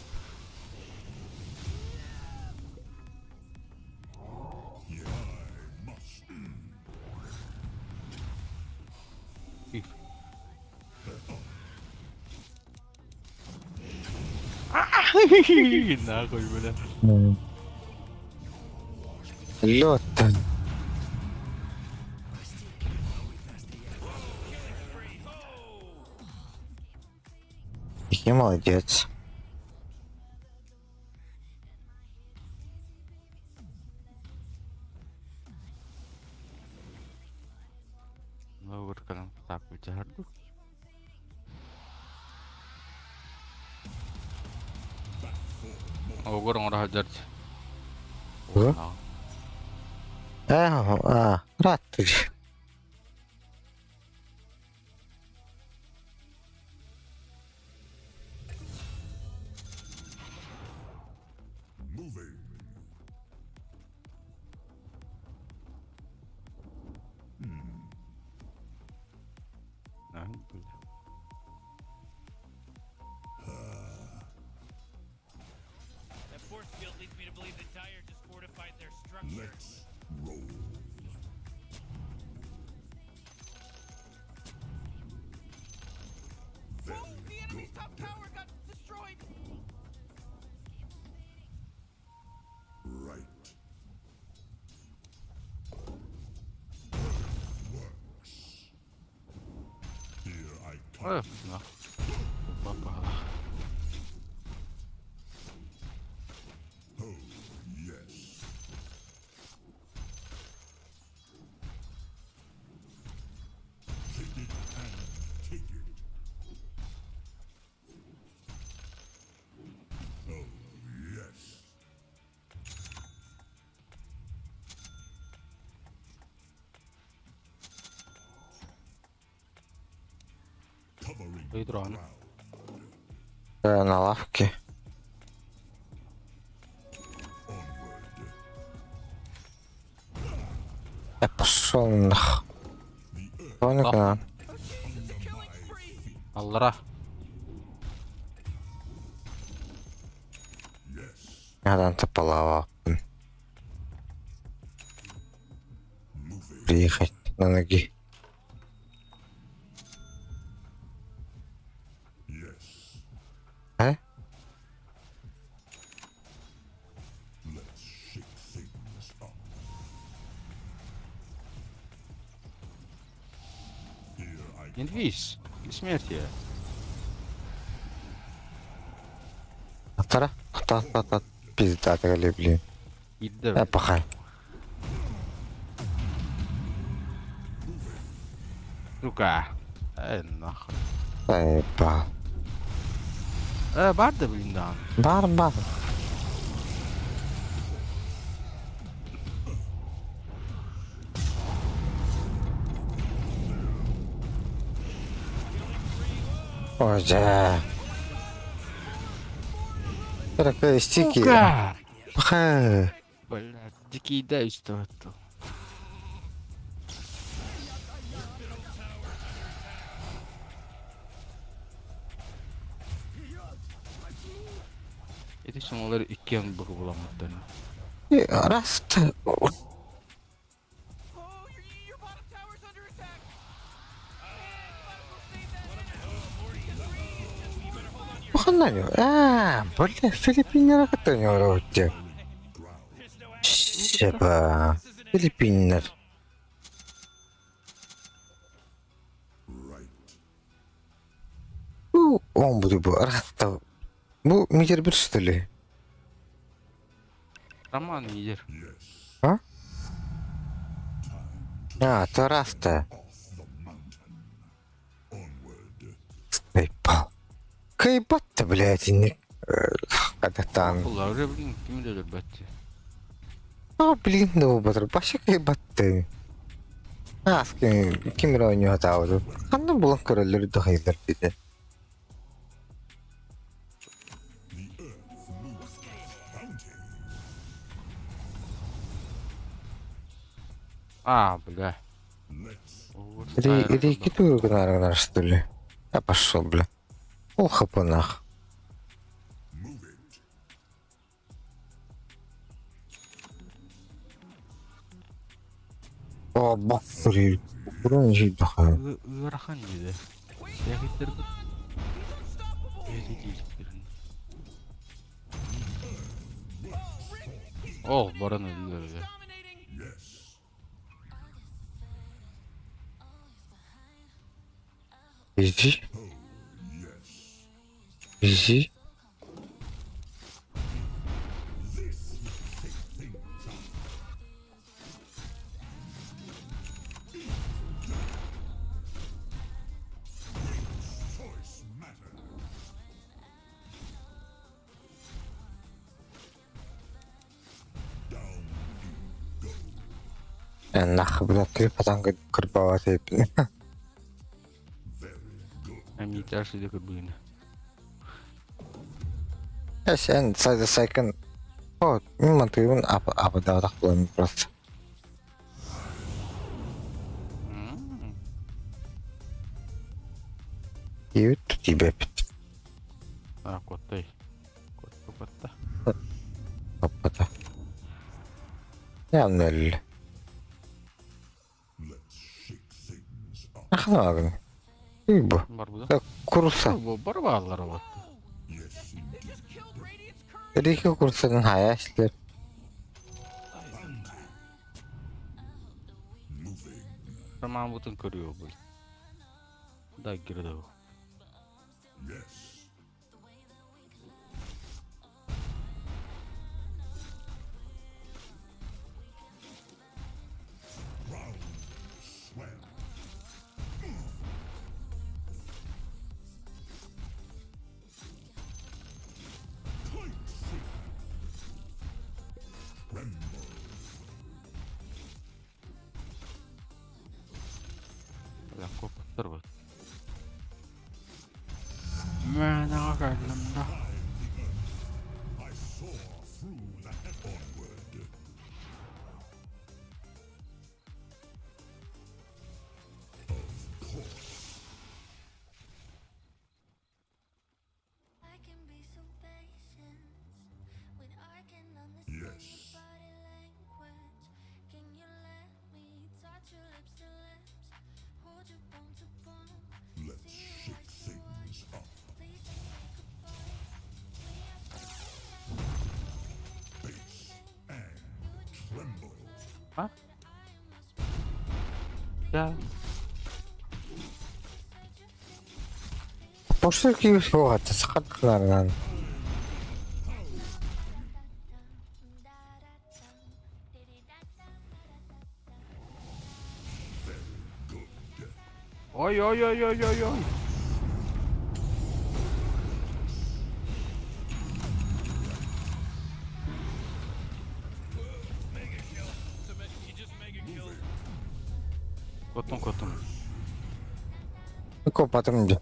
Нахуй, бля. Лед. Я молодец. Новый так вытягиваю. Огор оҥоро сылдьар Тугу? Аа, ырааттык. That force field leads me to believe that Dire just fortified their structure. Let's roll. Whoa, the enemy's top tower got destroyed. Right. Works. Here I come. Oh, yes. Take it and take it. Oh, yes. Covering Дрон. ground. На лавке. Onward. Я пошел нах. Понял, да? Аллара. Yes. Надан тапалава. Moving. Приехать на ноги. Yes. А? Let's shake things up. Here I come. Инвиз. Бессмертие. Атара? Та та та пизда ты блин. Иди. Э, пахай. Сука. Э, нахуй. Заебал. Э, бар да, блин, да. Бар, бар. Ой, да. Такая стики. Сука! Пахай. Блядь, дикий дай что это. Ити сумалар иккиэн быһыыламмыттар. Раз ты. Oh, your, your bottom tower's under attack. Man, you might as well save that energy because Radiant just fortified Пахананю. А, бля, Филиппиннер кытта Шеба. Филиппиннер. Right. У, он буду бу. Раз Бу мидер бир что ли? Роман лидер. Yes. А? Time to А, то раз-то. off the mountain. Onward. Заебал. Кайбат-то, блядь, не... Когда там. Улар блин, ким өлөрбөт. А, блин, ну, батыр, башы кайбат ты. Аас ким ким эрэ оонньуу сатаабытым. Ханна булан көрөллөр да хайыылар диэтэ. А, бля. Реки тугу гынаар гынар что ли? Я пошел, бля. Ол хапанах. О, бахтыры. Бурун жийдахай. Ыарахан диде. Сәхиттербит. Ол баран өлүлөр. Изи. Изи. Нах, бля, крипатан кырбават эпин. Эмиитэр сиде кырбыына. Сен сайда сайкын. О, мен мантыгын абыдаадах буолан просто. Иют тибепит. А, коттай. Котта, котта. Оппата. Яннел. Ахнагын. Ибо. Бар бу. Курса. Бар баалар вот. Рики курсанын хая ишлер. Роман бутын көрүө бул. Да кирде. Бля, коптор вот. Мен ағалым да. А? Да. Пошли киев сугата сахат кыларынан. Ой, ой, ой, ой, ой, ой. Коттун, коттун. Копатым ди.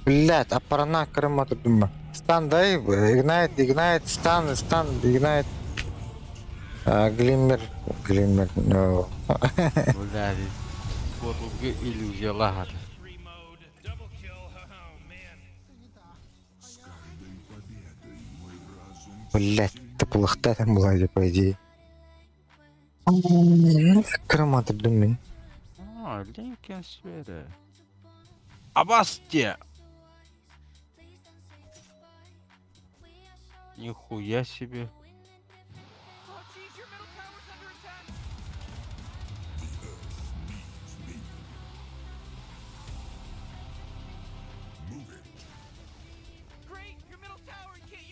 Блять, аппарана кырыма турдум. Стан дай, игнайт, игнайт, стан, стан, игнайт. Глиммер, глиммер, no. Бля, вот иллюзия лагат. Блять, ты плохта там была, по идее. Кырыма турдум мин. А, Линкен сфера. Абасте! Нихуя себе.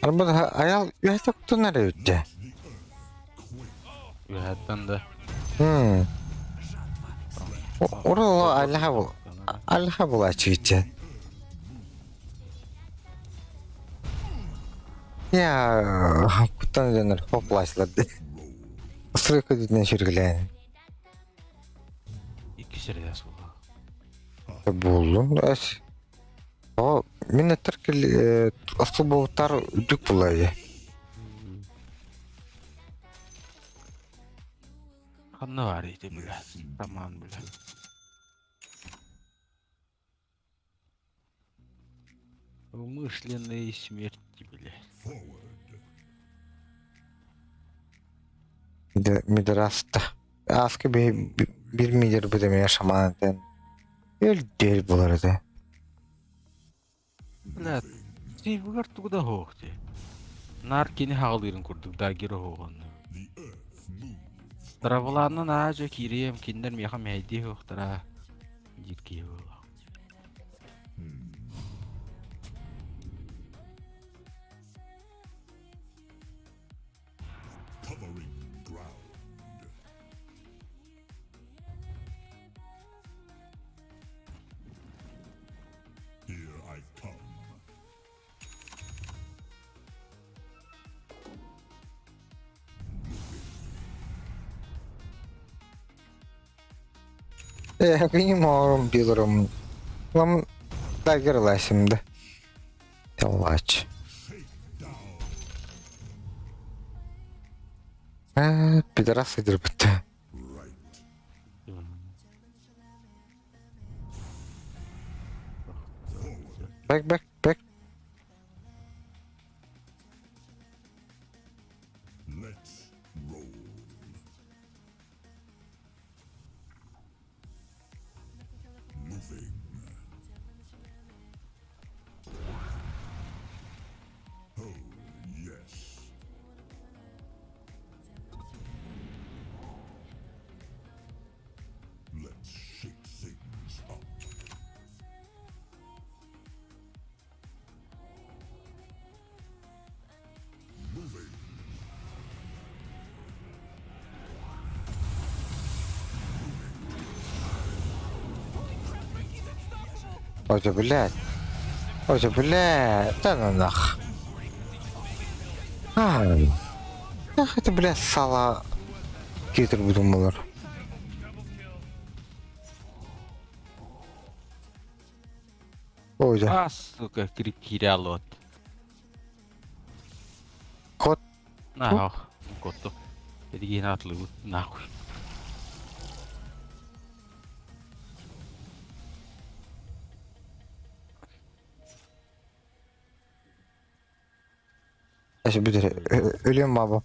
Арбат аял үһәтэ кутунар эбит Үһәттен да. Хм. Урал аллаха бул. Аллаха булачы Я куттан дөнөр хопласлар. Сырыкы дитнен сүргүлээн. Сирэйэс буолла. Буоллун эс. О, мин этэр кэл особо тар үрдүк буолайы. Ханна бар ити бля. Таман бля. Умышленные смерти, бля. Мидраста. Аска bir milyar bu шаман этен. Эл дел булар этэ. Бля, сейвгар тугда хоохти. Нар кини хаалыырын курдук дагир хоҕонну. Травланнан аажа киириэм кинилэр миэхэ мэһэйдии хоохтара диир киһи буолла. Covering ground. Here I come. Benim bilirim. Lan dagger şimdi. Yavaş. Пидорас ыдырбыт. Back, back, back. Let's roll. Moving. Oh, yes. Let's shake things up. Moving. Ой, блядь. Ой, блядь. Да ну нах. Ай. Ах, это, блядь, сала. Кетер буду. Ой, да. А, сука, крип кирялот. Кот. Нахуй. Коту. Эдигин атлыбыт, нахуй. Бүтер. Ölüyorum baba.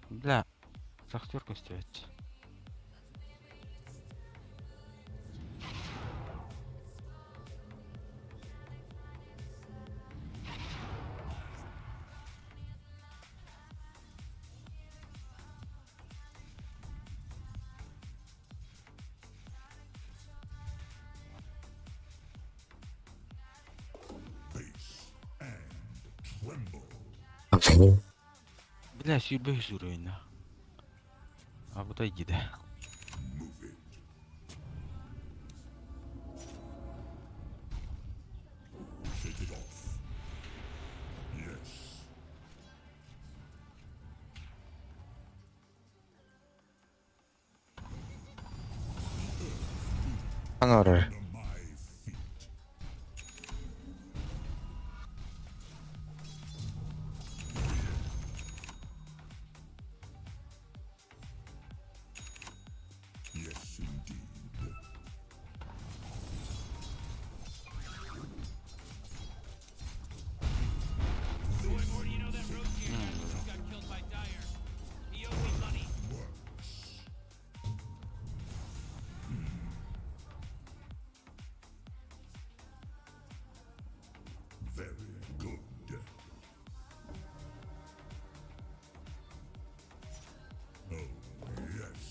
Бля, шахтер костюет. Base and tremble. Бля, сүйбөй сүрөйнө. А бу да гиде. Move it. Shake it off. Yes. Анорер. Under my feet. Yes, indeed. Boy, Morty, you know that road gear guy who just got killed by Dire. He owed me money. Works. Very good. Oh, yes.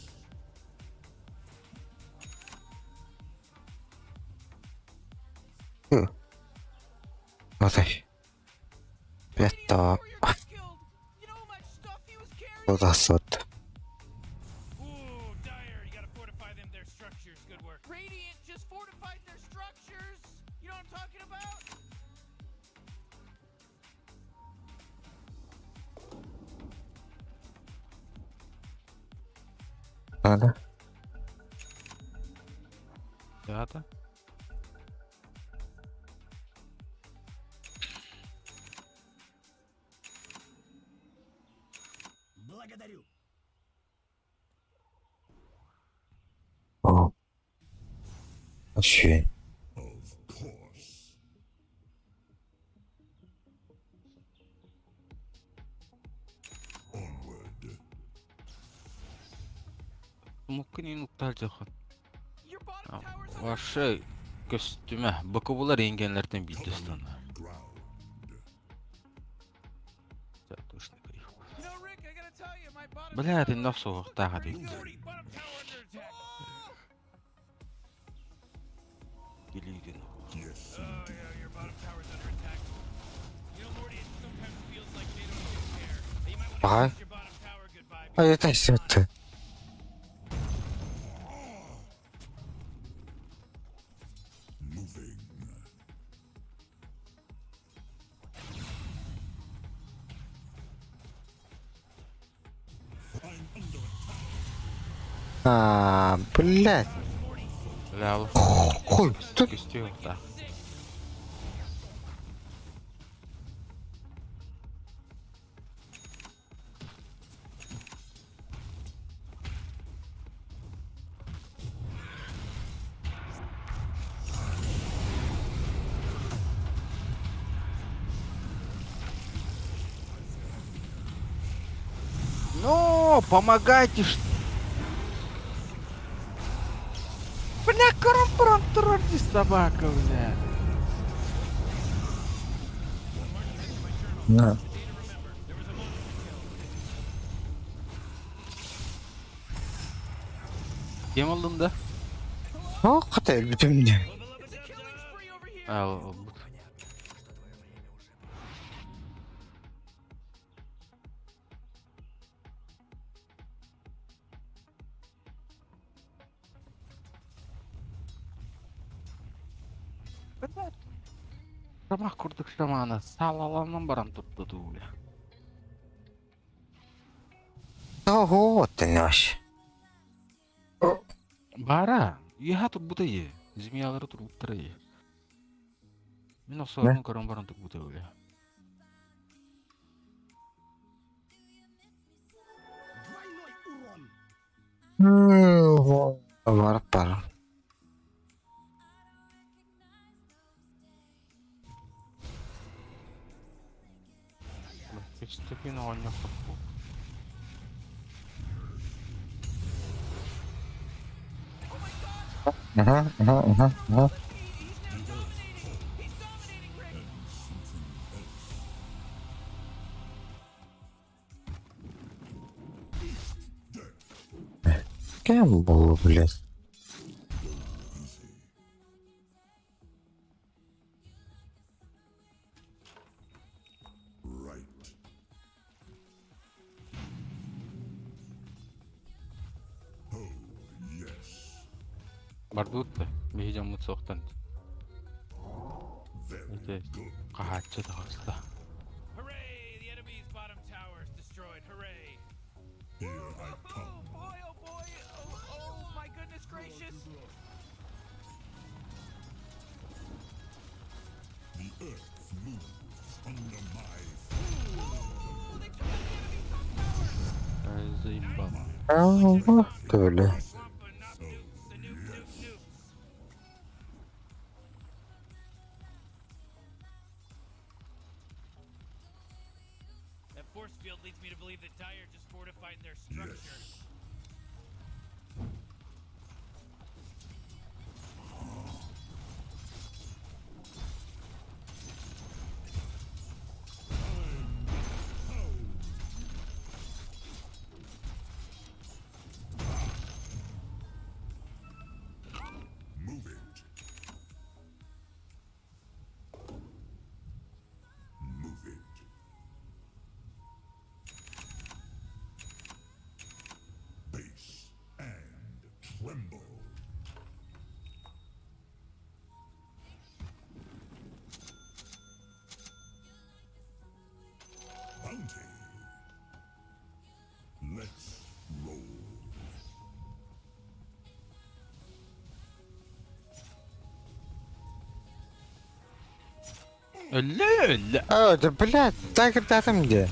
Отой. Бетто. Warrior got killed. You know how much stuff he was carrying? Удасот. Ooh, Да. Да. Благодарю. О. Вообще. Of course. Onward. Муккун ин уктал жахан. Your bottom tower's under Ваша көстүмэ бакыбылар ингенлерден билдестан. Ground. Точно. You know, Rick, I gotta tell you, my bottom Бля, tower ты на is всох looking тага pretty дейт. Morty, bottom tower under attack. Билигин. Yes, Oh indeed. yeah, your bottom tower's under attack. You know, Morty, it sometimes feels like they don't even care. You might want to Ага. kiss your bottom tower goodbye. А я так ты. Moving. I'm under attack. А, блядь. Бля, ал. Хуй. Тут. Көстү та. Но, помогайте, ш- Бля, кором трорди собака, бля. На. Кем алынды? О, ката бүтүм. It's a killing spree over here. Ал, бут. Шамах курдук шамана, салаланан баран тутту бля. Ого, ты наш. Бара, яха турбута е. Змеялары турбуттара е. Мен осорун көрөн баран турбута бля. Барып бар. Печтепин оонньох бу. Ага, ага, ага, ага. He's now dominating. He's dominating, Rick. Something else. Кем был, блядь? Easy. Right. Oh, yes. Бардутта. Биһи жаммыт соқтан. Very Ите good. кахатчы тахаста. Hooray! The enemy's bottom tower is destroyed. Hooray! Here I Oh come. boy, oh boy, oh, oh my goodness gracious. The earth moves under my Oh, they took out the enemy's top tower. Заебал. Ага, ты, бля. Wampa, nop nukes, the nuke, nuke, nukes. That force field leads me to believe that Dire just fortified their structure. Yes. Move it. Move it. Өллө, өллө. О, да блядь, тайгердаатым дии.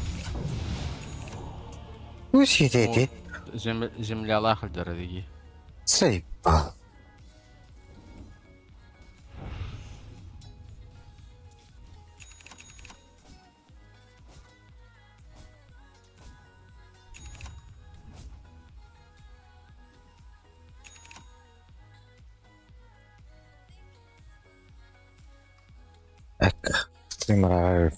Пусть эти. Землялаах илдьэр дии. Заебал. Ecco, streamer.